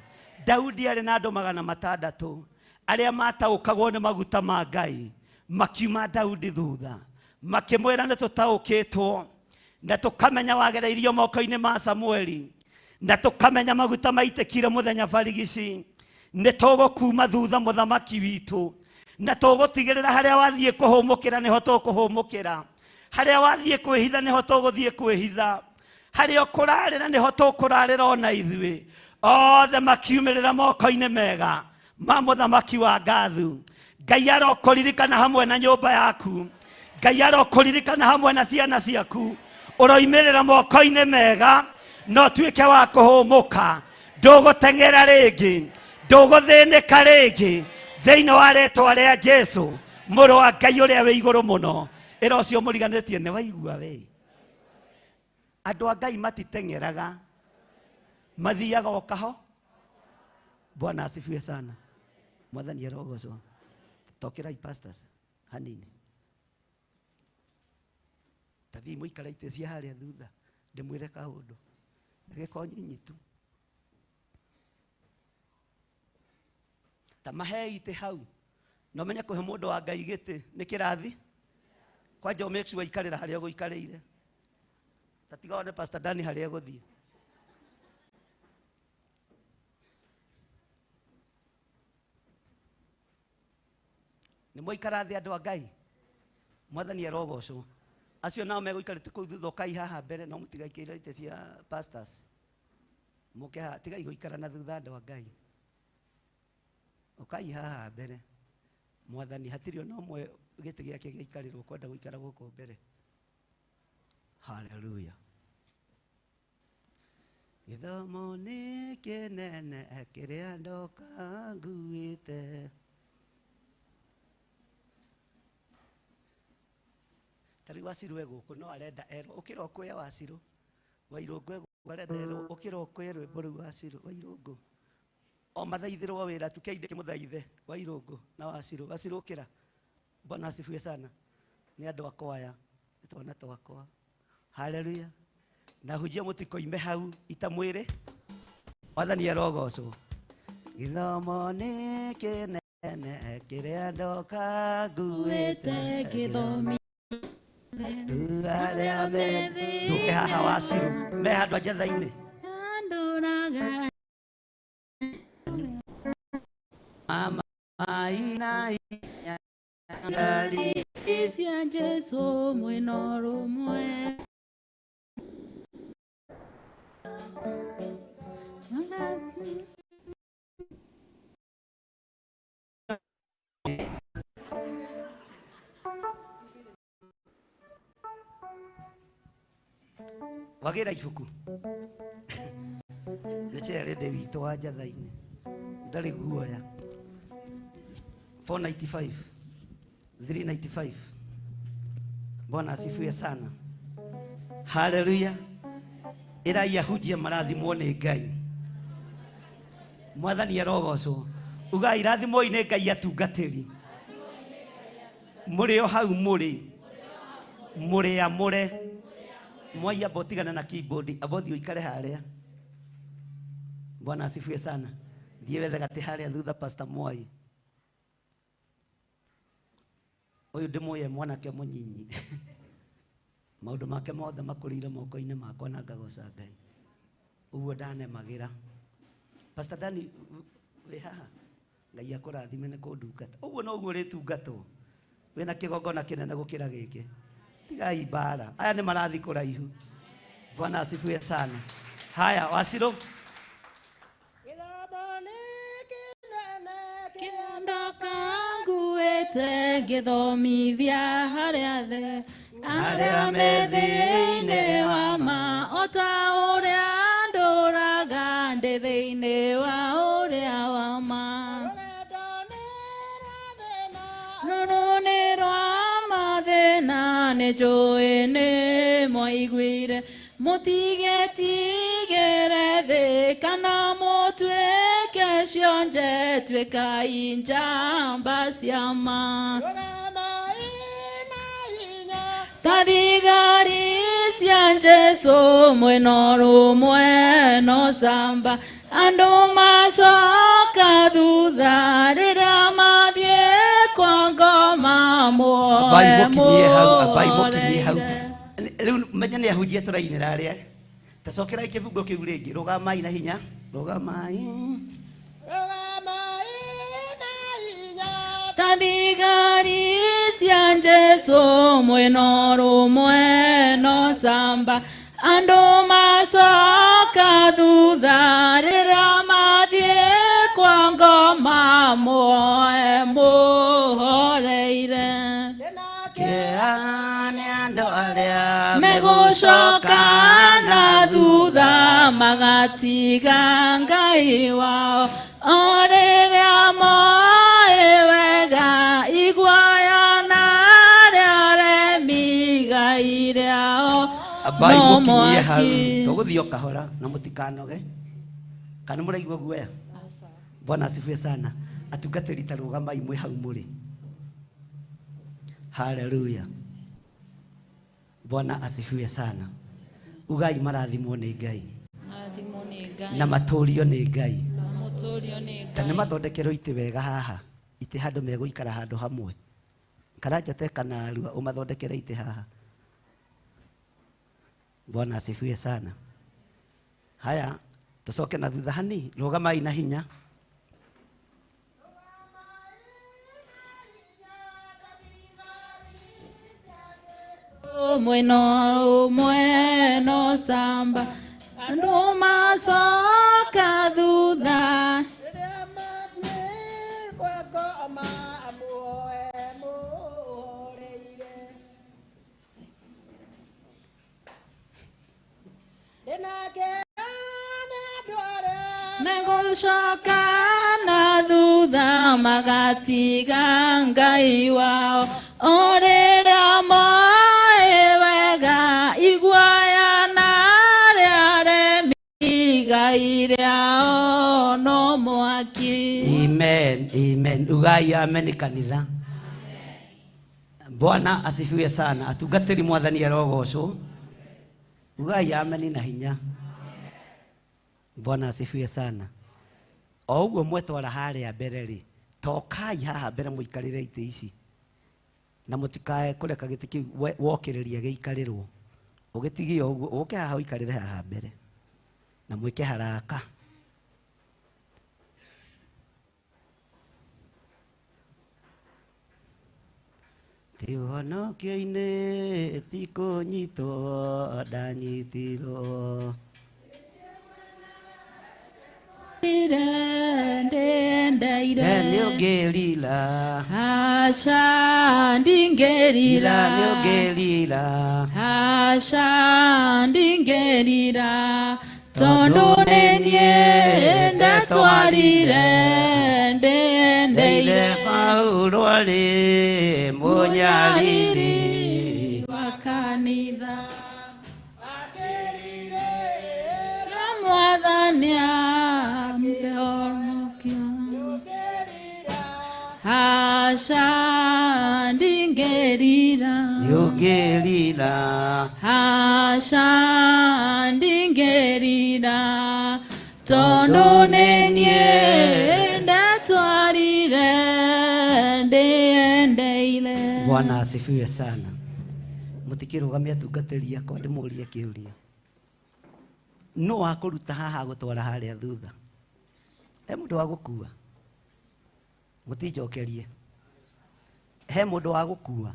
Daudi arĩ na andũ 600 arĩa mataũkagwo nĩ maguta ma Ngai, makiuma Daudi thutha makĩmwĩra nĩ tũtaũkĩtwo na tũkamenya wagereirio moko-inĩ ma Samueli, na tũkamenya maguta maitĩkire mũthenya barigici, nĩ tũgũkuma thutha mũthamaki witũ, na tũgũtigĩrĩra harĩa wathiĩ kũhũmũkĩra nĩho tũkũhũmũkĩra, harĩa wathiĩ kwĩhitha nĩho tũgũthiĩ kwĩhitha, harĩa ũkũrarĩra nĩho tũkũrarĩra ona ithuĩ. Othe makiumĩrĩra moko-inĩ mega ma mũthamaki wa Gathu. Ngai arokũririkana hamwe na nyũmba yaku, Ngai arokũririkana hamwe na ciana ciaku. Ũroimĩrĩra moko-inĩ mega na ũtuĩke wa kũhũmũka. Ndũgũteng'era rĩngĩ, ndũgũthĩnĩka rĩngĩ, thĩinĩ wa rĩtwa rĩa Jesu mũrũ wa Ngai ũrĩa wĩ igũrũ mũno. Ĩra ũcio mũriganĩtie, nĩ waigua we. Andũ a Ngai matiteng'eraga, mathiaga o kaho. Bwana asifiwe sana. Mwathani arogocwo. Tokerai pastors hanini, tathii mũikare itĩ cia harĩa thutha, ndĩmwĩre kaũndũ ndagĩka nyinyi tu. Ta mahei itĩ hau, na ũmenye kũhe mũndũ wa Ngai gĩtĩ nĩ kĩrathi. Kwanja make sure ikarĩra harĩa ũgũikarĩire, ta tiga one Pastor Dani harĩa egũthiĩ. Nĩ mwaikara thĩ andũ a Ngai, Mwathani arogocwo. Acio nao megũikarĩte kũu thutha, ũkai haha mbere, no mũtigaikĩre itĩ cia pastors. Mũke haha, tigai gũikara na thutha andũ a Ngai. Ũkai haha mbere. Mwathani hatirĩ ona ũmwe gĩtĩ gĩake gĩaikarĩrwo kwenda gũikara gũkũ mbere. Haleluya. Gĩthomo nĩ kĩnene kĩrĩa ndoka nguĩte. Ta rĩu Wacirũ e gũkũ no arenda erwo ũkĩra ũkũye Wacirũ. Wairũngũ e gũkũ arenda erwo ũkĩra ũkũye rwĩmbo rũu Wacirũ Wairũngũ. O mathaithĩrwo wĩra tu kĩainde kĩmũthaithe Wairũngũ na Wacirũ. Wacirũ ũkĩra. Bwana asifiwe sana. Nĩ andũ akwa aya, nĩ twana twakwa. Haleluya. Na hujia mũtikoime hau itamwĩrĩ. Mwathani arogocwo. Gĩthomo nĩ kĩnene kĩrĩa ndoka nguĩte gĩthomi. Rĩu arĩa me ndũke haha Wacirũ me handũ njatha-inĩ. Andũraga Mama ina ngari cia Jesu mwĩna ũrũmwe. Wagĩra ibuku nĩ chairlady witũ wa njatha-inĩ ndarĩ guoya. 495 395. Bwana asifiwe sana. Haleluya. Ĩrai ahunjia marathimwo nĩ Ngai. Mwathani arogocwo. Ugai irathimwo nĩ Ngai atungatĩri. Mũrĩ o hau mũrĩ. Mũrĩ amũre. Mwai amba ũtigane na keyboard, amba ũthiĩ ũikare harĩa. Bwana asifiwe sana. Thiĩ wethe gatĩ harĩa thutha Pastor Mwai. Ũyũ ndĩmũĩ e mwanake mũnyinyi. Maũndũ make mothe makũrĩire moko-inĩ makwa na ngagoca Ngai. Ũguo ndanemagĩra. Pastor Dani wĩ haha. Ngai akũrathime nĩ kũndungata. Ũguo noguo ũrĩtungatwo. Wĩna kĩgongona kĩnene gũkĩra gĩkĩ. Tigai mbara. Aya nĩ marathi kũraihu. Bwana asifiwe sana. Haya Wacirũ. Ndoka nguĩte ngĩthomithia harĩa the arĩa me thĩinĩ wa ma o ta ũrĩa ndũraga ndĩ thĩinĩ wa ũrĩa wa ma. Rũrũ nĩ rwa mathĩna nĩ njũĩ nĩ mwaiguire mũtigetigĩre thĩ kana mũtuĩke cionje tuĩkai njamba cia ma. Ta thigari cia Jesu mwĩna ũrũmwe na ũcamba andũ macoka thutha rĩrĩa mathiĩ kwa ngoma Ambai muoe mũkinyie hau, ambai mũkinyie hau. mũhoreire. Rĩu menya nĩ ahunjia tũrainĩra arĩa. Tacokerai kĩbungo kĩu rĩngĩ. Rũgamai na hinya. Rũgamai. Ta thigari cia Jesu mwĩna ũrũmwe na ũcamba andũ macoka thutha rĩrĩa mathiĩ kwa ngoma muoe mũhoreire. Kĩeha nĩ andũ arĩa Megũcoka na thutha magatiga Ngai wao o rĩrĩa moĩ wega iguoya na arĩa aremi igai rĩao Ambai no mũkinyie hau. mwaki. Tũgũthiĩ o kahora na mũtikanoge. Kana mũraigua guoya? Bwana asifiwe sana. Atungatĩri ta rũgamai mwĩ hau mũrĩ. Haleluya. Bwana asifiwe sana. Ugai marathimwo nĩ Ngai Marathimwo nĩ Ngai. na matũrio nĩ Ngai. Na mũtũrio nĩ Ta nĩ Ngai. mathondekerwo itĩ wega haha. Itĩ handũ megũikara handũ hamwe. Karanja te kana arua ũmathondekere itĩ haha. Bwana asifiwe sana. Haya, tucoke na thutha hani, rũgamai na hinya. Mwĩna ũrũmwe na ũcamba andũ macoka thutha Megũcoka na thutha magatiga Ngai wao ũrĩrĩa moĩ wega iguaya na arĩa aremi igai rĩao no mwaki. Amen, amen. Ugai amen kanitha. Bwana asifiwe sana. Atungatĩri Mwathani arogocwo. Ugai amen na hinya. Bwana asifiwe sana. O ũguo mwetwara harĩa mbere rĩ, tokai haha mbere mũikarĩre itĩ ici na mũtikae kũreka gĩtĩ kĩu wokĩrĩria gĩikarĩrwo. Ũgĩtigie ũguo, ũke haha ũikarĩre haha mbere na mwĩke haraka. Ti ũhonokio-inĩ ti kũnyitwo ndanyitirwo. Ndendeire. Nĩ ũngĩrira. Aca ndingĩrira. Nĩ ũngĩrira. Aca ndingĩrira. Tondũ nĩ niĩ ndatwarire ndendeire. Paulo arĩ mũnyariri wa kanitha. Mwathani amũhonokia. Aca ndingĩrira. Nĩ ũngĩrira. Aca ndingĩrira. Tondũ nĩ niĩ ndatwarire ndĩendeire. Bwana asifiwe sana. Mũtikĩrũgamie atungatĩri akwa ndĩmũrie kĩũria. Nũ wakũruta haha gũtwara harĩa thutha? He mũndũ wa gũkua? Mũtinjokerie. He mũndũ wa gũkua?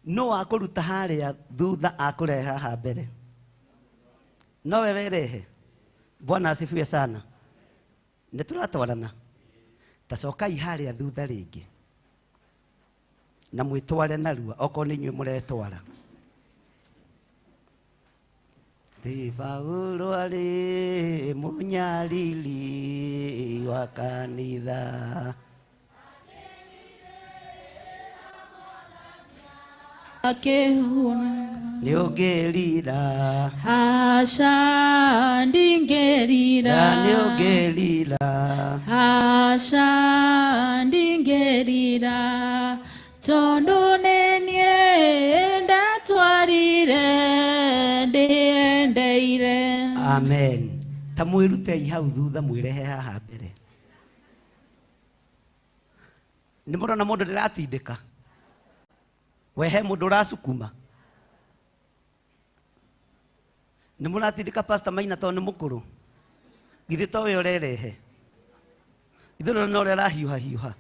Nũ wakũruta harĩa thutha akũrehe haha mbere? Nowe werehe. Bwana asifiwe sana. Nĩ tũratwarana. Ta cokai harĩa thutha rĩngĩ na mwĩtware narua okorwo nĩ inyuĩ mũretwara. Ti Paulo arĩ mũnyariri wa kanitha. Akĩhuna. Nĩ ũngĩrira. Aca ndingĩrira. Nĩ ũngĩrira. Aca ndingĩrira. Tondũ nĩ niĩ ndatwarire ndĩendeire. Amen. Ta mwĩrutei hau thutha mwĩrehe haha mbere. Nĩ mũrona mũndũ ndĩratindĩka? We he mũndũ ũracukuma? Nĩ mũratindĩka Pastor Maina tondũ nĩ mũkũrũ? Githĩ to we ũrerehe? Ithuĩ ndũrona ũrĩa arahiũha hiũha.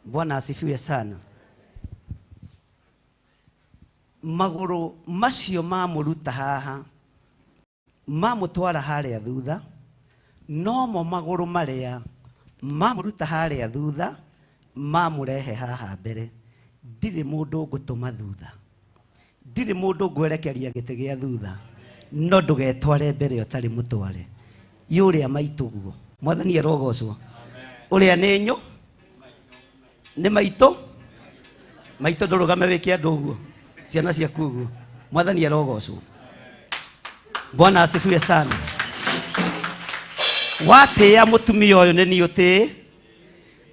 Bwana asifiwe sana. Magũrũ macio mamũruta haha mamũtwara harĩa thutha nomo magũrũ marĩa mamũruta harĩa thutha mamũrehe haha mbere. Ndirĩ mũndũ ngũtũma thutha, ndirĩ mũndũ ngwerekeria gĩtĩ gĩa thutha, no ndũgetware mbere ũtarĩ mũtware. Yũrĩa maitũ guo. Mwathani arogocwo. Ũrĩa nĩ nyũ nĩ maitũ maitũ ndũrũgame wĩke andũ ũguo ciana ciaku ũguo. Mwathani arogocwo. Bwana asifiwe sana. Watĩĩa mũtumia ũyũ nĩ niĩ ũtĩĩ,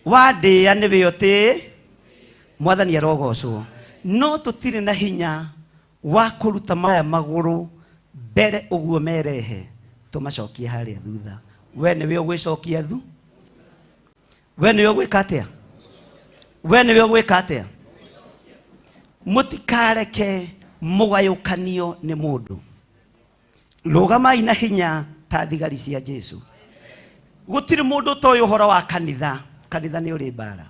wandĩĩa nĩwe ũtĩĩ. Mwathani arogocwo. No tũtirĩ na hinya wa kũruta maya magũrũ mbere ũguo merehe tũmacokie harĩa thutha. We nĩwe ũgwĩcokia thu? We nĩwe ũgwĩka atĩa? We nĩwe ũgwĩka atĩa? Mũtikareke mũgayũkanio nĩ mũndũ. Rũgamai na hinya ta thigari cia Jesu. Gũtirĩ mũndũ ũtoĩ ũhoro wa kanitha. Kanitha nĩ ũrĩ mbara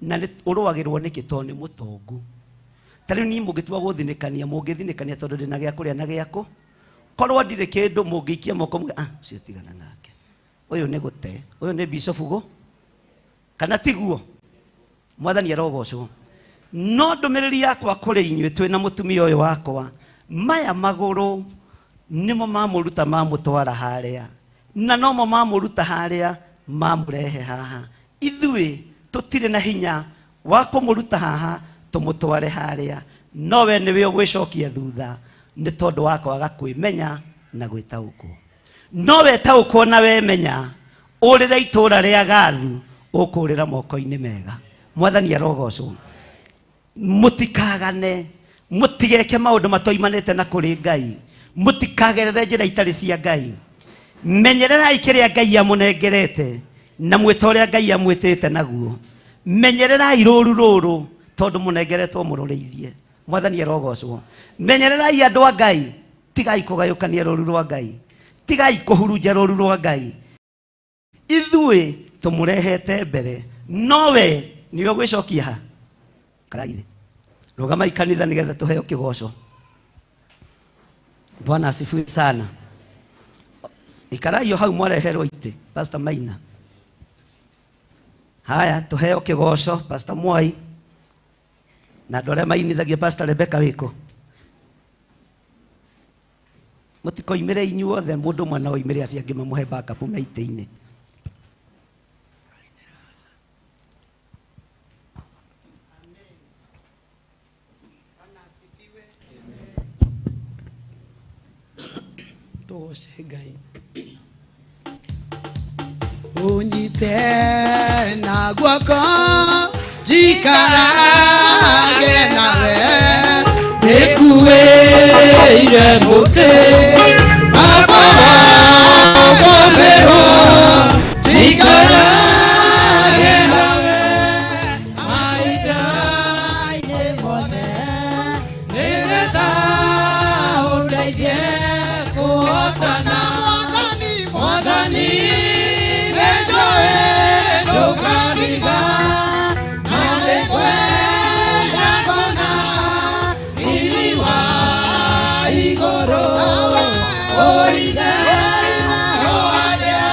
na nĩ ũrũagĩrwo nĩkĩ? Tondũ nĩ mũtongu. Ta rĩu niĩ mũngĩtua gũthinĩkania, mũngĩthinĩkania tondũ ndĩna gĩa kũrĩa na gĩakũ. Korwo ndirĩ kĩndũ mũngĩikia moko muge, ah, ũcio tigana nake, ũyũ nĩ gũte, ũyũ nĩ bishop gũ, kana tiguo? Mwathani arogocwo. No ndũmĩrĩri yakwa kũrĩ inyuĩ twĩna mũtumia ũyũ wakwa Maya magũrũ nĩmo mamũruta mamũtwara harĩa, na nomo mamũruta harĩa mamũrehe haha. Ithuĩ tũtirĩ na hinya wa kũmũruta haha tũmũtware harĩa, nowe nĩwe ũgwĩcokia thutha nĩ tondũ wa kwaga kwĩmenya na gwĩtaũkwo. Nowe taũkwo na wemenya ũrĩre itũra rĩa Gathu, ũkũrĩra moko-inĩ mega. Mwathani arogocwo. Mũtikagane, mũtigeke maũndũ matoimanĩte na kũrĩ Ngai, mũtikagerere njĩra itarĩ cia Ngai. Menyererai kĩrĩa Ngai amũnengerete na mwĩto ũrĩa Ngai amwĩtĩte naguo. Menyererai rũru rũrũ tondũ mũnengeretwo mũrũrĩithie. Mwathani arogocwo. Menyererai andũ a Ngai, tigai kũgayũkania rũru rwa Ngai, tigai kũhurunja rũru rwa Ngai. Ithuĩ tũmũrehete mbere, nowe nĩwe ũgwĩcokia ha karaire. Rũgamai kanitha nĩgetha tũheo kĩgoco. Bwana asifiwe sana. Ikarai o hau mwareherwo itĩ, Pastor Maina. Haya, tũheo kĩgoco, Pastor Mwai na andũ arĩa mainithagia Pastor Rebecca wĩkũ. Mũtikoimĩre inyuothe, mũndũ ũmwe no oimĩre, acio angĩ mamũhe backup me itĩ-inĩ. Tũgoce Ngai. Ũnyite na guoko njikarage nawe, nĩkuĩire mũtĩ wakwa wa kwambĩrwo, njikarage nawe mahinda-inĩ mothe, nĩgetha ũndeithie kũhotana. Mwathani nĩnjũĩ ndũkandiga, na nĩngwenda kuona riiri wa igũrũ. Ũithe harĩa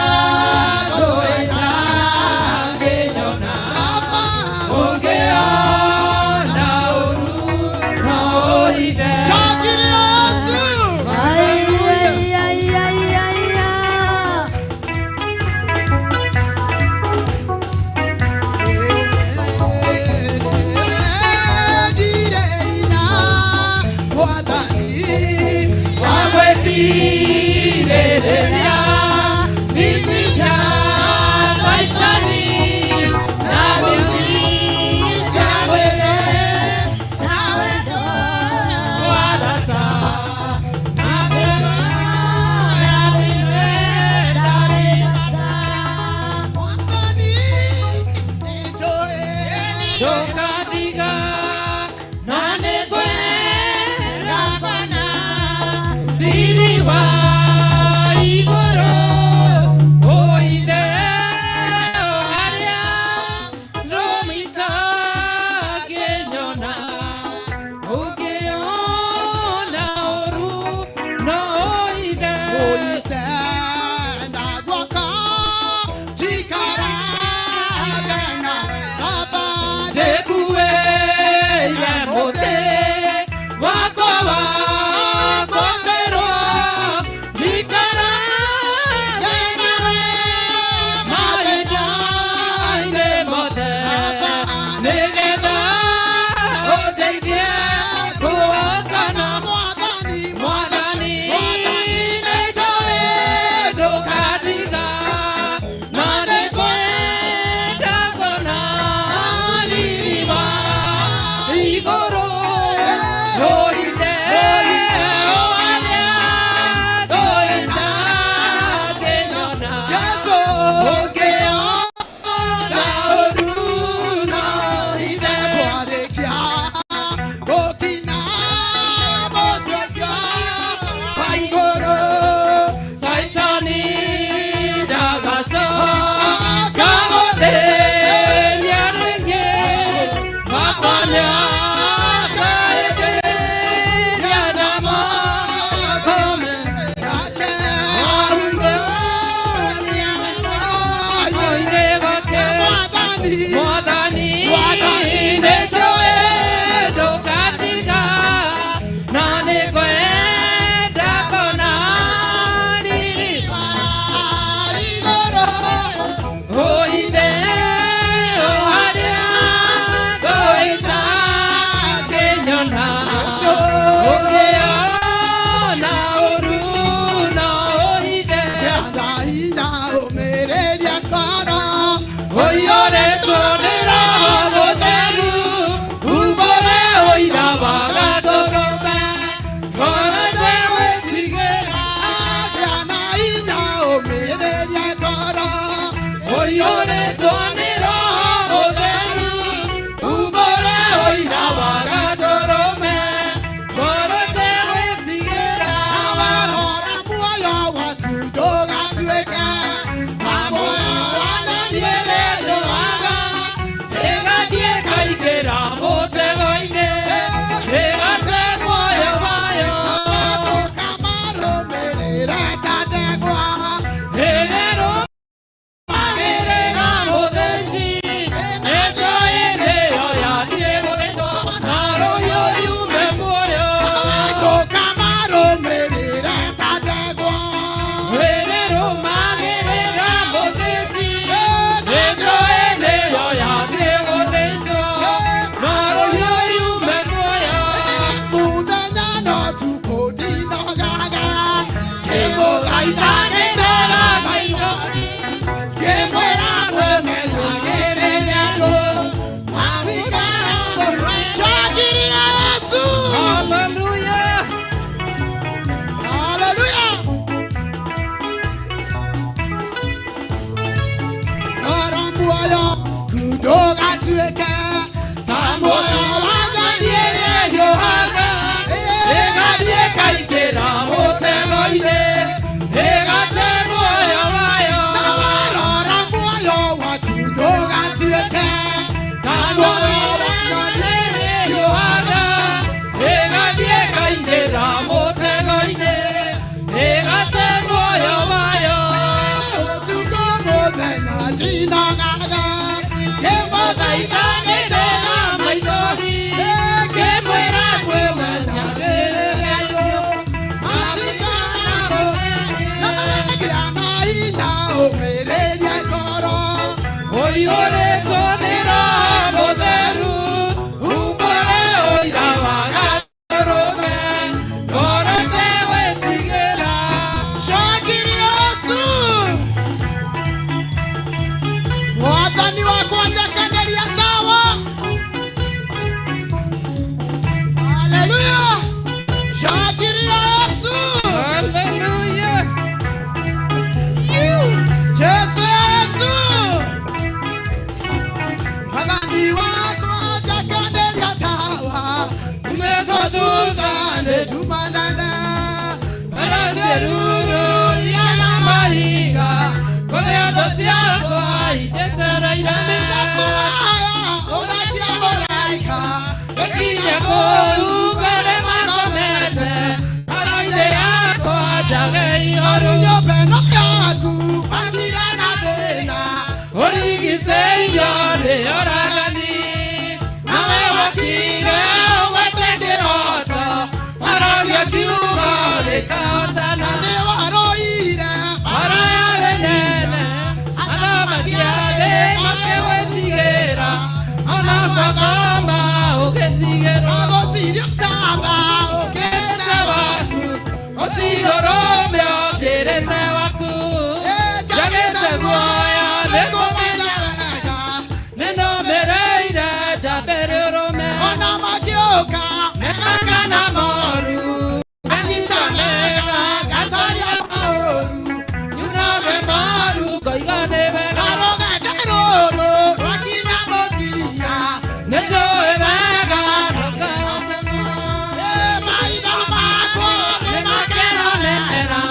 ngũĩta ngĩnyona, ũngĩona ũru no ũithe. Ũnyite na guoko njikarage nawe, Baba. ndũgatuĩke ta muoyo wa ng'ani ĩrĩa ĩhiũhaga ĩgathiĩ ĩkaingĩra mũtego-inĩ ĩgate muoyo wayo na warora muoyo waku ndũgatuĩke ta muoyo wa ng'ani ĩrĩa ĩhiũhaga ĩgathiĩ ĩkaingĩra mũtego-inĩ ĩgate muoyo wayo ũtukũ mũthenya ndinang'ang'a ngĩmũthaitha ngĩtega maithori ngĩmwĩra kwĩmenya rĩrĩrĩndũ matikanako na na hinya ũmĩrĩrie ngoro ũiyũrĩtwo nĩ Roho Mũtheru umbũre ũira wa gatũrũme ngoro tegwĩtigĩra Shakiri Yesu Mwathani wakwa njakanĩria tawa Haleluya Shakiri Yesu Haleluya Jesu Yesu Mwathani wakwa njakanĩria tawa Umetwo thutha nĩ nduma nene Araciruru yana mahiga kũrĩa thũ ciakwa injetereire Ũrakia mũraika Gĩkinya kũu kũrĩ makomete ngoro-inĩ yakwa njage ihoru Nyũmba ĩno yaku makira na thĩna ũrigicĩirio nĩ oragani nawe wakire ũgwete kĩroto waroria kiugo gĩkahotana Nĩ waroire Mbara yarĩ nene athamaki a thĩ makĩgwĩtigĩra ona kwakoma ũgĩtigĩrwo Gũtirĩ ũcamba ũkĩrĩte waku gũtirĩ ũrũme ũkĩrĩte waku njagĩte guoya nĩ kũmenya wega nĩnũmĩrĩire njambĩrĩ ũrũme Ona magĩũka mega kana moru Anyita mega ngatoria maũru nyunage moru ngoiga nĩ wega Karũgendo rũrũ rwakinya mũthia nĩnjũĩ wega ndũkahotana Maitho makwa nĩmakeronera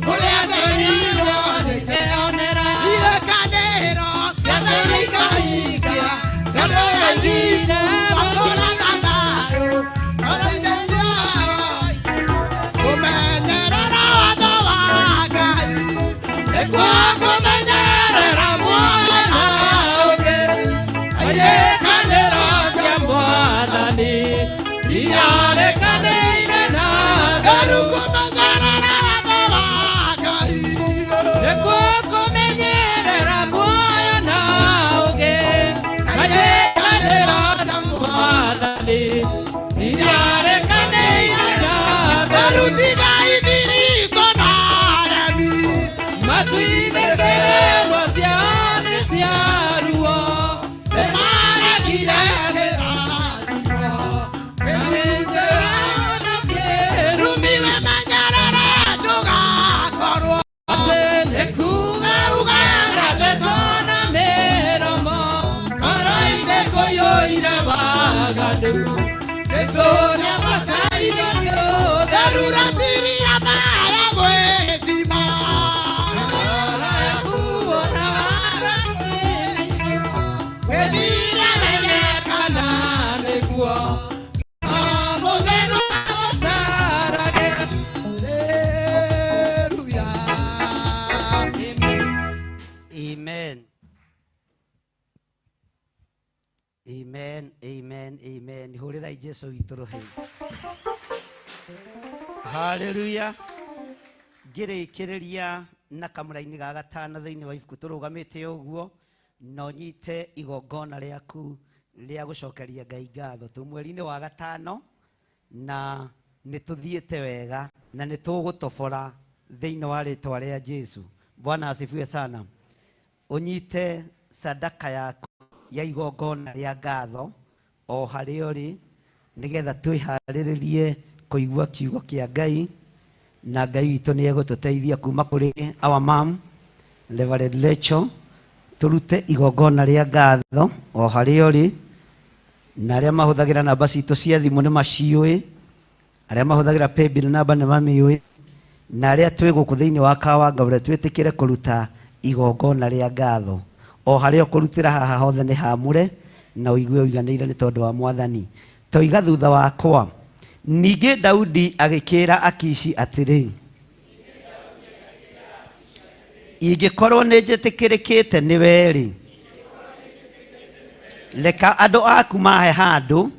kũrĩa nderirwo nĩkeonera Irekanĩro ciothe ikahinga ciothe Matũũra na thayũ ngoro-inĩ ciao Kũmenyerera watho wa Ngai nĩkuo kũmenyerera muoyo na ũũgĩ. Irĩkanĩro cia Mwathani iarĩkanĩire na Theru kũmenyerera watho wa Ngai nĩkuo kũmenyerera muoyo na ũũgĩ Irĩkanĩro cia Mwathani iarĩkanĩire na Theru tiga ithirito na aremi matu-inĩ kĩrĩro ciao nĩ cia ruo nĩmaregire kĩrathimo Rumiwe menyerere ndũgakorwo Atĩ nĩ kuuga ugaga ndeto na mĩromo ngoro-inĩ kũiyũire waganu Jesũ nĩabataire Theru ratiria maya gwĩthima Gwĩthira menye kana nĩguo Mũtheru agũtarage Haleluya Amen. Amen, amen, amen. Hũrĩrai Jesũ witũ rũhĩ. Haleluya. Ngĩrĩkĩrĩria na kamũraini ga gatano thĩinĩ wa ibuku tũrũgamĩte ũguo na ũnyite igongona rĩaku rĩa gũcokeria Ngai ngatho. Tũ mweri-inĩ wa gatano na nĩ tũthiĩte wega na nĩ tũgũtobora thĩinĩ wa rĩtwa rĩa Jesu. Bwana asifiwe sana. Ũnyite sadaka yaku ya igongona rĩa ngatho o harĩa ũrĩ nĩgetha twĩharĩrĩrie kũigua kiugo kĩa Ngai na Ngai witũ nĩ egũtũteithia kuma kũrĩ our mom Reverend Lecho. Tũrute igongona rĩa ngatho o harĩa ũrĩ, na arĩa mahũthagĩra namba citũ cia thimũ nĩ maciũĩ, arĩa mahũthagĩra paybill namba nĩ mamĩũĩ, na arĩa twĩ gũkũ thĩinĩ wa Kawangaure twĩtĩkĩre kũruta igongona rĩa ngatho. O harĩa ũkũrutĩra haha hothe nĩ hamũre na ũigue ũiganĩire nĩ tondũ wa Mwathani. Toiga thutha wakwa. Ningĩ Daudi agĩkĩĩra Akishi atĩrĩ, ingĩkorwo nĩ njĩtĩkĩrĩkĩte nĩwe-rĩ, reka andũ aku mahe handũ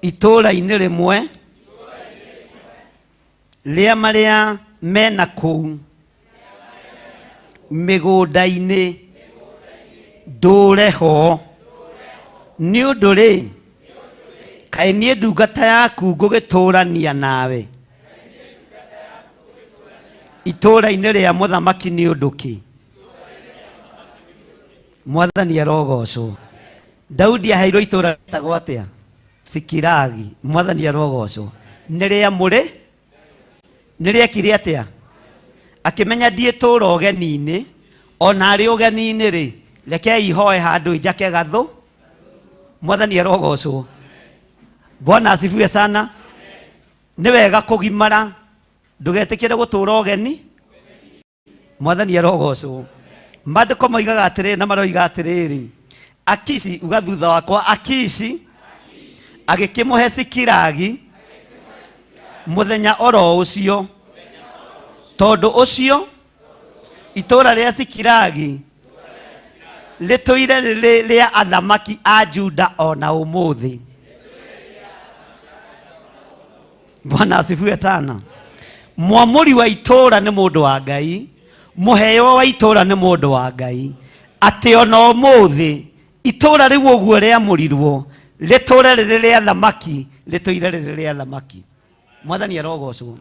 itũũra-inĩ rĩmwe rĩa marĩa mena kũu mĩgũnda-inĩ ndũre ho. Nĩ ũndũ rĩ, kaĩ niĩ ndungata yaku ngũgĩtũũrania nawe itũũra-inĩ rĩa mũthamaki nĩ ũndũ kĩ? Mwathani arogocwo. Daudi aheirwo itũũra rĩtagwo atĩa? Sikiragi. Mwathani arogocwo. Nĩ rĩa mũrĩ? Nĩ rĩekire atĩa? Akĩmenya ndiĩtũũra ũgeni-inĩ, ona arĩ ũgeni-inĩ rĩ, rekei hoe handũ njake gathũ. Mwathani arogocwo. Bwana asifiwe sana. Nĩ wega kũgimara, ndũgetĩkĩre gũtũũra ũgeni. Mwathani arogocwo. Maandĩko moigaga atĩrĩrĩ na maroiga atĩrĩrĩ, Akishi, uga thutha wakwa, Akishi agĩkĩmũhe Sikiragi mũthenya oro ũcio. Tondũ ũcio itũũra rĩa Sikiragi rĩtũire rĩrĩ rĩa athamaki a Juda o na ũmũthĩ. Bwana asifiwe sana. Mwamũri wa itũũra nĩ mũndũ wa Ngai, mũheo wa itũũra nĩ mũndũ wa Ngai, atĩ ona ũmũthĩ itũũra rĩu ũguo rĩamũrirwo rĩtũũre rĩrĩ rĩa thamaki, rĩtũire rĩrĩ rĩa thamaki. Mwathani arogocwo.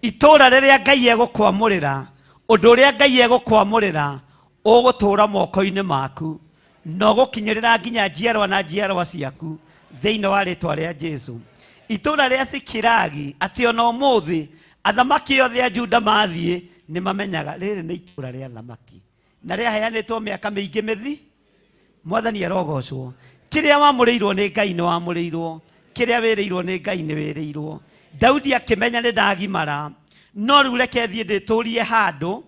Itũũra rĩrĩa Ngai egũkwamũrĩra, ũndũ ũrĩa Ngai egũkwamũrĩra ũgũtũũra moko-inĩ maku na ũgũkinyĩrĩra nginya njiarwa na njiarwa ciaku thĩinĩ wa rĩtwa rĩa Jesu. Itũũra rĩa Sikiragi, atĩ ona ũmũthĩ athamaki othe a Juda mathiĩ nĩ mamenyaga rĩrĩ nĩ itũũra rĩa thamaki na rĩaheanĩtwo mĩaka mĩingĩ mĩthi. Mwathani arogocwo. Kĩrĩa wamũrĩirwo nĩ Ngai nĩ wamũrĩirwo, kĩrĩa wĩrĩirwo nĩ Ngai nĩ wĩrĩirwo. Daudi akĩmenya nĩ ndagimara, no rĩu reke thiĩ ndĩtũrie handũ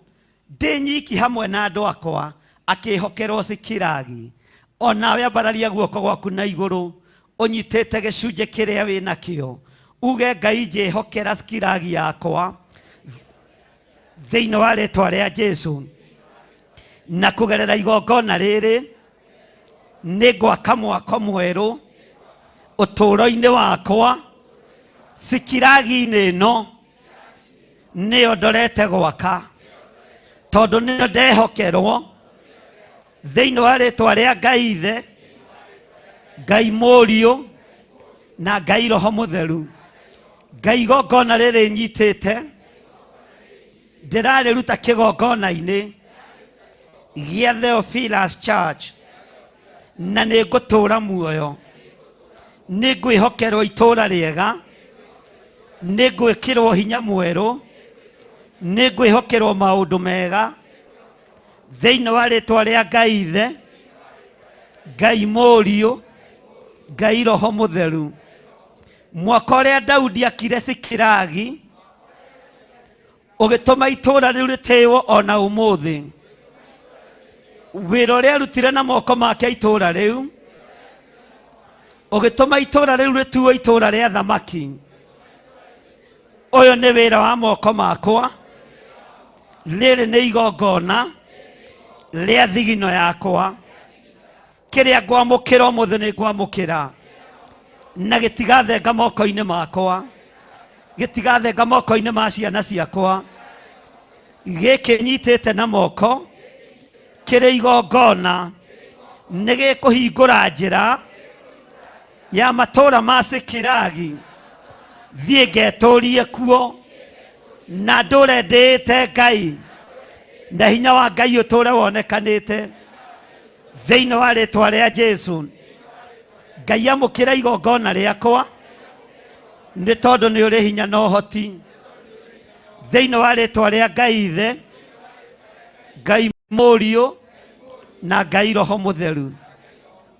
ndĩ nyiki hamwe na andũ akwa. Akĩhokerwo Sikiragi. O nawe ambararia guoko gwaku na igũrũ ũnyitĩte gĩcunjĩ kĩrĩa wĩ nakĩo, uge Ngai njĩhokera Sikiragi yakwa thĩinĩ wa rĩtwa rĩa Jesu, na kũgerera igongona rĩrĩ nĩ ngwaka mwako mwerũ ũtũũro-inĩ wakwa. Sikiragi-inĩ ĩno nĩyo ndorete gwaka, tondũ nĩyo ndehokerwo thĩinĩ wa rĩtwa rĩa Ngai Ithe, Ngai Mũriũ na Ngai Roho Mũtheru. Ngai igongona rĩrĩ nyitĩte ndĩrarĩruta kĩgongona-inĩ gĩa Theophilus Church, na nĩ ngũtũũra muoyo, nĩ ngwĩhokerwo itũũra rĩega, nĩ ngwĩkĩrwo hinya mwerũ, nĩ ngwĩhokerwo maũndũ mega thĩinĩ wa rĩtwa rĩa Ngai Ithe, Ngai Mũriũ, Ngai Roho Mũtheru. Mwaka ũrĩa Daudi akire Sikiragi ũgĩtũma itũũra rĩu rĩtĩĩwo ona ũmũthĩ. Wĩra ũrĩa arutire na moko make itũũra rĩu ũgĩtũma itũũra rĩu rĩtuo itũũra rĩa thamaki. Ũyũ nĩ wĩra wa moko makwa, rĩrĩ nĩ igongona rĩa thigino yakwa. Kĩrĩa ngwamũkĩra ũmũthĩ nĩ ngwamũkĩra, na gĩtigathenga moko-inĩ makwa, gĩtigathenga moko-inĩ ma ciana ciakwa. Gĩkĩ nyitĩte na moko kĩrĩ igongona nĩ gĩkũhingũra njĩra ya matũũra ma Sikiragi, thiĩ ngetũrie kuo na ndũre ndĩĩte Ngai, na hinya wa Ngai ũtũre wonekanĩte thĩinĩ wa rĩtwa rĩa Jesu. Ngai amũkĩra igongona rĩakwa nĩ tondũ nĩ ũrĩ hinya na ũhoti thĩinĩ wa rĩtwa rĩa Ngai Ithe, Ngai Mũriũ na Ngai Roho Mũtheru.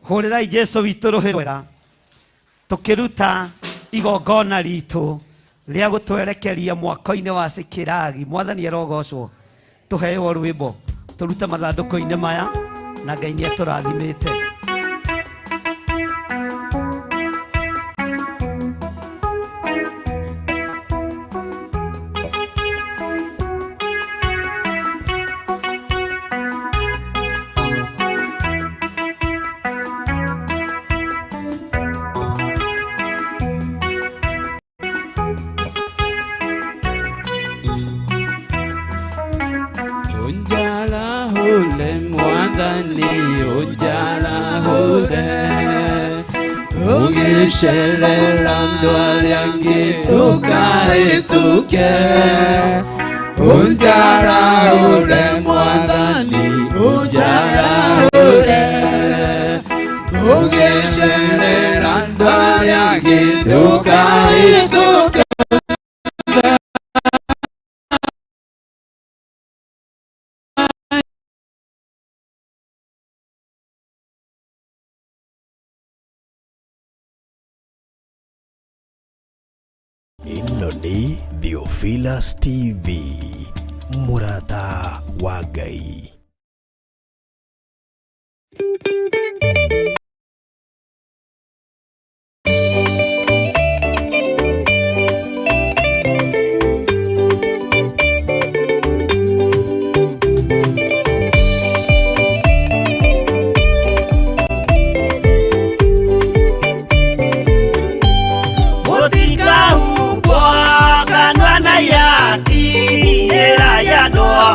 Hũrĩrai Jesu witũ rũhĩ rwega tũkĩruta igongona ritũ rĩa gũtwerekeria mwako-inĩ wa Cikiragi. Mwathani arogocwo. Tũheo rwĩmbo tũrute mathandũkũ-inĩ maya na Ngai nĩ atũrathimĩte. Unjarahule mwathani, unjarahule ugisherera andũ arĩa angĩ ndũkahĩtũke. Unjarahule mwathani, unjarahule ugisherera andũ arĩa angĩ ndũkahĩtũke. Ĩno nĩ Theophilus TV, mũrata wa Ngai.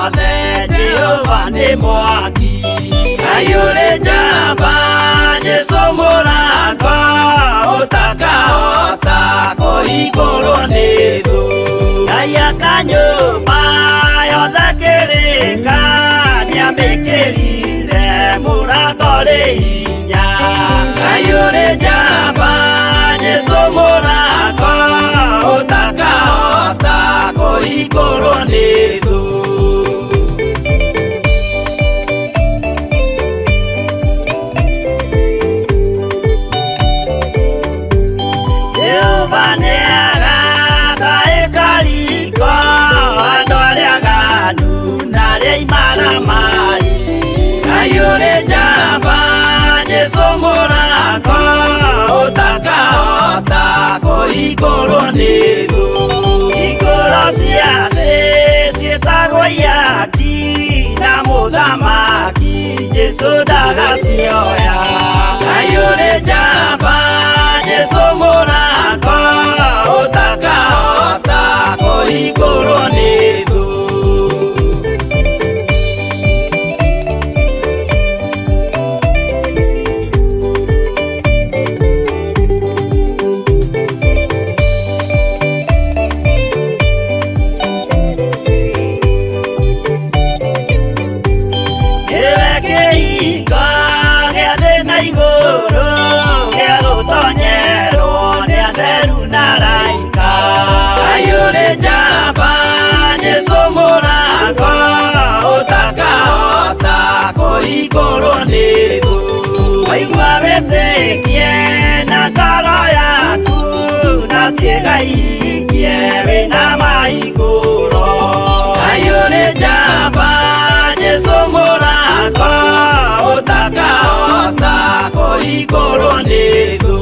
Jehova nĩ mwaki ayũrĩ njamba Jesũ mũrango ũtakahota kũhingũrwo nĩ thũ. Ngai aka nyũmba yothe kĩrĩka nĩamĩkĩrire mũrango rĩ hinya. Ayũrĩ njamba Jesũ mũrango ũtakahota kũhingũrwo nĩ thũ. Ayũrĩ njamba Jesũ mũrango ũtakahota kũhingũrwo nĩ thũ. Hingũro cia thĩ ciĩtagwo ihaki na mũthamaki Jesũ ndagacioya. Ayũrĩ njamba Jesũ mũrango ũtakahota kũhingũrwo nĩ thũ. Ayũrĩ njamba Jesũ mũrango ũtakahota kũhingũrwo nĩ thũ. Waigua wĩtĩkie na ngoro yaku na ciĩga ihingie wĩna mahingũro. Ayũrĩ njamba Jesũ mũrango ũtakahota kũhingũrwo nĩ thũ.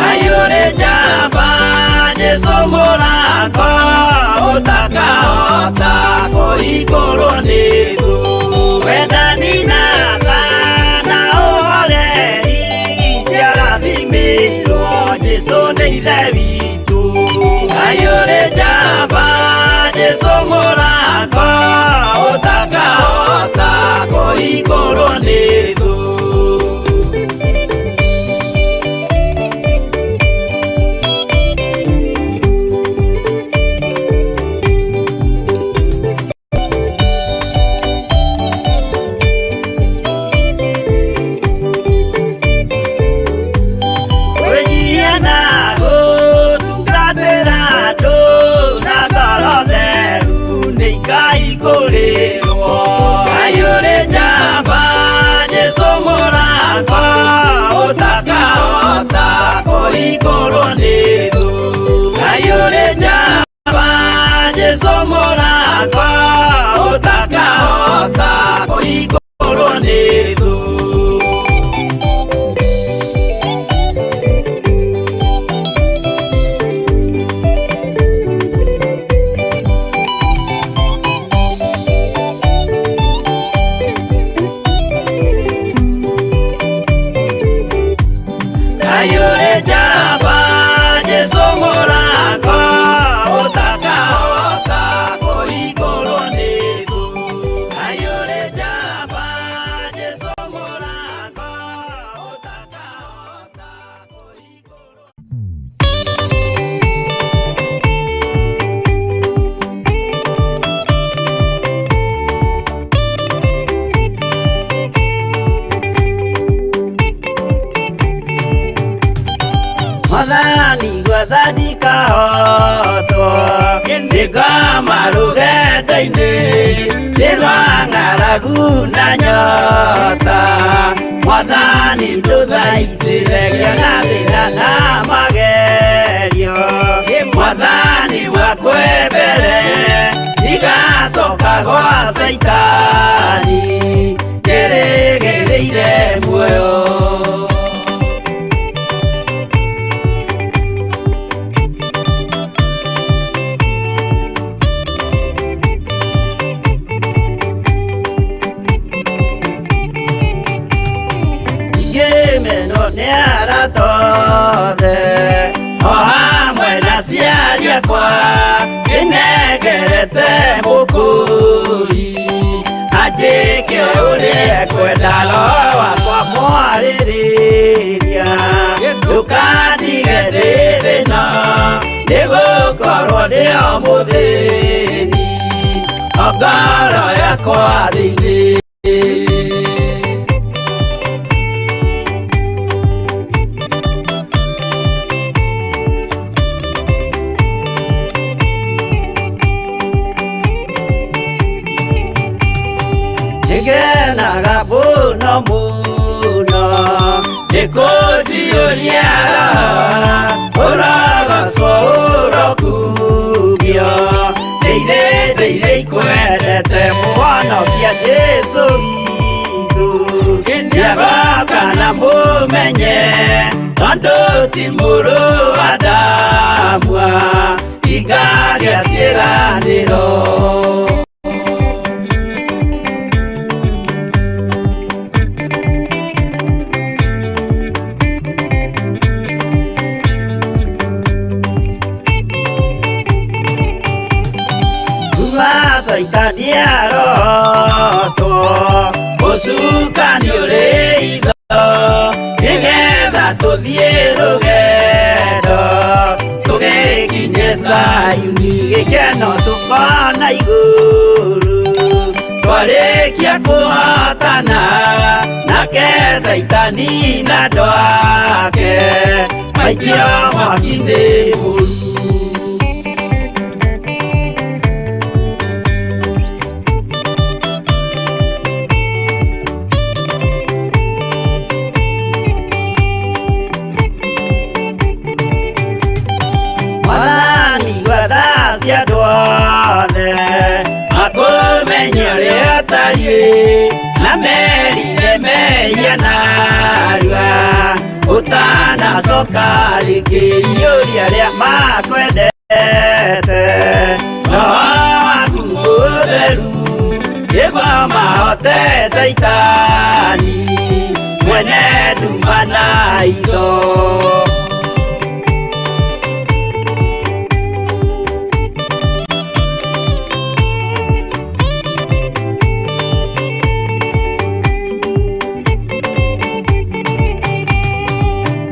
Ayũrĩ njamba Jesũ mũrango ũtakahota kũhingũrwo nĩ thũ. Wendani na tha na ũhoreri ciarathimĩirwo Jesũ nĩ Ithe witũ. Ayũrĩ njamba Jesũ mũrango ũtakahota kũhingũrwo nĩ thũ. gwetha ndikahotwo Nĩngoma rũgendo-inĩ nĩ rwa ng'aragu na nyota Mwathani ndũthaitĩre ngĩona thĩna na magerio Mwathani wakwe mbere ndigacoka gwa Caitani njĩrĩgĩrĩire muoyo. Ngĩmenwo nĩ arata othe o hamwe na aciari akwa ndĩnengerete mũkũri anjĩke ũrĩa ekwenda roho wakwa mwarĩrĩria ndũkandige ndĩ thĩna nĩgũkorwo ndĩ o mũthĩni o ngoro yakwa thĩinĩ. Nĩngenaga mũno mũno nĩkũnjiyũria roho ũrogocwo ũrokumio ndĩire ndĩire ikwendete mũhonokia Jesũ witũ nĩagoka na mũmenye tondũ ti mũrũ wa Adamu hingagia ciĩranĩro. Caitani arotwo ũcukani ũrĩ itho nĩgetha tũthiĩ rũgendo tũgĩkinye Zayuni gĩkeno tũkona igũrũ twarĩkia kũhotana nake Caitani na andũ ake maikio mwaki-inĩ mũru. Mwathani gwetha cia andũ othe makũmenye ũrĩa ũtariĩ na merire mehia narua ũtanacoka rĩngĩ iyũria arĩa makwendete roho waku mũtheru nĩguo mahote Caitani mwene nduma na itho.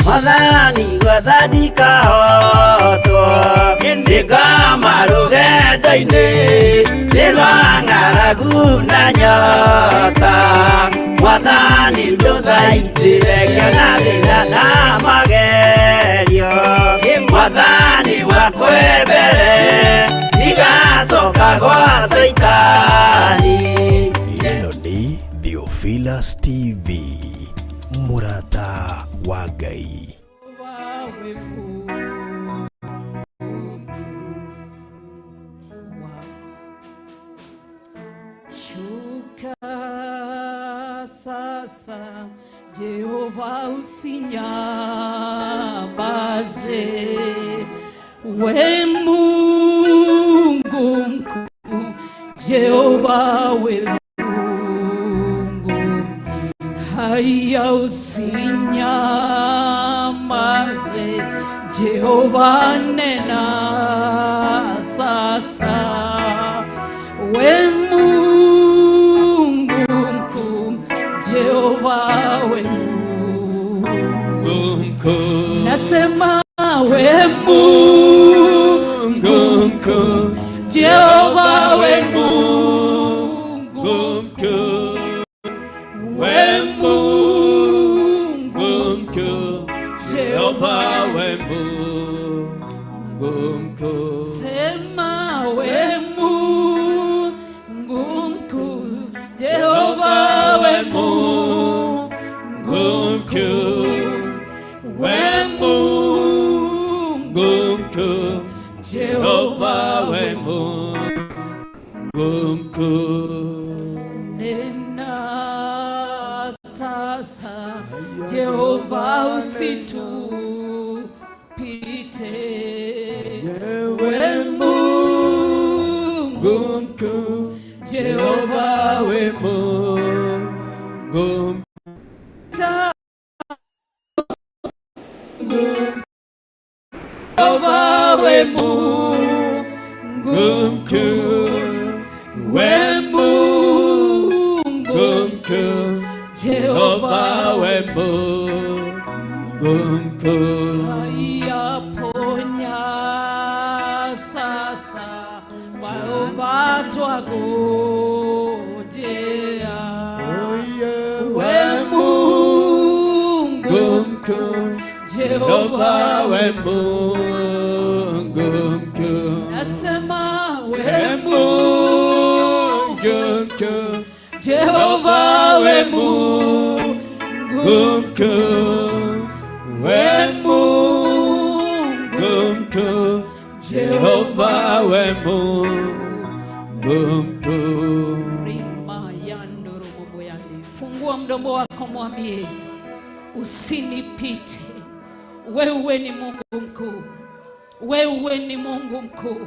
Mwathani gwetha ndikahotwo nĩngoma rũgendo-inĩ nĩ rwa ng'aragu na nyota Mwathani ndũthaitĩre ngĩona thĩna na magerio Mwathani wakwe mbere ndigacoka gwa Caitani. Ĩno nĩ Theophilus TV mũrata wa Ngai. Shuka sasa Jehova usinyamaze, we Mungu mkuu, Jehova we Mungu, haya usinyamaze, Jehova nena sasa, we Mungu mkuu, Jehova we Mungu mkuu, nasema we Mungu mkuu, Jehova we Mungu mkuu, we Mungu mkuu, Jehova we Mungu. We Mungu mkuu, we Mungu mkuu, Jehova we Mungu mkuu. Nena sasa, Jehova usitupite. We Mungu mkuu, Jehova we Mungu mkuu. Jehova we Mungu mkuu, we Mungu mkuu, Jehova we Mungu mkuu. Haya, ponya sasa, Jehova twagojea. We Mungu mkuu, Jehova we Mungu mkuu. Nasema we We Mungu Mungu mkuu, Jehova we Mungu mkuu, we Mungu mkuu, Jehova we Mungu mkuu. Rima yandoro boboyande. Fungua mdomo wako mwambie, usinipite. Wewe ni Mungu mkuu, wewe ni Mungu mkuu.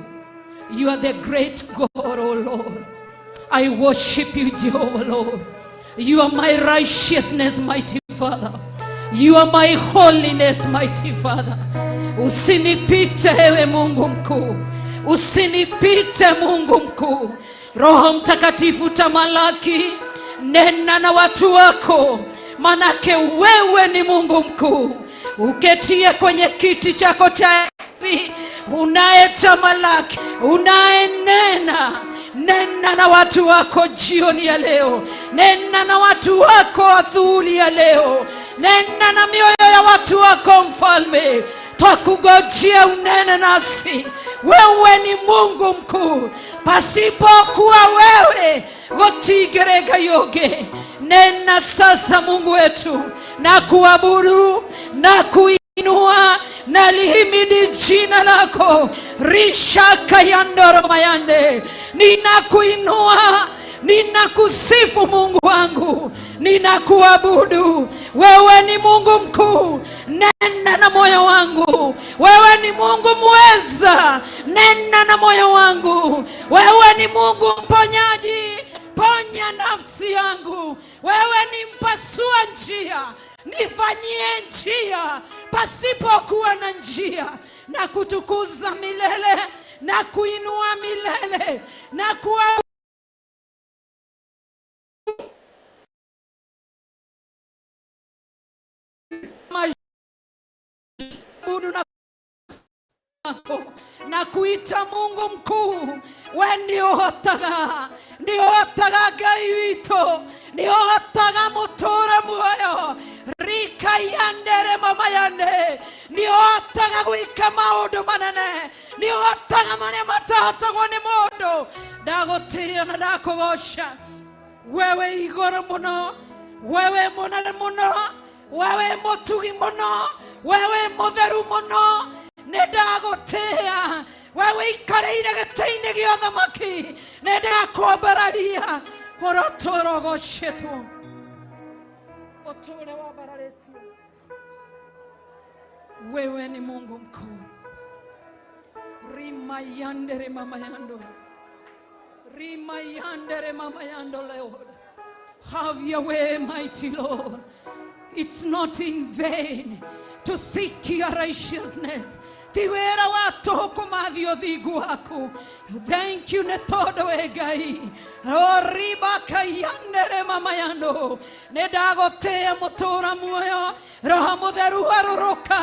You are the great God, O Lord. I worship you, Jehovah Lord. You are my righteousness, mighty Father. You are my holiness, mighty Father. Usinipite ewe Mungu mkuu, usinipite Mungu mkuu. Roho Mtakatifu tamalaki, nena na watu wako, manake wewe ni Mungu mkuu, uketie kwenye kiti chako cha enzi, unayetamalaki, unayenena. Nena na watu wako jioni ya leo, nena na watu wako adhuhuri ya leo, nena na mioyo ya watu wako Mfalme. Twakugojea unene nasi. Wewe ni Mungu mkuu, pasipokuwa wewe gotigerega yoge. Nena sasa Mungu wetu, na kuabudu na kuinua na lihimidi jina lako rishaka yandoro mayande. Ninakuinua, ninakusifu Mungu wangu, ninakuabudu. Wewe ni Mungu mkuu, nena na moyo wangu. Wewe ni Mungu mweza, nena na moyo wangu. Wewe ni Mungu mponyaji, ponya nafsi yangu. Wewe ni mpasua njia, nifanyie njia pasipokuwa na njia, na kutukuza milele na kuinua milele na kuwa mabudu na na kuita Mungu mkuu. We nĩũhotaga, nĩũhotaga Ngai witũ, nĩũhotaga mũtũũre muoyo rika yandere mama yande, nĩũhotaga gwĩka maũndũ manene, nĩũhotaga marĩa matahotagwo nĩ mũndũ. Ndagũtĩĩa na ndakũgoca wewe igũrũ mũno, wewe mũnene mũno, wewe mũtugi mũno, wewe mũtheru mũno. Nĩ ndagũtĩĩa wewe ikarĩire gĩtĩ-inĩ gĩa ũthamaki, nĩ ndakwambararia ũrotũũra ũgocetwo, ũtũũre wambararĩtio. Wewe ni Mungu mkuu. Rima yandere mama yando, rima yandere mama yando. Lord, have your way, mighty Lord. It's not in vain to seek your righteousness. Ti wĩra wa tũhũ kũmathia ũthingu waku. Thank you nĩ tondũ wĩ Ngai. Roribakaiyanere mama yando. Nĩ ndagũtĩĩa mũtũũra muoyo. Roho Mũtheru harũrũka.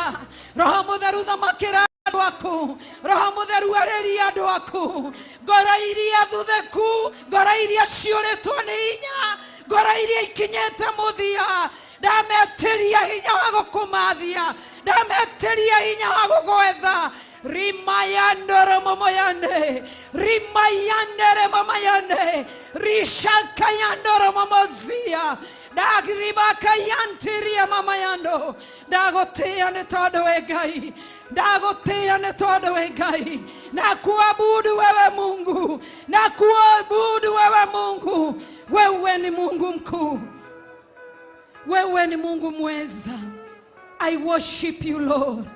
Roho Mũtheru thamakĩra andũ aku. Roho Mũtheru arĩria andũ aku. Ngoro iria thutheku, ngoro iria ciũrĩtwo nĩ hinya, ngoro iria ikinyĩte mũthia, ndametĩria hinya wa gũkũmathia, ndametĩria hinya wa gũgwetha. Rimayandere mamayande. Rimayandere mamayande. Rishakayandoro mamazia. Dagribakayantiria mamayando. Ndagotea nĩ tondũ we Ngai. Ndagotea nĩ tondũ we Ngai. Na kuabudu wewe Mungu. Na kuabudu wewe Mungu. Wewe ni Mungu mkuu. Wewe ni Mungu mweza. I worship you, Lord.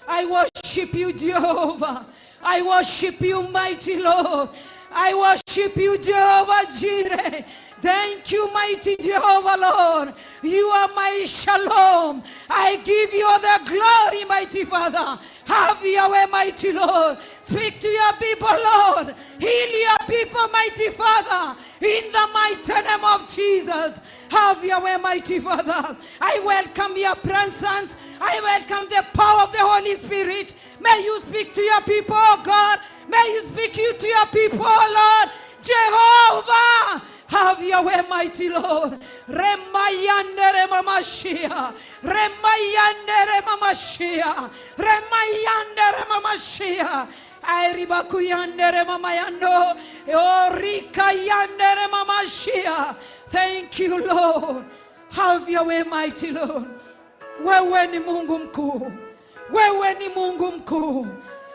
I worship you, Jehovah. I worship you, mighty Lord. I worship you, Jehovah Jireh. Thank you, mighty Jehovah, Lord. You are my shalom. I give you all the glory, mighty Father. Have your way, mighty Lord. Speak to your people, Lord. Heal your people, mighty Father. In the mighty name of Jesus. Have your way, mighty Father. I welcome your presence. I welcome the power of the Holy Spirit. May you speak to your people, oh God. May you speak you to your people, oh Lord. Jehovah, have your way, mighty Lord. Remayandere mamashia. Remayandere mamashia. Remayandere mamashia. Airibakuyandere mamayando. Orikayandere mamashia. Thank you, Lord. Have your way, mighty Lord. Wewe ni Mungu mkuu. Wewe ni Mungu mkuu.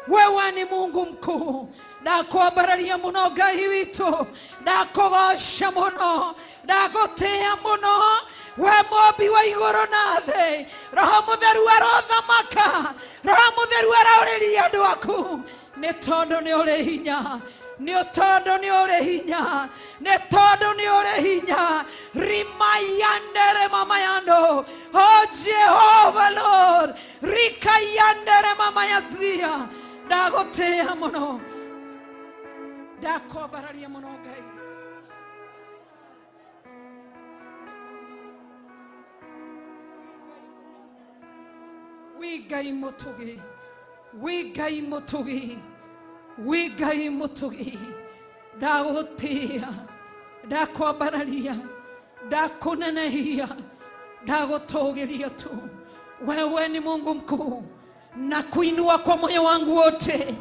Wewe ni Mungu mkuu. Ndakwambararia muno Ngai witũ. Ndakũgoca mũno. Ndagũtĩĩa mũno. We mũmbi wa igũrũ na thĩ. Roho Mũtheru arothamaka. Roho Mũtheru araũrĩria andũ aku. Nĩ tondũ nĩ ũrĩ hinya. Nĩ tondũ nĩ ũrĩ hinya. Nĩ tondũ nĩ ũrĩ hinya. Rimayandere mamayando. Oh Jehovah Lord. Rikayandere mamayazia. Ndagũtĩĩa mũno. Ndakwambararia mũno Ngai. Wĩ Ngai mũtũgi. Wĩ Ngai mũtũgi. Wĩ Ngai mũtũgi. Ndagũtĩĩa. Ndakwambararia. Ndakũnenehia. Ndagũtũgĩria tu. Wewe ni Mungu mkuu. Na kuinua kwa moyo wangu wote.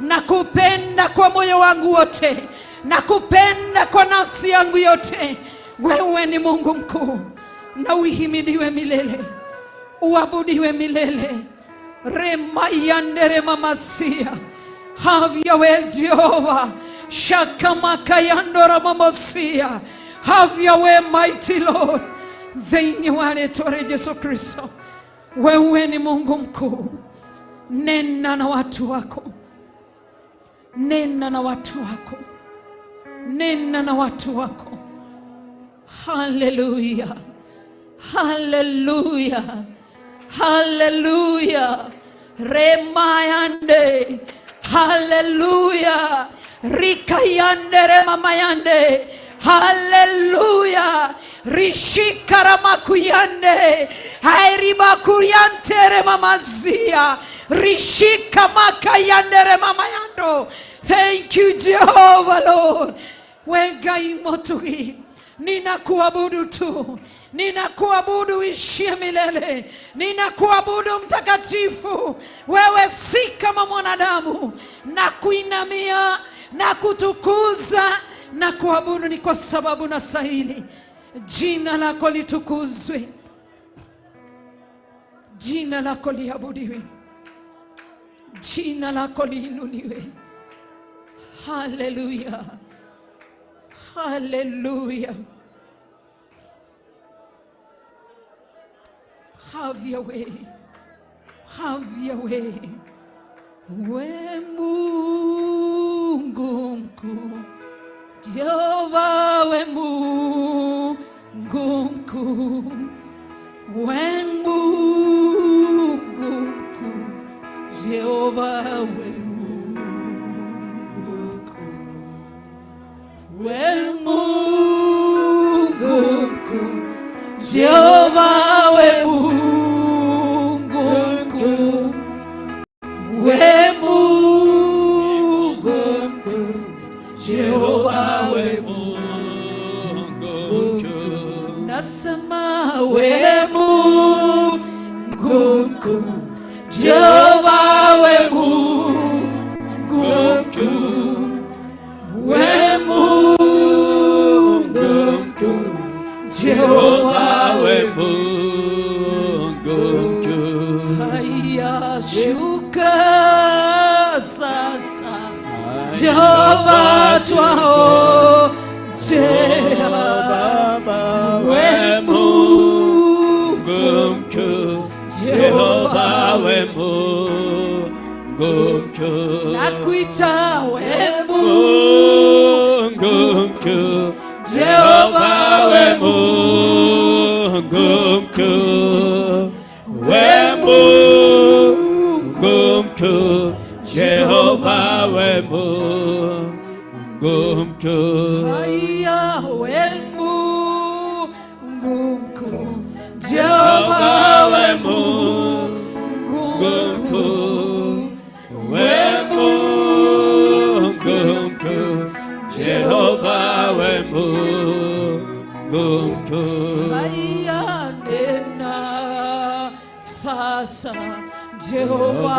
Na kupenda kwa moyo wangu wote. Na kupenda kwa nafsi yangu yote. Wewe ni Mungu mkuu. Na uhimidiwe milele. Uabudiwe milele. Remayandere mamasia. Have your way, Jehovah. Shakamakayandora mamasia. Have your way, mighty Lord. Thĩinĩ wa rĩĩtwa rĩa Yesu Kristo. Wewe ni Mungu mkuu. Nena na watu wako. Nena na watu wako. Nena na watu wako. Hallelujah. Hallelujah. Hallelujah. Remayande. Hallelujah. Rikayande remamayande. Hallelujah. Rishikaramakuyande. Hairibakuyantere mamazia. Rishikamakayandere mamayando. Thank you, Jehovah Lord. We Ngai mũtugi. Ninakuabudu tu. Ninakuabudu ishie milele. Ninakuabudu mtakatifu. Wewe si kama mwanadamu. Na kuinamia, na kutukuza, na kuabudu ni kwa sababu nastahili. Jina lako litukuzwe. Jina lako liabudiwe. Jina lako liinuliwe. Hallelujah. Hallelujah. Have your way. Have your way. We Mungu mkuu. Jehova we Mungu mkuu. We Mungu mkuu. Jehova we Mungu mkuu. We Mungu mkuu. Jehova we Mungu mkuu. We Mungu mkuu. Jehova we Mungu mkuu. Nasema we Mungu mkuu. Jehova we Mungu Jehova we Mungu mkuu. Haya, shuka sasa, Jehova twaojea, we Mungu mkuu, Jehova we Mungu mkuu. Nakuita we Mungu Mungu mkuu, Jehova we Mungu mkuu, we Mungu mkuu, Jehova we Mungu mkuu. Haya, we Mungu mkuu, Jehova we we Mungu Mungu mkuu, we Mungu mkuu, Jehova we Mungu mkuu. Haya, nena sasa, Jehova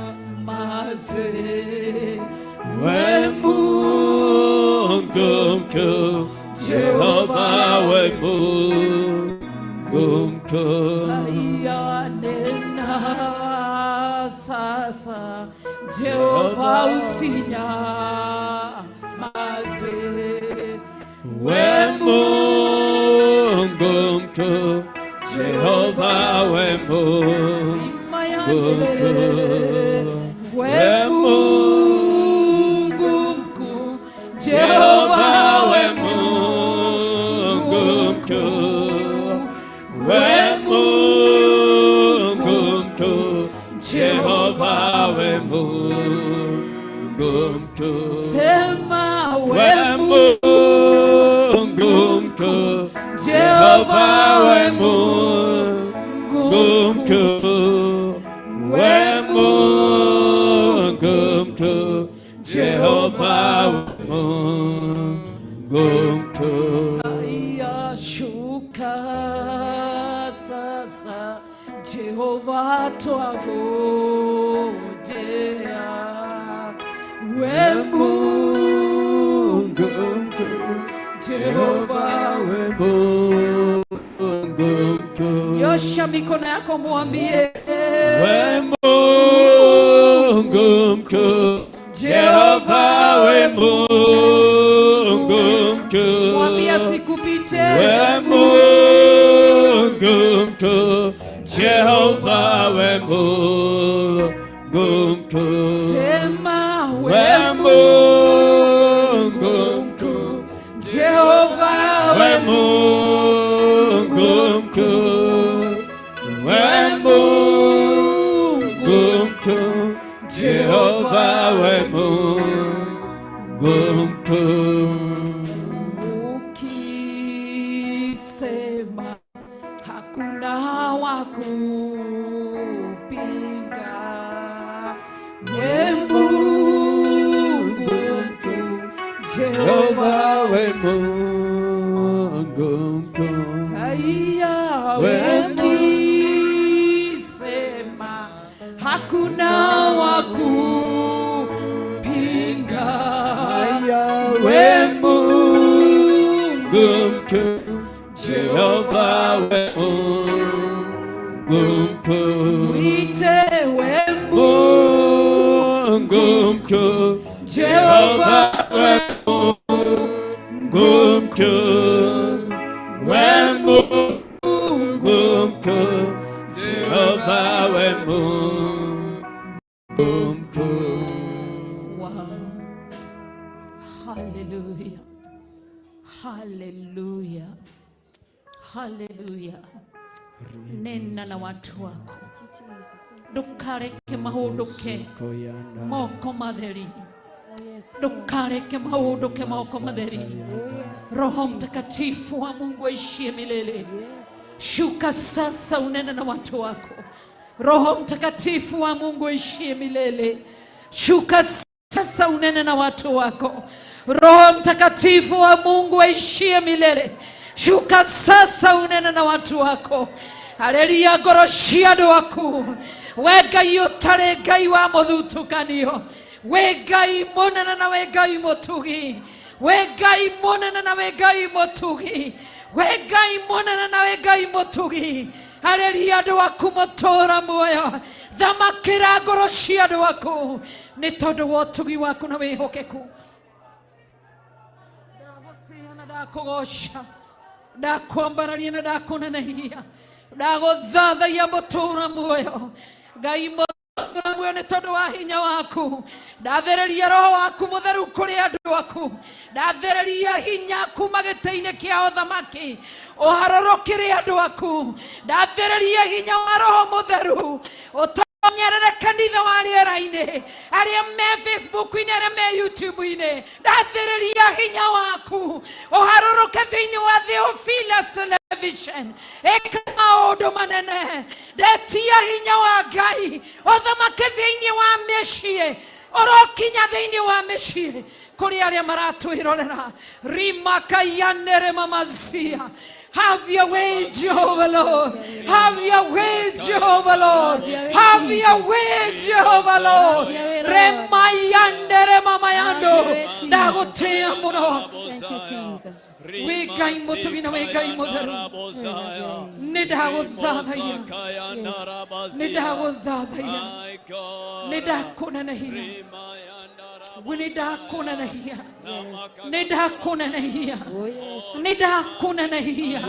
usinyamaze, We Mungu mkuu, Jehova we Mungu mkuu. Haya, nena sasa, Jehova usinyamaze, We Mungu mkuu, Jehova we Mungu mkuu. We Mungu mkuu, Jehova we Mungu mkuu, we Mungu mkuu, Jehova we Mungu mkuu. Sema We we Mungu mkuu, Jehova we Mungu mkuu, we Mungu mkuu, Jehova we Mungu mkuu. Haya, shuka sasa, Jehova twagojea, we Mungu mkuu, Jehova we Mungu mkuu. Nyosha mikono yako mwambie We Mungu mkuu, Jehova we Mungu mkuu. Mwambie asikupite. We Mungu mkuu, Jehova we Mungu mkuu. Sema We we Mungu mkuu, Jehova we Mungu mkuu, we Mungu mkuu, Jehova we Mungu mkuu. Ukisema hakuna wa kupinga, we Mungu mkuu, Jehova Jehova we Mungu mkuu. Haya, We ukisema hakuna wa kupinga, We Mungu mkuu, Jehova we Mungu mkuu. Mwite we Mungu mkuu, Jehova we Mungu mkuu, we Mungu mkuu, Jehova we Mungu mkuu. Wow. Hallelujah. Hallelujah. Hallelujah. Nena na watu wako. Ndukareke mahũndũke moko matheri. Ndukareke mahũndũke moko matheri. Roho Mtakatifu wa Mungu aishie milele, shuka sasa unene na watu wako. Roho Mtakatifu wa Mungu aishie milele, shuka sasa unene na watu wako. Roho Mtakatifu wa Mungu aishie milele, shuka sasa unene na watu wako. Haleluya, ngoro cia andũ aku, we Ngai ũtarĩ Ngai wa mũthutũkanio, we Ngai mũnene na we Ngai mũtugi, We Ngai mũnene na wĩ Ngai mũtugi, we Ngai mũnene na wĩ Ngai mũtugi, arĩria andũ aku mũtũra muoyo, thamakĩra ngoro cia andũ aku nĩ tondũ wa ũtugi waku na wĩhokeku. Ndagũtĩĩa na ndakũgoca, ndakwambararia na ndakũnenehia, ndagũthathaiya mũtũra muoyo. Ngai mũtũra muoyo nĩ tondũ wa hinya waku, ndathereria roho waku mũtheru kũrĩ andũ aku, ndathereria hinya kuma gĩtĩ-inĩ kĩa ũthamaki ũharũrũkĩre andũ aku, ndathereria hinya wa roho mũtheru ũtonyerere kanitha wa rĩera-inĩ, arĩa me Facebook-inĩ, arĩa me YouTube-inĩ, ndathereria hinya waku ũharũrũke thĩinĩ wa Theophilus Television, ĩka maũndũ manene, ndetia hinya wa Ngai ũthamake thĩinĩ wa mĩciĩ, ũrokinya thĩinĩ wa mĩciĩ kũrĩ arĩa maratwĩrorera. Rimakayanere mamazia. Have your way, Jehovah Lord. Have your way, Jehovah Lord. Have your way, Jehovah Lord. Remayandere mamayando. Ndagũtĩĩa mũno. Wĩ Ngai mũtugi na wĩ Ngai mũtheru, nĩ ndagũthathaiya, nĩ ndagũthathaiya, nĩ ndakũnenehia, nĩ ndakũnenehia, nĩ ndakũnenehia, nĩ ndakũnenehia,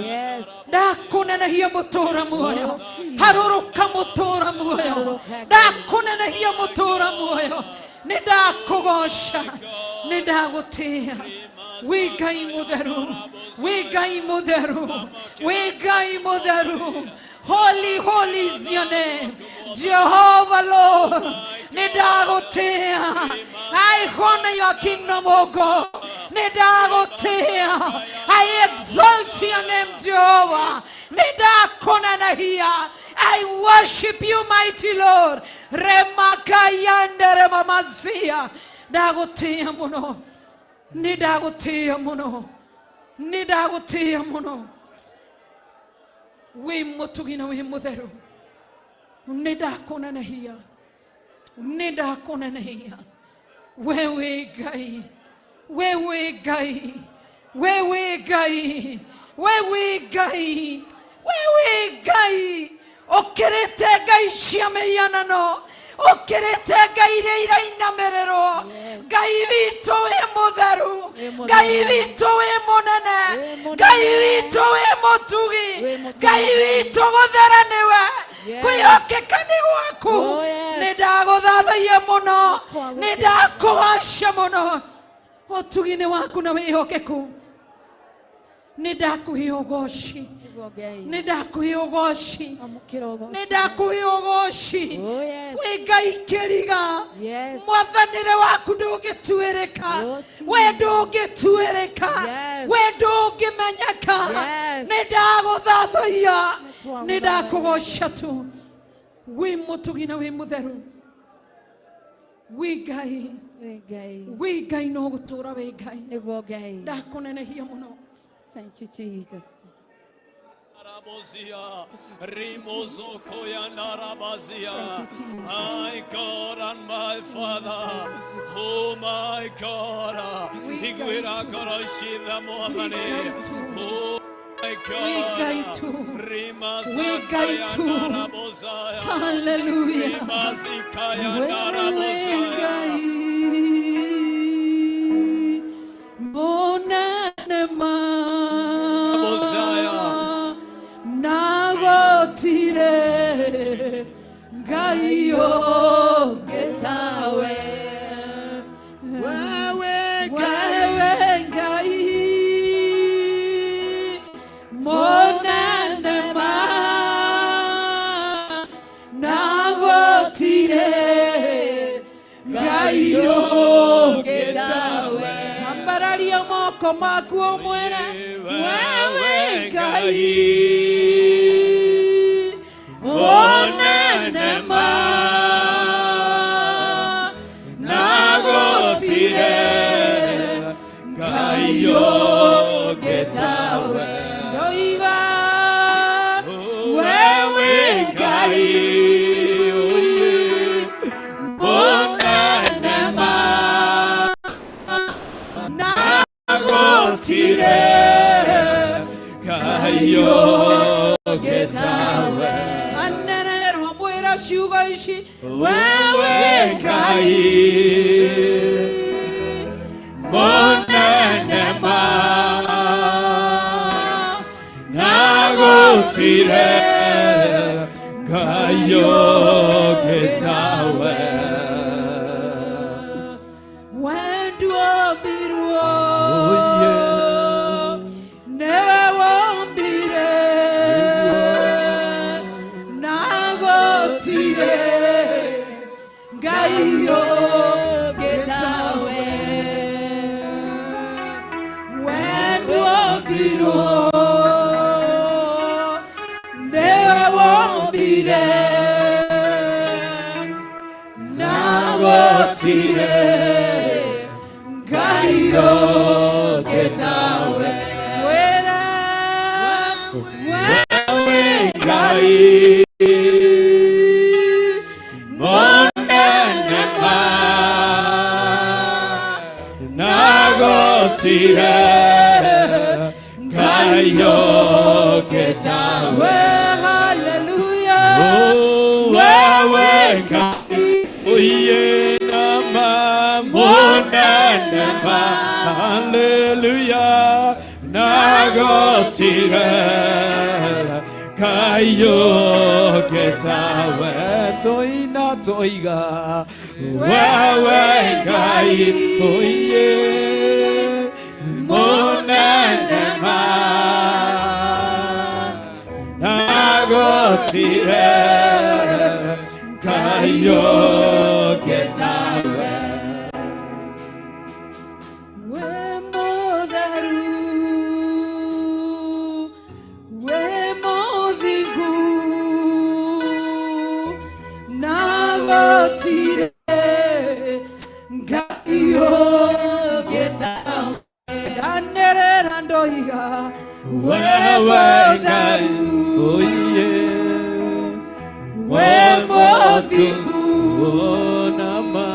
ndakũnenehia mũtũra muoyo, harũrũka mũtũra muoyo, ndakũnenehia mũtũra muoyo, nĩ ndakũgoca, nĩ ndagũtĩĩa. Wĩ Ngai mũtheru, wĩ Ngai mũtheru, wĩ Ngai mũtheru. Holy, holy is your name, Jehovah Lord. Nĩ ndagũtĩĩa. I honor your kingdom, O God. Nĩ ndagũtĩĩa. I exalt your name, Jehovah. Nĩ ndakũnenehia. I worship you, mighty Lord. Remakayandere mamazia. Ndagũtĩĩa mũno, nĩ ndagũtĩĩa mũno, nĩ ndagũtĩĩa mũno. Wĩ mũtugi na wĩ mũtheru, nĩ ndakũnenehia, nĩ ndakũnenehia. We wĩ Ngai, we wĩ Ngai, we wĩ Ngai, we wĩ Ngai, we wĩ Ngai. Ũkĩrĩte ngai cia mĩhianano, ũkĩrĩte ngai iria irainamĩrĩrwo. Ngai witũ wĩ mũtheru, Ngai witũ wĩ mũnene, Ngai witũ wĩ mũtugi, Ngai witũ gũthera nĩwe, kwĩhokeka nĩ gwaku. Nĩ ndagũthathaiya mũno, nĩ ndakũgoca mũno. Ũtugi-inĩ waku na wĩhokeku, nĩ ndakũhe ũgoci, nĩ ndakũhe ũgoci, nĩ ndakũhe ũgoci. Wĩ Ngai kĩriga, mwathanĩre waku ndũngĩtuĩrĩka, we ndũngĩtuĩrĩka, we ndũngĩmenyeka. Nĩ ndagũthathaiya, nĩ ndakũgoca tu. Wĩ mũtugi na wĩ mũtheru, wĩ Ngai, wĩ Ngai no gũtũũra wĩ Ngai. Ndakũnenehia mũno. Thank you, Jesus. My God and my Father, oh my God, oh my God, Hallelujah. Nagotire Ngai ũngĩtawe, wewe Ngai mũnene ma, nagotire Ngai ũngĩtawe. Ambararia moko maku ũmwĩre, wewe Ngai mũnene ma, nagotire Ngai ũngĩtawe. Ndoiga wewe Ngai mũnene ma, Ngai ũngĩ tawe. Anererwo mwĩra ciugo ici, Wewe Ngai mũnene ma na gũtirĩ Ngai ũngĩ tawe. Wenduombirwo nĩwe wombire na gũtirĩ Ngai ũngĩ tawe. Wenduombirwo nĩwe wombire na gũtirĩ Ngai ũngĩ tawe. Wĩra Wewe Ngai mũnene ma na gũtirĩ Ngai ũngĩ tawe. Hallelujah. Wewe Ngai oye nama mũnene ma hallelujah na gũtirĩ Ngai ũngĩ tawe. Toina toiga wewe Ngai oye mũnene ma na gũtirĩ Ngai ũngĩ tawe. We mũtheru, we mũthingu, na gũtirĩ Ngai ũngĩ tawe. Ndanĩrĩra ndoiga, we Wewe Ngai mũtheru, oye we mũthingu, nama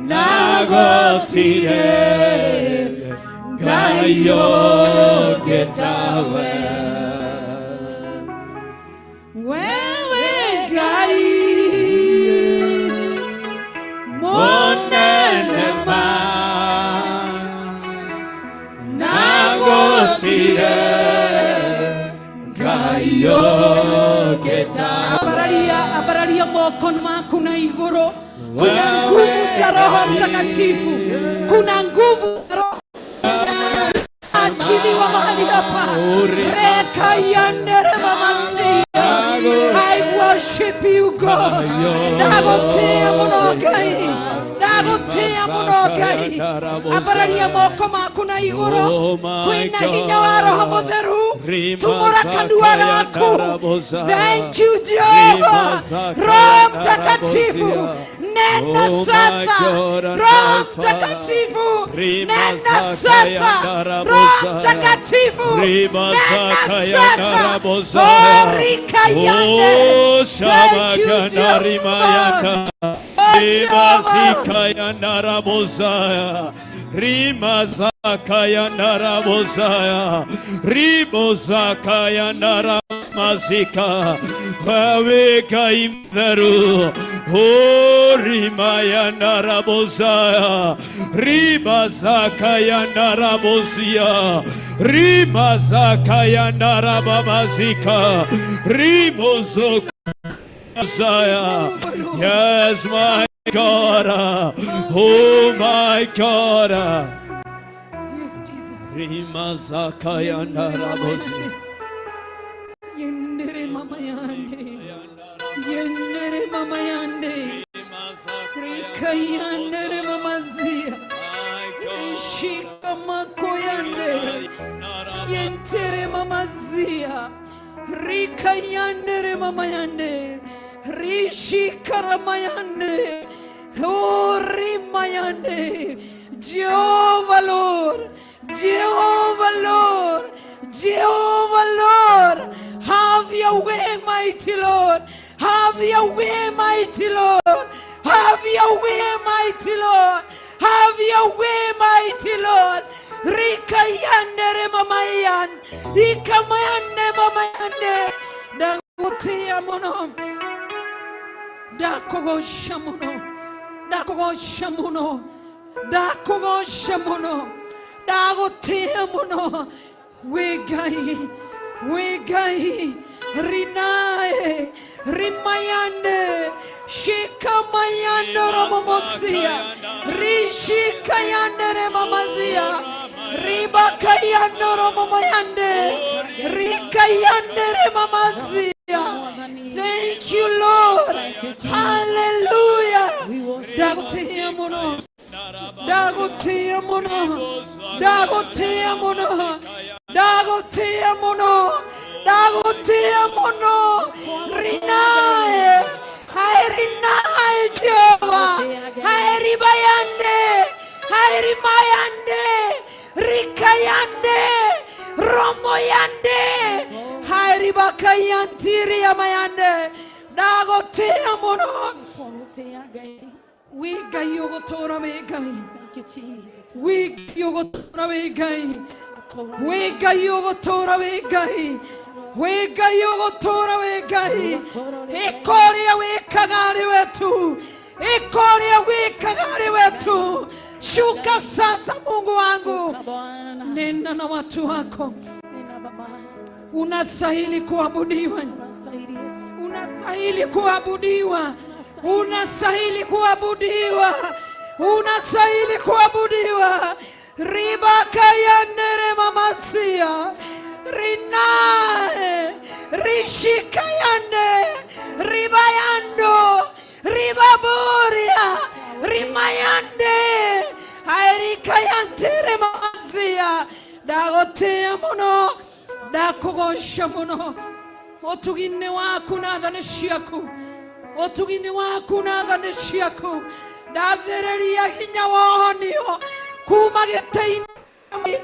na na gũtirĩ Ngai ũngĩ tawe. Wewe Ngai Mũnene ma na gũtirĩ Ngai ũngĩ tawe. Ambararia, ambararia moko maku na igũrũ. Kuna nguvu za Roho Mtakatifu, kuna nguvu za Roho achiliwa mahali hapa. Reka yandere mamasia. I worship you God. Ndagũtĩĩa mũno Ngai, ndagũtĩĩa mũno Ngai. Ambararia moko maku na igũrũ. Kwĩna hinya wa Roho Mũtheru. Tumũra kanua gaku. Thank you Jehova. Roho Mtakatifu, nena sasa. Roho Mtakatifu, nena sasa. Roho Mtakatifu, nena sasa. Oh, rika yande. Thank you Jehova. Oh, Jehova. Rimazakaya Ribozakaya Naramazika Wewe Ngai Mtheru O Rimaya Narabozaya Ribazakaya Narabozia Rimazakaya Narababazika Rimozoka Yes, my God. Oh, my God. Yes, Jesus. Rimazakaya Narabozi. Yendere mama yande. Yendere mama yande. Rika yandere mama zia. Rishika mako yande. Yentere mama zia. Rika yandere mama yande. Rishika ramayande. Oh, rimayande. Jehovah Lord, Jehovah Lord, Jehovah Lord, have your way, mighty Lord. Have your way, mighty Lord. Have your way, mighty Lord. Have your way, mighty Lord. Rikayande mamayan. Ikamayande mamayande. Ndagutia muno. Ndakugosha muno. Ndakugosha muno. Ndakugosha muno. Ndagutia muno. Wigai. Wigai. Rinae. Rimayande. Shikamayando romomosia. Rishikayande remamazia. Ribakayando romomayande. Rikayande remamazia. Thank you, Lord. Hallelujah. Ndagutia muno. Ndagutia muno. Ndagutia muno. Ndagutia muno. Ndagutia muno. Rinae. Hai rinae Jehova. Hai ribayande. Hai rimayande. Rikayande. Romoyande. Hai ribakayantiri yamayande. Ndagutia muno. Wi Ngai ugutura wi Ngai. Wi Ngai ugutura wi Ngai. Wi Ngai ugutura wi Ngai. Wi Ngai ugutura wi Ngai. Ikoria wikaga ari wetu. Ikoria wikaga ari wetu. Shuka sasa Mungu wangu. Nena na watu wako. Unastahili kuabudiwa. Unastahili kuabudiwa. Unastahili kuabudiwa. Unastahili kuabudiwa. Ribakayandere mamasia. Rinae. Rishikayande. Ribayando. Ribaboria. Rimayande. Airikayantere mamasia. Ndagotia muno. Ndakugosha muno. Otugine waku na thane ciaku. Otugine waku na thane ciaku. Ndathĩrĩria hinya wa ũhonio kuma gĩtĩ-inĩ.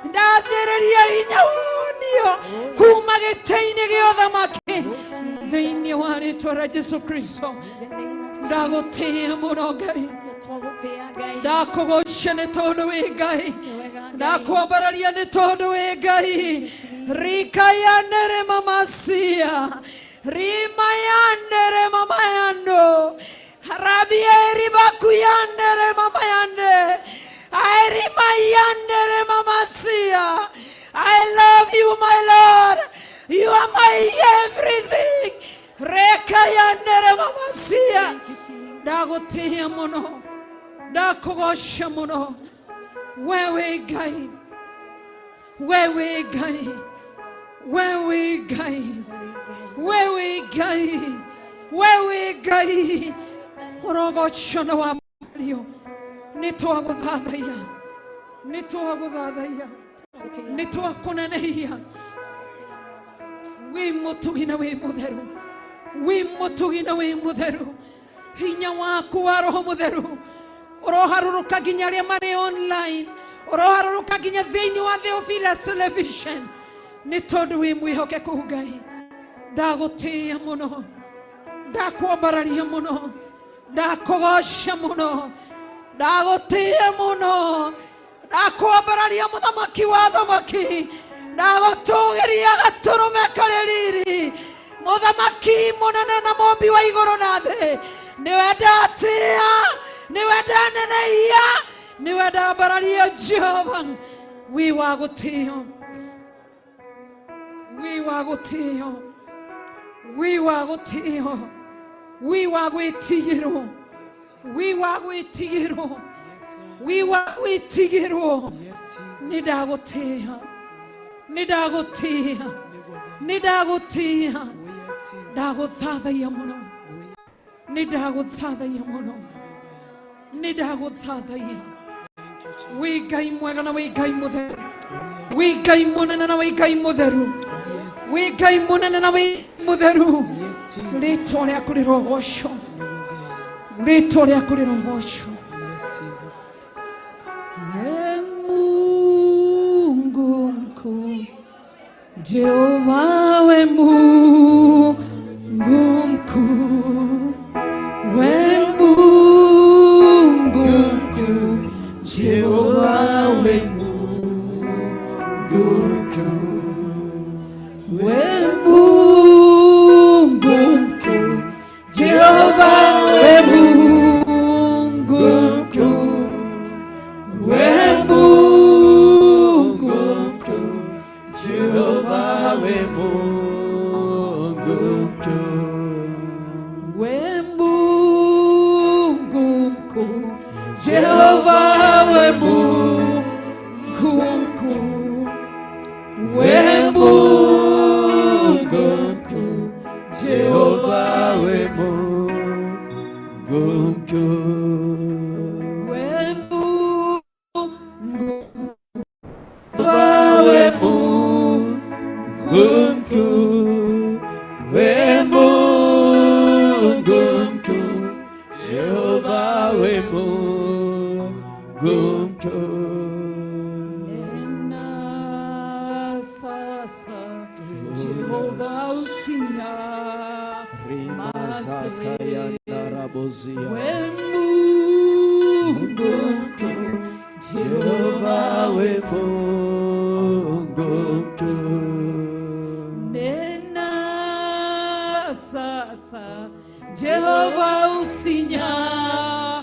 Ndathĩrĩria hinya wa ũhonio kuma gĩtĩ-inĩ gĩa ũthamaki. Thĩinĩ wa rĩtwa rĩa Jesu Kristo. Ndagũtĩĩa mũno Ngai. Ndakũgoca nĩ tondũ wĩ Ngai. Ndakwambararia nĩ tondũ wĩ Ngai. Rikayanere mamasia. Rimayandere mamayando. Rabieri bakuyandere mamayande. I rimayandere mamasia. I love you, my Lord. You are my everything. Rekayandere mamasia. Ndagutia muno. Ndakugosha muno. Wewe Ngai. Wewe Ngai. Wewe Ngai. Wewe Ngai. Wewe Ngai. Ũrogocwo na wambario. Nĩtwagũthathaiya. Nĩtwagũthathaiya. Nĩtwakũnenehia. Wĩ mũtugi na wĩ mũtheru. Wĩ mũtugi na wĩ mũtheru. Hinya waku wa Roho Mũtheru ũroharũrũka nginya arĩa marĩ online. Ũroharũrũka nginya thĩinĩ wa Theophilus Television. Nĩ tondũ wĩ mwĩhokeku Ngai. Ndagũtĩĩa mũno. Ndakwambararia mũno. Ndakũgoca mũno. Ndagũtĩĩa mũno. Ndakwambararia mũthamaki wa thamaki. Ndagũtũgĩria gatũrũme karĩ riri. Mũthamaki mũnene na mũmbi wa igũrũ na thĩ. Nĩwe ndatĩĩa. Nĩwe ndanenehia. Nĩwe ndambararia Jehova. Wĩ wa gũtĩĩo. Wĩ wa gũtĩĩo. Wĩ wa gũtĩĩo. Wĩ wa gwĩtigĩrwo. Wĩ wa gwĩtigĩrwo. Wĩ wa gwĩtigĩrwo. Nĩ ndagũtĩĩa. Nĩ ndagũtĩĩa. Nĩ ndagũtĩĩa. Ndagũthathaiya mũno. Nĩ ndagũthathaiya mũno. Nĩ ndagũthathaiya. Wĩ Ngai mwega na wĩ Ngai mũtheru. Wĩ Ngai mũnene na wĩ Ngai mũtheru. Wĩ Ngai mũnene na wĩ mũtheru. Rĩtwa rĩaku rĩrogocwo. Rĩtwa rĩaku rĩrogocwo. We Mungu mkuu, Jehova we Mungu mkuu, we Mungu mkuu, Jehova we Mungu Jehova we Mungu mkuu, we Mungu mkuu, Jehova we Mungu mkuu, we Mungu mkuu, Jehova we Mungu mkuu, we Mungu we Mungu mkuu, we Mungu mkuu, Jehova we Mungu mkuu. Nena sasa, Jehova usinyamaze. We Mungu mkuu, Jehova we Mungu mkuu. Nena sasa, Jehova usinyamaze.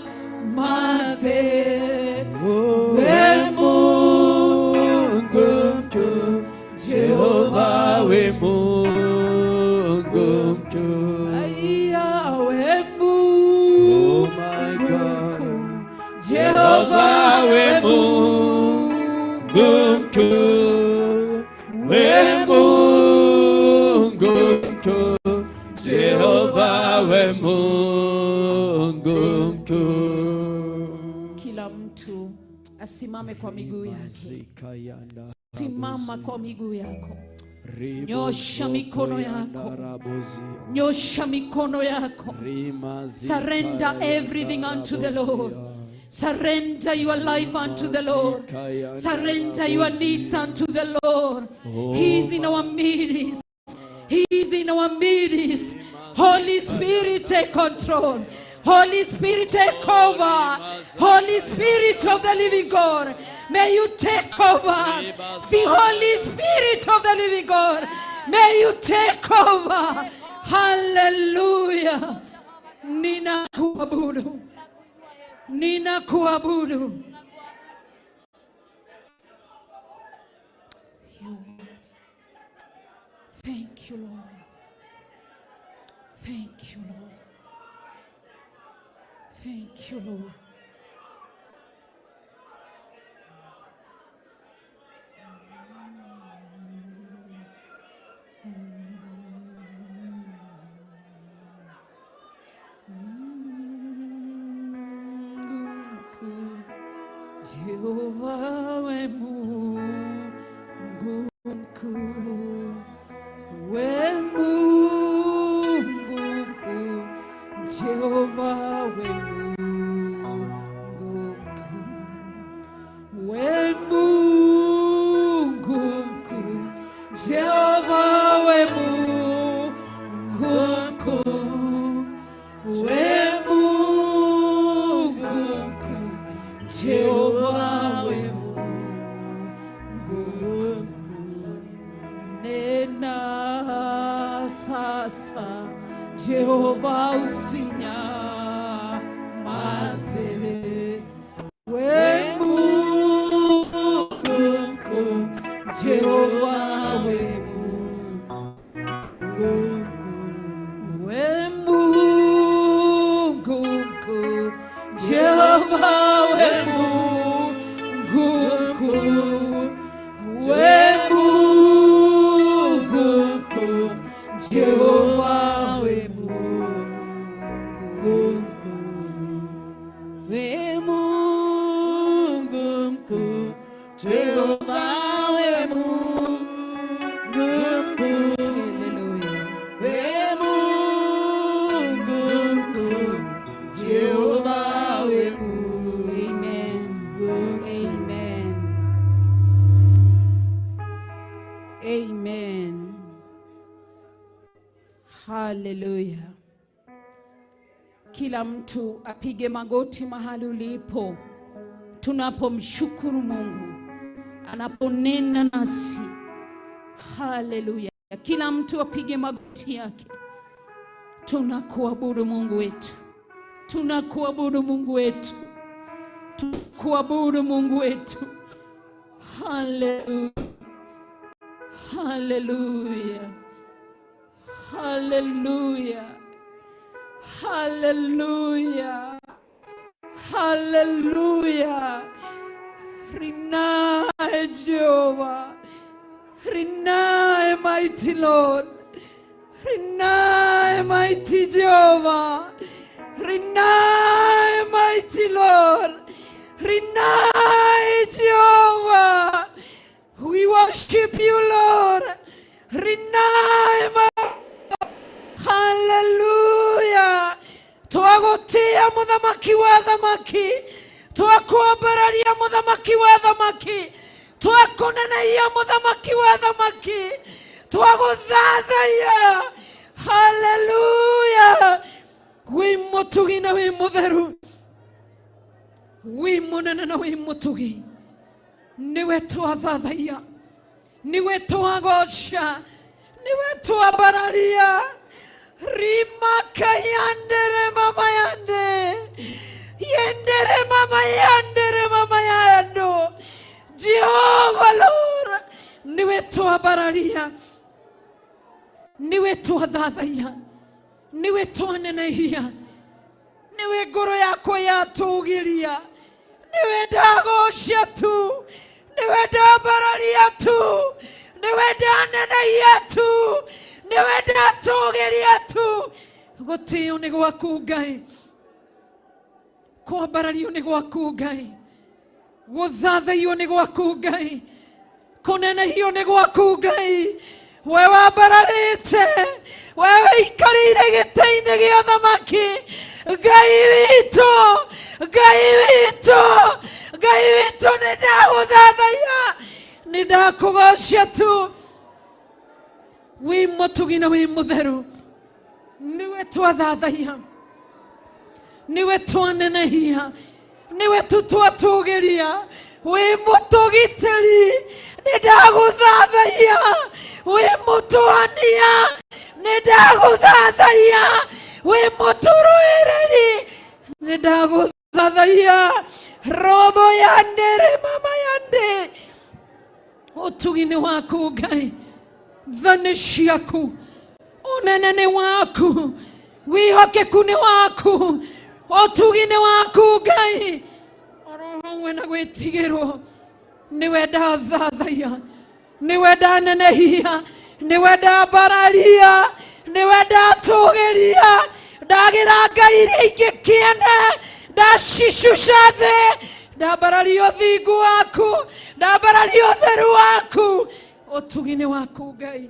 We Mungu mkuu, Jehova we Mungu mkuu. Aya, we Mungu mkuu, Jehova we Mungu mkuu, we Mungu mkuu, Jehova we Mungu mkuu. Kila mtu asimame kwa miguu yake. Simama kwa miguu yako. Nyosha mikono yako. Nyosha mikono yako. Surrender everything unto the Lord. Surrender your life unto the Lord. Surrender your needs unto the Lord. He is in our midst. He is in our midst. Holy Spirit, take control. Holy Spirit, take over. Holy Spirit of the living God, may you take over. The Holy Spirit of the living God, may you take over. Hallelujah. Ninakuabudu. Ninakuabudu. Thank you, Lord. Thank you, Lord. Thank you, Lord. Jehova we Mungu mkuu, we Mungu mkuu, Jehova we Mungu mkuu, we Mungu mkuu, Jehova we Mungu mkuu, we Mungu mkuu, Jehova we Mungu mkuu. Nena sasa, Jehova usinyamaze. We Mungu mkuu, Jehova we Mungu mkuu, we Mungu mkuu, Jehova we Mungu mkuu, we Mungu mkuu, Jehova we Mungu mkuu, we Mungu mkuu, Jehova we Mungu mkuu, we Mungu mkuu, Jehova we Mungu. Amen. Amen. Amen. Hallelujah. Kila mtu apige magoti mahali ulipo, tunapomshukuru Mungu anaponena nasi. Haleluya. Kila mtu apige magoti yake. Tunakuabudu Mungu wetu. Tunakuabudu Mungu wetu. Tunakuabudu Mungu wetu. Haleluya. Hallelujah. Hallelujah. Hallelujah. Hallelujah. Rinae Jehovah. Rinae mighty Lord. Rinae mighty Jehovah. Rinae mighty Lord. Rinae Jehovah. We worship you, Lord. Rinae Hallelujah. Twagotia muthamaki wa thamaki. Twakwambararia muthamaki wa thamaki. Twakuneneia muthamaki wa thamaki. Twaguthathaiya. Hallelujah. Wi mutugi na wi mutheru. Wi munene na wi mutugi. Niwe twathathaiya. Niwe twagoca. Niwe twambararia. Rimaka yandere mama yande. Yendere mama yandere mama yando. Jehovah Lord. Niwe twambararia. Niwe twathathaiya. Niwe twanenehia. Niwe ngoro yakwa yatũũgĩria. Niwe ndagocia tu. Niwe ndambararia tu. Niwe ndanenehia tu. Niwe ndatũũgĩria tu. Gũtĩo nĩ gwaku Ngai. Kwambarario nĩ gwaku Ngai. Gũthathaiyo nĩ gwaku Ngai. Kũnenehio nĩ gwaku Ngai. We wambararĩte. We wĩikarĩire gĩtĩ-inĩ gĩa thamaki. Ngai witũ. Ngai witũ. Ngai witũ nĩ ndagũthathaiya. Nĩ ndakũgocia tu. Wi mutugi na wi mutheru. Niwe twathathaiya. Niwe twanenehia. Niwe tu twatũũgĩria. Wi mũtũgitĩri. Nĩ ndagũthathaiya. Wi mũtũania. Nĩ ndagũthathaiya. Wi mũtũrũĩrĩri. Nĩ ndagũthathaiya. Robo yandere mama yande. Ũtugi nĩ waku Ngai. Tha nĩ ciaku. Ũnene nĩ waku. Wĩhokeku nĩ waku. Ũtugi nĩ waku Ngai. Oro hamwe na gwĩtigĩrwo. Nĩwe ndathathaiya. Nĩwe ndanenehia. Nĩwe ndambararia. Nĩwe ndatũgĩria. Ndagĩra ngai iria ingĩ kĩene. Ndacicuca thĩ. Ndambararia ũthingu waku. Ndambararia ũtheru waku. Ũtugi nĩ waku Ngai.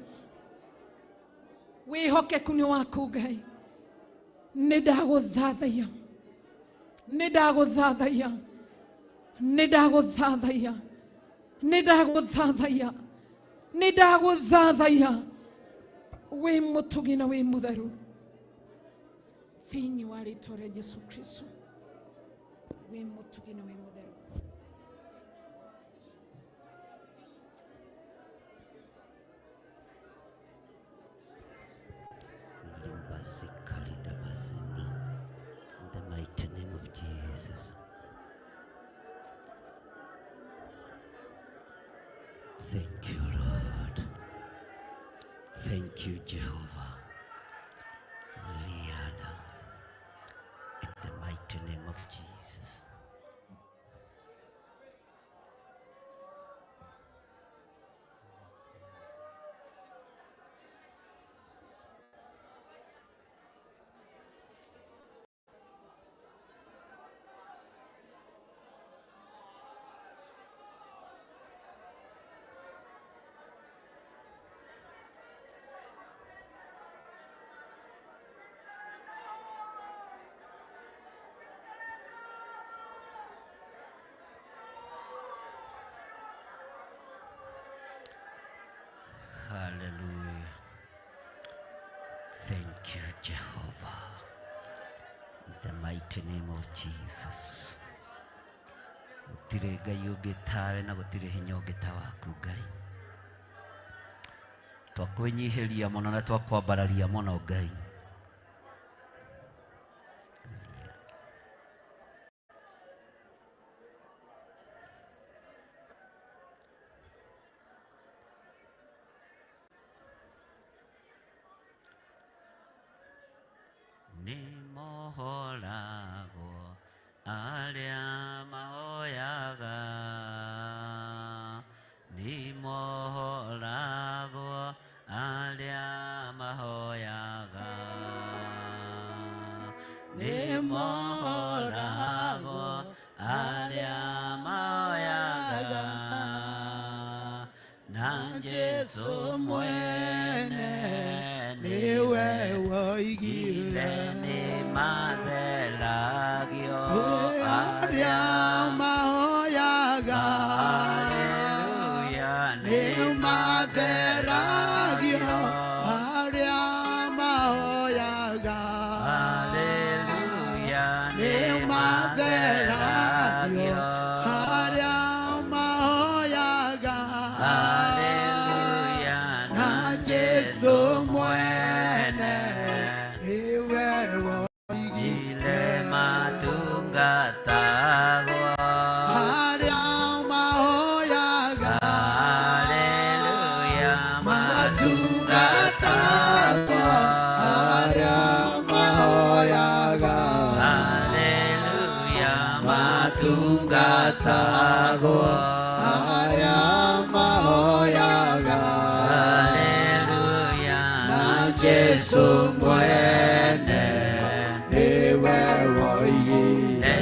Wĩhokeku nĩ waku Ngai. Nĩ ndagũthathaiya. Nĩ ndagũthathaiya. Nĩ ndagũthathaiya. Nĩ ndagũthathaiya. Nĩ ndagũthathaiya. Wĩ mũtugi na wĩ mũtheru. Thĩinĩ wa rĩtwa rĩa Jesu Kristo. Wĩ mũtugi na wĩ mũtheru. In the mighty name of Jesus. Thank you, Lord. Thank you, Jehovah. Liana. In the mighty name of Jesus. Hallelujah. Thank you, Jehovah. In the mighty name of Jesus. Gũtirĩ Ngai ũngĩ tawe na gũtirĩ hinya ũngĩ ta waku Ngai. Twakwĩnyihĩria mũno na twakwambararia mũno Ngai. Nĩmohoragwo arĩa mahoyaga, nĩmohoragwo arĩa mahoyaga, nĩmohoragwo arĩa mahoyaga, na Jesu mwene niwe woigire nĩmatheragio arĩa mahoyaga, nĩmatheragio arĩa mahoyaga, nĩmatheragio arĩa mahoyaga, na Jesu mwene niwe woigire matungatagwo arĩa mahoyaga, Haleluya matungatagwo arĩa mahoyaga, Haleluya matungatagwo arĩa mahoyaga, Haleluya na Jesu mwene niwe woigire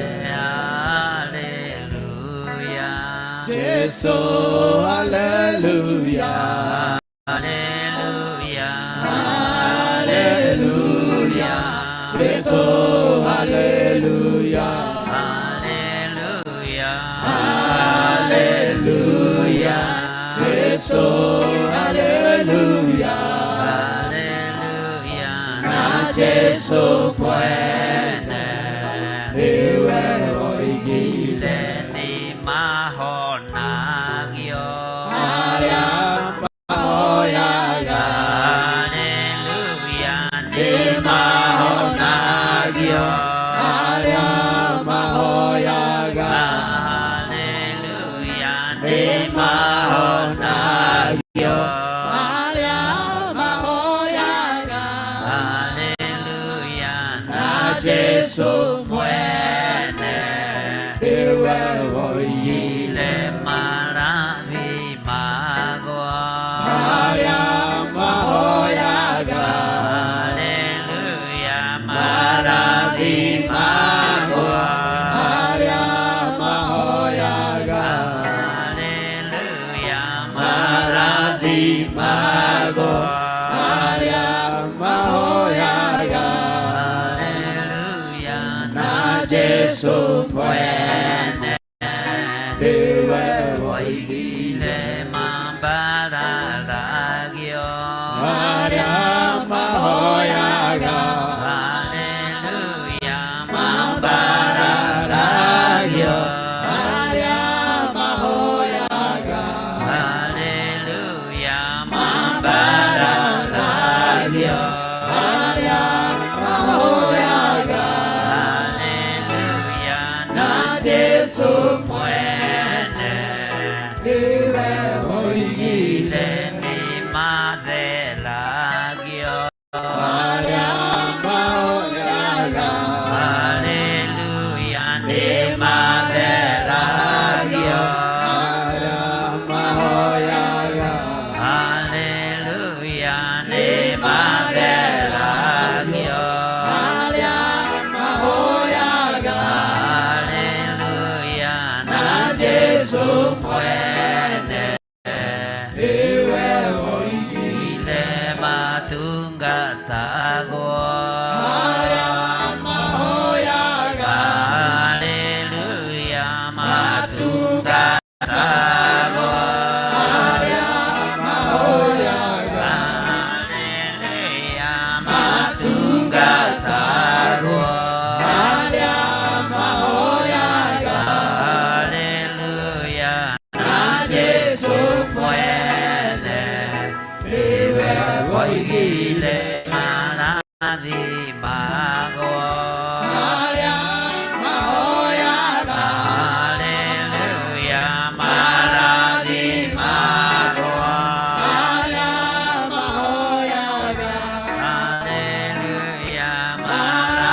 Haleluya Jesu haleluya Haleluya haleluya Jesu haleluya Haleluya haleluya Jesu haleluya Haleluya na Jesu mwene niwe woigire nĩmahonagio arĩa mahoyaga, Haleluya nĩmahonagio arĩa mahoyaga, Haleluya nĩmahonagio arĩa mahoyaga, Haleluya na Jesu mwene niwe woigire marathimagwo arĩa mahoyaga, Haleluya marathimagwo arĩa mahoyaga, Haleluya marathimagwo arĩa mahoyaga, Haleluya na Jesu mwene niwe woigire mambararagio arĩa mahoyaga, Haleluya mambararagio arĩa mahoyaga, Haleluya mambararagio arĩa mahoyaga, Haleluya na Jesu mwene niwe woigire nĩmatheragio arĩa mahoyaga, Haleluya nĩmatheragio arĩa mahoyaga, Haleluya nĩmatheragio arĩa mahoyaga, Haleluya na Jesu mwene niwe woigire matungatagwo arĩa mahoyaga, Haleluya matungatagwo arĩa mahoyaga, Haleluya matungatagwo arĩa mahoyaga, Haleluya na Jesu mwene niwe woigire marathimagwo arĩa mahoyaga, Haleluya marathimagwo arĩa mahoyaga, Haleluya marathimagwo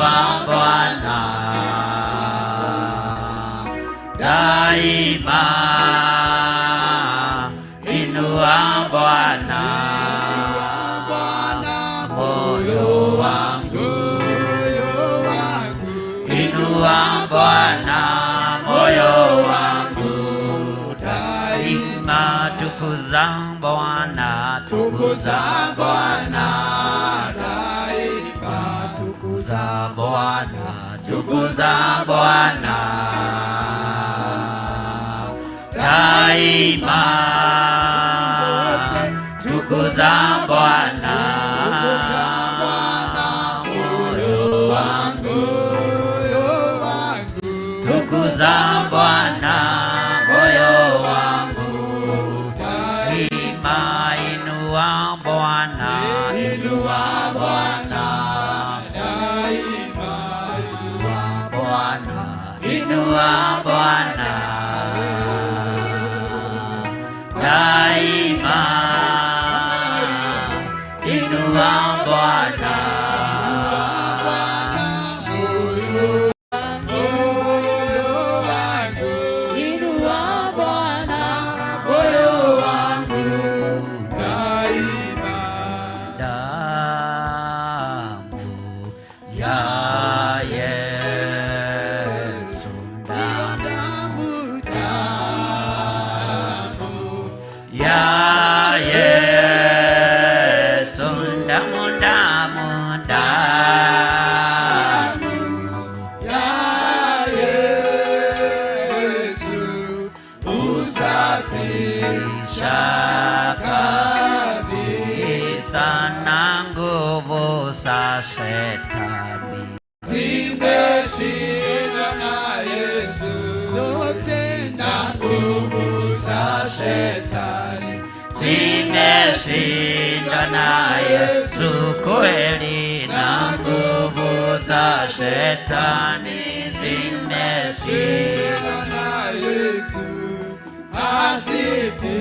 Inua Bwana daima, inua Bwana moyo wangu, inua Bwana moyo wangu daima, tukuza Bwana, tukuza Bwana daima, tukuza Bwana, tukuza Bwana daima, tukuza Bwana moyo wangu, tukuza Bwana moyo wangu daima, inua Bwana, inua Bwana daima, inua Bwana, inua Bwana daima, inua Bwana Inua Bwana moyo wangu daima. Damu ya Yesu, Damu, damu ya Yesu, damu, damu, damu ya Yesu usafisha kabisa na nguvu za shetani zimeshindwa na Yesu, zote na nguvu za shetani zimeshindwa na Yesu kweli, na nguvu za shetani zimeshindwa na Yesu, asifiwe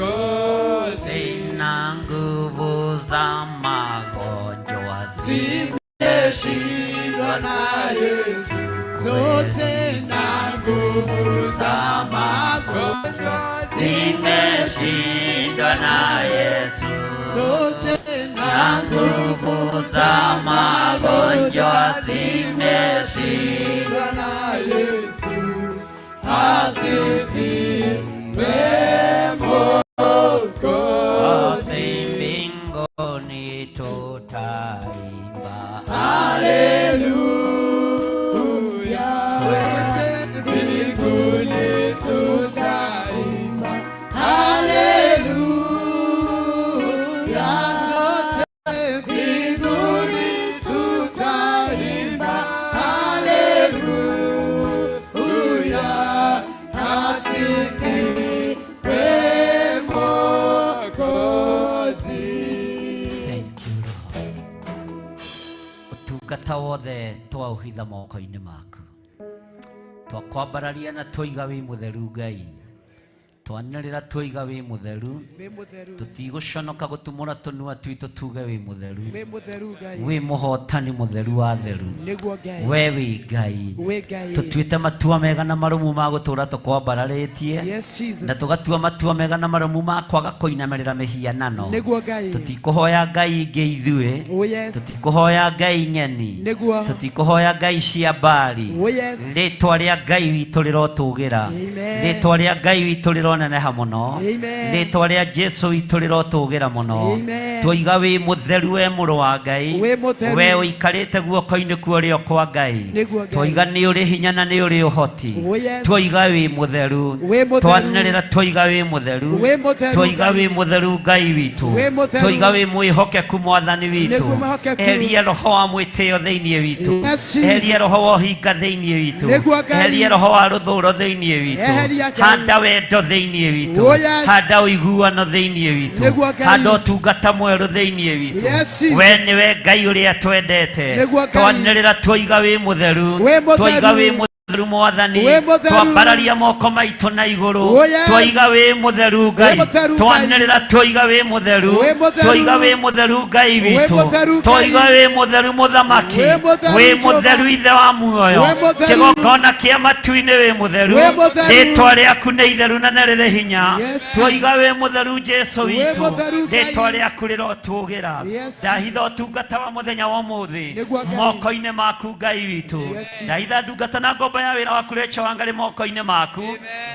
Mwokozi. Na nguvu za magonjwa zimeshindwa na Yesu, zote na nguvu za magonjwa zimeshindwa na Yesu, zote na nguvu za magonjwa zimeshindwa na Yesu, asifiwe Mwokozi. Mbinguni tutaimba Haleluya, sote mbinguni tutaimba haleluya, sote mbinguni tutaimba haleluya, asifiwe Mwokozi. Thank you, Lord. Ũtungata wothe twaũhitha moko-inĩ maku, twakwambararia na twoiga wĩ mũtheru Ngai, twanĩrĩra twoiga wĩ mũtheru, Wĩ mũtheru. Tũtigũconoka gũtumũra tũnua twitũ tuge wĩ mũtheru. Wĩ mũtheru Ngai. Wĩ mũhotani mũtheru wa theru. Nĩguo Ngai. We wĩ Ngai. Wĩ Ngai. Tũtuĩte matua mega na marũmu ma gũtũũra tũkwambararĩtie, Yes, Jesus. na tũgatua matua mega na marũmu ma kwaga kũinamĩrĩra mĩhianano. Nĩguo Ngai. Tũtikũhoya ngai ingĩ ithuĩ. Oh, yes. Tũtikũhoya ngai ng'eni. Nĩguo. Tũtikũhoya ngai cia mbari. Oh, yes. Rĩtwa rĩa Ngai witũ rĩrotũgĩra. Amen. Rĩtwa rĩa Ngai witũ rĩroneneha mũno. Amen. Rĩtwa rĩa Jesu witũ rĩrotũgĩra mũno. Amen. Twoiga wĩ mũtheru we mũrũ wa Ngai. Wĩ mũtheru. We ũikarĩte guoko-inĩ kwa ũrĩo kwa Ngai. Nĩguo Ngai. Twoiga nĩ ũrĩ hinya na nĩ ũrĩ ũhoti. Oh, yes. Twoiga wĩ mũtheru. Wĩ mũtheru. Twanĩrĩra twoiga wĩ mũtheru. Wĩ mũtheru Twoiga Ngai. wĩ mũtheru Ngai witũ. Wĩ mũtheru. Twoiga wĩ mwĩhokeku Mwathani witũ. Nĩguo mwĩhokeku. Eheria roho wa mwĩtĩo thĩinĩ witũ. Yes, Jesus. Eheria roho wa ũhinga thĩinĩ witũ. Nĩguo Ngai. Eheria roho wa rũthũũro thĩinĩ witũ. Eheria Ngai. Handa wendo thĩinĩ witũ. Oh, yes. Handa ũiguano thĩinĩ witũ. Nĩguo Ngai. Handa ũtungata mwerũ thĩinĩ witũ. Yes, Jesus. We nĩwe Ngai ũrĩa twendete. Nĩguo Ngai. Twanĩrĩra twoiga wĩ mũtheru. Wĩ mũtheru. Twoiga wĩ mũtheru. Mũtheru Mwathani. Wĩ mũtheru. Twambararia moko maitũ na igũrũ. Oh, yes. Twoiga wĩ mũtheru Ngai. Wĩ mũtheru Ngai. Twanĩrĩra twoiga wĩ mũtheru. Wĩ mũtheru. Twoiga wĩ mũtheru Ngai Wĩ witũ. mũtheru Ngai. Twoiga wĩ mũtheru Mũthamaki. Wĩ mũtheru Wĩ Jehova. mũtheru Ithe wa muoyo. Wĩ mũtheru. Kĩgongona kĩa matu-inĩ wĩ mũtheru. Wĩ mũtheru. Rĩtwa rĩaku nĩ itheru na nĩ rĩrĩ hinya. Yes. Twoiga wĩ mũtheru Jesu Wĩ witũ. mũtheru Ngai. Rĩtwa rĩaku rĩrotũgĩra. Yes. Ndahitha ũtungata wa mũthenya wa ũmũthĩ Nĩguo Ngai. moko-inĩ maku Ngai witũ. Yes. Ndahitha ndungata na ngombo ya wĩra waku Rachel Wangari moko-inĩ maku.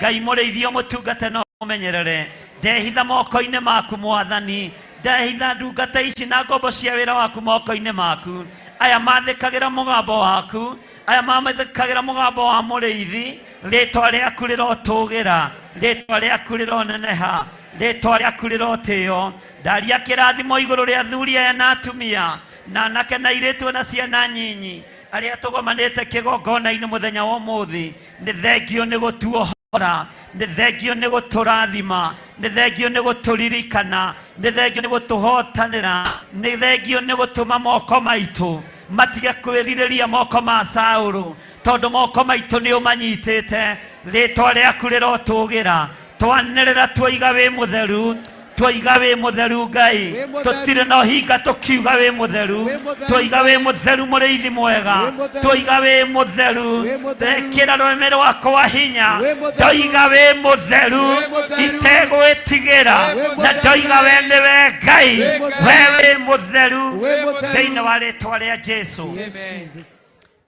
Ngai mũrĩithio mũtungate na ũmenyerere. Ndehitha moko-inĩ maku Mwathani. Ndehitha ndungata ici na ngombo cia wĩra waku moko-inĩ maku. Aya mathĩkagĩra mũgambo waku, aya mathĩkagĩra mũgambo wa mũrĩithi, rĩtwa rĩaku rĩrotũgĩra, rĩtwa rĩaku rĩroneneha, rĩtwa rĩaku rĩrotĩo. Ndaria kĩrathimo igũrũ rĩa athuri aya na atumia, na anake na airĩtu na ciana nyinyi, arĩa tũgomanĩte kĩgongona-inĩ mũthenya wa ũmũthĩ. Nĩ thengio nĩ gũtuohora, nĩ thengio nĩ gũtũrathima, nĩ thengio nĩ gũtũririkana, nĩ thengio nĩ gũtũhotanĩra, nĩ thengio nĩ gũtũma moko maitũ matige kwĩrirĩria moko ma Saũlũ, tondũ moko maitũ nĩ ũmanyitĩte. Rĩtwa rĩaku rĩrotũgĩra. Twanĩrĩra twoiga wĩ mũtheru, twoiga wĩ mũtheru Ngai. Wĩ mũtheru. Tũtirĩ na ũhinga tũkiuga wĩ mũtheru. Wĩ mũtheru Twoiga wĩ mũtheru mũrĩithi mwega. Wĩ mũtheru. Twoiga wĩ mũtheru. Wĩ mũtheru. Ndekĩra rũrĩmĩ rwakwa hinya. Wĩ mũtheru. Ndoiga wĩ mũtheru. Wĩ mũtheru. Itegwĩtigĩra. Wĩ Na mũtheru. ndoiga we nĩwe Ngai. Wĩ mũtheru. We wĩ mũtheru. Wĩ mũtheru. Thĩinĩ wa rĩtwa rĩa Jesu. Yes, Jesus.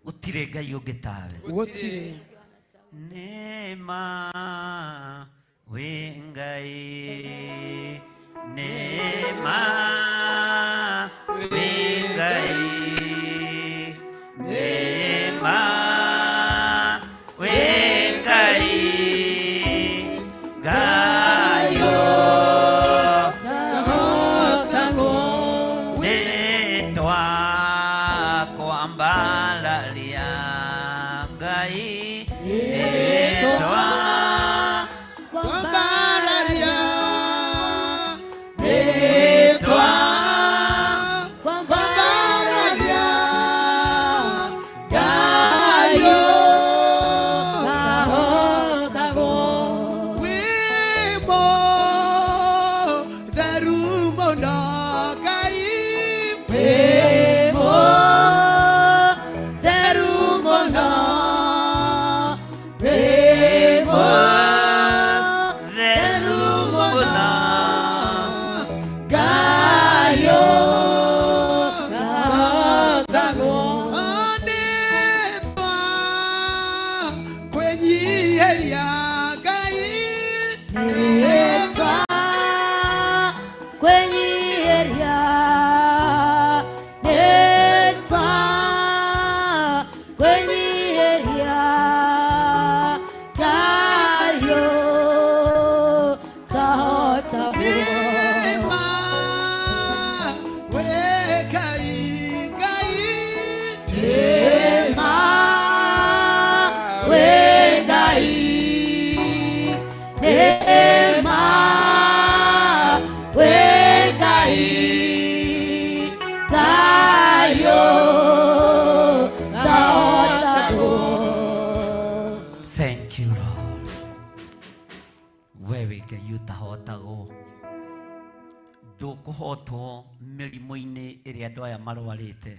Gũtirĩ Ngai ũngĩ tawe. Gũtirĩ. Nĩma wĩ Ngai, nĩma wĩ Ngai, nĩma wĩ Ngai, Ngai rĩtwa kwambararia Ngai, rĩtwa Kwambararia rĩtwa kwambararia Ngai wĩ mũtheru mũno Ngai wĩ mũtheru mũno wĩ mũtheru mũno Ngai ũtahotagwo. Nĩtwa kwĩnyihĩria Ngai nĩtwa Kwĩnyihĩria, nĩtwa kwĩnyihĩria Ngai ũtahotagwo. Wĩ Ngai Ngai Nĩma wĩ Ngai, nĩma wĩ Ngai, Ngai ũtahotagwo. Thank you Lord. We wĩ Ngai ũtahotagwo. Ndũkũhotwo mĩrimũ-inĩ ĩrĩa andũ aya marwarĩte.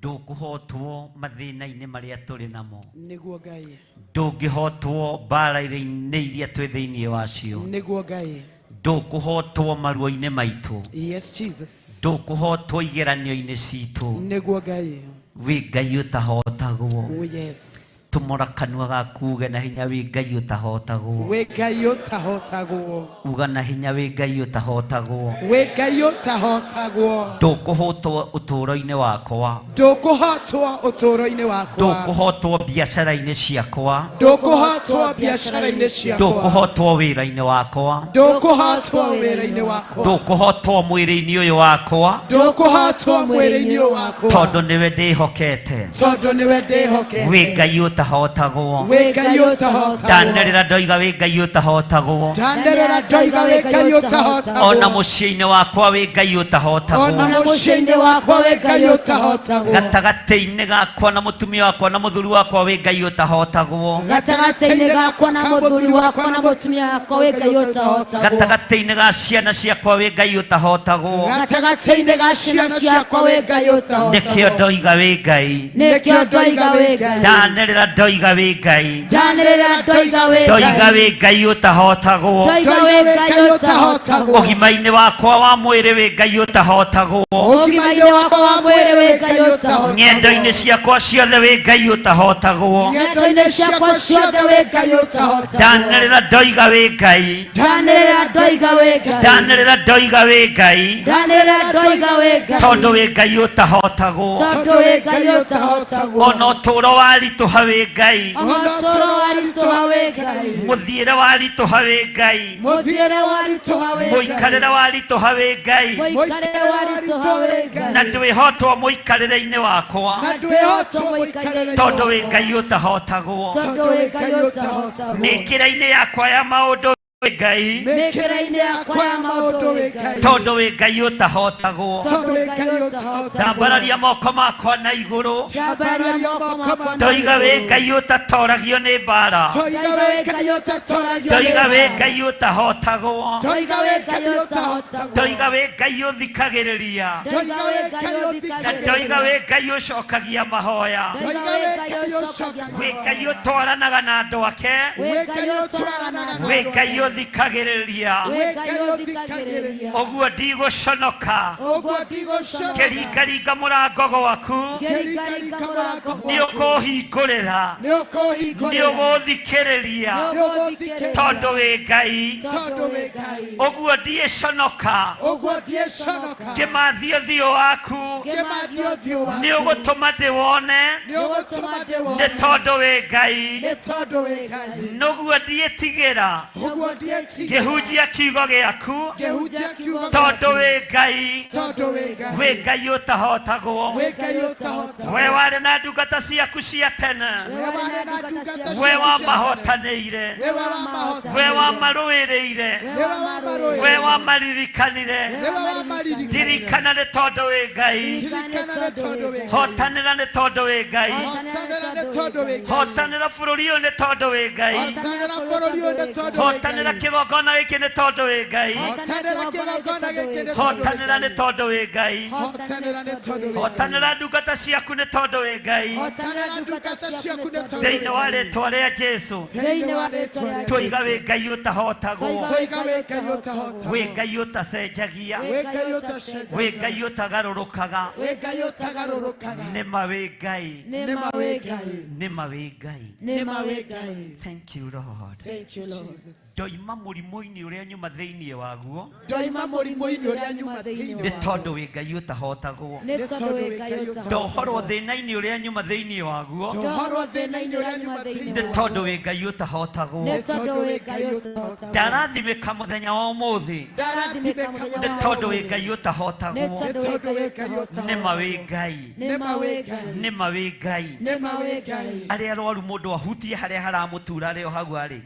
Ndũkũhotwo mathĩna-inĩ marĩa tũrĩ namo. Nĩguo Ngai. Ndũngĩhotwo mbara-inĩ iria twĩ thĩinĩ wacio. Nĩguo Ngai. Ndũkũhotwo maruo-inĩ maitũ. Yes, Jesus. Ndũkũhotwo igeranio-inĩ citũ. Nĩguo Ngai. Wĩ Ngai ũtahotagwo. Oh, yes. Tumũra kanua gaku uge na hinya wĩ Ngai ũtahotagwo. Wĩ Ngai ũtahotagwo. Uga na hinya wĩ Ngai ũtahotagwo. Wĩ Ngai ũtahotagwo. Ndũkũhotwo ũtũũro-inĩ wakwa. Ndũkũhotwo ũtũũro-inĩ wakwa. Ndũkũhotwo biacara-inĩ ciakwa. Ndũkũhotwo biacara-inĩ ciakwa. Ndũkũhotwo wĩra-inĩ wakwa. Ndũkũhotwo wĩra-inĩ wakwa. Ndũkũhotwo mwĩrĩ-inĩ ũyũ wakwa. Ndũkũhotwo mwĩrĩ-inĩ ũyũ wakwa. Tondũ nĩwe ndĩhokete. Tondũ nĩwe ndĩhokete. Wĩ Ngai ũtahotagwo. ũtahotagwo. Wĩ Ngai ũtahotagwo. Ndanĩrĩra ndoiga wĩ Ngai ũtahotagwo. Ndanĩrĩra ndoiga wĩ Ngai ũtahotagwo. Ona mũciĩ-inĩ wakwa wĩ Ngai ũtahotagwo. Ona mũciĩ-inĩ wakwa wĩ Ngai ũtahotagwo. Gatagatĩ-inĩ gakwa na mũtumia wakwa na mũthuri wakwa wĩ Ngai ũtahotagwo. Gatagatĩ-inĩ gakwa na mũthuri wakwa na mũtumia wakwa wĩ Ngai ũtahotagwo. Gatagatĩ-inĩ ga ciana ciakwa wĩ Ngai ũtahotagwo. Gatagatĩ-inĩ ga ciana ciakwa wĩ Ngai ũtahotagwo. Nĩkĩo ndoiga wĩ Ngai. Nĩkĩo ndoiga wĩ Ngai. Ndanĩrĩra ndoiga wĩ Ngai. Ndanĩrĩra ndoiga wĩ Ndoiga Ngai. wĩ Ngai ũtahotagwo. Ndoiga wĩ Ngai ũtahotagwo. Ũgima-inĩ wakwa wa mwĩrĩ wĩ Ngai ũtahotagwo. Ũgima-inĩ wakwa wa mwĩrĩ wĩ Ngai ũtahotagwo. Ng'endo-inĩ ciakwa ciothe wĩ Ngai ũtahotagwo. Ng'endo-inĩ ciakwa ciothe wĩ Ngai ũtahotagwo. Ndanĩrĩra ndoiga wĩ Ngai. Ndanĩrĩra ndoiga wĩ Ngai. Ndanĩrĩra ndoiga wĩ Ngai. Ndanĩrĩra ndoiga wĩ Ngai. Tondũ wĩ Ngai ũtahotagwo. Tondũ wĩ Ngai ũtahotagwo. Ona ũtũũro waritũha wĩ Ngai. Ona ũtũũro waritũha wĩ Ngai. Mũthiĩre waritũha wĩ Ngai. Mũthiĩre waritũha wĩ Ngai. Mũikarĩre waritũha wĩ Ngai. Mũikarĩre waritũha wĩ Ngai. Na ndwĩhotwo mũikarĩre-inĩ wakwa. Na ndwĩhotwo mũikarĩre-inĩ Tondũ wĩ Ngai ũtahotagwo. Tondũ wĩ Ngai ũtahotagwo. Mĩkĩra-inĩ yakwa ya maũndũ wĩ Ngai. Mĩkĩra-inĩ yakwa ya maũndũ wĩ Ngai. Tondũ wĩ Ngai ũtahotagwo. Tondũ wĩ Ngai ũtahotagwo. Ndambararia moko makwa na igũrũ. Ndambararia moko makwa na Ndoiga wĩ igũrũ. Ngai ũtatoragio nĩ mbara. Ndoiga wĩ Ngai ũtatoragio nĩ Ndoiga wĩ mbara. Ngai ũtahotagwo. Ndoiga wĩ Ngai ũtahotagwo. Ndoiga wĩ Ngai ũthikagĩrĩria. Ndoiga wĩ Ngai ũthikagĩrĩria. Ndoiga wĩ Ngai ũcokagia mahoya. Ndoiga wĩ Ngai ũcokagia Wĩ Ngai ũtwaranaga na andũ ake. Wĩ Ngai ũtwaranaga na Wĩ andũ Ngai ake. ũthikagĩrĩria. Wĩ Ngai ũthikagĩrĩria. Ũguo ndigũconoka. Ũguo ndigũconoka. Ngĩringaringa mũrango gwaku. Ngĩringaringa mũrango gwaku. Nĩ ũkũhingũrĩra. Nĩ ũkũhingũrĩra. Nĩ ũgũthikĩrĩria. Nĩ ũgũthikĩrĩria. Tondũ wĩ Ngai. Tondũ wĩ Ngai. Ũguo ndiĩconoka. Ũguo ndiĩconoka. Ngĩmathia ũthiũ waku. Ngĩmathia ũthiũ waku. Nĩ ũgũtũma ndĩwone. Nĩ ũgũtũma ndĩwone. Nĩ tondũ wĩ Ngai. Nĩ tondũ wĩ Ngai. Nĩguo ndiĩtigĩra. Ũguo ndiĩtigĩra. Ngĩhunjia kiugo gĩaku. Ngĩhunjia kiugo Tondũ wĩ Ngai. Tondũ wĩ Ngai. Wĩ Ngai ũtahotagwo. Wĩ Ngai ũtahotagwo. We warĩ na ndungata ciaku cia tene. We warĩ na ndungata We ciaku cia tene. wamahotanĩire. Nĩwe wamahotanĩire. We wamarũĩrĩire. Nĩwe wamarũĩrĩire. We wamaririkanire. Nĩwe wamaririkanire. Ndirikana nĩ tondũ wĩ Ngai. Ndirikana nĩ tondũ wĩ Ngai. Hotanĩra nĩ tondũ wĩ Ngai. Hotanĩra nĩ tondũ wĩ Ngai. Hotanĩra bũrũri ũyũ nĩ tondũ wĩ Ngai. Hotanĩra bũrũri ũyũ nĩ tondũ wĩ Ngai. Hotanĩra kĩgongona gĩkĩ nĩ tondũ wĩ Ngai. Hotanĩra kĩgongona gĩkĩ nĩ tondũ wĩ Hotanĩra nĩ tondũ wĩ Ngai. Hotanĩra nĩ tondũ wĩ Ngai. Hotanĩra ndungata ciaku nĩ tondũ wĩ Ngai. Hotanĩra ndungata ciaku nĩ tondũ wĩ Thĩinĩ wa Ngai. rĩtwa rĩa Jesũ. Thĩinĩ wa rĩtwa rĩa Twoiga Jesũ. wĩ Ngai ũtahotagwo. Twoiga wĩ Ngai ũtahotagwo. Wĩ Ngai ũtacenjagia. Wĩ Ngai ũtacenjagia. Wĩ Ngai ũtagarũrũkaga. Wĩ Ngai ũtagarũrũkaga. Nĩ ma wĩ Ngai. Nĩ ma wĩ Ngai. Nĩ ma wĩ Ngai. Nĩ ma wĩ Ngai. Thank you Lord. Thank you Jesus. Ndoima mũrimũ-inĩ ũrĩa nyuma thĩinĩ waguo. Ndoima mũrimũ-inĩ ũrĩa nyuma thĩinĩ Nĩ waguo. tondũ wĩ Ngai ũtahotagwo. Nĩ tondũ wĩ Ngai ũtahotagwo. Ndohorwo thĩna-inĩ ũrĩa nyuma thĩinĩ waguo. Ndohorwo thĩna-inĩ ũrĩa nyuma thĩinĩ Nĩ waguo. tondũ wĩ Ngai ũtahotagwo. Nĩ tondũ wĩ Ngai ũtahotagwo. Ndarathimĩka mũthenya wa ũmũthĩ. Ndarathimĩka mũthenya Nĩ wa tondũ wĩ ũmũthĩ. Ngai ũtahotagwo. Nĩ tondũ wĩ Ngai ũtahotagwo. Nĩ ma wĩ Ngai. Nĩ ma wĩ Ngai. Nĩ ma wĩ Ngai. Nĩ ma wĩ Ngai. Arĩa arwaru mũndũ ahutie harĩa haramũtura arĩ o hau arĩ.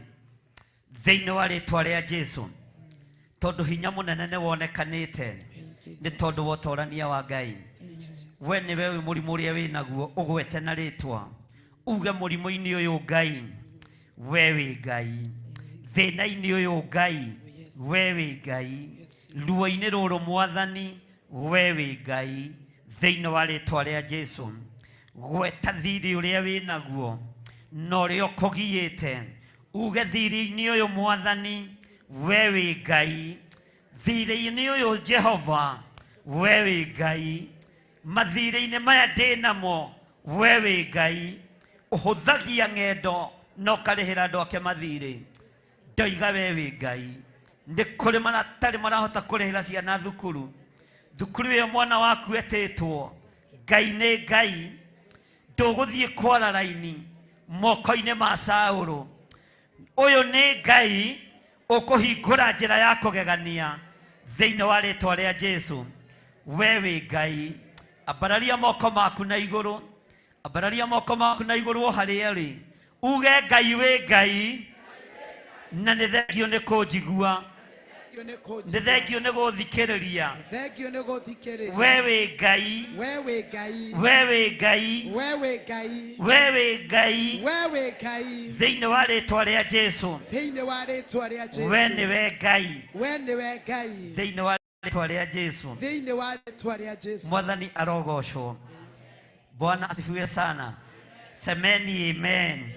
Thĩinĩ wa rĩtwa rĩa Jesũ. Tondũ hinya mũnene nĩ wonekanĩte. Nĩ tondũ wa ũtorania wa Ngai. We nĩwe ũyũ mũrimũ ũrĩa wĩ naguo ũgwete na rĩtwa. Uge mũrimũ-inĩ ũyũ Ngai, we wĩ Ngai. Thĩna-inĩ ũyũ Ngai, we wĩ Ngai. Ruo-inĩ rũrũ Mwathani, we wĩ Ngai. Thĩinĩ wa rĩtwa rĩa Jesũ. Gweta thirĩ ũrĩa wĩ naguo na ũrĩa ũkũgiĩte. Uge thirĩ-inĩ ũyũ Mwathani, we wĩ Ngai. Thirĩ-inĩ ũyũ Jehova, we wĩ Ngai. Mathirĩ-inĩ maya ndĩ namo, we wĩ Ngai. Ũhũthagia ng'endo na ũkarĩhĩra andũ ake mathirĩ. Ndoiga we wĩ Ngai. Nĩ kũrĩ matarĩ marahota kũrĩhĩra ciana thukuru. Thukuru ĩyo mwana waku etĩtwo. Ngai nĩ Ngai. Ndũgũthiĩ kwara raini moko-inĩ ma Saũlũ. Ũyũ nĩ Ngai ũkũhingũra njĩra ya kũgegania thĩinĩ wa rĩtwa rĩa Jesũ. We wĩ Ngai. Ambararia moko maku na igũrũ. Ambararia moko maku na igũrũ o harĩa ũrĩ. Uge Ngai wĩ Ngai, na nĩ thengio nĩ kũnjigua, nĩ thengio nĩ gũthikĩrĩria. Thengio nĩ gũthikĩrĩria. We wĩ Ngai, We wĩ Ngai. we wĩ Ngai, We wĩ Ngai. we wĩ Ngai. We wĩ Ngai. Thĩinĩ wa rĩtwa rĩa Jesu, Thĩinĩ wa rĩtwa rĩa Jesu. we nĩwe Ngai. We nĩwe Ngai. Thĩinĩ wa rĩtwa rĩa Jesu, Thĩinĩ wa rĩtwa rĩa Jesu. Mwathani arogocwo. Bwana asifiwe sana. Semeni amen.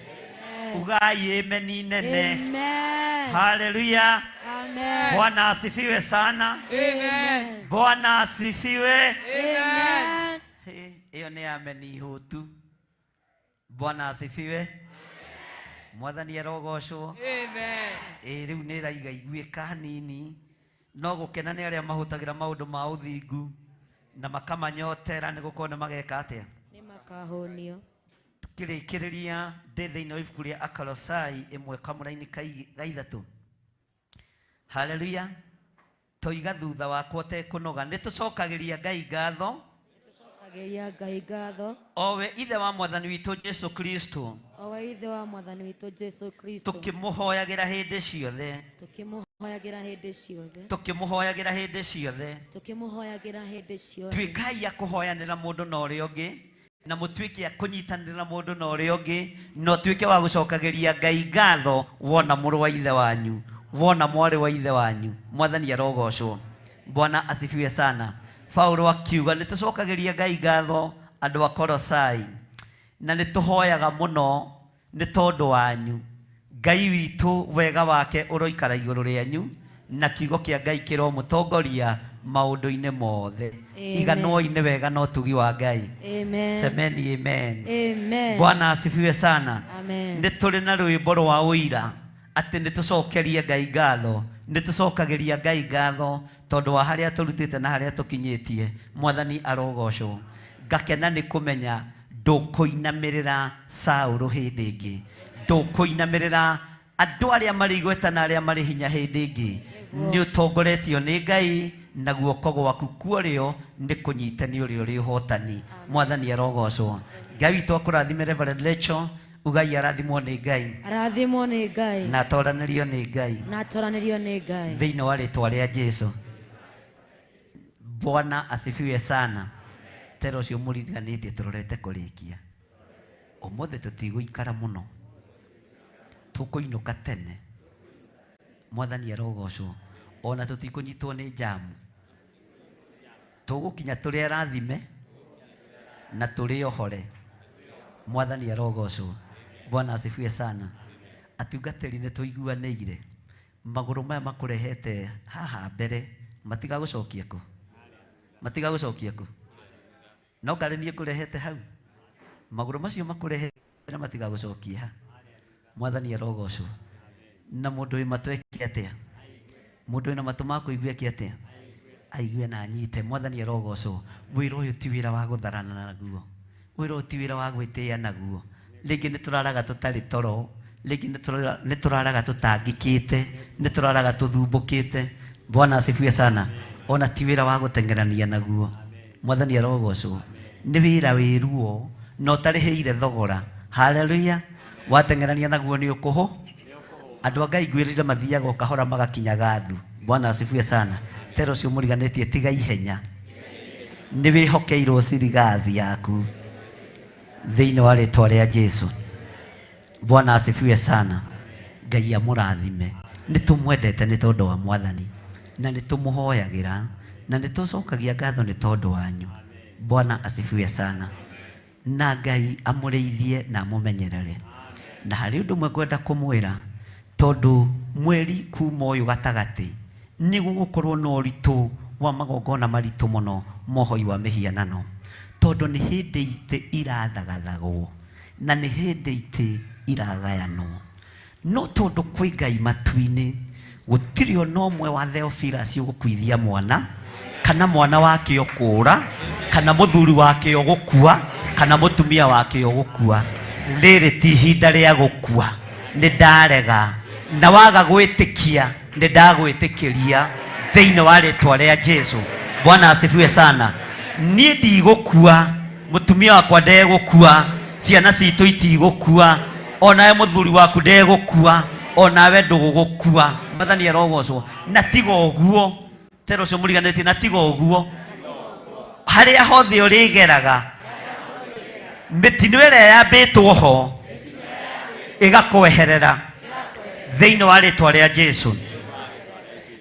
Ugai amen nene. Amen. Haleluya. Amen. Bwana asifiwe sana. Amen. Bwana asifiwe. Amen. Ĩyo nĩ amen ihũtu. Bwana asifiwe. Mwathani arogocwo. Amen. Ĩ rĩu nĩ ĩraiga iguĩka hanini, no gũkena nĩ arĩa mahũtagĩra maũndũ ma ũthingu na makamanyotera, nĩ gũkorwo nĩ mageka atĩa? Nĩ makahũnio. Tukĩrĩkĩrĩria ndĩ thĩinĩ wa ibuku rĩa Akolosai 1 kamũraini ka 3. Haleluya. Toiga thutha wakwa ũtekũnoga. Nĩ tũcokagĩria Ngai ngatho, Kageria Ngai ngatho, o we ithe wa Mwathani witũ Jesu Kristo, o we ithe wa Mwathani witũ Jesu Kristo, tũkĩmũhoyagĩra hĩndĩ ciothe, tũkĩmũhoyagĩra hĩndĩ ciothe, tũkĩmũhoyagĩra hĩndĩ ciothe. Tũkĩmũhoyagĩra hĩndĩ ciothe. Tuĩkai a kũhoyanĩra mũndũ na ũrĩa ũngĩ, na mũtuĩke a kũnyitanĩra mũndũ na ũrĩa ũngĩ, na ũtuĩke wa gũcokagĩria Ngai ngatho wona mũrũ wa ithe wanyu, wona mwarĩ wa ithe wanyu. Mwathani arogocwo. Bwana asifiwe sana. Paulo akiuga nĩ tũcokagĩria Ngai ngatho andũ a Kolosai, na nĩ tũhoyaga mũno nĩ tondũ wanyu. Ngai witũ wega wake ũroikara igũrũ rĩanyu, na kiugo kĩa Ngai kĩromũtongoria maũndũ-inĩ mothe. Amen. Iganwoi nĩ wega na ũtugi wa Ngai. Amen. Semeni amen. Amen. Bwana asifiwe sana. Amen. Nĩ tũrĩ na rwĩmbo rwa ũira atĩ nĩ tũcokerie Ngai ngatho, nĩ tũcokagĩria Ngai ngatho tondũ wa harĩa tũrutĩte na harĩa tũkinyĩtie. Mwathani arogocwo. Ngakena nĩ kũmenya ndũkũinamĩrĩra Saũlũ hĩndĩ ĩngĩ, ndũkũinamĩrĩra andũ arĩa marĩ igweta na arĩa marĩ hinya hĩndĩ ĩngĩ. Nĩ ũtongoretio nĩ Ngai, na guoko gwaku kuorĩo nĩ kũnyite nĩ ũrĩa ũrĩ ũhotani. Mwathani arogocwo. Ngai witũ akũrathime Reverend Rachel. Ugai arathimwo nĩ Ngai, Arathimwo nĩ Ngai, na atoranĩrio nĩ Ngai, na atoranĩrio nĩ Ngai. Thĩinĩ wa rĩtwa rĩa Jesu. Bwana asifiwe sana. Tera ũcio mũririganĩtie tũrorete kũrĩkia. Ũmũthĩ tũtigũikara mũno, tũkũinũka tene. Mwathani arogocwo. Ona tũtikũnyitwo nĩ njamu, tũgũkinya tũrĩ arathime na tũrĩ ohore. Mwathani arogocwo. Bwana asifiwe sana. Atungatĩri nĩ tũiguanĩire, magũrũ maya makũrehete haha mbere matigagũcokia kũ, matigagũcokia kũ. No ngarĩ niĩ ngũrehete hau, magũrũ macio makũrehete na matigagũcokia ha. Mwathani arogocwo. Na mũndũ wĩ matũ eke atĩa? Mũndũ wĩna matũ ma kũigua eke atĩa? Aigue na anyite. Mwathani arogocwo. Wĩra ũyũ ti wĩra wa gũtharana naguo, wĩra ũyũ ti wĩra wa gwĩtĩĩa naguo. Rĩngĩ nĩ tũraraga tũtarĩ toro, rĩngĩ nĩ tũraraga tũtangĩkĩte, nĩ tũraraga tũthumbũkĩte. Bwana asifiwe sana. Ona ti wĩra wa gũteng'erania naguo. Mwathani arogocwo. Nĩ wĩra wĩ ruo na ũtarĩhĩire thogora. Haleluya. Wateng'erania naguo nĩ ũkũhũ. Andũ a Ngai ngwĩrire mathiaga o kahora magakinya Gathu. Bwana asifiwe sana. Tera ũcio mũriganĩtie tiga ihenya, nĩ wĩhokeirwo sirigathi yaku thĩinĩ wa rĩtwa rĩa Jesu. Bwana asifiwe sana. Ngai amũrathime. Nĩ tũmwendete nĩ tondũ wa Mwathani, na nĩ tũmũhoyagĩra, na nĩ tũcokagia ngatho nĩ tondũ wanyu. Bwana asifiwe sana. Na Ngai amũrĩithie na amũmenyerere. Na harĩ ũndũ ũmwe ngwenda kũmwĩra, tondũ mweri kuma ũyũ gatagatĩ nĩ gũgũkorwo na ũritũ wa magongona maritũ mũno mohoi wa mĩhianano, tondũ nĩ hĩndĩ itĩ irathagathagwo na nĩ hĩndĩ itĩ iragayanwo. No tondũ kwĩ Ngai matu-inĩ, gũtirĩ ona ũmwe wa Theophilus ũgũkuithia mwana, kana mwana wake ũkũũra, kana mũthuri wake ũgũkua, kana mũtumia wake ũgũkua. Rĩrĩ ti ihinda rĩa gũkua. Nĩ ndarega, na waga gwĩtĩkia nĩ ndagwĩtĩkĩria thĩinĩ wa rĩtwa rĩa Jesu. Bwana asifiwe sana. Niĩ ndigũkua, mũtumia wakwa ndegũkua, ciana citũ itigũkua. Onawe muthuri waku ndegũkua, onawe ndũgũgũkua. Mwathani arogocwo. Na tiga ũguo, tera ũcio mũriganĩtie, na tiga ũguo, harĩa hothe ũrĩgeraga, mĩtino ĩrĩa yambĩtwo ho ĩgakweherera thĩinĩ wa rĩtwa rĩa Jesu.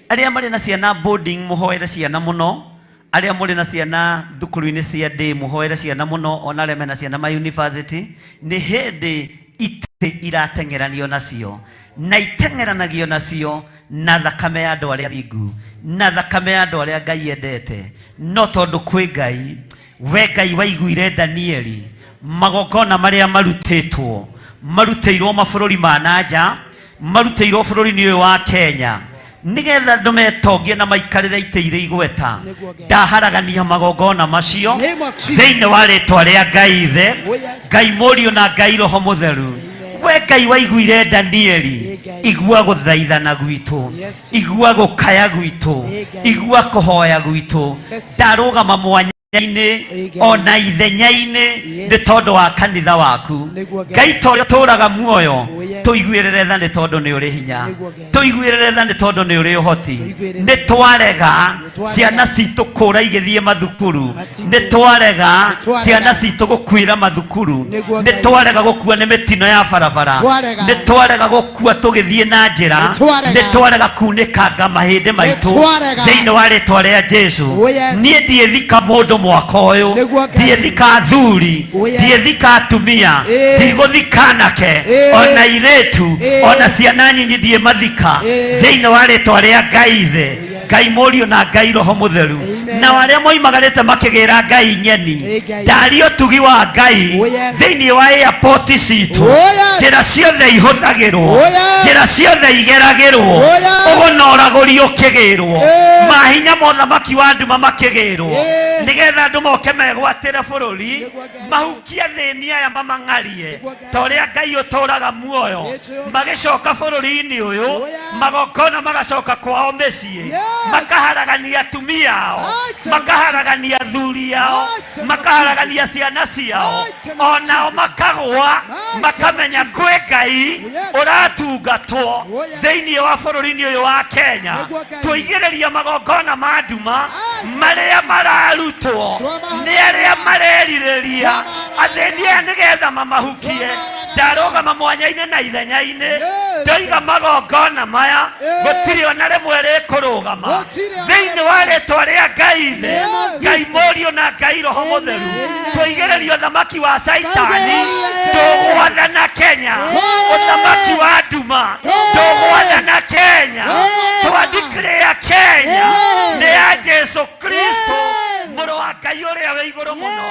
Arĩa marĩ na ciana boarding, mũhoere ciana mũno. Arĩa mũrĩ na ciana thukuru-inĩ cia day, mũhoere ciana mũno. Ona arĩa mena ciana ma university, nĩ hĩndĩ itĩ irateng'eranio nacio, na iteng'eranagio nacio na thakame ya andũ arĩa thingu, na thakame ya andũ arĩa Ngai endete. No tondũ kwĩ Ngai, we Ngai waiguire Danieli, magongona marĩa marutĩtwo, marutĩirwo mabũrũri ma na nja, marutĩirwo bũrũri-inĩ ũyũ wa Kenya, nigetha andũ metongie na maikarĩre itĩ irĩ igweta, ndaharagania magongona macio Name of Jesus. thĩinĩ wa rĩtwa rĩa Ngai Ithe, Oh, yes. Ngai Mũriũ na Ngai Roho Mũtheru. We Ngai waiguire Danieli, igua gũthaithana gwitũ, igua gũkaya gwitũ, igua kũhoya gwitũ. Ndarũgama mwanya-inĩ ona ithenya-inĩ nĩ tondũ wa kanitha waku. Ngai, ta ũrĩa ũtũũraga muoyo, tũiguĩrĩre tha nĩ tondũ nĩ ũrĩ hinya, tũiguĩrĩre tha nĩ tondũ nĩ ũrĩ ũhoti. Nĩ twarega ciana citũ kũra igĩthiĩ mathukuru, nĩ twarega ciana citũ gũkuĩra mathukuru, nĩ twarega gũkua nĩ mĩtino ya barabara, Twarega. nĩ twarega gũkua tũgĩthiĩ na njĩra, Nĩtwarega. nĩ twarega kunĩkanga mahĩndĩ maitũ Nĩtwarega. thĩinĩ wa rĩtwa rĩa Jesu. Oh, yes. Niĩ ndiĩthika mũndũ mwaka ũyũ, Nĩguo Ngai. ndiĩthika athuri, Oh, yes. ndiĩthika atumia, Ĩĩ. ndigũthika anake Ĩĩ. ona airĩtu, Ĩĩ. ona ciana nyinyi ndiĩmathika Ĩĩ. thĩinĩ wa rĩtwa rĩa Ngai Ithe, Ngai Mũriũ na Ngai Roho Mũtheru. Nao arĩa moimagarĩte makĩgĩra Ngai nyeni, Ĩĩ, Ngai. ndaria ũtugi wa Ngai Oh, yes. thĩinĩ wa airport citũ. Oh, yes. Njĩra ciothe ihũthagĩrwo, Oh, yes. njĩra ciothe igeragĩrwo, Oh, yes. ũgũnoragũri ũkĩgĩrwo, Ĩĩ. mahinya mothamaki wa nduma makĩgĩrwo, Ĩĩ. nĩgetha andũ moke megwatĩre bũrũri, mahukie thĩni aya, mamang'arie ta ũrĩa Ngai ũtũũraga muoyo. Magĩcoka bũrũri-inĩ ũyũ, magongona magacoka kwao mĩciĩ, makaharagania atumia ao, makaharagania athuri ao, makaharagania ciana ciao, onao makagwa, makamenya kwĩ Ngai ũratungatwo thĩinĩ wa bũrũri-inĩ ũyũ wa Kenya. Tũigĩrĩria magongona ma nduma marĩa mararutwo nĩ arĩa marerirĩria athĩni aya nĩgetha mamahukie. Ndarũgama mwanya-inĩ na ithenya-inĩ, ndoiga magongona maya gũtirĩ ona rĩmwe rĩkũrũgama thĩinĩ wa rĩtwa rĩa Ngai Ithe, Ngai Mũriũ na Ngai Roho Mũtheru. Tũigĩrĩrio ũthamaki wa Caitani ndũgwathana Kenya, ũthamaki wa nduma ndũgwathana Kenya. Twandikĩrĩa Kenya nĩ ya Jesu Kristo, mũrũ wa Ngai ũrĩa wĩ igũrũ mũno.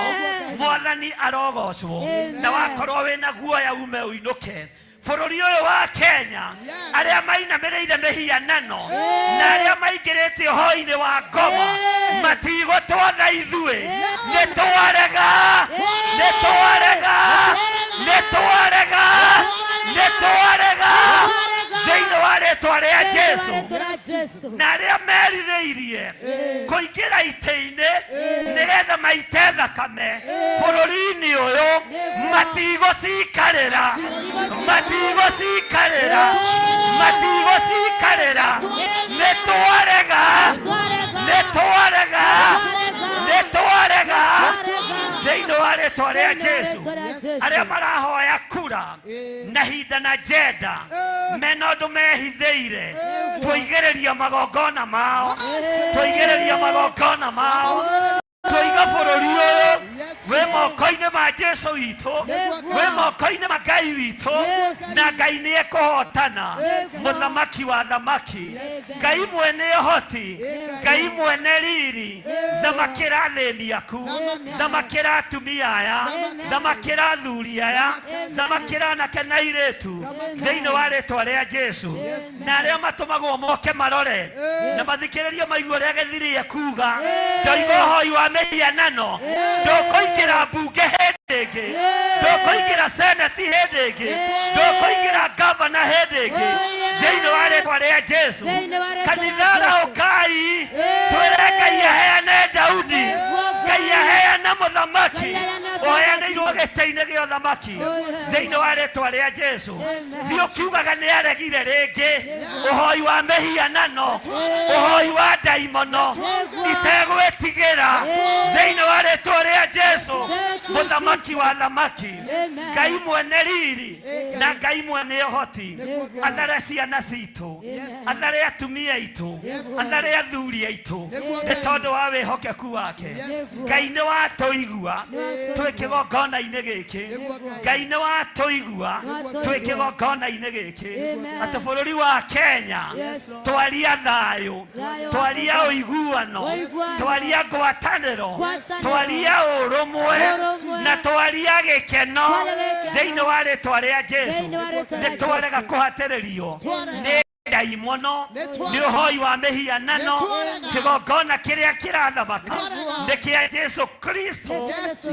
Mwathani arogocwo. Na wakorwo wĩna guoya, ume ũinũke bũrũri ũyũ wa Kenya. Arĩa mainamĩrĩire mĩhianano na arĩa maingĩrĩte ũhoi-inĩ wa ngoma matigũtwatha ithuĩ. Nĩ twarega, nĩ twarega, nĩ twarega, nĩ twarega thĩinĩ wa rĩtwa rĩa Jesu. Na arĩa merirĩirie kũingĩra itĩ-inĩ nĩgetha maite thakame bũrũri-inĩ ũyũ matigũcikarĩra, matigũcikarĩra, matigũcikarĩra. Nĩ twarega, nĩ twarega, nĩ twarega thĩinĩ wa rĩtwa rĩa Jesu. Arĩa marahoya kura na hinda na njenda mena ũndũ mehithĩire, tũigĩrĩria magongona mao, tũigĩrĩria magongona mao. Tũiga bũrũri ũyũ wĩ moko-inĩ ma Jesu witũ, wĩ moko-inĩ ma Ngai witũ, na Ngai nĩ ekũhotana. Mũthamaki wa thamaki, Ngai mwene ũhoti, Ngai mwene riri, thamakĩra athĩni aku, thamakĩra atumia aya, thamakĩra athuri aya, thamakĩra anake na airĩtu thĩinĩ wa rĩtwa rĩa Jesu. Na arĩa matũmagwo moke marore na mathikĩrĩrie maigue ũrĩa gĩthirie kuga, ndoiga ũhoi wa mĩhianano ndũkũingĩra mbunge hĩndĩ ĩngĩ, ndũkũingĩra seneti hĩndĩ ĩngĩ, ndũkũingĩra gavana hĩndĩ ĩngĩ thĩinĩ wa rĩtwa rĩa Jesu. Kanitha raũkai twĩre Ngai aheane Daudi, Ngai aheane mũthamaki ũheanĩirwo. Gĩtĩ-inĩ gĩa ũthamaki thĩinĩ wa rĩtwa rĩa Jesu. Thiĩ ũkiugaga nĩ aregire rĩngĩ ũhoi wa mĩhianano, ũhoi wa ndaimono, itegwĩtigĩra thĩinĩ wa rĩtwa rĩa Jesu, mũthamaki wa thamaki, Ngai mwene riri na Ngai mwene ũhoti. Athare ciana citũ, athare atumia aitũ, athare athuri aitũ, nĩ tondũ wa wĩhokeku wake. Ngai nĩ watũigua twĩ kĩgongona-inĩ gĩkĩ, Ngai nĩ watũigua twĩ kĩgongona-inĩ gĩkĩ, atĩ bũrũri wa Kenya twaria thayũ, twaria ũiguano, twaria ngwatanĩro, twaria ũrũmwe na twaria gĩkeno thĩinĩ wa rĩtwa rĩa Jesu. Nĩ twarega kũhatĩrĩrio nĩ ndaimono, nĩ ũhoi wa mĩhianano. Kĩgongona kĩrĩa kĩrathamaka nĩ kĩa Jesu Kristo,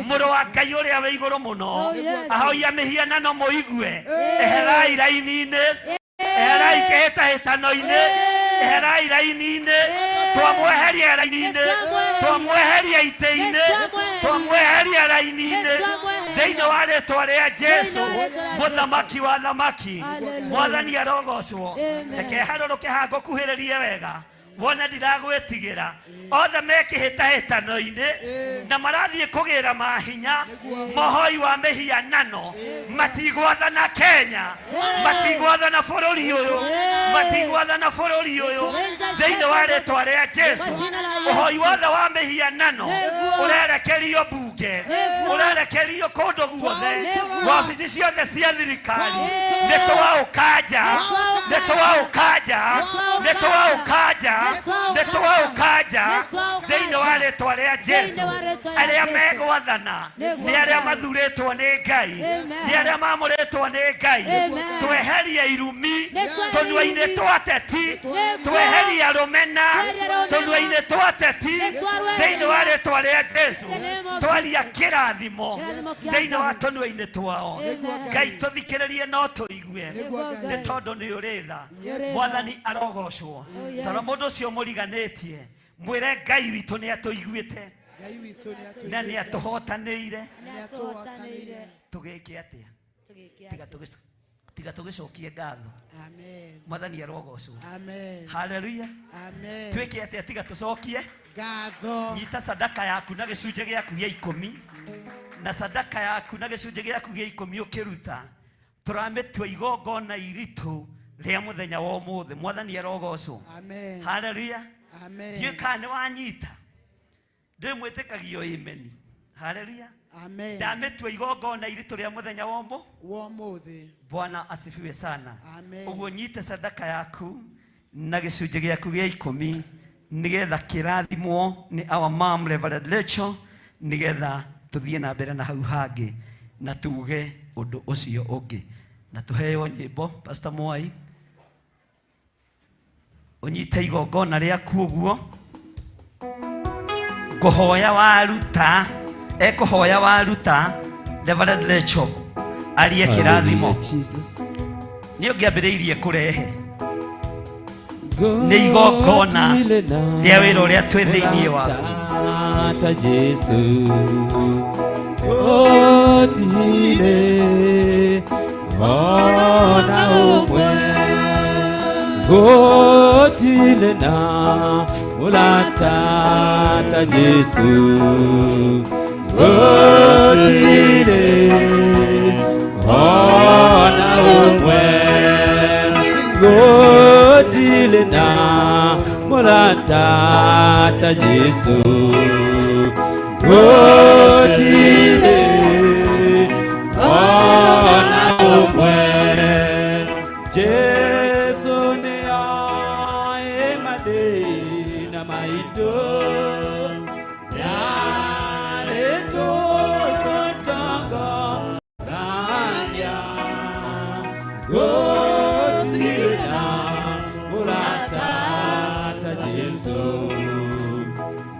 mũrũ wa Ngai ũrĩa wĩ igũrũ mũno. Ahoi a mĩhianano mũigue, eherai raini-inĩ, eherai kĩhĩtahĩtano-inĩ, eherai raini-inĩ, twamweheria raini-inĩ, twamweheria itĩ-inĩ, twamweheria raini-inĩ thĩinĩ wa rĩtwa rĩa Jesu, mũthamaki wa thamaki. Mwathani arogocwo. Reke harũrũke haha ngũkuhĩrĩrie wega, wone ndiragwĩtigĩra. Othe me kĩhĩtahĩtano-inĩ na marathiĩ kũgĩra mahinya mohoi wa mĩhianano, matigwathana Kenya, matigwathana bũrũri ũyũ, matigwathana bũrũri ũyũ thĩinĩ wa rĩtwa rĩa Jesu. Ũhoi wothe wa mĩhianano ũrerekerio mbunge, ũrerekerio kũndũ guothe, wabici ciothe cia thirikari, nĩ twaũkanja, nĩ twaũkanja, nĩ twaũkanja, nĩ twaũkanja thĩinĩ wa rĩtwa rĩa Jesu. Arĩa megwathana nĩ arĩa mathurĩtwo nĩ Ngai, nĩ arĩa mamũrĩtwo nĩ Ngai. Tweherie irumi tũnua-inĩ twa teti, tweherie rũmena tũnua-inĩ twa teti thĩinĩ wa rĩtwa rĩa Jesu. Twaria kĩrathimo thĩinĩ wa tũnua-inĩ twao. Ngai tũthikĩrĩrie no tũigue, nĩ tondũ nĩ ũrĩ tha. Mwathani arogocwo. Tondũ mũndũ ũcio mũriganĩtie, mwĩre Ngai witũ nĩ atũiguĩte na nĩ atũhotanĩire. Tũgĩke atĩa? Tiga tũgĩcokie ngatho. Mwathani arogocwo. Haleluya. Twĩke atĩa? Tiga tũcokie ngatho. Nyita sadaka yaku na gĩcunjĩ gĩaku gĩa ikũmi, na sadaka yaku na gĩcunjĩ gĩaku gĩa ikũmi ũkĩruta, tũramĩtua igongona iritũ rĩa mũthenya wa ũmũthĩ. Mwathani arogocwo. Haleluya. Ndiũĩ kana nĩ wanyita, ndĩ mwĩtĩkagio ĩmeni. Haleluya. Ndamĩtua igongona iritũ rĩa mũthenya wa ũmũthĩ. Bwana asifiwe sana. Ũguo nyite sadaka yaku na gĩcunjĩ gĩaku gĩa ikũmi, nĩgetha kĩrathimwo nĩ our mom Reverend Rachel, nĩgetha tũthiĩ na mbere na hau hangĩ na tuge ũndũ ũcio ũngĩ, na tũheo nyĩmbo. Pastor Mwai, ũnyite igongona rĩaku ũguo. Ngũhoya waruta, ekũhoya waruta, Reverend Rachel arie kĩrathimo. Nĩ ũngĩambĩrĩirie kũrehe nĩ igongona rĩa wĩra ũrĩa twĩ thĩinĩ waguo. Ta Jesu gũtirĩ ona ũmwe, gũtirĩ na mũrata ta Jesu, gũtirĩ ona ũmwe, gũtirĩ na mũrata ta Jesu, gũtirĩ ona ũmwe. Jesu nĩ oĩ mathĩna maitũ, nĩarĩtũtongoragia, gũtirĩ na mũrata ta Jesu,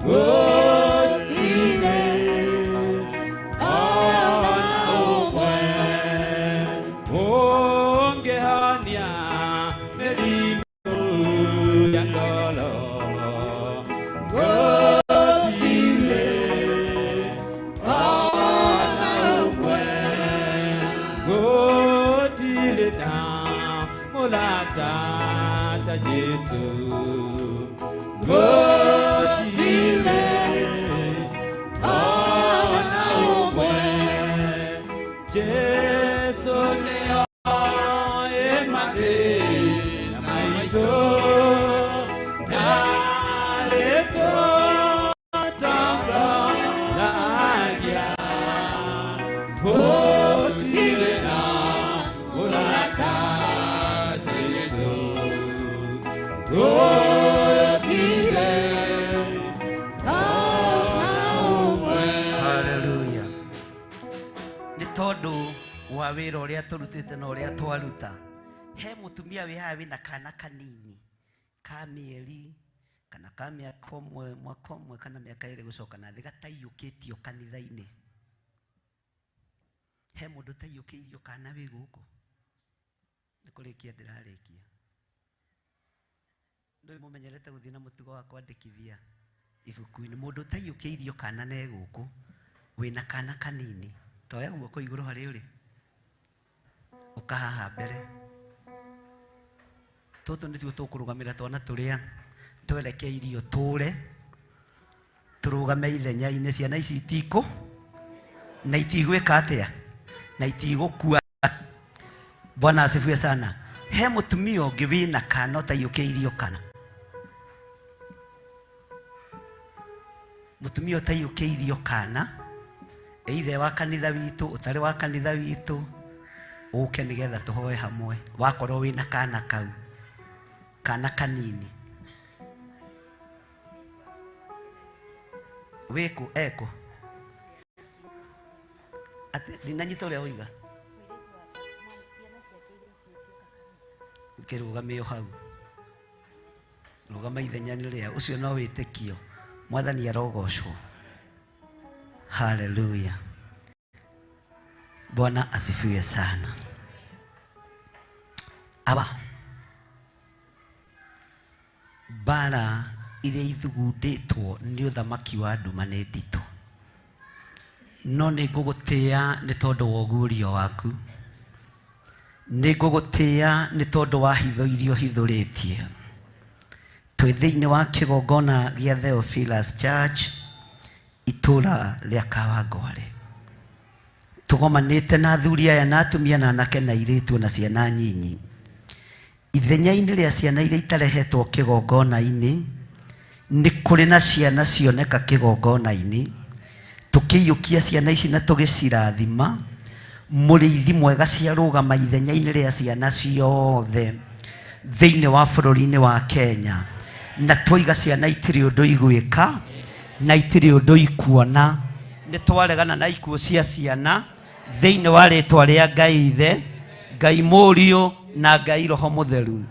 gũtirĩ Jesu gũtirĩ ona ũmwe Jesu nĩoĩ mathĩna maitũ ndarĩtũtongoragia gũtirĩ na mũrata Jesu gũtirĩ ona ũmwe. Haleluya. Nĩ tondũ wa wĩra ũrĩa tũrutĩte na ũrĩa twaruta he mũtumia wĩ haha wĩna kana kanini ka mĩeri kana ka mĩaka ũmwe mwaka ũmwe kana mĩaka ĩrĩ gũcoka na thĩ gataiyũkĩtio kanitha-inĩ. He mũndũ ũtaiyũkĩirio kana wĩ gũkũ? Nĩ kũrĩkia ndĩrarĩkia. Ndũĩ mũmenyerete gũthiĩ na mũtugo wa kwandĩkithia ibuku-inĩ. Mũndũ ũtaiyũkĩirio kana ne gũkũ wĩna kana kanini toya guoko igũrũ harĩa ũrĩ ũka haha mbere. Tũtũ nĩtuo tũkũrũgamĩra twana tũrĩa twerekeirio tũre tũrũgame ithenya-inĩ. Ciana ici itikũ na itigwĩka atĩa na itigũkua. Bwana asifiwe sana. He mũtumia ũngĩ wĩna kana ũtaiyũkĩirio kana mũtumia ũtaiyũkĩirio kana either wa kanitha witũ ũtarĩ wa kanitha witũ ũke nĩgetha tũhoe hamwe wakorwo wĩna kana kau kana kanini wĩkũ ekũ atĩ ndinanyita ũrĩa woiga kĩrũgame o hau rũgama ithenya-inĩ rĩa ũcio no wĩtĩkio mwathani arogocwo. Haleluya, Bwana asifiwe sana. Aba mbara iria ithugundĩtwo nĩ ũthamaki wa nduma nĩ nditũ, no nĩ ngũgũtĩĩa nĩ tondũ wa ũguũrio waku, nĩ ngũgũtĩĩa nĩ tondũ wa hitho iria ũhithũrĩtie. Twĩ thĩinĩ wa kĩgongona gĩa Theophilus Church itũra rĩa Kawangware, tũgomanĩte na athuri aya na atumia na anake na airĩtu na ciana nyinyi. Ithenya-inĩ rĩa ciana iria itarehetwo kĩgongona-inĩ nĩ kũrĩ na ciana cioneka kĩgongona-inĩ. Tũkĩiyũkia ciana ici na tũgĩcirathima, mũrĩithi mwega ciarũgama ithenya-inĩ rĩa ciana ciothe thĩinĩ wa bũrũri-inĩ wa Kenya, na twaiga ciana itirĩ ũndũ igwĩka na itirĩ ũndũ ikuona. Nĩ twaregana na ikuũ cia ciana thĩinĩ wa rĩtwa rĩa Ngai Ithe, Ngai Mũriũ na Ngai Roho Mũtheru.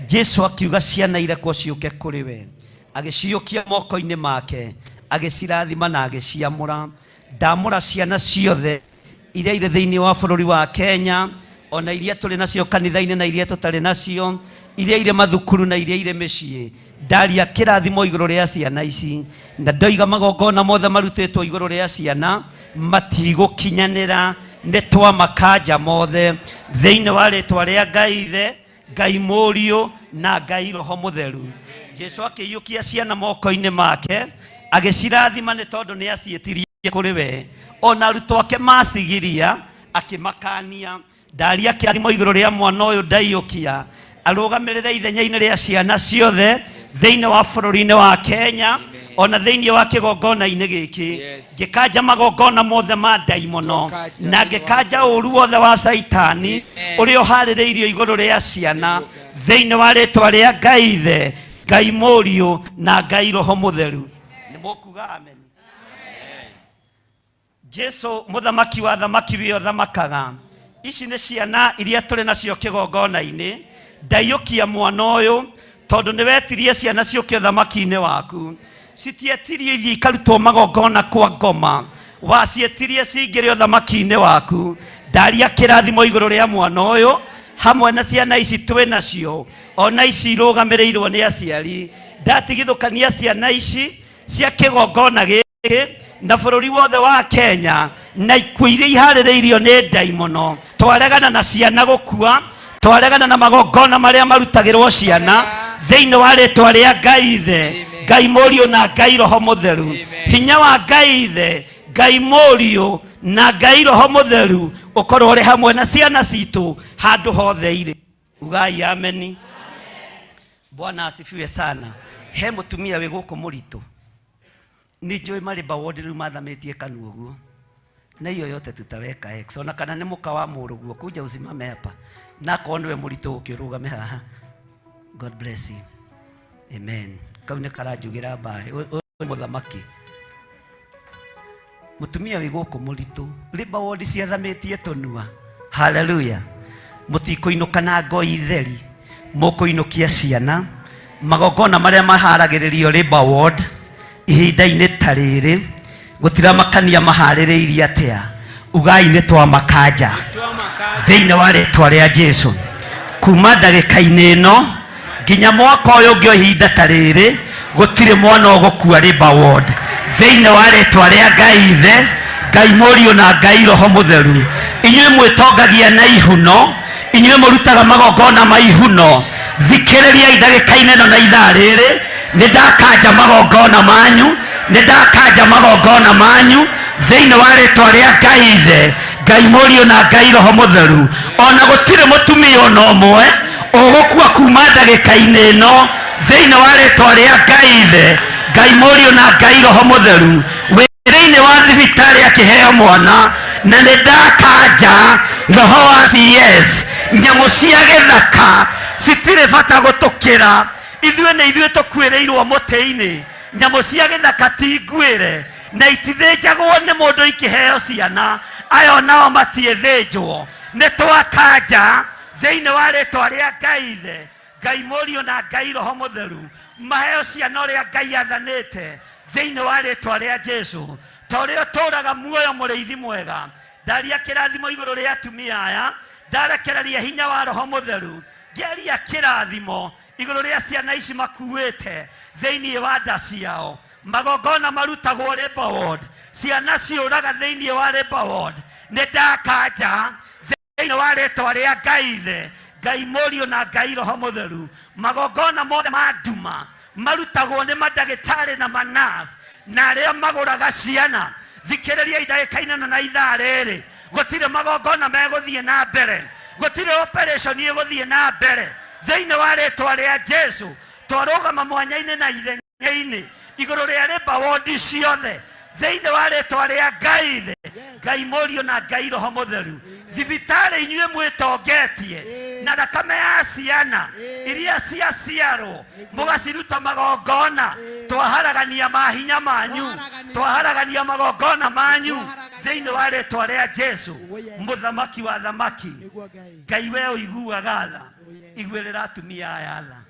Jesu akiuga ciana irekwo ciũke kũrĩ we, agĩciũkia moko-inĩ make, agĩcirathima na agĩciamũra. Ndamũra ciana ciothe iria irĩ thĩinĩ wa bũrũri wa Kenya, ona iria tũrĩ nacio kanitha-inĩ na iria tũtarĩ nacio, iria irĩ mathukuru na iria irĩ mĩciĩ. Ndaria kĩrathimo igũrũ rĩa ciana ici, na ndoiga magongona mothe marutĩtwo igũrũ rĩa ciana matigũkinyanĩra, nĩ twamakanja mothe thĩinĩ wa rĩtwa rĩa Ngai Ithe, Ngai Mũriũ na Ngai Roho Mũtheru. Jesu akĩiyũkia ciana moko-inĩ make agĩcirathima nĩ tondũ nĩ aciĩtirie kũrĩ we. Ona arutwo ake macigiria akĩmakania. Ndaria kĩrathimo igũrũ rĩa mwana ũyũ ndaiyũkia arũgamĩrĩre ithenya-inĩ rĩa ciana ciothe thĩinĩ wa bũrũri-inĩ wa Kenya ona thĩinĩ wa kĩgongona-inĩ gĩkĩ. Ngĩkanja magongona mothe ma ndaimono na ngĩkanja ũru wothe wa Caitani ũrĩa ũharĩrĩirio igũrũ rĩa ciana thĩinĩ wa rĩtwa rĩa Ngai Ithe, Ngai Mũriũ na Ngai Roho Mũtheru. Nĩ mũkuga amen. Jesu mũthamaki wa thamaki wĩ ũthamakaga. Ici nĩ ciana iria tũrĩ nacio kĩgongona-inĩ. Ndaiyũkia mwana ũyũ tondũ nĩ wetirie ciana ciũke ũthamaki-inĩ waku. Citietirio ithiĩ ikarutwo magongona kwa ngoma, wacietirie cingĩre ũthamaki-inĩ waku. Ndaria kĩrathimo igũrũ rĩa mwana ũyũ hamwe na ciana ici twĩ nacio, ona ici irũgamĩrĩirwo nĩ aciari. Ndatigithũkania ciana ici cia kĩgongona gĩkĩ na bũrũri wothe wa Kenya na ikuũ iria iharĩrĩirio nĩ ndaimono. Twaregana na ciana gũkua, twaregana na magongona marĩa marutagĩrwo ciana Thĩinĩ wa rĩtwa rĩa Ngai Ithe, Ngai Mũriũ na Ngai Roho Mũtheru, hinya wa Ngai Ithe, Ngai Mũriũ na Ngai Roho Mũtheru ũkorwo ũrĩ hamwe na ciana citũ handũ hothe irĩ. Ugai ameni. Bwana asifiwe sana. He mũtumia wĩ gũkũ mũritũ, nĩ njũĩ marĩ bawodi rĩu mathamĩtie kanua ũguo, na hiyo yote tutaweka X. Ona kana nĩ mũka wa mũrũguo, kuja usimame hapa, na akorwo nĩwe mũritũ ũkĩ ũrũgame haha. God bless you. Amen. Kau nĩ karanjugĩra mbaĩ. Ũyũ nĩ mũthamaki. Mũtumia wĩ gũkũ mũritũ, labour ward ciathamĩtie tũnua. Hallelujah. Mũtikũinũka na ngoi theri, mũkũinũkia ciana. Magongona marĩa maharagĩrĩrio labour ward ihinda-inĩ ta rĩrĩ, gũtiramakania maharĩrĩirie atĩa, ugai nĩ twamakanja thĩinĩ wa rĩtwa rĩa Jesu. Kuma ndagĩka-inĩ ĩno nginya mwaka ũyũ ũngĩ o ihinda ta rĩrĩ, gũtirĩ mwana ũgũkua labour ward thĩinĩ wa rĩtwa rĩa Ngai Ithe, Ngai Mũriũ na Ngai Roho Mũtheru. Inyuĩ mwĩtongagia na ihuno, inyuĩ mũrutaga magongona ma ihuno, thikĩrĩriai ndagĩka-inĩ ĩno na ithaa rĩrĩ, nĩ ndakanja magongona manyu, nĩ ndakanja magongona manyu thĩinĩ wa rĩtwa rĩa Ngai Ithe, Ngai Mũriũ na Ngai Roho Mũtheru. Ona gũtirĩ mũtumia ona ũmwe ũgũkua kuma ndagĩka-inĩ ĩno thĩinĩ wa rĩtwa rĩa Ngai Ithe, Ngai Mũriũ na Ngai Roho Mũtheru. Wĩ thĩinĩ wa thibitarĩ akĩheo mwana, na nĩ ndakanja roho wa CS. Nyamũ cia gĩthaka citirĩ bata gũtũkĩra ithuĩ, nĩ ithuĩ tũkuĩrĩirwo mũtĩ-inĩ. Nyamũ cia gĩthaka ti nguĩre na itithĩnjagwo nĩ mũndũ ikĩheo ciana, ayo nao matiĩthĩnjwo. Nĩ twakanja thĩinĩ wa rĩtwa rĩa Ngai Ithe, Ngai Mũriũ na Ngai Roho Mũtheru, maheo ciana ũrĩa Ngai athanĩte thĩinĩ wa rĩtwa rĩa Jesu. Ta ũrĩa ũtũũraga muoyo mũrĩithi mwega, ndaria kĩrathimo igũrũ rĩa atumia aya, ndarekereria hinya wa Roho Mũtheru, ngĩaria kĩrathimo igũrũ rĩa ciana ici makuĩte thĩinĩ wa nda ciao. Magongona marutagwo labour ward, ciana ciũraga thĩinĩ wa labour ward, nĩ ndakanja thĩinĩ wa rĩtwa rĩa Ngai Ithe, Ngai Mũriũ na Ngai Roho Mũtheru. Magongona mothe ma nduma marutagwo nĩ mandagĩtarĩ na manas na arĩa magũraga ciana, thikĩrĩriai ndagĩka-inĩ ĩno na ithaa rĩrĩ, gũtirĩ magongona megũthiĩ na mbere, gũtirĩ operation ĩgũthiĩ na mbere thĩinĩ wa rĩtwa rĩa Jesu. Twarũgama mwanya-inĩ na ithenya-inĩ igũrũ rĩa labour ward ciothe thĩinĩ wa rĩtwa rĩa Ngai Ithe, Ngai Mũriũ na Ngai Roho Mũtheru. Thibitarĩ inyuĩ mwĩtongetie na thakame ya ciana iria ciaciarwo mũgaciruta magongona, twaharagania mahinya manyu, twaharagania magongona manyu thĩinĩ wa rĩtwa rĩa Jesu, mũthamaki wa thamaki. Ngai we ũiguaga tha, iguĩrĩra atumia aya tha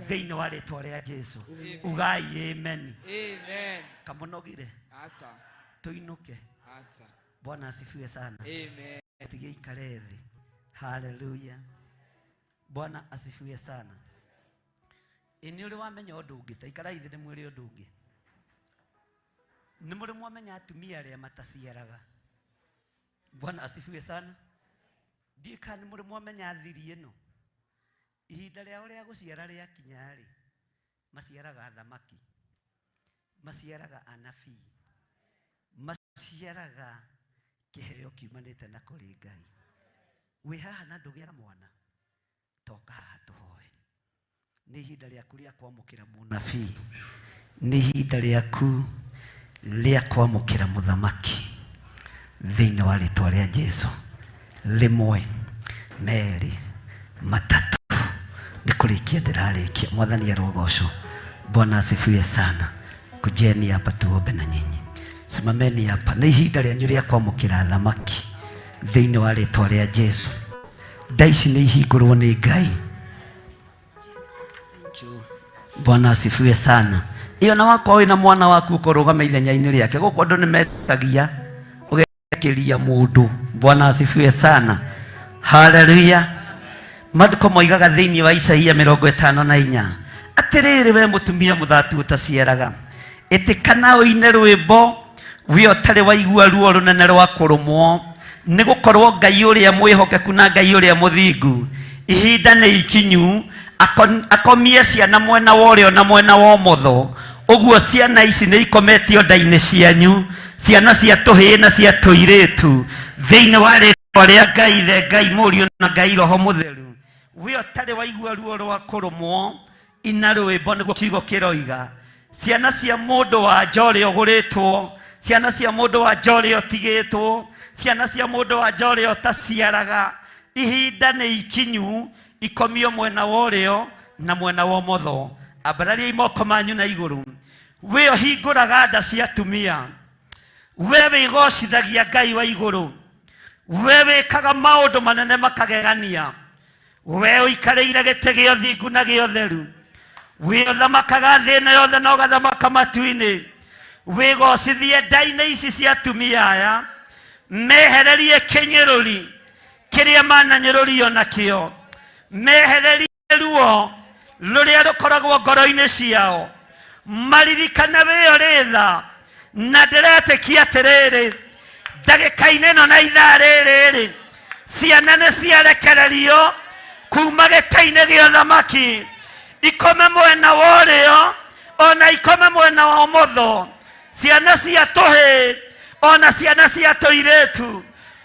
thĩinĩ wa rĩtwa rĩa Jesu. Ugai amen. Amen. Kamunogire. Asa. Tuinuke. Asa. Bwana asifiwe sana. Amen. Tige ikare thĩ. Haleluya. Bwana asifiwe sana. Ĩ nĩ ũrĩ wamenya ũndũ ũngĩ, ta ikarai thĩ ndĩmwĩre ũndũ ũngĩ. Nĩ mũrĩ mwamenya atumia arĩa mataciaraga? Bwana asifiwe sana. Ndiũĩ kana nĩ mũrĩ mwamenya thiri ĩno. Ihinda rĩao rĩa gũciara rĩakinya rĩ, maciaraga thamaki, maciaraga anabii, maciaraga kĩheo kiumanĩte na kũrĩ Ngai. Wĩ haha na ndũgĩaga mwana, toka haha tũhoe. Nĩ ihinda rĩaku rĩa kwamũkĩra mũnabii, nĩ ihinda rĩaku rĩa kwamũkĩra mũthamaki thĩinĩ wa rĩtwa rĩa Jesu. Rĩmwe, merĩ, matatũ, nĩ kũrĩkia ndĩrarĩkia. Mwathani arogocwo. Bwana asifiwe sana. Kujeni hapa tuombe na nyinyi. Simameni hapa. Nĩ ihinda rĩanyu rĩa kwamũkĩra thamaki thĩinĩ wa rĩtwa rĩa Jesu. Nda ici nĩ ihingũrwo nĩ Ngai. Bwana asifiwe sana. Iyo na wakwa wĩna mwana waku ũkorũgama ithenya-inĩ rĩake. Gũkũ andũ nĩ metagia ũgekĩria mũndũ. Bwana asifiwe sana. Haleluya. Maandĩko moigaga thĩinĩ wa Isaia 54, atĩrĩrĩ we mũtumia mũthatu ũtaciaraga, ĩtĩkana ũine rwĩmbo, we ũtarĩ waigua ruo rũnene rwa kũrũmwo, nĩ gũkorwo Ngai ũrĩa mwĩhokeku na Ngai ũrĩa mũthingu Ihinda nĩ ikinyu akomie ciana mwena wa ũrĩo na mwena wa ũmotho. Ũguo ciana ici nĩ ikometio nda-inĩ cianyu, ciana cia tũhĩĩ na cia tũirĩtu, thĩinĩ wa rĩtwa rĩa Ngai Ithe, Ngai Mũriũ na Ngai Roho Mũtheru. We ũtarĩ waigua ruo rwa kũrũmwo, ina rwĩmbo nĩguo kiugo kĩroiga. Ciana cia mũndũ wa nja ũrĩa ũgũrĩtwo, ciana cia mũndũ wa nja ũrĩa ũtigĩtwo, ciana cia mũndũ wa nja ũrĩa ũtaciaraga, ihinda nĩ ikinyu ikomio mwena wa ũrĩo na mwena wa ũmotho. Ambarariai moko manyu na igũrũ. We ũhingũraga nda cia atumia, we wĩgocithagia Ngai wa igũrũ, we wĩkaga maũndũ manene makagegania, we ũikarĩire gĩtĩ gĩa ũthingu na gĩa ũtheru, we ũthamakaga thĩ ĩno yothe na ũgathamaka matu-inĩ, wĩgocithie nda-inĩ ici cia atumia aya, mehererie kĩnyũrũri kĩrĩa mananyũrũrio nakĩo, mehererie ruo rũrĩa rũkoragwo ngoro-inĩ ciao, maririkane wĩ ũrĩ tha. Na ndĩretĩkia atĩrĩrĩ, ndagĩka-inĩ ĩno na ithaa rĩrĩ-rĩ, ciana nĩ ciarekererio kuma gĩtĩ-inĩ gĩa ũthamaki, ikome mwena wa ũrĩo ona ikome mwena wa ũmotho, ciana cia tũhĩĩ ona ciana cia tũirĩtu.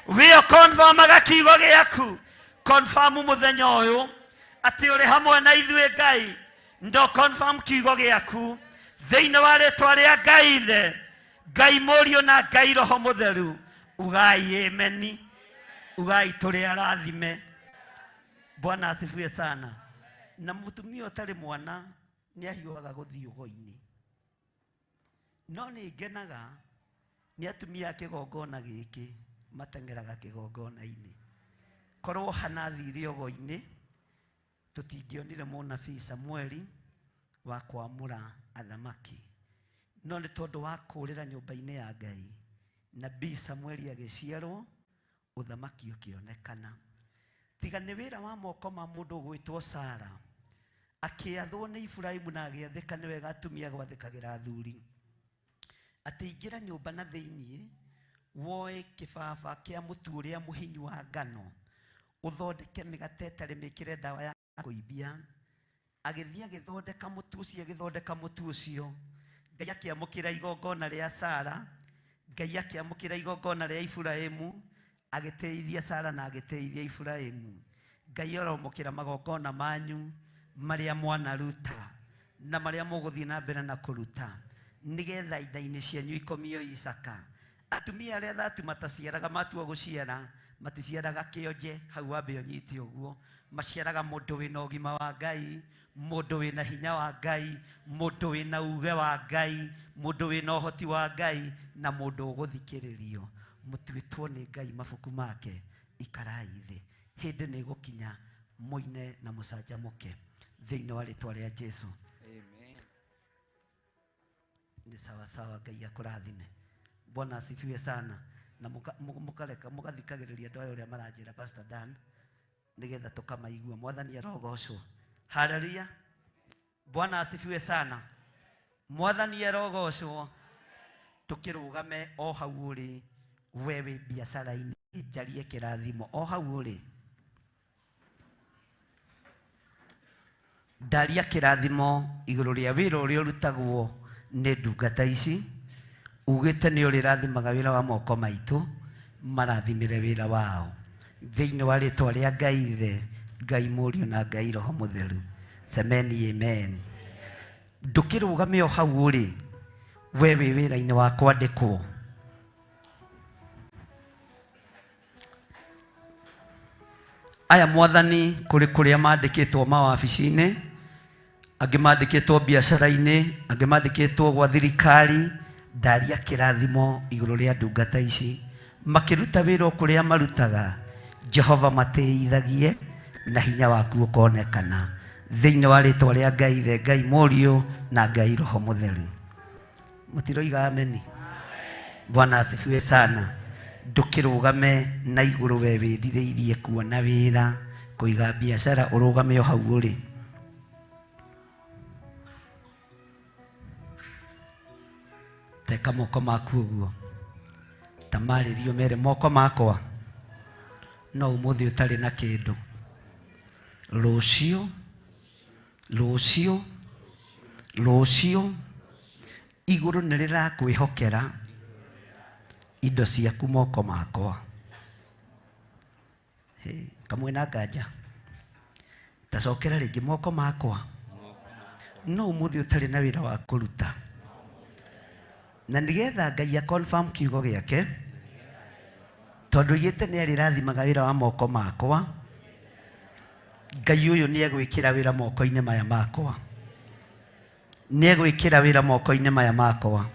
Wĩ ũkonfamaga kiugo gĩaku, confirm mũthenya ũyũ atĩ ũrĩ hamwe na ithuĩ Ngai. Ndo confirm kiugo gĩaku thĩinĩ wa rĩtwa rĩa Ngai Ithe, Ngai Mũriũ na Ngai Roho Mũtheru. Ugai ameni, ugai tũrĩ arathime. Bwana asifiwe sana. Na mũtumia ũtarĩ mwana nĩ ahiũhaga gũthiĩ ũgo-inĩ, no nĩ ngenaga nĩ atumia a kĩgongona gĩkĩ mateng'eraga kĩgongona-inĩ. Korwo Hana athire ũgo-inĩ, tũtingĩonire mũnabii Samueli wa kwamũra athamaki, no nĩ tondũ wa kũũrĩra nyũmba-inĩ ya Ngai, nabii Samueli agĩciarwo, ũthamaki ũkĩonekana. Tiga nĩ wĩra wa moko ma mũndũ ũgwĩtwo Sara, akĩathwo nĩ Iburahĩmu na agĩathĩka, nĩ wega atumia gwathĩkagĩra athuri, atĩ ingĩra nyũmba na thĩinĩ woe kĩbaba kĩa mũtu ũrĩa mũhinyu wa ngano, ũthondeke mĩgate ĩtarĩ mĩkĩre ndawa ya kũimbia. Agĩthiĩ agĩthondeka mũtu ũcio, agĩthondeka mũtu ũcio. Ngai akĩamũkĩra igongona rĩa Sara, Ngai akĩamũkĩra igongona rĩa Iburahĩmu, agĩteithia Sara na agĩteithia Iburahĩmu. Ngai aromũkĩra magongona manyu marĩa mwanaruta na marĩa mũgũthiĩ na mbere na kũruta, nĩgetha inda-inĩ cianyu ikomio Isaka. Atumia arĩa thatu mataciaraga matua gũciara, maticiaraga kĩonje, hau wambe ũnyite ũguo. Maciaraga mũndũ wĩna ũgima wa Ngai, mũndũ wĩna hinya wa Ngai, mũndũ wĩna uge wa Ngai, mũndũ wĩna ũhoti wa Ngai, na mũndũ ũgũthikĩrĩrio. Mũtuĩtwo nĩ Ngai mabuku make, ikarai thĩ. Hĩndĩ nĩ ĩgũkinya mũine na mũcanjamũke thĩinĩ wa rĩtwa rĩa Jesu. Amen. Ni sawa sawa, Ngai akũrathime. Bwana asifiwe sana. Na mũkareka mũgathikagĩrĩria andũ aya ũrĩa maranjĩra Pastor Dan, nĩgetha tũkamaigua. Mwathani arogocwo. Haleluya. Bwana asifiwe sana. Mwathani arogocwo. Tukĩrũgame o hau ũrĩ, we wĩ biacara-inĩ, njarie kĩrathimo o hau ũrĩ. Ndaria kĩrathimo igũrũ rĩa wĩra ũrĩa ũrutagwo nĩ ndungata ici, ugĩte nĩ ũrĩrathimaga wĩra wa moko maitũ, marathimĩre wĩra wao thĩinĩ wa rĩtwa rĩa Ngai Ithe, Ngai Mũriũ na Ngai Roho Mũtheru. Semeni amen. Ndũkĩrũgame o hau ũrĩ, we wĩ wĩra-inĩ wa kwandĩkwo. Aya mwathani kũrĩ kũrĩa mandĩkĩtwo mawabici-inĩ, angĩ mandĩkĩtwo biacara-inĩ, angĩ mandĩkĩtwo gwa thirikari. Ndaria kĩrathimo igũrũ rĩa ndungata ici makĩruta wĩra o kũrĩa marutaga. Jehova matĩithagie na hinya waku ũkonekana thĩinĩ wa rĩtwa rĩa Ngai Ithe, Ngai Mũriũ na Ngai Roho Mũtheru. Mũtiroiga ameni? Bwana asifiwe sana. Ndũkĩrũgame na igũrũ we wĩrirĩirie kuona wĩra, kũiga biacara, ũrũgame o hau ũrĩ. Teka moko maku ũguo, ta marĩrio mere moko makwa no ũmũthĩ ũtarĩ na kĩndũ. Rũciũ rũciũ rũciũ igũrũ nĩ rĩrakwĩhokera indo ciaku moko makwa. Hey, kamwe na nganja tacokera rĩngĩ moko makwa. No ũmũthĩ ũtarĩ na wĩra wa kũruta, na nĩgetha Ngai a confirm kiugo gĩake, tondũ oigĩte nĩ arĩrathimaga wĩra wa moko makwa, Ngai ũyũ nĩ egwĩkĩra wĩra moko-inĩ maya makwa, nĩ egwĩkĩra wĩra moko-inĩ maya makwa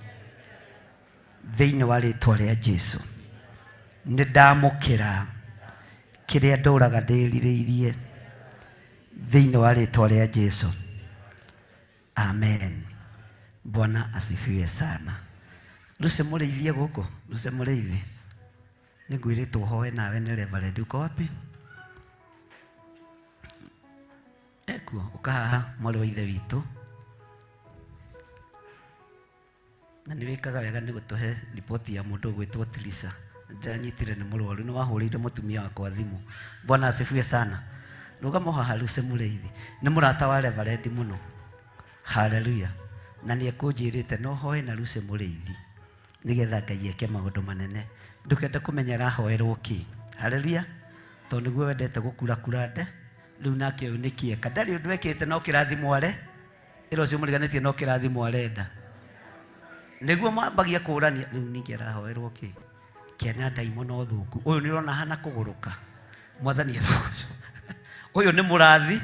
thĩinĩ wa rĩtwa rĩa Jesu. Nĩ ndamũkĩra kĩrĩa ndũraga ndĩrirĩirie thĩinĩ wa rĩtwa rĩa Jesu. Amen. Bwana asifiwe sana. Luce mũrĩithie gũkũ, Luce mũrĩithi, nĩngwĩrĩtwo hoe nawe nĩ Reverend. Uko wapi? Ekuo, ũka haha mwarĩ wa ithe witũ. Na nĩ wĩkaga wega nĩ gũtũhe riboti ya mũndũ ũgwĩtwo Trisa. Ndĩranyitire nĩ mũrwaru, nĩ wahũrĩire mũtumia wakwa thimũ. Bwana asifiwe sana. Rũgama haha Luce mũrĩithi, nĩ mũrata wa Reverend mũno. Hallelujah. Na nĩ ekũnjĩrĩte no hoe na Luce mũrĩithi nĩgetha Ngai eke maũndũ manene. Ndũkende kũmenya arahoerwo kĩ. Hallelujah. Tondũ nĩguo wendete gũkurakura nde. Rĩu nake ũyũ nĩ kĩeka, ndarĩ ũndũ ekĩte no kĩrathimo are ĩra ũcio mũriganĩtie no kĩrathimo arenda. Nĩguo mambagia kũũrania rĩu ningĩ arahoerwo kĩ, kĩana ndaimono thũku. Ũyũ nĩ ũrona hana kũgũrũka. Mwathani arogocwo. Ũyũ nĩ mũrathi.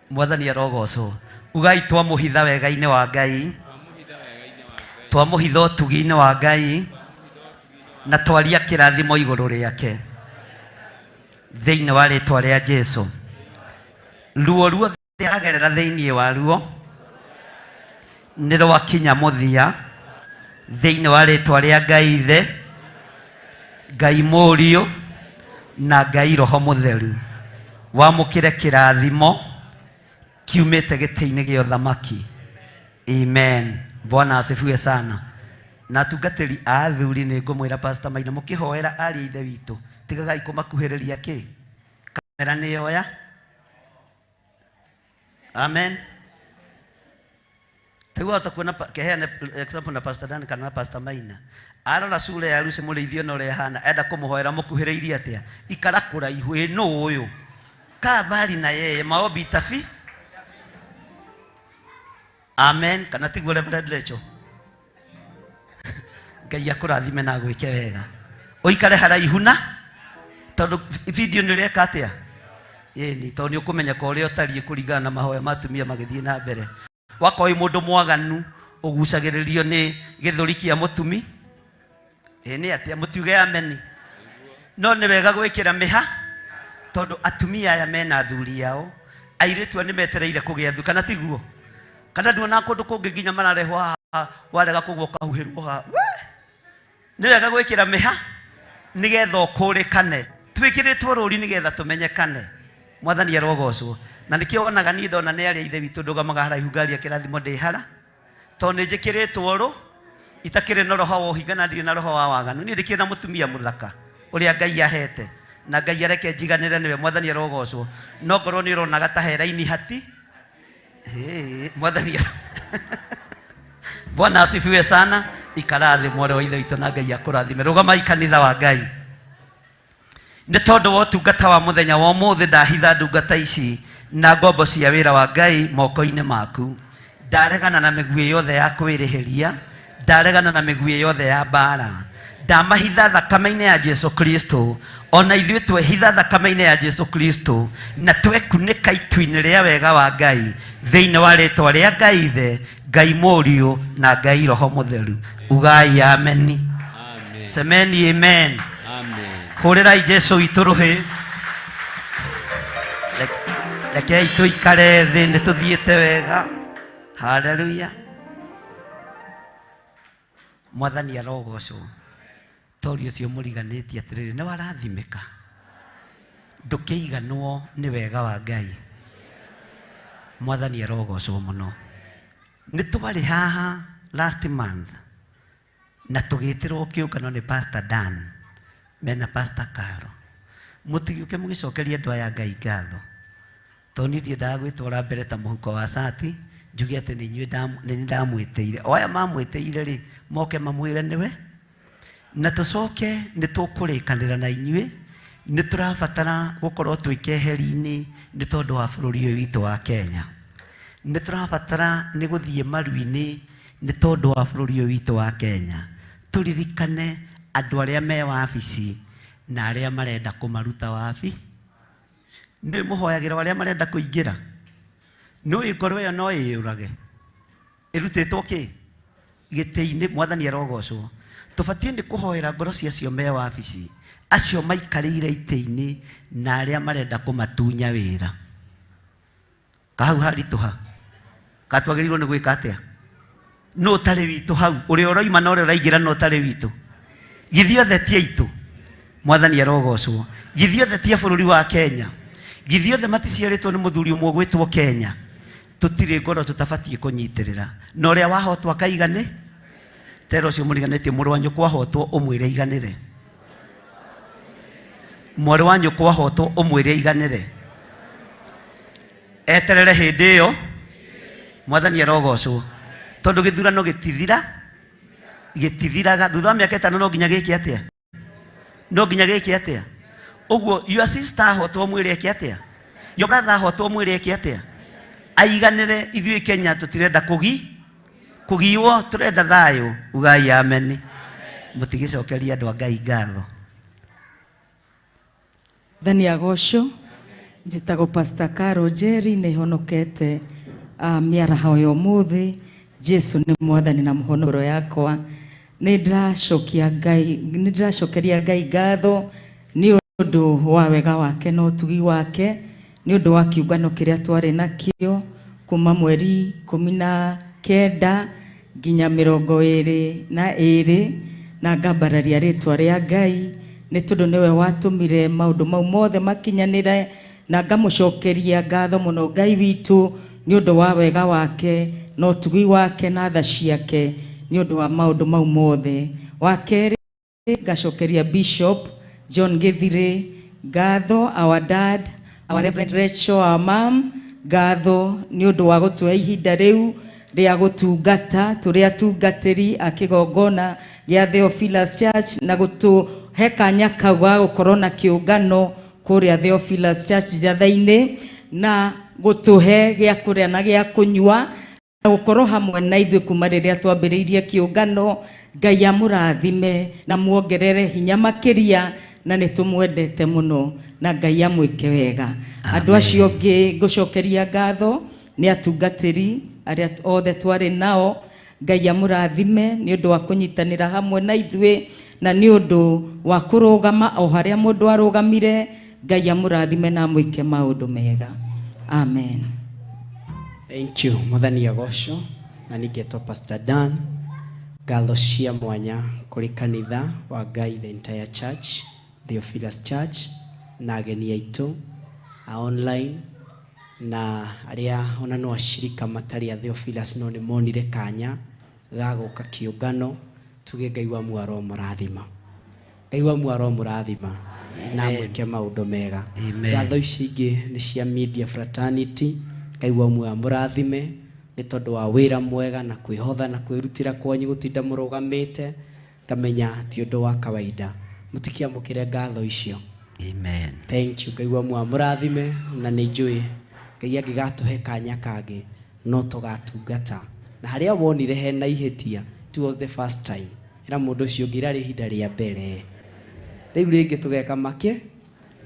Mwathani arogocwo. Ugai twamũhitha wega-inĩ wa Ngai, twamũhitha ũtugi-inĩ wa Ngai, na twaria kĩrathimo igũrũ rĩake thĩinĩ wa rĩtwa rĩa Jesu. Ruo ruothe aragerera thĩinĩ wa ruo nĩ rwakinya mũthia thĩinĩ wa rĩtwa rĩa Ngai Ithe, Ngai Mũriũ na Ngai Roho Mũtheru. Wamũkĩre kĩrathimo kiumĩte gĩtĩ-inĩ gĩa ũthamaki. Amen. Bwana asifiwe sana. Na atungatĩri a athuri nĩ ngũmwĩra Pastor Maina, mũkĩhoera ariũ a ithe witũ tigagai kũmakuhĩrĩria kĩ kamera nĩ yoya. Amen. Tiguo wahota kuona keheane example na Pastor Dan kana na Pastor Maina. Arora sura ya Lucy mũrĩithi ona ũrĩa ĩhana, enda kũmũhoera mũkuhĩrĩirie atĩa, ikara kũraihu, ĩ nũ ũyũ, kaa mbali na yeye, maombi itabi. Amen. Kana tiguo Reverend Rachel? Ngai akũrathime na agwĩke wega. Ũikare haraihu na tondũ video nĩ ũreka atĩa? Ĩni, tondũ nĩ ũkũmenyeka ũrĩa ũtariĩ kũringana na mahoya ma atumia magĩthiĩ na mbere. Wakorwo wĩ mũndũ mwaganu ũgucagĩrĩrio nĩ gĩthũri kĩa mũtumi, ĩ nĩ atĩa mũtiuge ameni. No nĩ wega gwĩkĩra mĩha tondũ atumia aya mena athuri ao, airĩtu aya nĩ metereire kũgĩa athuri, kana tiguo? Kana nduonaga kũndũ kũngĩ nginya mararehwo haha, warega kũgwa ũkahuhĩrwo haha. We! Nĩ wega gwĩkĩra mĩha nĩgetha ũkũrĩkane. Twĩkĩrĩtwo rũri nĩgetha tũmenyekane. Mwathani arogocwo. Na nĩkĩo wonaga niĩ ndona nĩ arĩa ithe witũ ndũgamaga haraihu ngaria kĩrathimo ndĩ hara, tondũ nĩ njĩkĩrĩtwo rũ itakĩrĩ na roho wa ũhinga na ndirĩ na roho wa waganu. Niĩ ndĩkĩrĩ na mũtumia mũthaka ũrĩa Ngai ahete, na Ngai areke njiganĩre nĩwe. Mwathani arogocwo. No ngorwo nĩ ũronaga ta he raini hati. Hey, Mwathani Bwana asifiwe sana. Ikara thĩ mwarĩ wa ithe witũ na Ngai akũrathime. Rũgamai kanitha wa Ngai. Nĩ tondũ wa ũtungata wa mũthenya wa ũmũthĩ, ndahitha ndungata ici na ngombo cia wĩra wa Ngai moko-inĩ maku. Ndaregana na mĩguĩ yothe ya kwĩrĩhĩria, ndaregana na mĩguĩ yothe ya mbara. Ndamahitha thakame-inĩ ya Jesu Kristo. Ona ithuĩ twehitha thakame-inĩ ya Jesu Kristo na twekunĩka itu-inĩ rĩa wega wa Ngai thĩinĩ wa rĩtwa rĩa Ngai Ithe, Ngai Mũriũ na Ngai Roho Mũtheru. Ugai ameni. Amen. Semeni amen. Amen. Hũrĩrai Jesu witũ rũhĩ. Rekei tũikare thĩ, nĩ tũthiĩte wega. Hallelujah. Mwathani arogocwo. Tori ũcio mũriganĩtie atĩrĩrĩ, nĩ warathimĩka, ndũkĩiganwo nĩ wega wa Ngai. Mwathani arogocwo mũno. Nĩ twarĩ haha last month na tũgĩtĩrwo kĩũngano nĩ Pastor Dan mena Pastor Caro. Mũtigĩũke mũgĩcokeria andũ aya Ngai ngatho. Tondũ niĩ ndiendaga gwĩtwara mbere ta mũhuko wa cati njuge atĩ nĩ inyuĩ nĩ niĩ ndamwĩtĩire. O aya mamwĩtĩire rĩ, moke mamwĩre nĩwe, na tũcoke nĩ tũkũrĩkanĩra na inyuĩ. Nĩ tũrabatara gũkorwo twĩ keheri-inĩ nĩ tondũ wa bũrũri ũyũ witũ wa Kenya. Nĩ tũrabatara nĩ gũthiĩ maru-inĩ nĩ tondũ wa bũrũri ũyũ witũ wa Kenya. Tũririkane andũ arĩa me wabici na arĩa marenda kũmaruta wabi. Nĩ mũhoyagĩra arĩa marenda kũingĩra. Nĩ ngoro ĩyo no ĩyũrage. Ĩrutĩtwo kĩ? Gĩtĩ-inĩ. Mwathani arogocwo. Tũbatiĩ nĩ kũhoera ngoro cia acio me wabici, acio maikarĩire itĩ-inĩ na arĩa marenda kũmatunya wĩra. Kahau haritũha. Katwagĩrĩirwo nĩ gwĩka atĩa? No ũtarĩ witũ hau, ũrĩa ũroima na ũrĩa ũraingĩra no ũtarĩ witũ. Githĩ othe ti aitũ? Mwathani arogocwo. Githĩ othe ti a bũrũri wa Kenya? Githĩ othe maticiarĩtwo nĩ mũthuri ũmwe ũgwĩtwo Kenya? Tũtirĩ ngoro tũtabatiĩ kũnyitĩrĩra. Na ũrĩa wahotwo akaigane, tera ũcio mũriganĩtie mũrũ wa nyũkwa ahotwo ũmwĩre aiganĩre. Mwarĩ wa nyũkwa ahotwo ũmwĩre aiganĩre. Eterere hĩndĩ ĩyo. Mwathani arogocwo. Tondũ gĩthurano gĩtithiraga thutha wa mĩaka 5 no nginya gĩke atĩa? No nginya gĩke atĩa? Ũguo your sister ahotwo mwĩre eke atĩa? Your brother ahotwo mwĩre eke atĩa? Aiganĩre. Ithuĩ Kenya tũtirenda kũgiwo, tũrenda thayũ. Ugai amen. Mũtigĩcokeria andũ a Ngai ngatho. Mwathani agocwo. Njĩtagwo Pastor Carol Njeri, nĩ honokete mĩaraho ya ũmũthĩ. Jesu nĩ mwathani na mũhonoro yakwa. Nĩ ndĩracokia Ngai, nĩ ndĩracokeria Ngai ngatho nĩ ũndũ wa wega wake na ũtugi wake, nĩ ũndũ wa kĩũngano kĩrĩa twarĩ nakĩo kuma mweri 19 nginya 22, na ngambararia rĩtwa rĩa Ngai nĩ tondũ nĩwe watũmire maũndũ mau mothe makinyanĩre, na ngamũcokeria ngatho mũno Ngai witũ nĩ ũndũ wa wega wake na ũtugi wake na tha ciake nĩ ũndũ wa maũndũ mau mothe. Wa kerĩ, ngacokeria Bishop John Githire ngatho, our dad, our Reverend Rachel, our mom, ngatho nĩ ũndũ wa gũtũhe ihinda rĩu rĩa gũtungata tũrĩ atungatĩri a kĩgongona gĩa Theophilus Church, na gũtũhe kanya kau ga gũkorwo na kĩũngano kũrĩa Theophilus Church Njatha-inĩ, na gũtũhe gĩa kũrĩa na gĩa kũnyua, na gũkorwo hamwe na ithuĩ kuma rĩrĩa twambĩrĩirie kĩũngano. Ngai amũrathime na muongerere hinya makĩria, na nĩ tũmwendete mũno, na Ngai amwĩke wega. Andũ acio angĩ ngũcokeria ngatho nĩ atungatĩri arĩa othe twarĩ nao. Ngai amũrathime nĩ ũndũ wa kũnyitanĩra hamwe na ithuĩ, na nĩ ũndũ wa kũrũgama o harĩa mũndũ arũgamire. Ngai amũrathime na amwĩke maũndũ mega. Amen. Thank you. Mwathani agocwo. Na ningetwo Pastor Dan. Ngatho cia mwanya kũrĩ kanitha wa Ngai, the entire church, Theophilus Church, na ageni aitũ a online, na arĩa ona no ashirika matarĩ a Theophilus no nĩ monire kanya ga gũka kĩũngano. Tuge Ngai wa muoyo aromũrathima. Ngai wa muoyo aromũrathima na amwĩke maũndũ mega. Amen. Ngatho ici ingĩ nĩ cia media fraternity. Ngai wa muoyo amũrathime nĩ tondũ wa wĩra mwega na kwĩhotha na kwĩrutĩra kwanyu gũtinda mũrũgamĩte. Ngamenya ti ũndũ wa kawaida. Mũtikiamũkĩre ngatho icio. Amen. Thank you. Ngai wa muoyo amũrathime, na nĩ njũĩ Ngai angĩgatũhe kanya kangĩ no tũgatungata. Na harĩa wonire hena ihĩtia, it was the first time. Ĩra mũndũ ũcio ũngĩ, ĩrarĩ ihinda rĩa mbere. Rĩu rĩngĩ tũgeka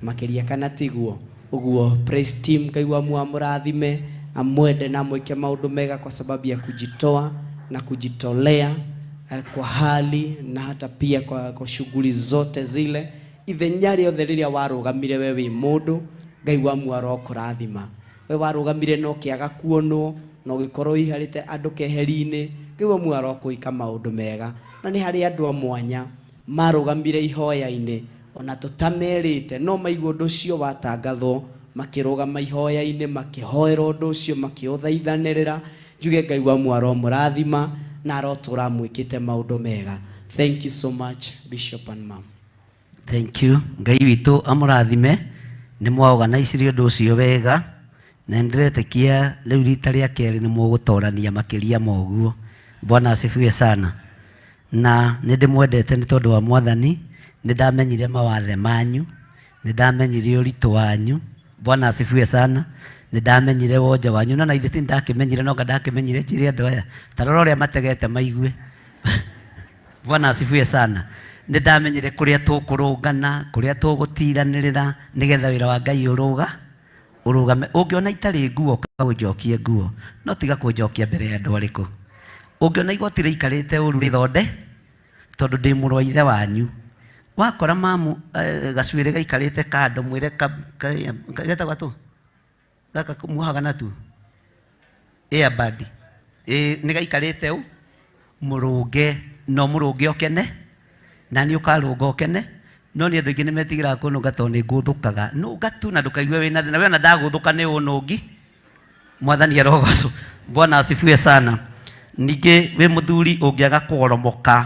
makĩria kana tiguo. Ũguo praise team, Ngai wa muoyo amũrathime, amwende na amwĩke maũndũ mega kwa sababu ya kujitoa na kujitolea kwa hali na hata pia kwa shughuli zote zile. Ithenya rĩothe rĩrĩa warũgamire we wĩ mũndũ, Ngai wa muoyo arokũrathima. We warũgamire no kĩaga kuonwo, na ũgĩkorwo ũiharĩte andũ keheri-inĩ, Ngai wa muoyo arokũĩka maũndũ mega. Na nĩ harĩ andũ a mwanya marũgamire ihoya-inĩ, ona tũtamerĩte, no maigua ũndũ ũcio watangathwo, makĩrũgama ihoya-inĩ, makĩhoera ũndũ ũcio, makĩũthaithanĩrĩra. Njuge Ngai wa muoyo aromũrathima na arotũra amwĩkĩte maũndũ mega. Thank you so much, Bishop and Mom. Thank you. Ngai witũ amũrathime. Nĩ mwaorganicirie ũndũ ũcio wega. Na nĩndĩretĩkia rĩu rita rĩa kerĩ nĩ mũgũtorania makĩria ma ũguo. Bwana asifiwe sana. Na nĩ ndĩmwendete nĩ tondũ wa Mwathani, nĩ ndamenyire mawathe manyu, nĩ ndamenyire ũritũ wanyu. Bwana asifiwe sana. Nĩ ndamenyire wonja wanyu, no na ithe ti ndakĩmenyire, no nga ndakĩmenyire njĩre andũ aya ta rora ũrĩa mategete maigue. Bwana asifiwe sana. Nĩ ndamenyire kũrĩa tũkũrũngana, kũrĩa tũgũtiranĩrĩra nĩgetha wĩra wa Ngai ũrũgame. Ũngĩona itarĩ nguo ũkanjokie nguo, no tiga kũnjokia mbere ya andũ arĩkũ. Ũngĩona igoti rĩikarĩte ũru rĩthonde, tondũ ndĩ mũrũ wa ithe wanyu. Wakora mamu gacuĩrĩ gaikarĩte kando, mwĩre getagwo atũ gaka muohaga natu airbag nĩ gaikarĩte ũ mũrũnge, no mũrũnge ũkene, na nĩ ũkarũnga ũkene. No nĩ andũ aingĩ nĩ metigĩraga kũnũnga tondũ nĩ ngũthũkaga. Nũnga tu na ndũkaigue wĩna thĩna. We ona ndagũthũka nĩ ũnũngi. Mwathani arogocwo. Bwana asifiwe sana. Ningĩ wĩ mũthuri ũngĩaga kũgoromoka,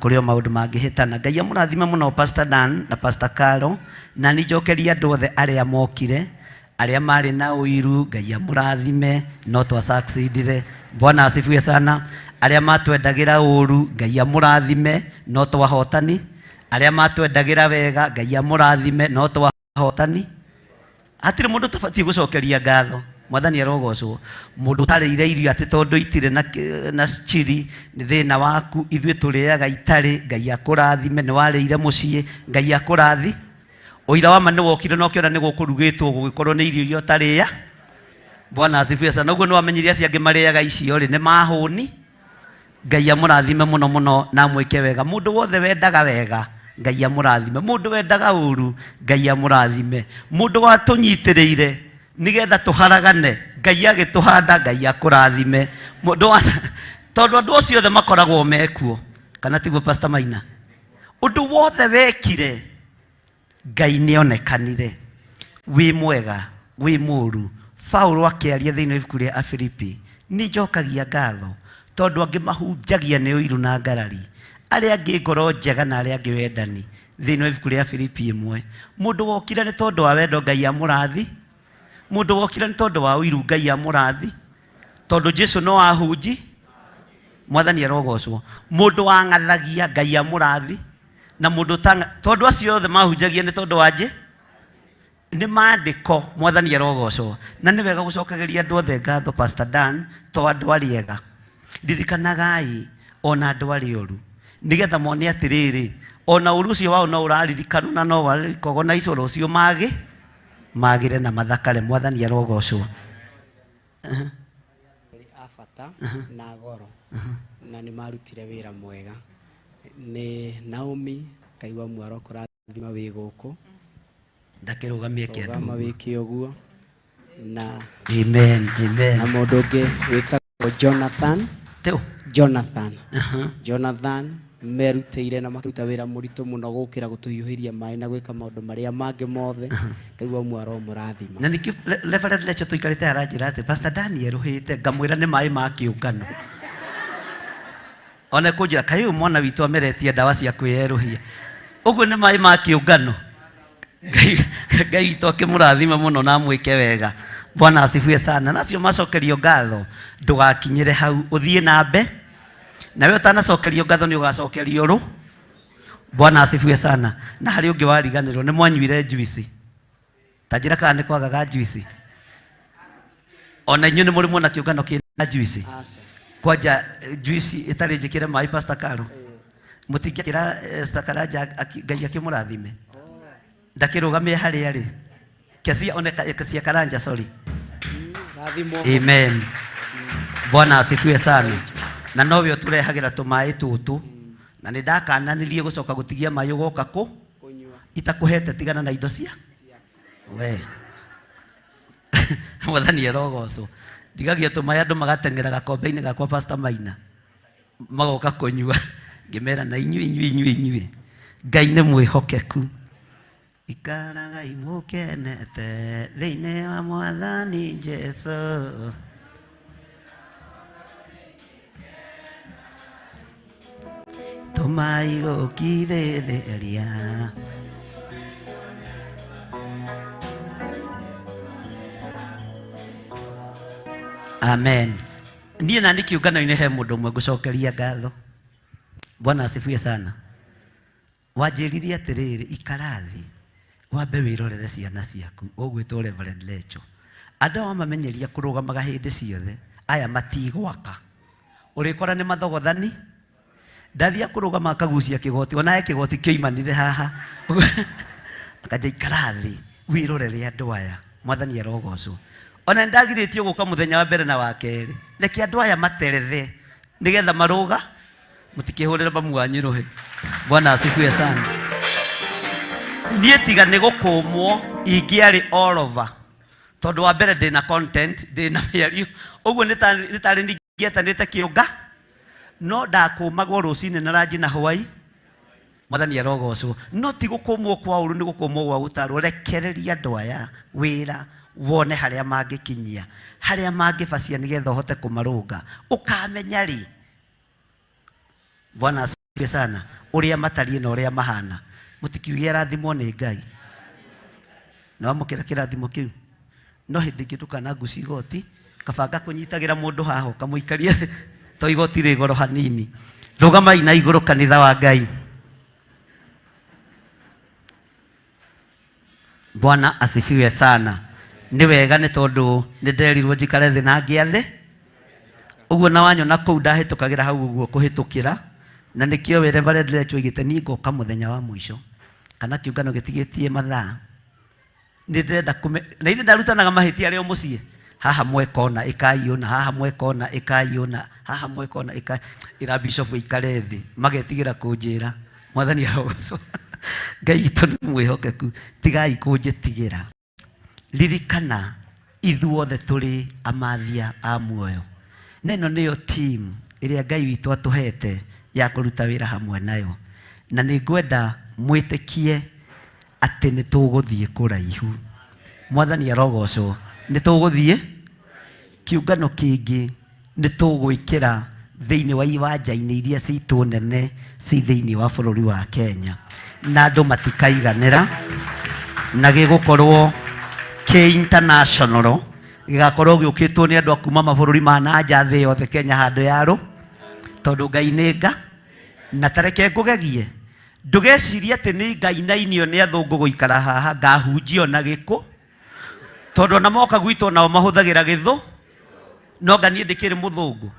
kũrĩ o maũndũ mangĩhĩtana. Ngai amũrathime mũno Pastor Dan na Pastor Caro, na nĩ njokeria andũ othe arĩa mokire, arĩa marĩ na ũiru, Ngai amũrathime, no twa succeedire. Bwana asifiwe sana. Arĩa matwendagĩra ũru, Ngai amũrathime, no twahotani. Arĩa matwendagĩra wega, Ngai amũrathime, no twahotani. Hatirĩ mũndũ ũtabatiĩ gũcokeria ngatho. Mwathani arogocwo. Mũndũ ũtarĩire irio atĩ tondũ itirĩ na chiri nĩ thĩna waku, ithuĩ tũrĩaga itarĩ, Ngai akũrathime, nĩ warĩire mũciĩ, Ngai akũrathi. Ũira wa ma nĩ wokire na ũkĩona nĩ gũkũrugĩtwo gũgĩkorwo nĩ irio iria ũtarĩa. Bwana asifiwe sana. Ũguo nĩ wamenyire acio angĩ marĩaga icio rĩ, nĩ mahũni. Ngai amũrathime mũno mũno na amwĩke wega. Mũndũ wothe wendaga wega, Ngai amũrathime. Mũndũ wendaga ũru, Ngai amũrathime. Mũndũ watũnyitĩrĩire nĩgetha tũharagane, Ngai agĩtũhanda, Ngai akũrathime. Mũndũ wa tondũ andũ acio othe makoragwo mekuo, kana tiguo Pastor Maina? Ũndũ wothe wekire, Ngai nĩonekanire. Wĩ mwega, wĩ mũũru. Paulo akĩaria thĩinĩ wa ibuku rĩa Afilipi, nĩ njokagia ngatho tondũ angĩ mahunjagia nĩ ũiru na ngarari, arĩa angĩ ngoro njega na arĩa angĩ wendani. Thĩinĩ wa ibuku rĩa Filipi 1, mũndũ wokire nĩ tondũ wa wendo, Ngai amũrathi. Mũndũ wokire nĩ tondũ wa ũiru, Ngai amũrathi. Tondũ Jesu no ahunji, Mwathani arogocwo. Mũndũ wang'athagia, Ngai amũrathi. Na mũndũ tondũ acio othe mahunjagia nĩ tondũ wa nje, nĩ maandĩko. Mwathani arogocwo. Na nĩ wega gũcokagĩria andũ othe ngatho Pastor Dan, to andũ arĩa ega. Ririkanagai ona andũ arĩa oru, nĩgetha mone atĩrĩrĩ, ona ũru ũcio wao no ũraririkanwo na no warĩkoragwo na icoro ũcio magĩre na mathakare. Mwathani arogocwo. A bata na goro, na nĩ marutire wĩra mwega. Nĩ Naomi Ngai wa mwaro kũrathima wĩ gũkũ. Ndakĩrũgamie kĩandũ. Rũgama wĩke ũguo. Na Amen, amen. Na mũndũ ũngĩ wĩtagwo Jonathan. Teo. Jonathan. Jonathan merutĩire na makĩruta wĩra mũritũ mũno gũkĩra gũtũhiũhĩria maĩ na gwĩka maũndũ marĩa mangĩ mothe. Ngai wa mwaro mũrathima. Na nĩkĩo Reverend Lecho tũikarĩte aranjĩra atĩ Pastor Daniel ũhĩte, ngamwĩra nĩ maĩ ma kĩũngano. Ona kũnjĩra kaĩ ũyũ mwana witũ ameretie ndawa cia kwĩyerũhia. Ũguo nĩ maĩ ma kĩũngano. Ngai witũ akĩmũrathima mũno na amwĩke wega. Bwana asifiwe sana. Nacio macokerio ngatho, ndũgakinyĩre hau, ũthiĩ na mbe. Nawe ũtanacokerio ngatho nĩ ũgacokerio rũ. Bwana asifiwe sana. Na harĩ ũngĩ wariganĩrwo, nĩ mwanyuire juice. Ta njĩra kana nĩ kwagaga juice. Ona inyuĩ nĩ mũrĩ muona kĩũngano kĩna juice? Kwanja juice ĩtarĩ njĩkĩre maĩ Pastor Caro. Mũtingĩkĩra Esther Karanja Ngai akĩmũrathime. Ndakĩrũgamie harĩa rĩ. Kesia one Kesia Karanja, sorry. Amen. Bwana asifiwe sana. Na nowe ũtũrehagĩra tũmaĩ tũtũ. Na nĩ ndakananirie gũcoka gũtigia maĩ ũgoka kũ itakũhete tigana na indo cia we. Mwathani arogocwo. Ndigagia tũmaĩ andũ magateng'era gakombe-inĩ gakwa Pastor Maina. Magoka kũnyua. Ngĩmera na inyuĩ inyuĩ inyuĩ inyuĩ. Ngai nĩ mwĩhokeku. Ikaragai mũkenete thĩinĩ wa Mwathani Jesu. Tũmai gũkirĩrĩria. Amen. Niĩ na nĩ kĩũngano-inĩ he mũndũ ũmwe ngũcokeria ngatho. Bwana asifiwe sana. Wanjĩrire atĩrĩrĩ, ikara thĩ wambe wĩrorere ciana ciaku, ũgwĩtwo Reverend Lecho. Andũ aya mamenyeria kũrũgamaga hĩndĩ ciothe, aya matigwaka. Ũrĩkora nĩ mathogothani. Ndathia kũrũgama akagucia kĩgoti, ona he kĩgoti kĩoimanire haha. Akanja ikara thĩ wĩrorere andũ aya. Mwathani arogocwo. Ona nĩndagirĩtio gũka mũthenya wa mbere na wa kerĩ. Reke andũ aya materethe nĩgetha marũga, mũtikĩhũrĩre mamu wanyu rũhĩ. Bwana asifiwe sana. Niĩ tiga nĩ gũkũmwo ingĩarĩ all over. Tondũ wa mbere ndĩna content, ndĩna mĩario. Ũguo nĩ tarĩ ningĩetanĩte kĩũnga, no ndakũmagwo rũcinĩ na ranji na hwaĩ. Mwathani arogocwo. No ti gũkũmwo kwa ũru, nĩ gũkũmwo gwa gũtarwo. Rekereria andũ aya wĩra, wone harĩa mangĩkinyia, harĩa mangĩbacia nĩgetha ũhote kũmarũnga. Ũkamenya rĩ, Bwana asifiwe sana, ũrĩa matariĩ na ũrĩa mahana. Mũtikiuge arathimwo nĩ Ngai. Na wamũkĩra kĩrathimo kĩu. No hĩndĩ ĩngĩ ndũkanangucie igoti, kabanga kũnyitagĩra mũndũ haha ũkamũikaria thĩ, to igoti rĩ goro hanini. Rũgamai na igũrũ kanitha wa Ngai. Bwana asifiwe sana. Nĩ wega nĩ tondũ nĩ nderirwo njikare thĩ na ngĩathe. Ũguo na wanyona kũu ndahĩtũkagĩra hau ũguo kũhĩtũkĩra, na nĩkĩo we Reverend Lecho oigĩte niĩ ngoka mũthenya wa mũico, kana kĩũngano gĩtigĩtie mathaa. Nĩ ndĩrenda kũme, na ithe ndarutanaga mahĩtia arĩ o mũciĩ. Haha mweka ũna ĩkai ũna, haha mweka ũna ĩkai ũna, haha mweka ũna ĩkai. Ĩra bishop ĩikare thĩ, magetigĩra kũnjĩra. Mwathani arogocwo. Ngai witũ nĩ mwĩhokeku, tigai kũnjĩtigĩra. Ririkana ithuothe tũrĩ amathia a muoyo. Na ĩno nĩyo team ĩrĩa Ngai witũ atũhete ya kũruta wĩra hamwe nayo. Na nĩ ngwenda mwĩtĩkie atĩ nĩ tũgũthiĩ kũraihu. Mwathani arogocwo. Nĩ tũgũthiĩ kĩũngano kĩngĩ, nĩ tũgwĩkĩra thĩinĩ wa iwanja-inĩ iria citũ nene ci thĩinĩ wa bũrũri wa Kenya, na andũ matikaiganĩra, na gĩgũkorwo kĩ international, gĩgakorwo gĩũkĩtwo nĩ andũ a kuma mabũrũri ma na nja thĩ yothe Kenya handũ yarũ, tondũ Ngai nĩ nga. Na tareke ngũgegie, ndũgecirie atĩ nĩ ngainainio nĩ athũngũ gũikara haha ngahunjio na gĩkũ, tondũ ona moka gwitũ nao mahũthagĩra gĩthũ, no nga niĩ ndĩkĩrĩ mũthũngũ.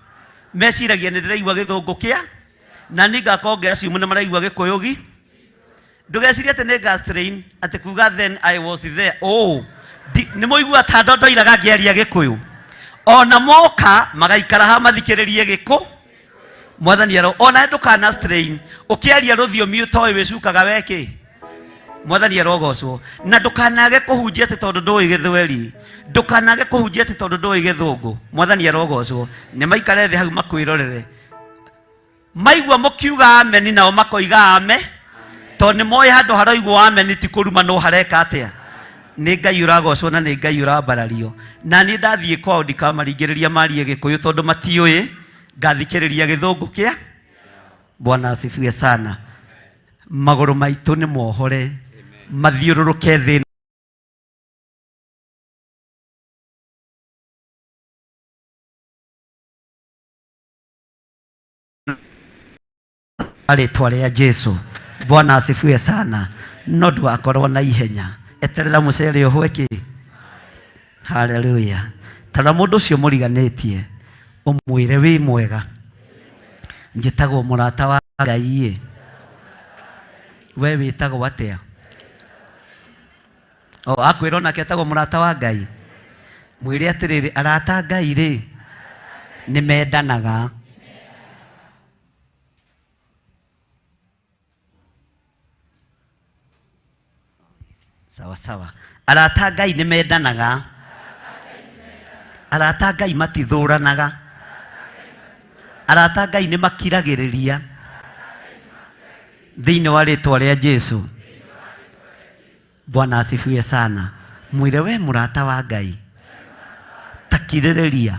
Meciragia nĩ ndĩraigua gĩthũngũ kĩa, na niĩ ngakorwo ngĩacimu nĩ maraigua gĩkũyũgi. Ndũgecirie atĩ nĩ ngastrain atĩ kuga then I was there. Oh, nĩ mũigua ta ndondoiraga ngĩaria gĩkũyũ. Ona moka magaikara haha mathikĩrĩrie gĩkũ. Mwathani aro, ona ndũkana strain ũkĩaria rũthiomi ũtoĩ wĩcukaga wekĩ. Mwathani arogocwo. Na ndũkanage kũhunjia atĩ tondũ ndũĩ gĩthweri, ndũkanage kũhunjia atĩ tondũ ndũĩ gĩthũngũ. Mwathani arogocwo. Nĩ maikare thĩ hau makwĩrorere. Maigua mũkiuga ameni nao makoiga ame, tondũ nĩ moĩ handũ haroigwo ameni ti kũrumanwo hareka atĩa. Nĩ Ngai ũragocwo na nĩ Ngai ũrambarario. Na niĩ ndathiĩ kwao ndikamaringĩrĩria marie gĩkũyũ tondũ matiũĩ, ngathikĩrĩria gĩthũngũ kĩa. Bwana asifiwe sana. Magũrũ maitũ nĩ mohore, mathiũrũrũke thĩ. Rĩtwa rĩa Jesu. Bwana asifiwe sana. No ndũgakorwo na ihenya, eterera mũcere ũhwe kĩ. Haleluya. Tara mũndũ ũcio mũriganĩtie ũmwĩre wĩ mwega, njĩtagwo mũrata wa Ngai ĩ. We wĩtagwo atĩa? O akwĩra onake etagwo mũrata wa Ngai. Mwĩre atĩrĩrĩ, arata a Ngai rĩ nĩ mendanaga. Sawa sawa. Arata a Ngai nĩ mendanaga. Arata a Ngai matithũranaga. Arata a Ngai nĩ makiragĩrĩria. Thĩinĩ wa rĩtwa rĩa Jesu. Bwana asifiwe sana. Mwĩre we mũrata wa Ngai, takirĩrĩria,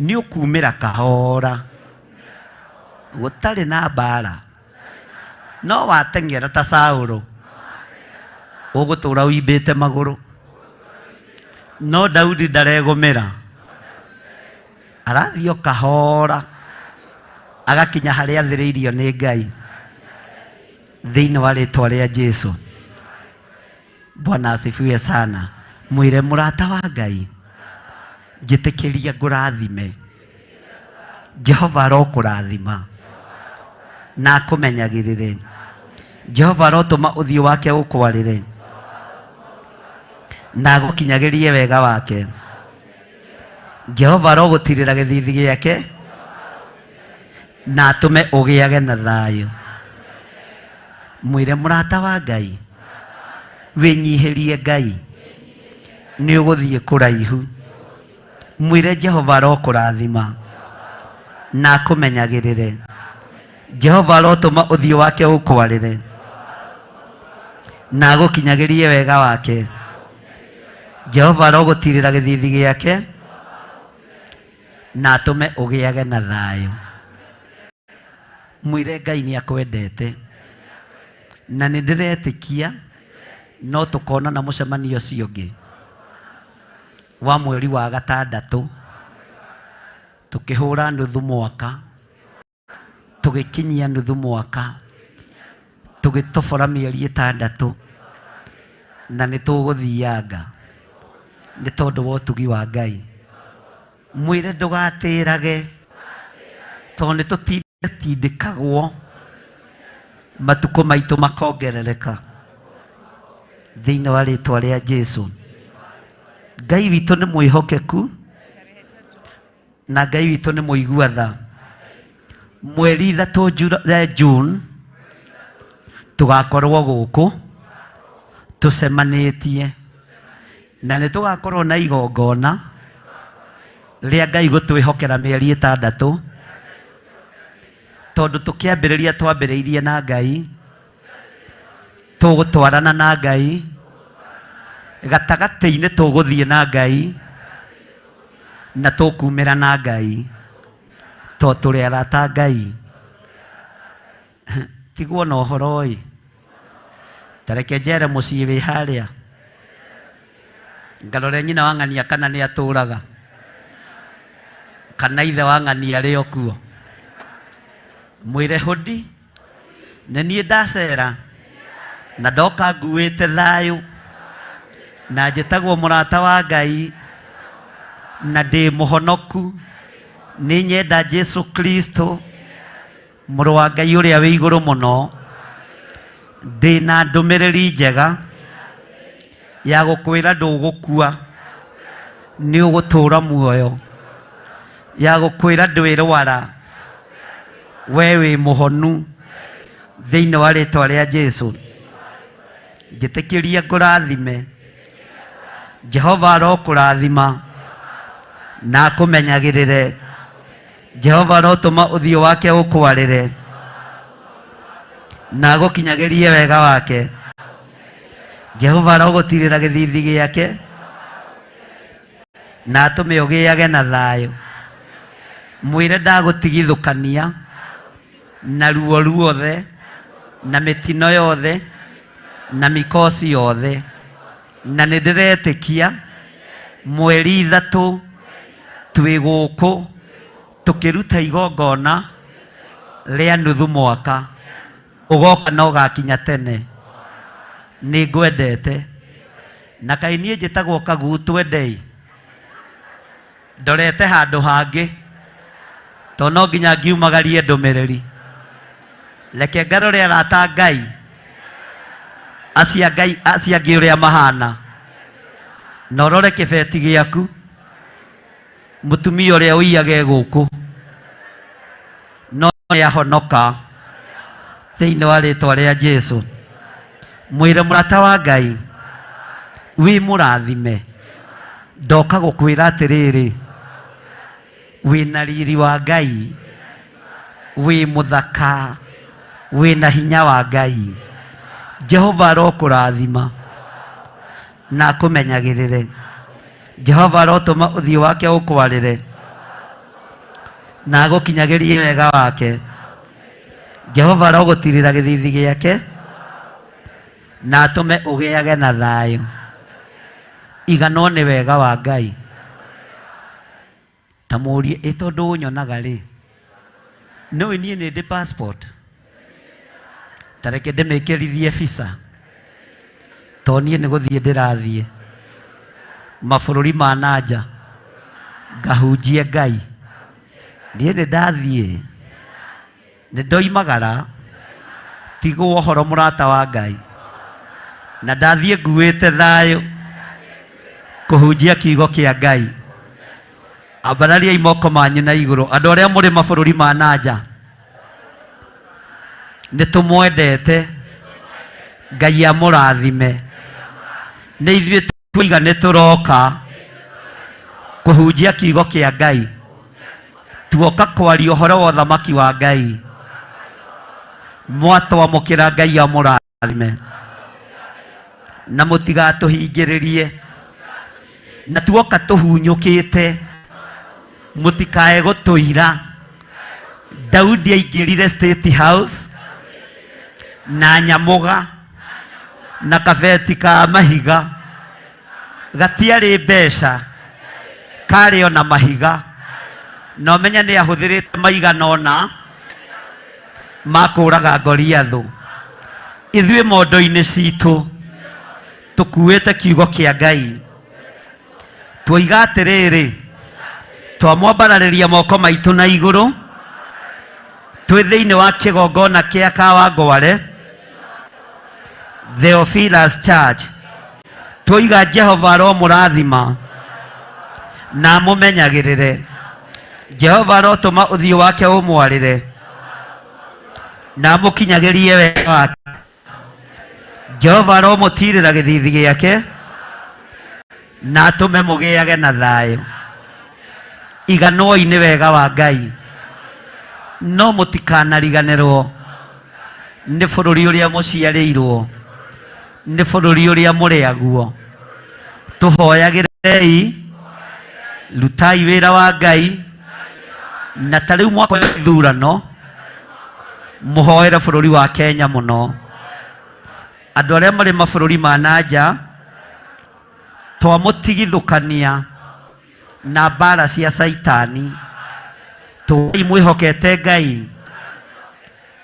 nĩ ũkumĩra kahora, gũtarĩ na mbara, no wateng'era ta Saũlũ, ũgũtũra ũimbĩte magũrũ. No Daudi ndaregũmĩra. Arathiĩ o kahora agakinya harĩa athĩrĩirio nĩ Ngai thĩinĩ wa rĩtwa rĩa Jesu. Bwana asifiwe sana. Mwĩre mũrata wa Ngai, njĩtĩkĩria ngũrathime. Jehova arokũrathima na akũmenyagĩrĩre. Jehova arotũma ũthiũ wake ũkwarĩre na agũkinyagĩrie wega wake. Jehova arogũtirĩra gĩthithi gĩake na atũme ũgĩage na thayũ. Mwĩre mũrata wa Ngai, wĩnyihĩrie Ngai, nĩ ũgũthiĩ kũraihu. Mwĩre Jehova arokũrathima na akũmenyagĩrĩre. Jehova arotũma ũthiũ wake ũkwarĩre na agũkinyagĩrie wega wake. Jehova arogũtirĩra gĩthithi gĩake na atũme ũgĩage na thayũ. Mwĩre Ngai nĩ akwendete na nĩ ndĩretĩkia no tũkonana mũcemanio ũcio ũngĩ wa mweri wa gatandatũ, tũkĩhũra nuthu mwaka, tũgĩkinyia nuthu mwaka, tũgĩtobora mĩeri 6, na nĩ tũgũthianga nĩ tondũ wa ũtugi wa Ngai. Mwĩre ndũgatĩrage tondũ nĩ tũtindĩkagwo matukũ maitũ makongerereka thĩinĩ wa rĩtwa rĩa Jesu. Ngai witũ nĩ mwĩhokeku na Ngai witũ nĩ mũigua tha. Mweri 3 June tũgakorwo gũkũ tũcemanĩtie na nĩ tũgakorwo na igongona rĩa Ngai gũtwĩhokera mĩeri 6, tondũ tũkĩambĩrĩria twambĩrĩirie na Ngai, tũgũtwarana na Ngai, gatagatĩ-inĩ tũgũthiĩ na Ngai na tũkumĩra na Ngai, tondũ tũrĩ arata a Ngai. Tigwo na ũhoro ĩ, ta reke njere mũciĩ wĩ harĩa ngarore nyina wa ng'ania kana nĩ atũraga kana ithe wa ng'ania arĩ o kuo. Mwĩre hũndi nĩ niĩ ndacera na ndoka nguĩte thayũ na njĩtagwo mũrata wa Ngai na ndĩ mũhonoku. Nĩ nyenda Jesu Kristo mũrũ wa Ngai ũrĩa wĩ igũrũ mũno. Ndĩ na ndũmĩrĩri njega ya gũkwĩra ndũgũkua, nĩ ũgũtũũra muoyo, ya gũkwĩra ndwĩrwara, we wĩ mũhonu thĩinĩ wa rĩtwa rĩa Jesu. Njĩtĩkĩrie ngũrathime. Jehova arokũrathima na akũmenyagĩrĩre. Jehova arotũma ũthiũ wake ũkwarĩre na agũkinyagĩrie wega wake. Jehova arogũtirĩra gĩthithi gĩake na atũme ũgĩage na thayũ. Mwĩre ndagũtigithũkania na ruo ruothe na mĩtino yothe na mĩkosi yothe, na nĩ ndĩretĩkia mweri 3 twĩ gũkũ tũkĩruta igongona rĩa nuthu mwaka, ũgoka na ũgakinya tene. Nĩ ngwendete na kaĩ niĩ njĩtagwo Kagutu Endei, ndorete handũ hangĩ tondũ no nginya ngiumagarie ndũmĩrĩri. Reke ngarore arata Ngai acio Ngai acio angĩ ũrĩa mahana, na ũrore kĩbeti gĩaku, mũtumia ũrĩa ũiyage gũkũ no nĩahonoka thĩinĩ wa rĩtwa rĩa Jesu. Mwĩre mũrata wa Ngai wĩ mũrathime, ndoka gũkwĩra atĩrĩrĩ, wĩna riri wa Ngai, wĩ mũthaka, wĩna hinya wa Ngai. Jehova arokũrathima na akũmenyagĩrĩre. Jehova arotũma ũthiũ wake ũkwarĩre na agũkinyagĩrie wega wake. Jehova arogũtirĩra gĩthithi gĩake na atũme ũgĩage na thayũ. Iganwo nĩ wega wa Ngai. Ta mũrie ĩ tondũ ũnyonaga rĩ, nĩũĩ niĩ nĩ ndĩ passport, ta reke ndĩmĩkĩrithie visa, to niĩ nĩ gũthiĩ ndĩrathiĩ mabũrũri ma na nja ngahunjie Ngai. Niĩ nĩ ndathiĩ, nĩ ndoimagara, tigwo ũhoro mũrata wa Ngai, na ndathiĩ nguĩte thayũ kũhunjia kiugo kĩa Ngai. Ambarariai moko manyu na igũrũ andũ arĩa mũrĩ mabũrũri ma na nja, nĩ tũmwendete, Ngai amũrathime. Nĩ ithuĩ twoiga nĩ tũroka kũhunjia kiugo kĩa Ngai, tuoka kwaria ũhoro wa ũthamaki wa Ngai. Mwatwamũkĩra Ngai amũrathime na mũtigatũhingĩrĩrie, na tuoka tũhunyũkĩte mũtikae gũtũira. Daudi aingĩrire State House na nyamũga na kabeti ka mahiga, gatiarĩ mbeca, karĩ ona mahiga, na ũmenye nĩ ahũthĩrĩte maigana ũna ma kũũraga Goliathũ. Ithuĩ mondo-inĩ citũ tũkuĩte kiugo kĩa Ngai, tuoiga atĩrĩrĩ, twamwambararĩria moko maitũ na igũrũ twĩ thĩinĩ wa kĩgongona kĩa Kawangware Theophilus Church, tuoiga Jehova aromũrathima na amũmenyagĩrĩre. Jehova arotũma ũthiũ wake ũmwarĩre na amũkinyagĩrie wega wake. Jehova aromũtirĩra gĩthithi gĩake na atũme mũgĩage na thayũ. Iganwoi nĩ wega wa Ngai, no mũtikanariganĩrwo nĩ bũrũri ũrĩa mũciarĩirwo, nĩ bũrũri ũrĩa mũrĩaguo. Tũhoyagĩrei, rutai wĩra wa Ngai, na ta rĩu mwaka wa ithurano mũhoere bũrũri wa Kenya mũno. Andũ arĩa marĩ mabũrũri ma na nja twamũtigithũkania na mbara cia Caitani, tũai mwĩhokete Ngai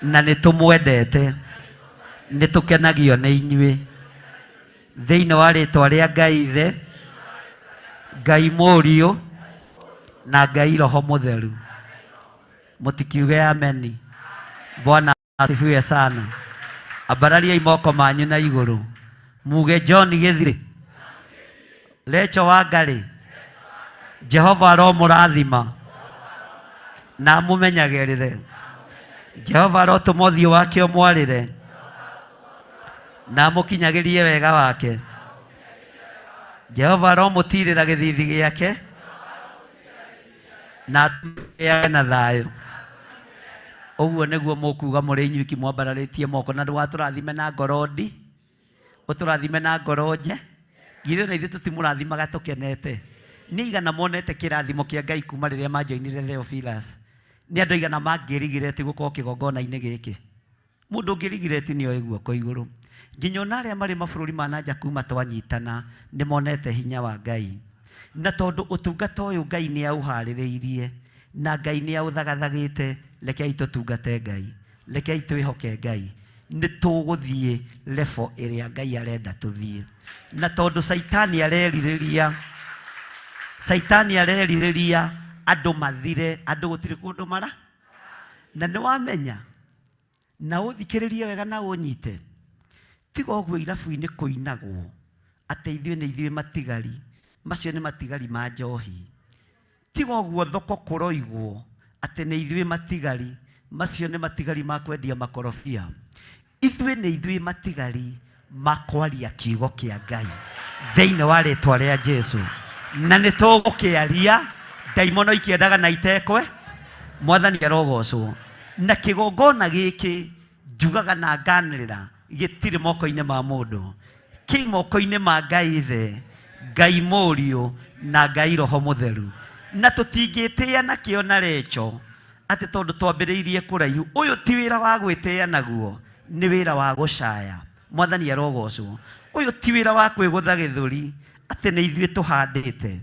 na nĩ tũmwendete, nĩ tũkenagio nĩ inyuĩ. Thĩinĩ wa rĩtwa rĩa Ngai Ithe, Ngai Mũriũ na Ngai Roho Mũtheru, mũtikiuge ameni. Bwana asifiwe sana. Ambarariai moko manyu na igũrũ muge John Gĩthirĩ, Recho wa Ngarĩ, Jehova aromũrathima na amũmenyagĩrĩre. Jehova arotũma ũthiũ wake ũmwarĩre na amũkinyagĩrie wega wake. Jehova aromũtirĩra gĩthithi gĩake na atũmĩage na thayũ. Ũguo nĩguo mũkuga mũrĩ inyuiki mwambararĩtie moko, na ndũgatũrathime na ngoro ndi, ũtũrathime na ngoro nje. Githĩ ona ithuĩ tũtimũrathimaga tũkenete? Nĩ aigana monete kĩrathimo kĩa Ngai kuma rĩrĩa manjoinire Theophilus? Nĩ andũ aigana mangĩrigireti gũkorwo kĩgongona-inĩ gĩkĩ? Mũndũ ũngĩrigireti nĩ oĩ guoko igũrũ. Nginya ona arĩa marĩ mabũrũri ma na nja kuma twanyitana nĩ monete hinya wa Ngai. Na tondũ ũtungata ũyũ Ngai nĩ aũharĩrĩirie na Ngai nĩ aũthagathagĩte, rekei tũtungate Ngai, rekei twĩhoke Ngai, nĩ tũgũthiĩ level ĩrĩa Ngai arenda tũthiĩ. Na tondũ Caitani arerirĩria, Caitani arerirĩria andũ mathire, andũ gũtirĩ kũndũ mara. Na nĩ wamenya, na ũthikĩrĩrie wega na ũnyite, tiga ũguo irabu-inĩ kũinagwo atĩ ithuĩ nĩ ithuĩ matigari, macio nĩ matigari ma njohi. Tiga ũguo thoko kũroigwo atĩ nĩ ithuĩ matigari, macio nĩ matigari ma kwendia makorobia. Ithuĩ nĩ ithuĩ matigari ma kwaria kiugo kĩa Ngai thĩinĩ wa rĩtwa rĩa Jesu, na nĩ tũgũkĩaria ndaimono ikĩendaga na itekwe. Mwathani arogocwo. Na kĩgongona gĩkĩ njugaga na nganĩrĩra gĩtirĩ moko-inĩ ma mũndũ, kĩ moko-inĩ ma Ngai Ithe, Ngai Mũriũ na Ngai Roho Mũtheru. Na tũtingĩtĩĩa nakĩo na recho atĩ tondũ twambĩrĩirie kũraihu. Ũyũ ti wĩra wa gwĩtĩĩa naguo, nĩ wĩra wa gũcaya. Mwathani arogocwo. Ũyũ ti wĩra wa kwĩgũtha gĩthũri atĩ nĩ ithuĩ tũhandĩte,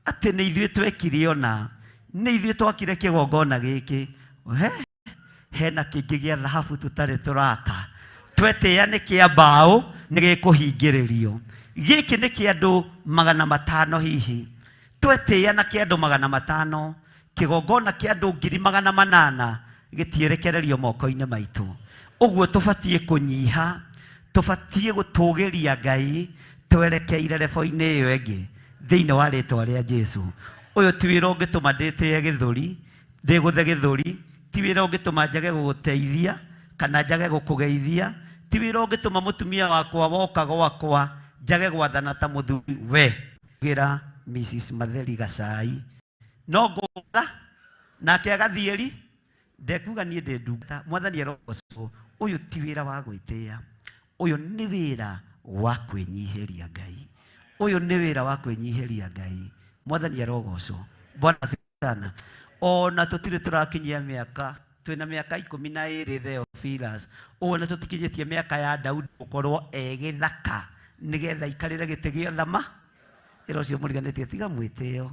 atĩ nĩ ithuĩ twekire ona. Nĩ ithuĩ twakire kĩgongona gĩkĩ. He hena kĩngĩ gĩa thahabu tũtarĩ tũraka. Twetĩĩa nĩ kĩa mbaũ nĩ gĩkũhingĩrĩrio. Gĩkĩ nĩ kĩa andũ 500 hihi. Twetĩĩa na kĩa andũ 500, kĩgongona kĩa andũ 800,000 gĩtierekererio moko-inĩ maitũ. Ũguo tũbatiĩ kũnyiha, tũbatiĩ gũtũgĩria Ngai twerekeire rebo-inĩ ĩyo ĩngĩ thĩinĩ wa rĩtwa rĩa Jesu. Ũyũ ti wĩra ũngĩtũma ndĩtĩe gĩthũri, ndĩgũthe gĩthũri, ti wĩra ũngĩtũma njage gũgũteithia kana njage gũkũgeithia, ti wĩra ũngĩtũma mũtumia wakwa woka gwakwa njage gwathana ta mũthuri we. Gĩra Mrs. Matheri gacai no ngũtha nake agathiĩri ndekuga niĩ ndĩ ndungata. Mwathani arogocwo. Ũyũ ti wĩra wa gwĩtĩĩa, ũyũ nĩ wĩra wa kwĩnyihĩria Ngai. Ũyũ nĩ wĩra wa kwĩnyihĩria Ngai. Mwathani arogocwo. Bwana asifiwe sana. Ona tũtirĩ tũrakinyia mĩaka, twĩna mĩaka 12 Theophilus. Ũguo na tũtikinyĩtie mĩaka ya Daudi gũkorwo egĩthaka nĩgetha aikarĩre gĩtĩ gĩa ũthamaki. Ĩra ũcio mũriganĩtie, tiga mwĩtĩo,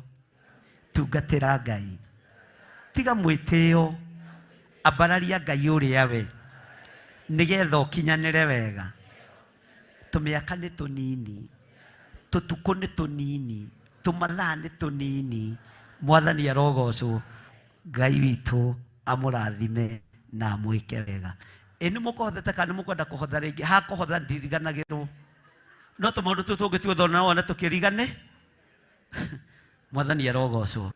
tungatĩra Ngai. Tiga mwĩtĩo, ambararia Ngai ũrĩa we nĩgetha ũkinyanĩre wega. Tũmĩaka nĩ tũnini, tũtukũ nĩ tũnini, tũmathaa nĩ tũnini. Mwathani arogocwo. Ngai witũ amũrathime na amwĩke wega. Ĩ nĩ mũkũhothete kana nĩ mũkwenda kũhotha rĩngĩ? Ha kũhotha ndiriganagĩrwo, no tũmaũndũ tũtũ tũngĩtua na wone tũkĩrigane. Mwathani arogocwo.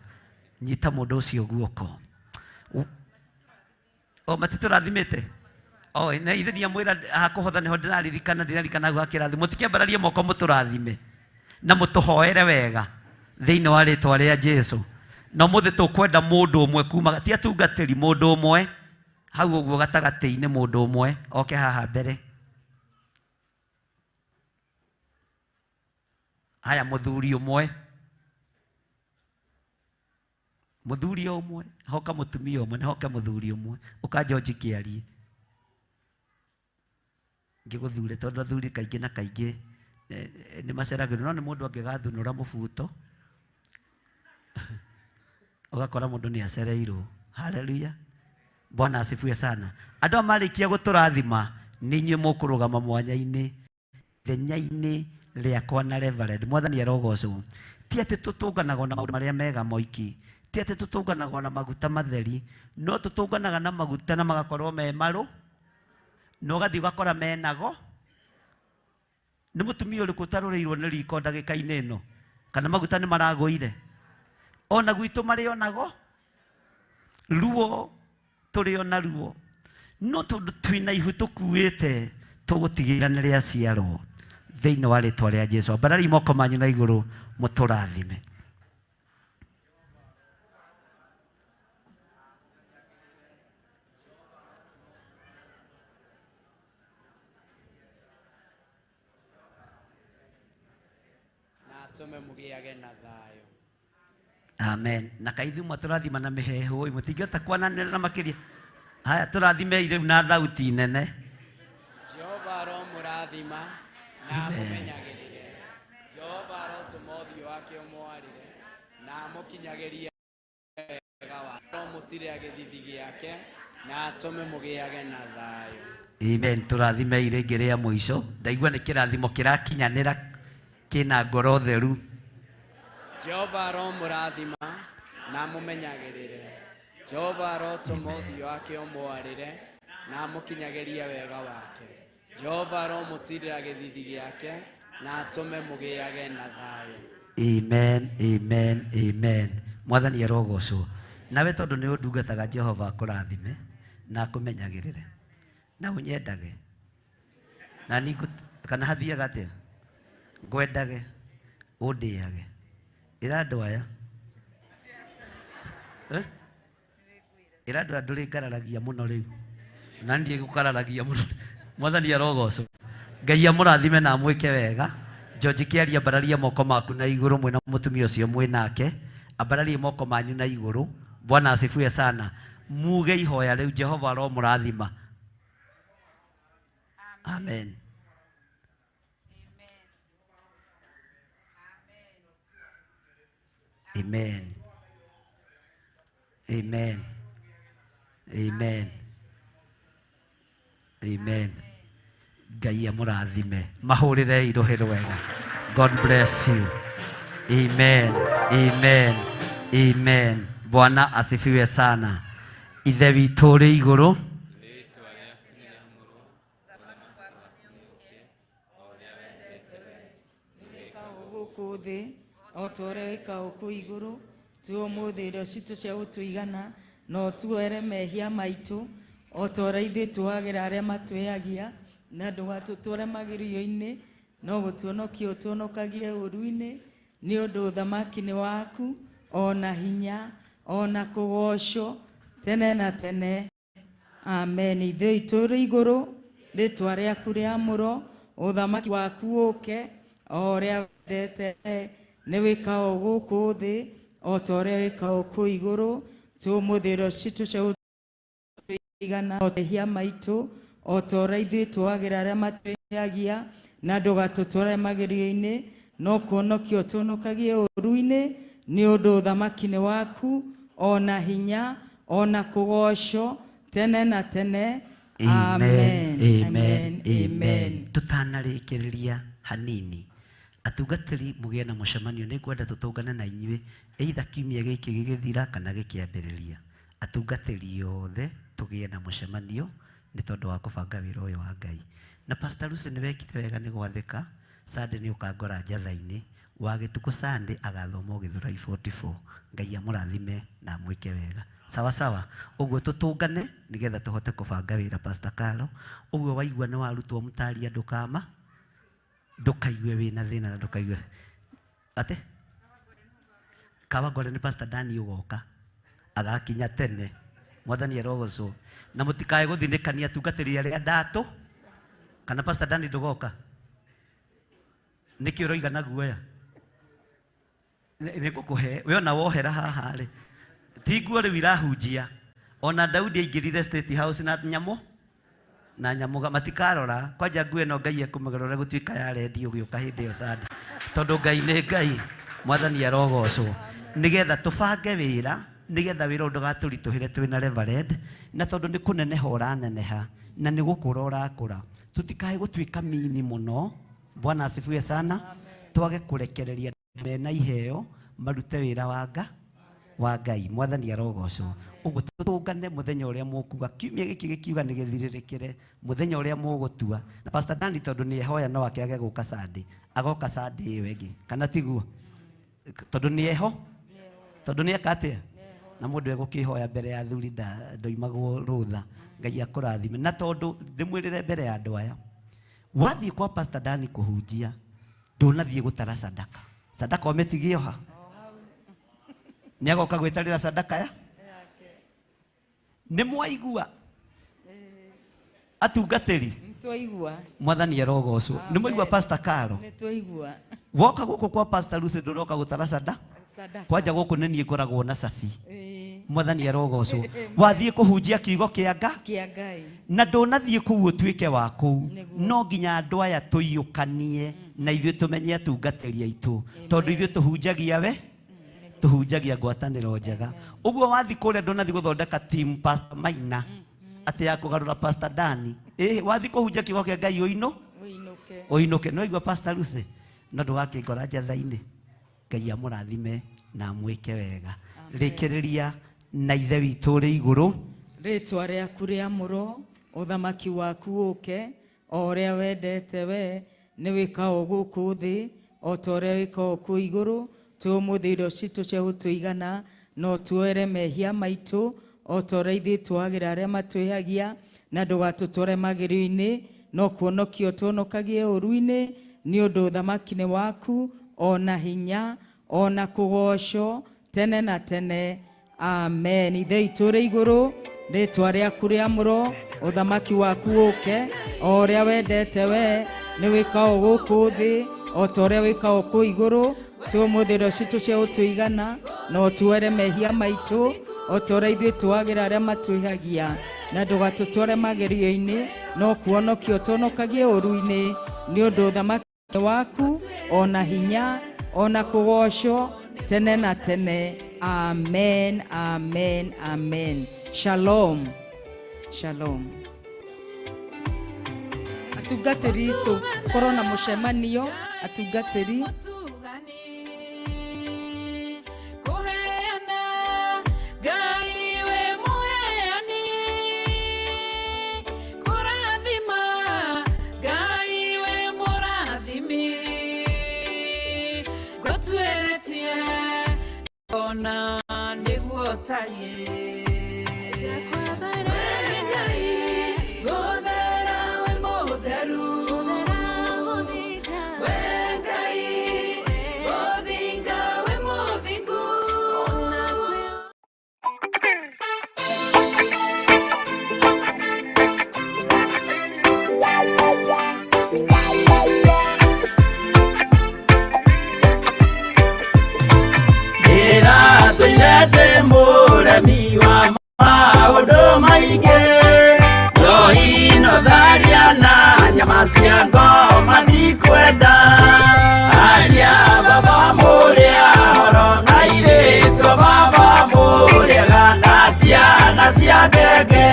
Nyita mũndũ ũcio guoko. O matitũrathimĩte? O na ithe ndiamwĩra ha kũhotha nĩho ndĩraririkana, ndĩraririkana hau hakĩrathimwo. Mũtikĩambararie moko mũtũrathime na mũtũhoere wega thĩinĩ wa rĩtwa rĩa Jesu. Na ũmũthĩ tũkwenda mũndũ ũmwe kuma, ti atungatĩri, mũndũ ũmwe hau ũguo gatagatĩ-inĩ, mũndũ ũmwe oke haha mbere. Haya, mũthuri ũmwe, mũthuri ũmwe, hoka mũtumia ũmwe, na hoke mũthuri ũmwe. Ũka George kĩarie. Ngĩgũthure tondũ athuri kaingĩ na kaingĩ nĩ maceragĩrwo, no nĩ mũndũ angĩgathunũra mũbuto ũgakora mũndũ nĩ acereirwo. Haleluya. Bwana asifiwe sana. Andũ aya marĩkia gũtũrathima nĩ inyuĩ mũkũrũgama mwanya-inĩ ithenya-inĩ rĩakwa na Reverend. Mwathani arogocwo. Ti atĩ tũtũnganagwo na maũndũ marĩa mega moiki, ti atĩ tũtũnganagwo na maguta matheri, no tũtũnganaga na maguta na magakorwo me marũ, na ũgathiĩ ũgakora menago. Nĩ mũtumia ũrĩkũ ũtarũrĩirwo nĩ riko ndagĩka-inĩ ĩno? Kana maguta nĩ maragũire? Ona gwitũ marĩ onago ruo, tũrĩ ona ruo, no tondũ twĩna ihu tũkuĩte tũgũtigĩrĩra nĩ rĩaciarwo thĩinĩ wa rĩtwa rĩa Jesu. Ambarari moko manyu na igũrũ mũtũrathime. Na atũme mũgĩage na thayũ. Amen. Na kaithu matũrathima na mĩheehũ, mũtingĩhota kwananĩrĩra makĩria. Haya, tũrathimei rĩu na thauti nene. Jehova aromũrathima na amũmenyagĩrĩre. Jehova arotũma ũthiũ wake ũmwarĩre na amũkinyagĩrie wega wake. Aromũtirĩra gĩthithi gĩake na atũme mũgĩage na thayũ. Amen. Tũrathimei rĩngĩ rĩa mũico. Ndaigua nĩ kĩrathimo kĩrakinyanĩra kĩna ngoro theru. Jehova aromũrathima na amũmenyagĩrĩre. Jehova arotũma ũthiũ wake ũmwarĩre na amũkinyagĩrie wega wake. Jehova aromũtirĩra gĩthithi gĩake na atũme mũgĩage na thayũ. Amen, amen, amen. Mwathani arogocwo. Nawe tondũ nĩ ũndungataga, Jehova akũrathime na akũmenyagĩrĩre na ũnyendage na ni kana hathiaga atĩa, ngwendage ũndĩage. Ĩra andũ aya, ĩra andũ aya ndũrĩngararagia mũno rĩu, na niĩ gũkararagia mũno. Mwathani arogocwo. Ngai amũrathime na amwĩke wega. George kĩaria, ambararia moko maku na igũrũ mwĩna mũtumia ũcio mwĩ nake. Ambararia moko manyu na igũrũ. Bwana asifiwe sana. Muge ihoya rĩu, Jehova aromũrathima. Amen. Amen. Amen. Amen. Amen. Ngai amũrathime. Mahũrĩre irũhĩ rwega. God bless you. Amen. Amen. Amen. Bwana asifiwe sana. Ithe witũ ũrĩ igũrũ. Gũkũ thĩ o ta ũrĩa wĩkagwo kũu igũrũ tũhe ũmũthĩ irio citũ cia gũtũigana na ũtuoere mehia maitũ o ta ũrĩa ithuĩ tuohagĩra arĩa matwĩhagia na ndũgatũtware magerio-inĩ no gũtuonokia ũtuonokagie ũũru-inĩ nĩ ũndũ ũthamaki nĩ waku ona hinya ona kũgocwo tene na tene. Amen. Ithe witũ ũrĩ igũrũ, rĩtwa rĩaku rĩamũrwo, ũthamaki waku ũke, o ũrĩa wendete nĩ wĩkagwo gũkũ thĩ o ta ũrĩa wĩkagwo kũu igũrũ. Tũhe ũmũthĩ irio citũ cia gũtũigana, o mehia maitũ o ta ũrĩa ithuĩ tuohagĩra arĩa matwĩhagia, na ndũgatũtware magerio-inĩ no kũhonokia ũtũhonokagie ũũru-inĩ, nĩ ũndũ ũthamaki nĩ waku ona hinya ona kũgocwo tene na tene. Amen. Amen. Amen. Tutanarĩkĩrĩria hanini, atungatĩri mũgĩe na mũcemanio, nĩ ngwenda tũtũngane na inyuĩ either kiumia gĩkĩ gĩgĩthira kana gĩkĩambĩrĩria. Atungatĩri othe tũgĩe na mũcemanio nĩ tondũ wa kũbanga wĩra ũyũ wa Ngai. Na Pastor Lucy nĩ wekire wega nĩ gwathĩka. Sunday nĩ ũkangora njatha-inĩ wa gĩtukũ. Sunday agathoma Gĩthũrai 44. Ngai amũrathime na amwĩke wega. Sawa sawa. Ũguo tũtũngane nĩgetha tũhote kũbanga wĩra. Pastor Carlo, ũguo waigua nĩ warutwo mũtaria, ndũkama ndũkaigue wĩna thĩna na ndũkaigue atĩ Kawangware nĩ Pastor Dani ũgoka agakinya tene. Mwathani arogocwo. Na mũtikae gũthinĩkania atungatĩri arĩa ndatũ kana Pastor Dani ndũgoka nĩkĩ ũroiga na guoya nĩ ngũkũhe we ona wohera haha rĩ ti nguo rĩu irahunjia. Ona Daudi aingĩrire State House na nyamũ na nyamũga matikarora kwanja nguo ĩno Ngai ekũmĩgarũra gũtuĩka ya rendi ũgĩũka hĩndĩ ĩyo Sunday, tondũ Ngai nĩ Ngai. Mwathani arogocwo. Nĩgetha tũbange wĩra, nĩgetha wĩra ũyũ ndũgatũritũhĩre twĩna Reverend, na tondũ nĩ kũneneha ũraneneha na nĩ gũkũra ũrakũra, tũtikae gũtuĩka mini mũno. Bwana asifiwe sana. Twage kũrekereria mena iheo marute wĩra wa Ngai. Mwathani arogocwo. Ũguo tũtũngane mũthenya ũrĩa mũkuga kiumia gĩkĩ gĩkiuga nĩ gĩthirĩrĩkĩre, mũthenya ũrĩa mũgũtua. Na Pastor Dani tondũ nĩ ehoya no akĩage gũka Sunday, agoka Sunday ĩyo ĩngĩ, kana tiguo? Tondũ nĩ eho, tondũ nĩ eka atĩa na mũndũ egũkĩhoya mbere ya athuri ndoimagwo rũtha. Ngai akũrathime. Na tondũ ndĩmwĩrĩre mbere ya andũ aya, wathiĩ kwa Pastor Dani kũhunjia ndũnathiĩ gũtara sadaka. Sadaka ũmĩtigie ha, nĩ agoka gwĩtarĩra sadaka ya nĩ mwaigua atungatĩri. Nĩtwaigua. Mwathani arogocwo. Nĩ mwaigua Pastor Carlo? Nĩtwaigua. Woka gũkũ kwa Pastor Lucy ndũroka gũtara sada sadaka. Kwanja gũkũ nĩ niĩ ngoragwo na cabi. Mwathani arogocwo. Wathiĩ kũhunjia kiugo kĩa Nga kĩa Ngai na ndũnathiĩ kũu ũtuĩke wa kũu. No nginya andũ aya tũiyũkanie na ithuĩ tũmenye atungatĩri aitũ, tondũ ithuĩ tũhunjagia we tũhunjagia ngwatanĩro njega. Ũguo wathiĩ kũrĩa ndũnathiĩ gũthondeka team Pastor Maina atĩ ya kũgarũra Pastor Dani. Ĩ wathiĩ kũhunjia kiugo kĩa Ngai ũinũ ũinũke. Ũinũke. No igua Pastor Lucy no ndũgakĩngora njatha-inĩ. Ngai amũrathime na amwĩke wega. Rĩkĩrĩria na Ithe witũ ũrĩ igũrũ. Rĩtwa rĩaku rĩamũrwo, ũthamaki waku ũke, o ũrĩa wendete we nĩ wĩkagwo gũkũ thĩ o ta ũrĩa wĩkagwo kũu igũrũ. Tũhe ũmũthĩ irio citũ cia gũtũigana, na ũtuoere mehia maitũ o ta ũrĩa ithuĩ tuohagĩra arĩa matwĩhagia, na ndũgatũtware magerio-inĩ no kũhonokia ũtũhonokagie ũũru-inĩ, nĩ ũndũ ũthamaki nĩ waku ona hinya ona kũgocwo tene na tene. Amen. Ithe witũ ũrĩ igũrũ, rĩtwa rĩaku rĩamũrwo, ũthamaki waku ũke, o ũrĩa wendete we nĩ wĩkagwo gũkũ thĩ o ta ũrĩa wĩkagwo kũu igũrũ. Tũhe ũmũthĩ irio citũ cia gũtũigana, na ũtuoere mehia maitũ o ta ũrĩa ithuĩ tuohagĩra arĩa matwĩhagia, na ndũgatũtware magerio-inĩ no kũhonokia ũtũhonokagie ũũru-inĩ, nĩ ũndũ ũthamaki waku ona hinya ona kũgocwo Tene na tene. Amen, amen, amen. Shalom, shalom. Atungatĩri tũkorwo na mũcemanio atungatĩri. Kũheana Ngai wĩ mũheani, kũrathima Ngai wĩ mũrathimi, ngũtuĩrĩtie ona nĩguo ũtariĩ. We Ngai gũthera wĩ mũtheru, we Ngai gũthinga wĩ mũthingu. Ndĩratũire ndĩ mũremi wa maũndũ maingĩ, njohi no tharia na nyama cia ngoma ndikwenda. Aria baba mũrĩa horo na airĩtu a baba mũrĩaga na ciana cia ngenge.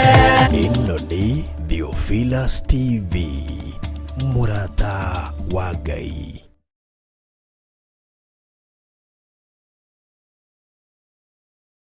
Ĩno nĩ Theophilus TV, mũrata wa Ngai.